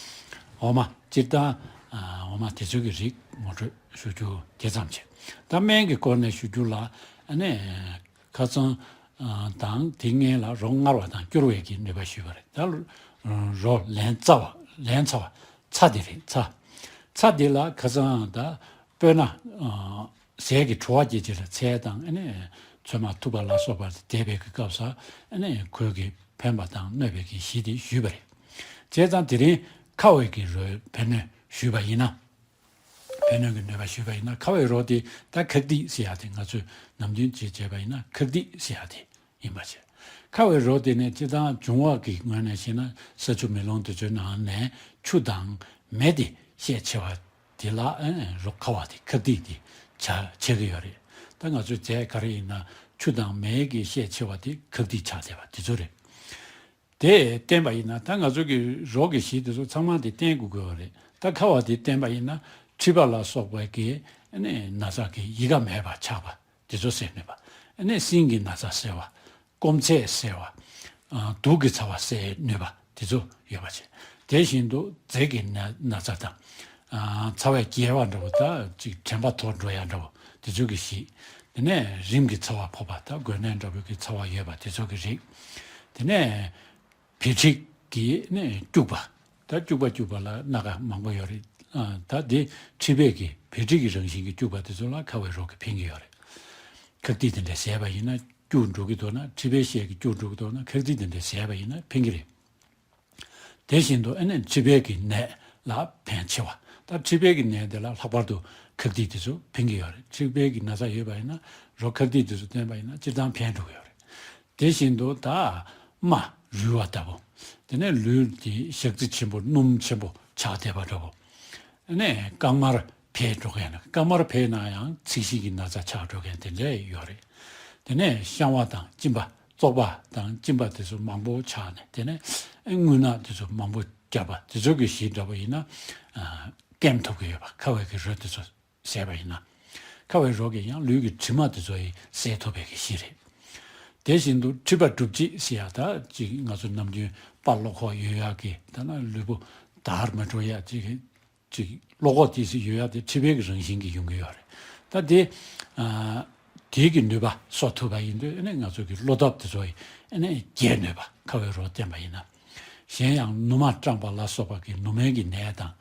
འོ་མ་སྤྱིར་བཏང་ཨ་འོ་མ་དེ་ཚོ་གི་རིགས་ངོ་སྤྲོད་ཞུ་རྒྱུ་དེ་ཙམ་བྱས། ད་སྨན་གྱི་སྐོར་ནས་ཞུ་རྒྱུ་ལ་ཨ་ནི་ཁ་སང་ཨ་དང་དེ་སྔོན་ལ་རོ་མངར་བ་དང་སྐྱུར་བའི་གི་ནུས་པ་ཞུས་པ་རེད། ད་རོ་ལན་ཚྭ་བ་ལན་ཚྭ་བ་ཚྭ་དེ་རེད། ཚྭ་ཚྭ་དེ་ལ་ཁ་སང་ད་སྤོས་ནག་ཨ་ཟས་ཀྱི་བྲོ་བ་སྐྱེད་བྱེད་ལ་ཚལ་དང་ཨ་ནི་ཚོད་མ་ཐུག་པ་ལ་སོགས་པ་དེ་བསྡད་པའི་གི་སྐབས་སུ་ཨ་ནི་ཁོའི་གི་ཕན་པ་དང་གནོད་པའི་གི་གཞི་དེ་ཞུས་པ་རེད། བྱས་ཙང་དེ་རིང་ཁ་བའི་གི་རོའི་ཕན་གནོད་ཞུས་པ་ཡིན་ན། ཕན་གནོད་ཀྱི་ནུས་པ་ཞུས་པ་ཡིན་ན་ཁ་བའི་རོ་དེ་ད་ཁག་ཏིག་ཟེར་ཡ་དེ་ང་ཚོས་ནམ་རྒྱུན་བྱེད་བྱས་པ་ཡིན་ན་ཁག་ཏིག་ཟེར་ཡ་དེ་ཡིན་པ་བྱས། ཁ་བའི་རོ་དེ་ནི་སྤྱིར་བཏང་འབྱུང་བ་གི་ངོས་ནས་བཤད་ན་ས་ཆུ་མེ་རླུང་དེ་ཚོའི་ནང་ནས་ཆུ་དང་མེ་དེ་ཤས་ཆེ་བ་དེ་ལ་ཨེ་རོ་ཁ་བ་དེ་ཁག་ཏིག་དེ་ཆགས་ཆགས་ཀྱི་ཡོད་རེད། ད་ང་ཚོའི་རྫས་ག་རེ་ཡིན་ན་ཆུ་དང་མེ་གི་ཤས་ཆེ་བ་དེ་ཁག་ཏིག་ཆགས་བསྡད་པ་དེ་ཚོ་རེད། དེ་བསྟེན་པ་ཡིན་ན་ད་ང་ཚོ་གི་རོ་གི་གཞི་དེ་ཚོ་ཚང་མ་དེ་བསྟེན་དགོས་ཀྱི་ཡོད་རེད། ད་ཁ་བ་དེ་བསྟེན་པ་ཡིན་ན་མཁྲིས་པ་ལ་སོགས་པའི་གི་ཨ་ནི་ན་ཚ་གི་ཡི་ག་མེད་པ་ཆགས་པ་དེ་ཚོ་སེལ་ནུས་པ། ཨ་ནི་སྲིན་གྱི་ན་ཚ་སེལ་བ། སྐོམ་ཚད་སེལ་བ། ཨ་དུག་གི་ཚ་བ་སེལ་ནུས་པ་དེ་ཚོ་ཡོད་པ་བྱས། དེ་བཞིན་དུ་རྫས་ཀྱི་ན་ན་ཚ་དང་། ཨ་ཚ་བས་རྒྱས་པ་འདྲ་བོ་ད་ཅིག་དྲན་པ་འཐོར་འགྲོ་ཡ་འདྲ་བོ་དེ་ཚོ་གི་གཞི། དེ་ནས་རིམས་ཀྱི་ཚ་བ་ཕོག་པ་ད་འགོས་ནད་འདྲ་བོ་གི་ཚ་བ་ཡོད་པ་དེ་ཚོ་གི་རིགས། དེ་ནས་བད་མཁྲིས་ཀྱི་ནས་སྐྱུག་པ། ད་སྐྱུག་པ་སྐྱུག་པ་ལ་སྣ་ཁ་མང་པོ་ཡོད་རེད། ཨ་ད་དེ་མཁྲིས་པའི་གི་བད་མཁྲིས་ཀྱི་རང་བཞིན་གྱི་སྐྱུག་པ་དེ་ཚོ་ལ་ཁ་བའི་རོ་གི་ཕན་གྱི་ཡོད་རེད། ཁག་ཏིག་དེ་འདྲ་བཟས་པ་ཡིན་ན་སྐྱུག་འགྲོ་གི་འདུག་ན་མཁྲིས་པའི་ཤས་ཀྱི་སྐྱུག་འགྲོ་གི་འདུག་ན་ཁག་ཏིག་དེ་འདྲ་བཟས་པ་ཡིན་ན་ཕན་གྱི་རེད། དེ་བཞིན་དུ་ཨ་ནི་མཁྲིས་པའི་གི་ནད་ལ་ཕན་ཆེ་བ། ད་མཁྲིས་པའི་གི་ནད་དེ་ལ་ལྷག་པར་དུ་ཁག་ཏིག་དེ་ཚོ་ཕན་གྱི་ཡོད་རེད། མཁྲིས་པའི་གི་ན་ཚ་ཡོད་པ་ཡིན་ན་རོ་ཁག་ཏིག་དེ་ཚོ་བསྟེན་པ་ཡིན་ན་སྤྱིར་བཏང་ཕན་འགྲོ་གི་ཡོད་རེད། དེ་བཞིན་དུ་ད་རྨ་རུལ་བ་ལྟ་བུ། དེ་ནས་ལུས་དེ་ཞག་ཚི་ཆེན་པོ་སྣུམ་ཆེན་པོ་ཆགས་བསྡད་པ་འདྲ་བོ། ཨ་ནི་རྐང་མར་འཕེལ་འགྲོ་མཁན་རྐང་མར་འཕེལ་ན་ཡང་ཚིགས་གཞི་གི་ན་ཚ་ཆགས་འགྲོ་མཁན་དེ་འདྲ་ཡོད་རེད། དེ་ནས་བཤང་བ་དང་གཅིན་པ། བཙོག་པ་དང་གཅིན་པ་དེ་ཚོ་མང་པོ་ཆགས་ནས་དེ་ནས་རྔུལ་ནག་དེ་ཚོ་མང་པོ་རྒྱབ་པ་དེ་ཚོ་གི་གཞི་འདྲ་པོ་ཡིན་ན་ཨ་སྐེམ་ཐུབ་ཀྱི་ཡོད་པ། ཁ་བའི་གི་རོ་དེ་ཚོ་བཟས་པ་ཡིན་ན། ཁ་བའི་རོ་གིས་ཡང་ལུས་ཀྱི་དྲི་མ་དེ་ཚོ་ཡི་སེལ་ཐུབ་པའི་གི་གཞི་རེད། དེ་བཞིན་དུ་མཁྲིས་པ་སྒྲུབ་བྱེད་ཟེར་ཡ་ད་ཅིག་ང་ཚོ་ནམ་རྒྱུན་པ་ལོ་ཁོག་ཡོད་ཡག་གི་ད་ན་ལུས་པོ་འདར་མ་འགྲོ་ཡག་ཅིག་ཅིག་བློ་ཁོག་ཏོག་ཙམ་ཡོད་ཡ་དེ་མཁྲིས་པའི་གི་རང་བཞིན་གྱིས་ཡོང་གི་ཡོད་རེད། ད་དེ་ཨ་དེའི་གི་ནུས་པ་གསོ་ཐུབ་པ་ཡིན་དུས་ཨ་ནི་ང་ཚོ་གི་བློ་སྟོབས་དེ་ཚོ་ཡི་ཨ་ནི་རྒྱས་ནུས་པ་ཁ་བའི་རོ་བསྟེན་པ་ཡིན་ན། གཞན་ཡང་ནུ་མ་སྐྲངས་པ་ལ་སོགས་པ་གི་ནུ་མའི་གི་ནད་དང་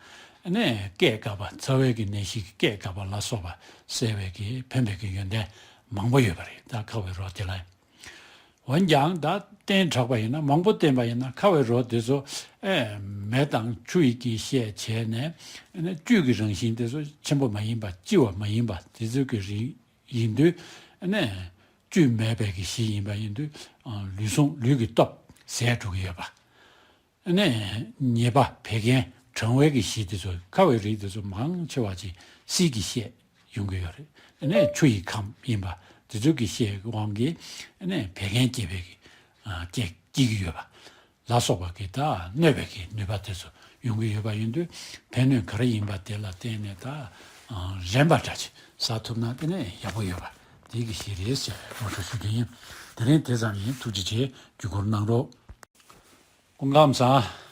ཨ་ནི་སྐད་འགག་པ་ཚ་བའི་གི་ནད་གཞི་གི་སྐད་འགག་པ་ལ་སོགས་པ་སེལ་བའི་གི་ཕན་པའི་གི་ཡོན་ཏན་མང་པོ་ཡོད་པ་རེད། ད་ཁ་བའི་རོ་དེ་ལ། འོན་ཀྱང་ད་བསྟེན་དྲགས་པ་ཡིན་ན་མང་པོ་བསྟེན་པ་ཡིན་ན་ཁ་བའི་རོ་དེ་ཚོ་ཨེ་མེ་དང་ཆུ་ཡི་གི་ཤས་བྱས་ནས་ཨ་ནི་བཅུད་ཀྱི་རང་བཞིན་དེ་ཚོ་ཆེན་པོ་མ་ཡིན་པ་ལྕི་བ་མ་ཡིན་པ་དེ་ཚོ་གི་རིགས་ཡིན་དུས་ཨ་ནི་བཅུད་མེད་པའི་གི་གཞི་ཡིན་པ་ཡིན་དུས་ཨ་ལུས་ཟུངས་ལུས་ཀྱི་སྟོབས་ཟད་འགྲོ་གི་ཡོད་པ། ཨ་ནི་ཉེས་པ་བད་ཀན་གྲང་བའི་གི་གཞི་དེ་ཚོ་ཁ་བའི་རིགས་དེ་ཚོ་མང་ཆེ་བ་ཅིག་བསིལ་གྱི་ཤས་ཡོང་གི་ཡོད་རེད། ཨ་ནི་ཆུ་ཡི་ཁམས་ཡིན་པ་དེ་ཚོ་གི་ཤས་ཀྱི་དབང་གིས་ཨ་ནི་བད་ཀན་སྐྱེད་པའི་གི་ཨ་སྐྱེ་སྐྱེ་གི་ཡོད་པ་ལ་སོགས་པ་གི་ད་གནོད་པའི་གི་ནུས་པ་དེ་ཚོ་ཡོང་གི་ཡོད་པ་ཡིན་དུས་ཕན་གནོད་ག་རེ་ཡིན་པ་དེ་ལ་བརྟེན་ནས་ད་ཨ་རན་པ་འདྲ་ཅིག་ཟ་ཐུབ་ན་དེ་ནས་ཡག་པོ་ཡོད་པ་དེ་གི་གཞི་རེད་ཟེར་ངོ་སྤྲོད་ཞུ་རྒྱུ་ཡིན། དེ་རིང་དེ་ཙམ་ཡིན། ཐུགས་རྗེ་ཆེ། བརྒྱུད་སྐུར་གནང་རོགས། སྐུ་ཁམས་བཟང་།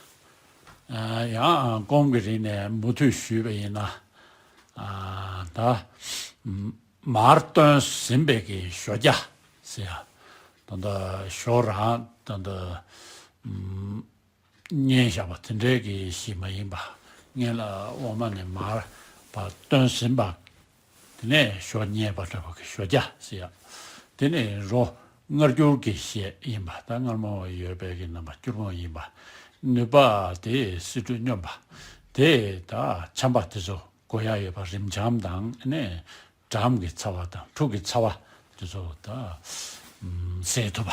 ཨ་ཡང་སྐོམ་གྱི་རིགས་ནས་མུ་མཐུད་ཞུས་པ་ཡིན་ན། ཨ་ད་མར་བཏོན་ཟིན་པའི་གི་ཞོ་རྒྱ་ཟེར་ཡ། ད་ལྟ་ཞོ་རང་ད་ལྟ་ཨམ་བསྙལ་བཞག་པ་དེ་འདྲའི་གི་ཞིག་མ་ཡིན་པ། སྔོན་ལ་འོ་མ་ནས་མར་ཕར་བཏོན་ཟིན་པ། དེ་ནས་ཞོ་བསྙལ་བ་འདྲ་བོ་གི་ཞོ་རྒྱ་ཟེར་ཡ། དེ་ནས་རོ་མངར་སྐྱུར་གྱི་ཤས་ཡིན་པ། ད་མངར་མོ་ཡོད་པའི་གི་རྣམ་པ་སྐྱུར་མོ་ཡིན་པ། ནུས་པ་དེ་བསིལ་དྲོད་སྙོམས་པ། དེ་ད་ཆམ་པ་དེ་ཚོ་འགོས་ཡ་ཡོད་པ། རིམས་ཆམ་དང་ནས་འགྲམ་གྱི་ཚ་བ་དང་ཕྲུག་གི་ཚ་བ་ དེ་ཚོ་ད་ཨམ་སེལ་ཐུབ་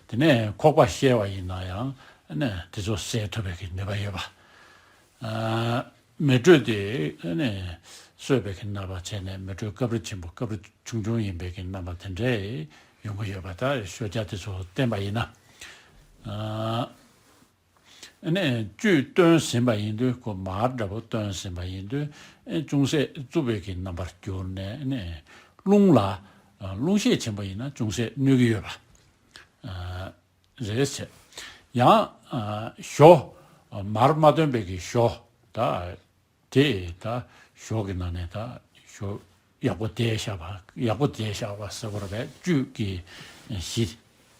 པ། དེ་ནས་ཁོག་པ་བཤལ་བ་ཡིན་ན་ཡང་ཨ་ནི་དེ་ཚོ་སེལ་ཐུབ་པའི་གི་ནུས་པ་ཡོད་པ། ཨ་མེ་དྲོད་དེ་ཨ་ནི་གསོད་པའི་གི་རྣམ་པ་བྱས་ནས་མེ་དྲོད་སྐབས་རེ་ཆེན་པོ་སྐབས་རེ་ཆུང་ཆུང་ཡིན་པའི་གི་རྣམ་པ་དེ་འདྲས་ཡོང་གི་ཡོད་པ། ད་ཞོ་རྒྱ་དེ་ཚོ་བསྟེན་པ་ཡིན་ན། ཨ་ཨ་ནི་བཅུད་བཏོན་ཟིན་པ་ཡིན་དུས། ཁོ་མར་འདྲ་པོ་བཏོན་ཟིན་པ་ཡིན་དུས་ཨ་ཅུང་ཟད་རྩུབ་པའི་གི་རྣམ་པར་གྱུར་ནས་ཨ་ནི་རླུང་ལ་ཨ་རླུང་ཤས་ཆེན་པོ་ཡིན་ན་ཅུང་ཟད་གནོད་ཀྱི་ཡོད་པ། ཨ་རེད་ཟེར། ཡང་ཨ་ཞོ་ཨ་མར་མ་བཏོན་པའི་གི་ཞོ་ད་དེ་ད་ཞོ་གི་ནང་ནས་ད་ཞོ་ཡག་པོ་བསྡད་བཞག་པ། ཡག་པོ་བསྡད་བཞག་པ་ཟེར་བ་རེད་པས། བཅུད་ཀྱི་གཞི་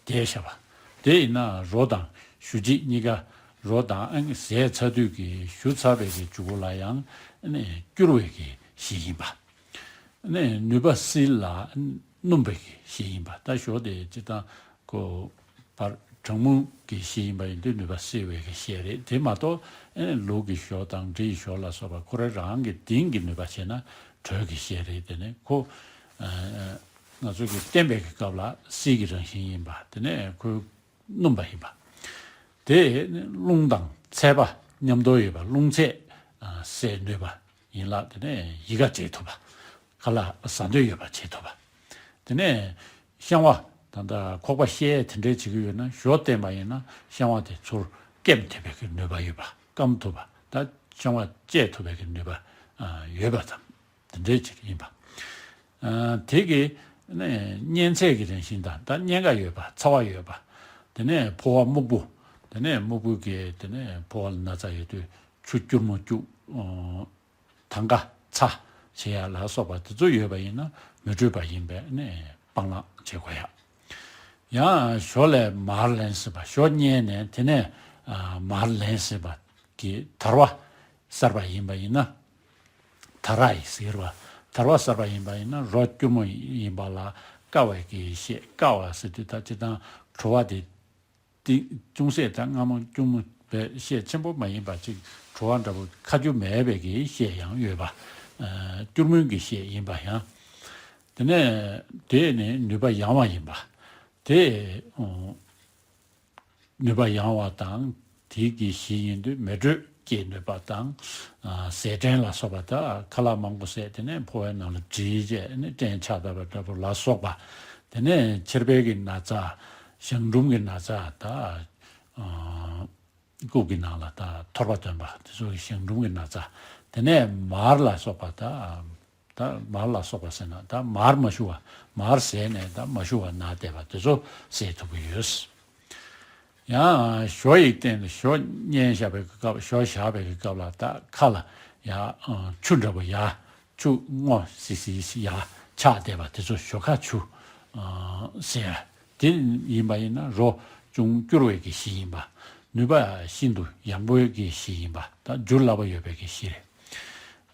བསྡད་བཞག་པ། དེ་ཡིན་ན་རོ་དང་ཞུ་རྗེས་གཉིས་ཀ། རོ་དང་ཨ་ནི་ཟས་ཚ་དུས་ཀྱི་ཞུ་ཚ་བའི་གི་མཇུག་གུ་ལ་ཡང་ཨ་ནི་སྐྱུར་བའི་གི་གཞི་ཡིན་པ། ཨ་ནི་ནུས་པ་བསིལ་ལ་སྣུམ་པའི་གི་གཞི་ཡིན་པ། ད་ཞོ་དེ་སྤྱིར་བཏང་ཁོ་བར་གྲང་མོ་གི་གཞི་ཡིན་པ་ཡིན་དུས་ནུས་པ་བསིལ་བའི་གི་གཞི་རེད། དེ་མ་གཏོགས་ཨ་ནི་ལུག་གི་ཞོ་དང་འབྲི་ཡི་ཞོ་ལ་སོགས་པ་ཁོ་རང་རང་གི་གདིང་གི་ནུས་པ་བྱས་ན་དྲོད་ཀྱི་གཞི་རེད། དེ་ནས་ཁོ་ཨ་ང་ཚོ་གི་བསྟེན་པའི་གི་སྐབས་ལ་བསིལ་གྱི་རང་བཞིན་ཡིན་པ། དེ་ནས་ཁོ་སྣུམ་པ་ཡིན་པ། དེ་རླུང་དང་ཚད་པ་མཉམ་དུ་ཡོད་པ། རླུང་ཚད་ཨ་སེལ་ནུས་པ་ཡན་ལག་དེ་ནས་ཡི་ག་བྱེད་ཐུབ་པ། ཁ་ལག་ཟ་འདོད་ཡོད་པ་བྱེད་ཐུབ་པ། དེ་ནས་བཤང་བ་ད་ལྟ་ཁོག་པ་བཤལ་དེ་འདྲས་བྱེད་ཀྱི་ཡོད་ན་ཞོ་བསྟེན་པ་ཡིན་ན་བཤང་བ་དེ་ཚུར་སྐེམ་ཐུབ་པའི་གི་ནུས་པ་ཡོད་པ། སྐམ་ཐུབ་པ། ད་བཤང་བ་བཅད་ཐུབ་པའི་གི་ནུས་པ་ཨ་ཡོད་པ་ཙམ། དེ་འདྲའི་ཕྱིར་ཡིན་པ། ཨ་དེ་གི་ནས་གཉན་ཚད་ཀྱི་རང་བཞིན་དང་། ད་གཉན་ཁ་ཡོད་པ། ཚ་བ་ཡོད་པ། དེ་ནས་ཕོ་བ་སྨུག་པོ། དེ་ནས་སྨུག་པོ་གི་དེ་ནས་ཕོ་བ་ལ་ན་ཚ་ཡོད་དུས་ཆུ་སྐྱུར་མོ་སྐྱུག་ཨ་དང་ག་ཚ་བྱེད་ཡ་ལ་སོགས་པ་དེ་ཚོ་ཡོད་པ་ཡིན་ན་མེ་དྲོད་པ་ཡིན་པས་ནས་སྤང་བླང་བྱེད་དགོས་ཡ། ཡང་ཞོ་ལས་མར་ལེན་ཟིན་པ། ཞོ་བསྙལ་ནས་དེ་ནས་ཨ་མར་ལེན་ཟིན་པ་གི་དར་བ་གསར་པ་ཡིན་པ་ཡིན་ན། དར་བ་ཡི་ཟེར་བ། དར་བ་གསར་པ་ཡིན་པ་ཡིན་ན་རོ་སྐྱུར་མོ་ཡིན་པ་ལ་བསྐ་བའི་གི་བཤད། བསྐ་བ་ཟེར་དུས་ད་སྤྱིར་བཏང་བྲོ་བ་དེ་ཏི་ཅུང་ཟད་ད་སྔ་མོ་སྐྱུར་མོ་བའི་བཤད་ཆེན་པོ་མ་ཡིན་པ་ཅིག་བྲོ་བ་འདྲ་པོ་ཁ་རྒྱུ་མེད་པའི་གི་བཤད་ཡང་ཡོད་པ། ཨ་སྐྱུར་མོའི་གི་བཤད་ཡིན་པ་ཡང་། དེ་ནས་དེ་ནི་ནུས་པ་ཡང་བ་ཡིན་པ། དེ་ཨོ་ནུས་པ་ཡང་བ་དང་། དེའི་གི་གཞི་ཡིན་དུས་མེ་དྲོད་སྐྱེད་ནུས་པ་དང་། ཨ་ཟས་སྐྲན་ལ་སོགས་པ། ད་ཁ་ལག་མང་པོ་བཟས་དེ་ནས་ཕོ་བའི་ནང་ལ་འདྲེས་བྱས་ནས་སྐྲན་ཆགས་བསྡད་པ་འདྲ་པོ་ལ་སོགས་པ། དེ་ནས་མཆེར་པའི་གི་ན་ཚ། གཞང་འབྲུམ་གྱི་ན་ཚ། ད་ཨ་རྐུབ་ཀྱི་ནང་ལ་ད་ཐོར་པ་ཐོན་པ་དེ་ཚོ་གི་གཞང་འབྲུམ་གྱི་ན་ཚ། དེ་ནས་མར་ལ་སོགས་པ། ད་ད་མར་ལ་སོགས་པ་ཟེར་ན་ད་མར་མ་ཞུ་བ། མར་བཟས་ནས་ད་མ་ཞུ་བ་ན་བསྡད་པ་དེ་ཚོ་སེལ་ཐུབ་ཀྱི་ཡོད། ཡང་ཞོ་ཡི་སྟེང་དུ་ཞོ་བསྙལ་བཞག་པའི་སྐབས། ཞོ་བཞག་པའི་སྐབས་ལ་ད་ཁ་ལ་ཡ་ཆུ་འདྲ་པོ་ཡ་ཆུ་སྔོ་སི་སི་ཡ་ཆགས་བསྡད་པ་དེ་ཚོ་ཞོ་ཁ་ཆུ་ཟེར། དེ་ཡིན་པ་ཡིན་ན་རོ་ཅུང་སྐྱུར་བའི་གི་གཞི་ཡིན་པ། ནུས་པ་ཤིན་ཏུ་ཡངས་པོའི་གི་གཞི་ཡིན་པ། ད་འཇུ་སླ་པོ་ཡོད་པའི་གི་གཞི་རེད།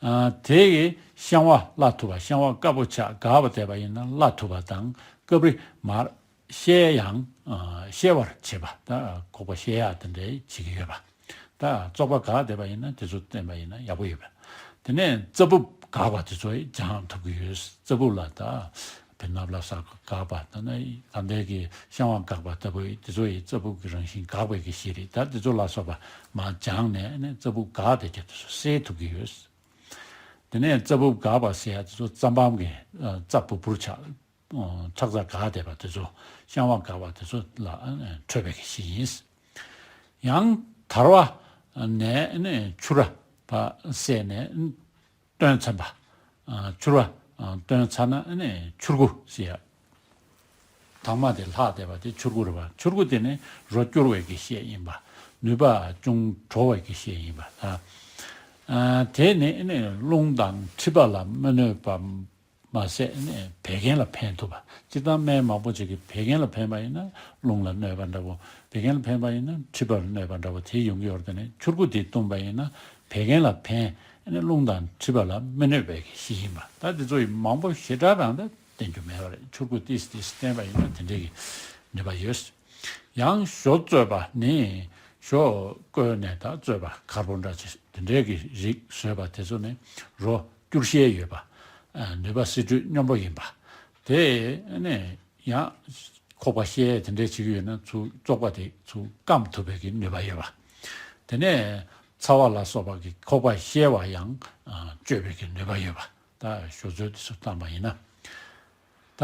ཨ་དེ་ཡི་བཤང་བ་སླ་ཐུབ་པ། བཤང་བ་དཀར་པོ་ཆགས་འགགས་པ་བསྡད་པ་ཡིན་ན་སླ་ཐུབ་པ་དང་། སྐབས་རེ་མར་བཤལ་ཡང་ཨ་བཤལ་བར་བྱེད་པ། ད་ཁོག་པ་བཤལ་ཡག་དེ་འདྲའི་བྱེད་ཀྱི་ཡོད་པ། ད་བཙོག་པ་འགགས་བསྡད་པ་ཡིན་ན་དེ་ཚོ་བསྟེན་པ་ཡིན་ན་ཡག་པོ་ཡོད་པ། དེ་ནས་རྩ་སྦུབས་འགགས་པ་དེ་ཚོ་ཡི་སྦྱང་ཐུབ་ཀྱི་ཡོད། རྩ་སྦུབས་ལ་ད་བེ་སྣབས་ལ་ས་འགགས་པ། ད་ནི་ད་ལྟའི་གི་བཤང་བ་འགགས་པ་ལྟ་བུ་ཡི་དེ་ཚོ་ཡི་རྩ་སྦུབས་ཀྱི་རང་བཞིན་འགགས་པའི་གི་གཞི་རེད། ད་དེ་ཚོ་ལ་སོགས་པ་མར་སྦྱངས་ནས་ནི་རྩ་སྦུབས་འགགས་བསྡད་ཀྱི་དེ་ཚོ་སེལ་ཐུབ་ཀྱི་ཡོད། དེ་ནས་རྩ་སྦུབས་འགགས་པ་ཟེར་ཡ་དེ་ཚོ་རྩ་སྦོམ་གྱི་རྩ་སྦུབ་སྦུར་ཆགས། ཁྲག་རྩ་འགགས་བསྡད་པ་དེ་ཚོ། བཤང་བ་འགགས་པ་དེ་ཚོ་ལ་འཕྲོད་པའི་གི་གཞི་ཡིན། ཡང་དར་བ་ནས་ནི་ཆུ་ར་བ་བསྲེས་ནས་བཏོན་ཚར་བ། ཆུ་ར་བ་བཏོན་ཚར་ན་ནི་ཆུར་ཁུ་ཟེར་ཡ། དྭངས་མ་དེ་ལྷག་བསྡད་པ་དེ་ཆུར་ཁུ་རེད་པ། ཆུར་ཁུ་དེ་ནི་རོ་སྐྱུར་བའི་གི་བཤད་ཡིན་པ། ནུས་པ་ཅུང་དྲོ་བའི་གི་བཤད་ཡིན་པ། ད་དེ་ནི་ནི་རླུང་དང་མཁྲིས་པ་ལ་མི་གནོད་པ་མ་ཟད་ནི་བད་ཀན་ལ་ཕན་ཐུབ་པ། སྤྱིར་བཏང་སྨན་མང་པོ་ཅིག་གིས་བད་ཀན་ལ་ཕན་པ་ཡིན་ན་རླུང་ལ་གནོད་པ་འདྲ་པོ། བད་ཀན་ལ་ཕན་པ་ཡིན་ན་མཁྲིས་པ་ལ་གནོད་པ་འདྲ་པོ་དེ་ཡོང་གི་ཡོད་རེད། དེ་ནི་ཆུར་ཁུ་དེ་བཏུངས་པ་ཡིན་ན་བད་ཀན་ལ་ཕན། ནི་རླུང་དང་མཁྲིས་པ་ལ་མི་གནོད་པའི་གི་གཞི་ཡིན་པ། ད་དེ་ཚོ་ཡི་མང་པོ་ཞེ་དྲག་རང་ད་བསྟེན་རྒྱུ་མེད་པ་རེད། ཆུར་ཁུ་ཏིས་ཏིས་བསྟེན་པ་ཡིན་ན་དེ་འདྲའི་གི་ནུས་པ་ཡོད། ཡང་ཞོ་བཙོས་པ་ནི་ཞོ་བསྐོལ་ནས་ད་བཙོས་པ་གར་པོ་འདྲ་ཅིག་དེ་འདྲའི་གི་རིགས་བཟོས་པ་དེ་ཚོ་ནི་རོ་སྐྱུར་ཤས་ཡོད་པ། ཨ་ནུས་པ་བསིལ་དྲོད་སྙོམས་པོ་ཡིན་པ། དེ་ནས་ཡང་ཁོག་པ་བཤལ་དེ་འདྲས་བྱེད་ཀྱི་ཡོད་ན་ཚུར་བཙོག་པ་དེ་ཚུར་སྐམ་ཐུབ་པའི་གི་ནུས་པ་ཡོད་པ། དེ་ནས་ཚ་བ་ལ་སོགས་པ་གི་ཁོག་པ་བཤལ་བ་ཡང་ཨ་གཅོད་པའི་གི་ནུས་པ་ཡོད་པ། ད་ཞོ་ཚོད་དེ་ཚོ་བཏང་པ་ཡིན་ན། ད་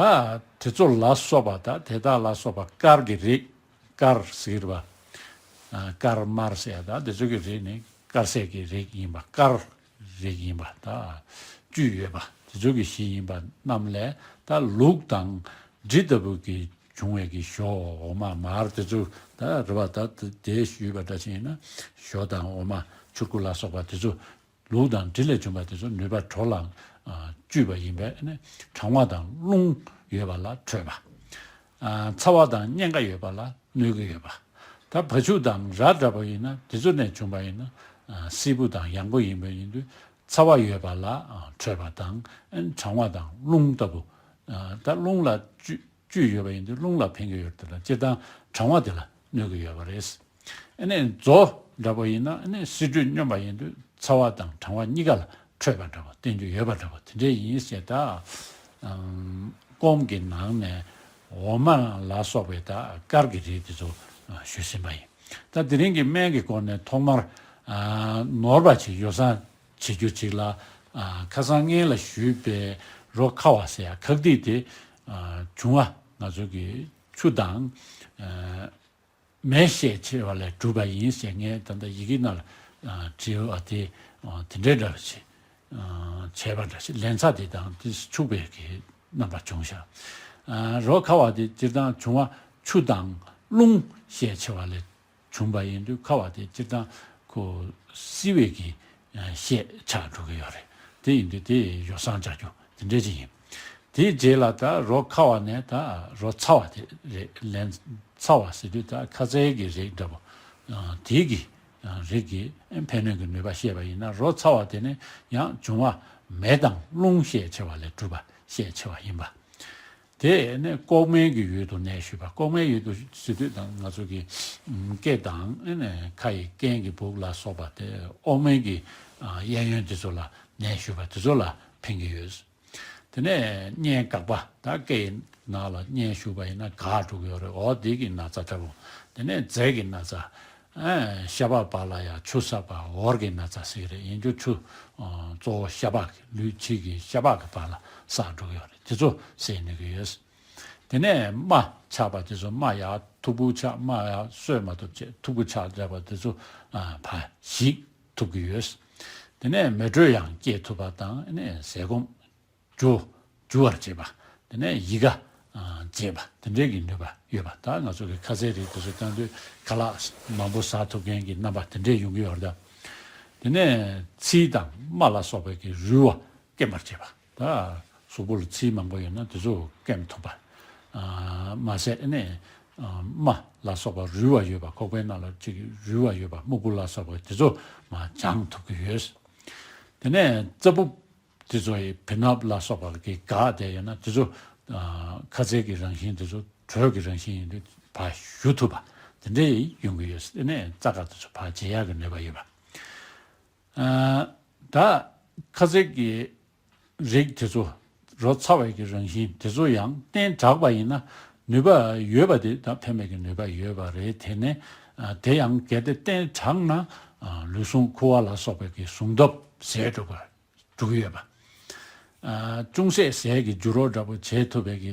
དེ་ཚོ་ལ་སོགས་པ་ད་དེ་དག་ལ་སོགས་པ་དཀར་གྱི་རིགས། དཀར་ཟེར་བ། ཨ་དཀར་དམར་ཟེར་ཡ་ད་དེ་ཚོ་གི་རིགས་ནི་དཀར་ཟས་ཀྱི་རིགས་ཡིན་པ། དཀར་རིགས་ཡིན་པ། ད་བཅུད་ཡོད་པ་དེ་ཚོ་གི་གཞི་ཡིན་པ་རྣམས་ལས། ད་ལུག་དང་འབྲི་ལྟ་བུ་གི་བྱུང་བའི་གི་ཞོ་འོ་མ་མར་དེ་ཚོ་ད་རེད་བ། ད་དེ་ཞུས་པ་འདྲ་ཞིག་ཡིན་ན་ཞོ་དང་འོ་མ་ཆུར་ཁུ་ལ་སོགས་པ་དེ་ཚོ་ལུག་དང་འབྲི་ལས་བྱུང་བ་དེ་ཚོ་ནུས་པ་དྲོ་ལ་ཨ་བཅུད་པ་ཡིན་པས་ནི་གྲང་བ་དང་རླུང་ཡོད་པ་ལ་དྲོད་པ། ཨ་ཚ་བ་དང་གཉན་ཁ་ཡོད་པ་ལ་གནོད་ཀྱི་ཡོད་པ། ད་བ་ཕྱུགས་དང་ར་འདྲ་པོ་ཡིན་ན་དེ་ཚོ་ནས་བྱུང་བ་ཡིན་ན་ཨ་བསིལ་པོ་དང་ཡང་པོ་ཡིན་པ་ཡིན་དུས་ཚ་བ་ཡོད་པ་ལ་ཨ་དྲོད་པ་དང་ཨ་གྲང་བ་དང་རླུང་ལྟ་བུ། ཨ་ད་རླུང་ལ་བཅུད་བཅུད་ཡོད་པ་ཡིན་དུས་རླུང་ལ་ཕན་གྱི་ཡོད་དེ་ལ་སྤྱིར་བཏང་གྲང་བ་དེ་ལ་གནོད་ཀྱི་ཡོད་པ་རེད། ཨ་ནི་མཛོ་འདྲ་པོ་ཡིན་ན་ཨ་ནི་བསིལ་དྲོད་སྙོམས་པ་ཡིན་དུས་ཚ་བ་དང་གྲང་བ་གཉིས་ཀ་ལ་འཕྲོད་པ་འདྲ་པོ་བསྟན་རྒྱུ་ཡོད་པ་འདྲ་པོ་དེ་འདྲས་ཡིན་ཟེར། ད་ཨམ་སྐོམ་གྱི་ནང་ནས་འོ་མ་ལ་སོགས་པའི་ད་དཀར་གྱི་རིགས་དེ་ཚོ་ཨ་ཞུས་ཟིན་པ་ཡིན། ད་དེ་རིང་གི་སྨན་གྱི་སྐོར་ནས་ཐོག་མར་ཨ་ནོར་བ་ཅིག་ཡོ་བསྲང་བྱེད་རྒྱུ་ཅིག་ལ། ཨ་ཁ་སང་སྔོན་ལ་ཞུས་པའི་རོ་ཁ་བ་ཟེར་ཡ་ཁག་ཐིག་དེ་ཨ་བྱུང་བ་ང་ཚོ་གི་ཆུ་དང་ཨ་མེ་ཤས་ཆེ་བ་ལས་གྲུབ་པ་ཡིན་ཟེར། ངས་ད་ལྟ་ཡི་གེ་ནང་ལ་ཨ་བྲིས་པ་དེ་ཨ་དེ་འདྲའི་འདྲ་བ་ཞིག་ཨ་བྱས་པ་འདྲ་ཞིག་ལན་ཚྭ་དེ་དང་དེ་འཁྱུག་པའི་གི་རྣམ་པ་བྱུང་ཤག་ཨ་རོ་ཁ་བ་དེ་སྤྱིར་བཏང་བྱུང་བ་ཆུ་དང་རླུང་ཤས་ཆེ་བ་ལས་བྱུང་བ་ཡིན་དུས་ཁ་བ་དེ་སྤྱིར་བཏང་ཁོ་བསིལ་བའི་གི་ཤས་ཆགས་འགྲོ་གི་ཡོད་རེད། དེ་ཡིན་དུས་དེ་ཡོ་བསྲང་བྱ་རྒྱུ་དེ་འདྲས་ཅིག་ཡིན། དེའི་རྗེས་ལ་ད་རོ་ཁ་བ་ནས་ད་རོ་ཚ་བ་དེ་རེད། ལན་ཚྭ་བ་ཟེར་དུས་ད་ཁ་ཟས་ཀྱི་རིགས་འདྲ་པོ་དེའི་གི་རིགས་ཀྱི་ཕན་གནོད་ཀྱི་ནུས་པ་བཤད་པ་ཡིན་ན། རོ་ཚ་བ་དེ་ནི་ཡང་འབྱུང་བ་མེ་དང་རླུང་ཤས་ཆེ་བ་ལས་གྲུབ་པ་ཤས་ཆེ་བ་ཡིན་པ། དེ་ནས་ལྐོག་མའི་གི་ཡུལ་དུ་གནས་ཞུས་པ། ལྐོག་མའི་ཡུལ་དུ་ཟེར་དུས་ད་ང་ཚོ་གི་སྐེ་དང་ཨ་ནི་ཁ་ཡི་རྐན་གྱི་སྦུབས་ལ་སོགས་པ་དེ་ལྐོག་མའི་གི་གཡས་གཡོན་དེ་ཚོ་ལ་གནས་ཞུས་པ་དེ་ཚོ་ལ་ཕན་གྱི་ཡོད། དེ་ནས་གཉན་འགག་པ། ད་སྐེ་ཡི་ནང་ལ་གཉན་ཞུགས་པ་ཡིན་ན་འགག་འགྲོ་གི་ཡོད་རེད། འོ་དེ་གི་ན་ཚ་འདྲ་པོ། དེ་ནས་རྫས་ཀྱི་ན་ཚ། ཨ་ཤ་པགས་བར་ལ་ཡང་ཆུ་བསགས་པ་འོར་གྱི་ན་ཚ་ཟེར་གྱི་རེད། ཡིན་རྒྱུ་ཆུ་ཨ་གཙོ་བོ་ཤ་པགས་ཀྱི་ལུས་ཕྱི་གི་ཤ་པགས་ཀྱི་བར་ལ་བསགས་འགྲོ་གི་ཡོད་རེད། དེ་ཚོ་སེལ་ནུས་ཀྱི་ཡོད། དེ་ནས་རྨ་ཆག་པ་དེ་ཚོ་རྨ་ཡར་མཐུག་པོ་ཆགས། རྨ་ཡར་གསོས་མ་ཐུབ་བྱས་མཐུག་པོ་ཆགས་བསྡད་པ་དེ་ཚོ་ཨ་ཕར་ཞིག་ཐུབ་ཀྱི་ཡོད། དེ་ནས་མེ་དྲོད་ཡང་སྐྱེད་ཐུབ་པ་དང་ཨ་ནས་ཟས་སྐོམ་འཇུ་འཇུ་བར་བྱེད་པ། དེ་ནས་ཡི་ག་ཨ་འབྱེད་པ་དེ་འདྲའི་གི་ནུས་པ་ཡོད་པ། ད་ང་ཚོ་གི་ཁ་ཟས་རིགས་དེ་ཚོ་བཏང་དུས་ཁ་ལག་མང་པོ་ཟ་ཐུབ་མཁན་གྱི་རྣམ་པ་དེ་འདྲས་ཡོང་གི་ཡོད་རེད། དེ་ནས་ཚིལ་དང་རྨ་ལ་སོགས་པའི་གི་རུལ་བ་སྐེམ་པར་བྱེད་པ། ད་གཟུགས་པོ་ལ་ཚིལ་མང་པོ་ཡོད་ན་དེ་ཚོ་སྐེམ་ཐུབ་པ། ཨ་མ་ཟད་ཨ་ནས་ཨ་རྨ་ལ་སོགས་པ་རུལ་བ་ཡོད་པ། ཁོག་པའི་ནང་ལ་ཅིག་རུལ་བ་ཡོད་པ་སྨུག་པོ་ལ་སོགས་པ་དེ་ཚོ་མར་སྦྱང་ཐུབ་ཀྱི་ཡོད། དེ་ནས་རྩ་སྦུབ་དེ་ཚོ་ཡི་བེ་སྣབས་ལ་སོགས་པ་གི་འགག་བསྡད་ཡོད་ན་དེ་ཚོ་ཨ་ཁ་ཟས་ཀྱི་རང་བཞིན་དེ་ཚོ་དྲོད་ཀྱི་རང་བཞིན་ཡིན་དུས་ཕར་ཞུ་ཐུབ་པ་དེ་འདྲས་ཡོང་གི་ཡོད། དེ་ནས་རྩ་དཀར་དེ་ཚོ་ཕར་བརྗེ་ཡག་གི་ནུས་པ་ཡོད་པ། ཨ་ད་ཁ་ཟས་ཀྱི་རིགས་དེ་ཚོ་རོ་ཚ་བའི་གི་རང་བཞིན་དེ་ཚོ་ཡང་བསྟེན་དྲགས་པ་ཡིན་ན་ནུས་པ་ཡོད་པ་དེ་ད་ཕན་པའི་གི་ནུས་པ་ཡོད་པ་རེད། དེ་ནས་ཨ་དེ་ཡང་གལ་ཏེ་བསྟེན་དྲགས་ན་ཨ་ལུས་ཟུངས་ཁུ་བ་ལ་སོགས་པའི་གི་ཟུངས་སྟོབས་ཟད་འགྲོ་གི་འགྲོ་གི་ཡོད་པ། ཨ་ཅུང་ཟད་ཟས་ཀྱི་འགྱུར་བ་འདྲ་པོ་བྱེད་ཐུབ་པའི་གི་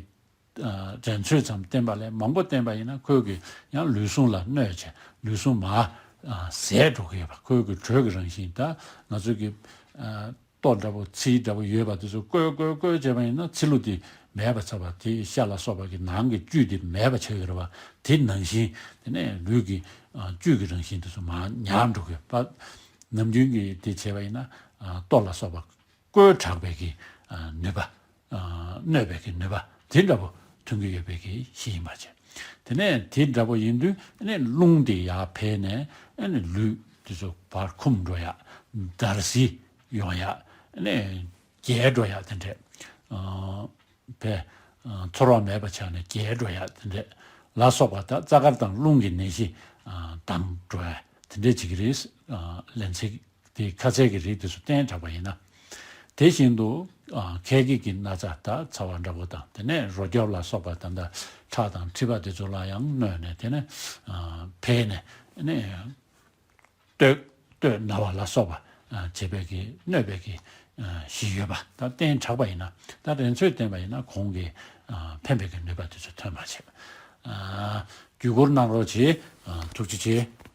ཨ་འགྲན་ཚོད་ཙམ་བསྟེན་པ་ལས་མང་པོ་བསྟེན་པ་ཡིན་ན་ཁོས་གི་ཡང་ལུས་ཟུངས་ལ་གནོད་བྱས་ལུས་ཟུངས་མར་ཨ་ཟད་འགྲོ་གི་ཡོད་པ། ཁོས་གི་དྲོད་ཀྱི་རང་བཞིན་ད་ང་ཚོ་གི་ཨ་ལྟོ་འདྲ་པོ་ཚིལ་འདྲ་པོ་ཡོད་པ་དེ་ཚོ་བསྐོལ་བསྐོལ་བསྐོལ་བྱས་པ་ཡིན་ན་ཚིལ་ལུ་དེ་མེད་པ་ཆགས་པ། དེ་ཤ་ལ་སོགས་པ་གི་ནང་གི་བཅུད་དེ་མེད་པ་ཆགས་ཀྱི་རེད་པ། དེ་ནང་བཞིན་དེ་ནས་ལུས་ཀྱི་ཨ་བཅུད་ཀྱི་རང་བཞིན་དེ་ཚོ་མར་ཉམས་འགྲོ་གི་ཡོད་པ། ནམ་རྒྱུན་གྱི་དེ་བྱས་པ་ཡིན་ན་ཨ་ལྟོ་ལ་སོགས་པ་བསྐོལ་དྲགས་པའི་གི་ཨ་ནུས་པ། ཨ་གནོད་པའི་གི་ནུས་པ་དེ་འདྲ་པོ་ཐོན་གྱི་ཡོད་པའི་གི་གཞི་ཡིན་པ་བྱས། དེ་ནས་དེ་འདྲ་པོ་ཡིན་དུས་ཨ་ནི་རླུང་དེ་ཡར་འཕེལ་ནས་ཨ་ནི་ལུས་དེ་ཚོ་བར་འཁུམས་འགྲོ་ཡག་འདར་སིལ་ཡོང་ཡག་ཨ་ནི་རྒྱས་འགྲོ་ཡག་དེ་འདྲས་ཨ་བས་ཨ་ཚོར་བ་མེད་པ་ཆགས་ནས་རྒྱས་འགྲོ་ཡག་དེ་འདྲས་ལ་སོགས་པ་ད་རྩ་དཀར་དང་རླུང་གི་ནད་གཞི་ཨ་དྭངས་འགྲོ་ཡག་དེ་འདྲས་བྱེད་ཀྱི་རེད། ཨ་ལན་ཚིགས་དེ་ཁ་ཟས་ཀྱི་རིགས་དེ་ཚོ་བསྟེན་དྲགས་པ་ཡིན་ན། དེ་བཞིན་དུ་ ཨ་ཁལ་གྱི་གི་ན་ཚ་ད་ཚ་བ་འདྲ་པོ་དང་དེ་ནས་རོ་རྒྱབ་ལ་སོགས་པ་ད་ལྟ་ཁྲག་དང་མཁྲིས་པ་དེ་ཚོ་ལ་ཡང་གནོད་ནས་དེ་ནས་ཨ་འཕེལ་ནས་ནས་སྟོད་སྟོད་ན་བ་ལ་སོགས་པ་ཨ་བྱེད་པའི་གི་གནོད་པའི་གི་ཨ་གཞི་ཡོད་པ། ད་བསྟེན་དྲགས་པ་ཡིན་ན་ད་རན་ཚོད་བསྟེན་པ་ཡིན་ན་གོང་གི་ཨ་ཕན་པའི་གི་ནུས་པ་དེ་ཚོ་ཐོན་པར་བྱེད་པ། ཨ་བརྒྱུད་བསྐུར་གནང་རོགས་གྱིས། ཨ་ཐུགས་རྗེ་ཆེ།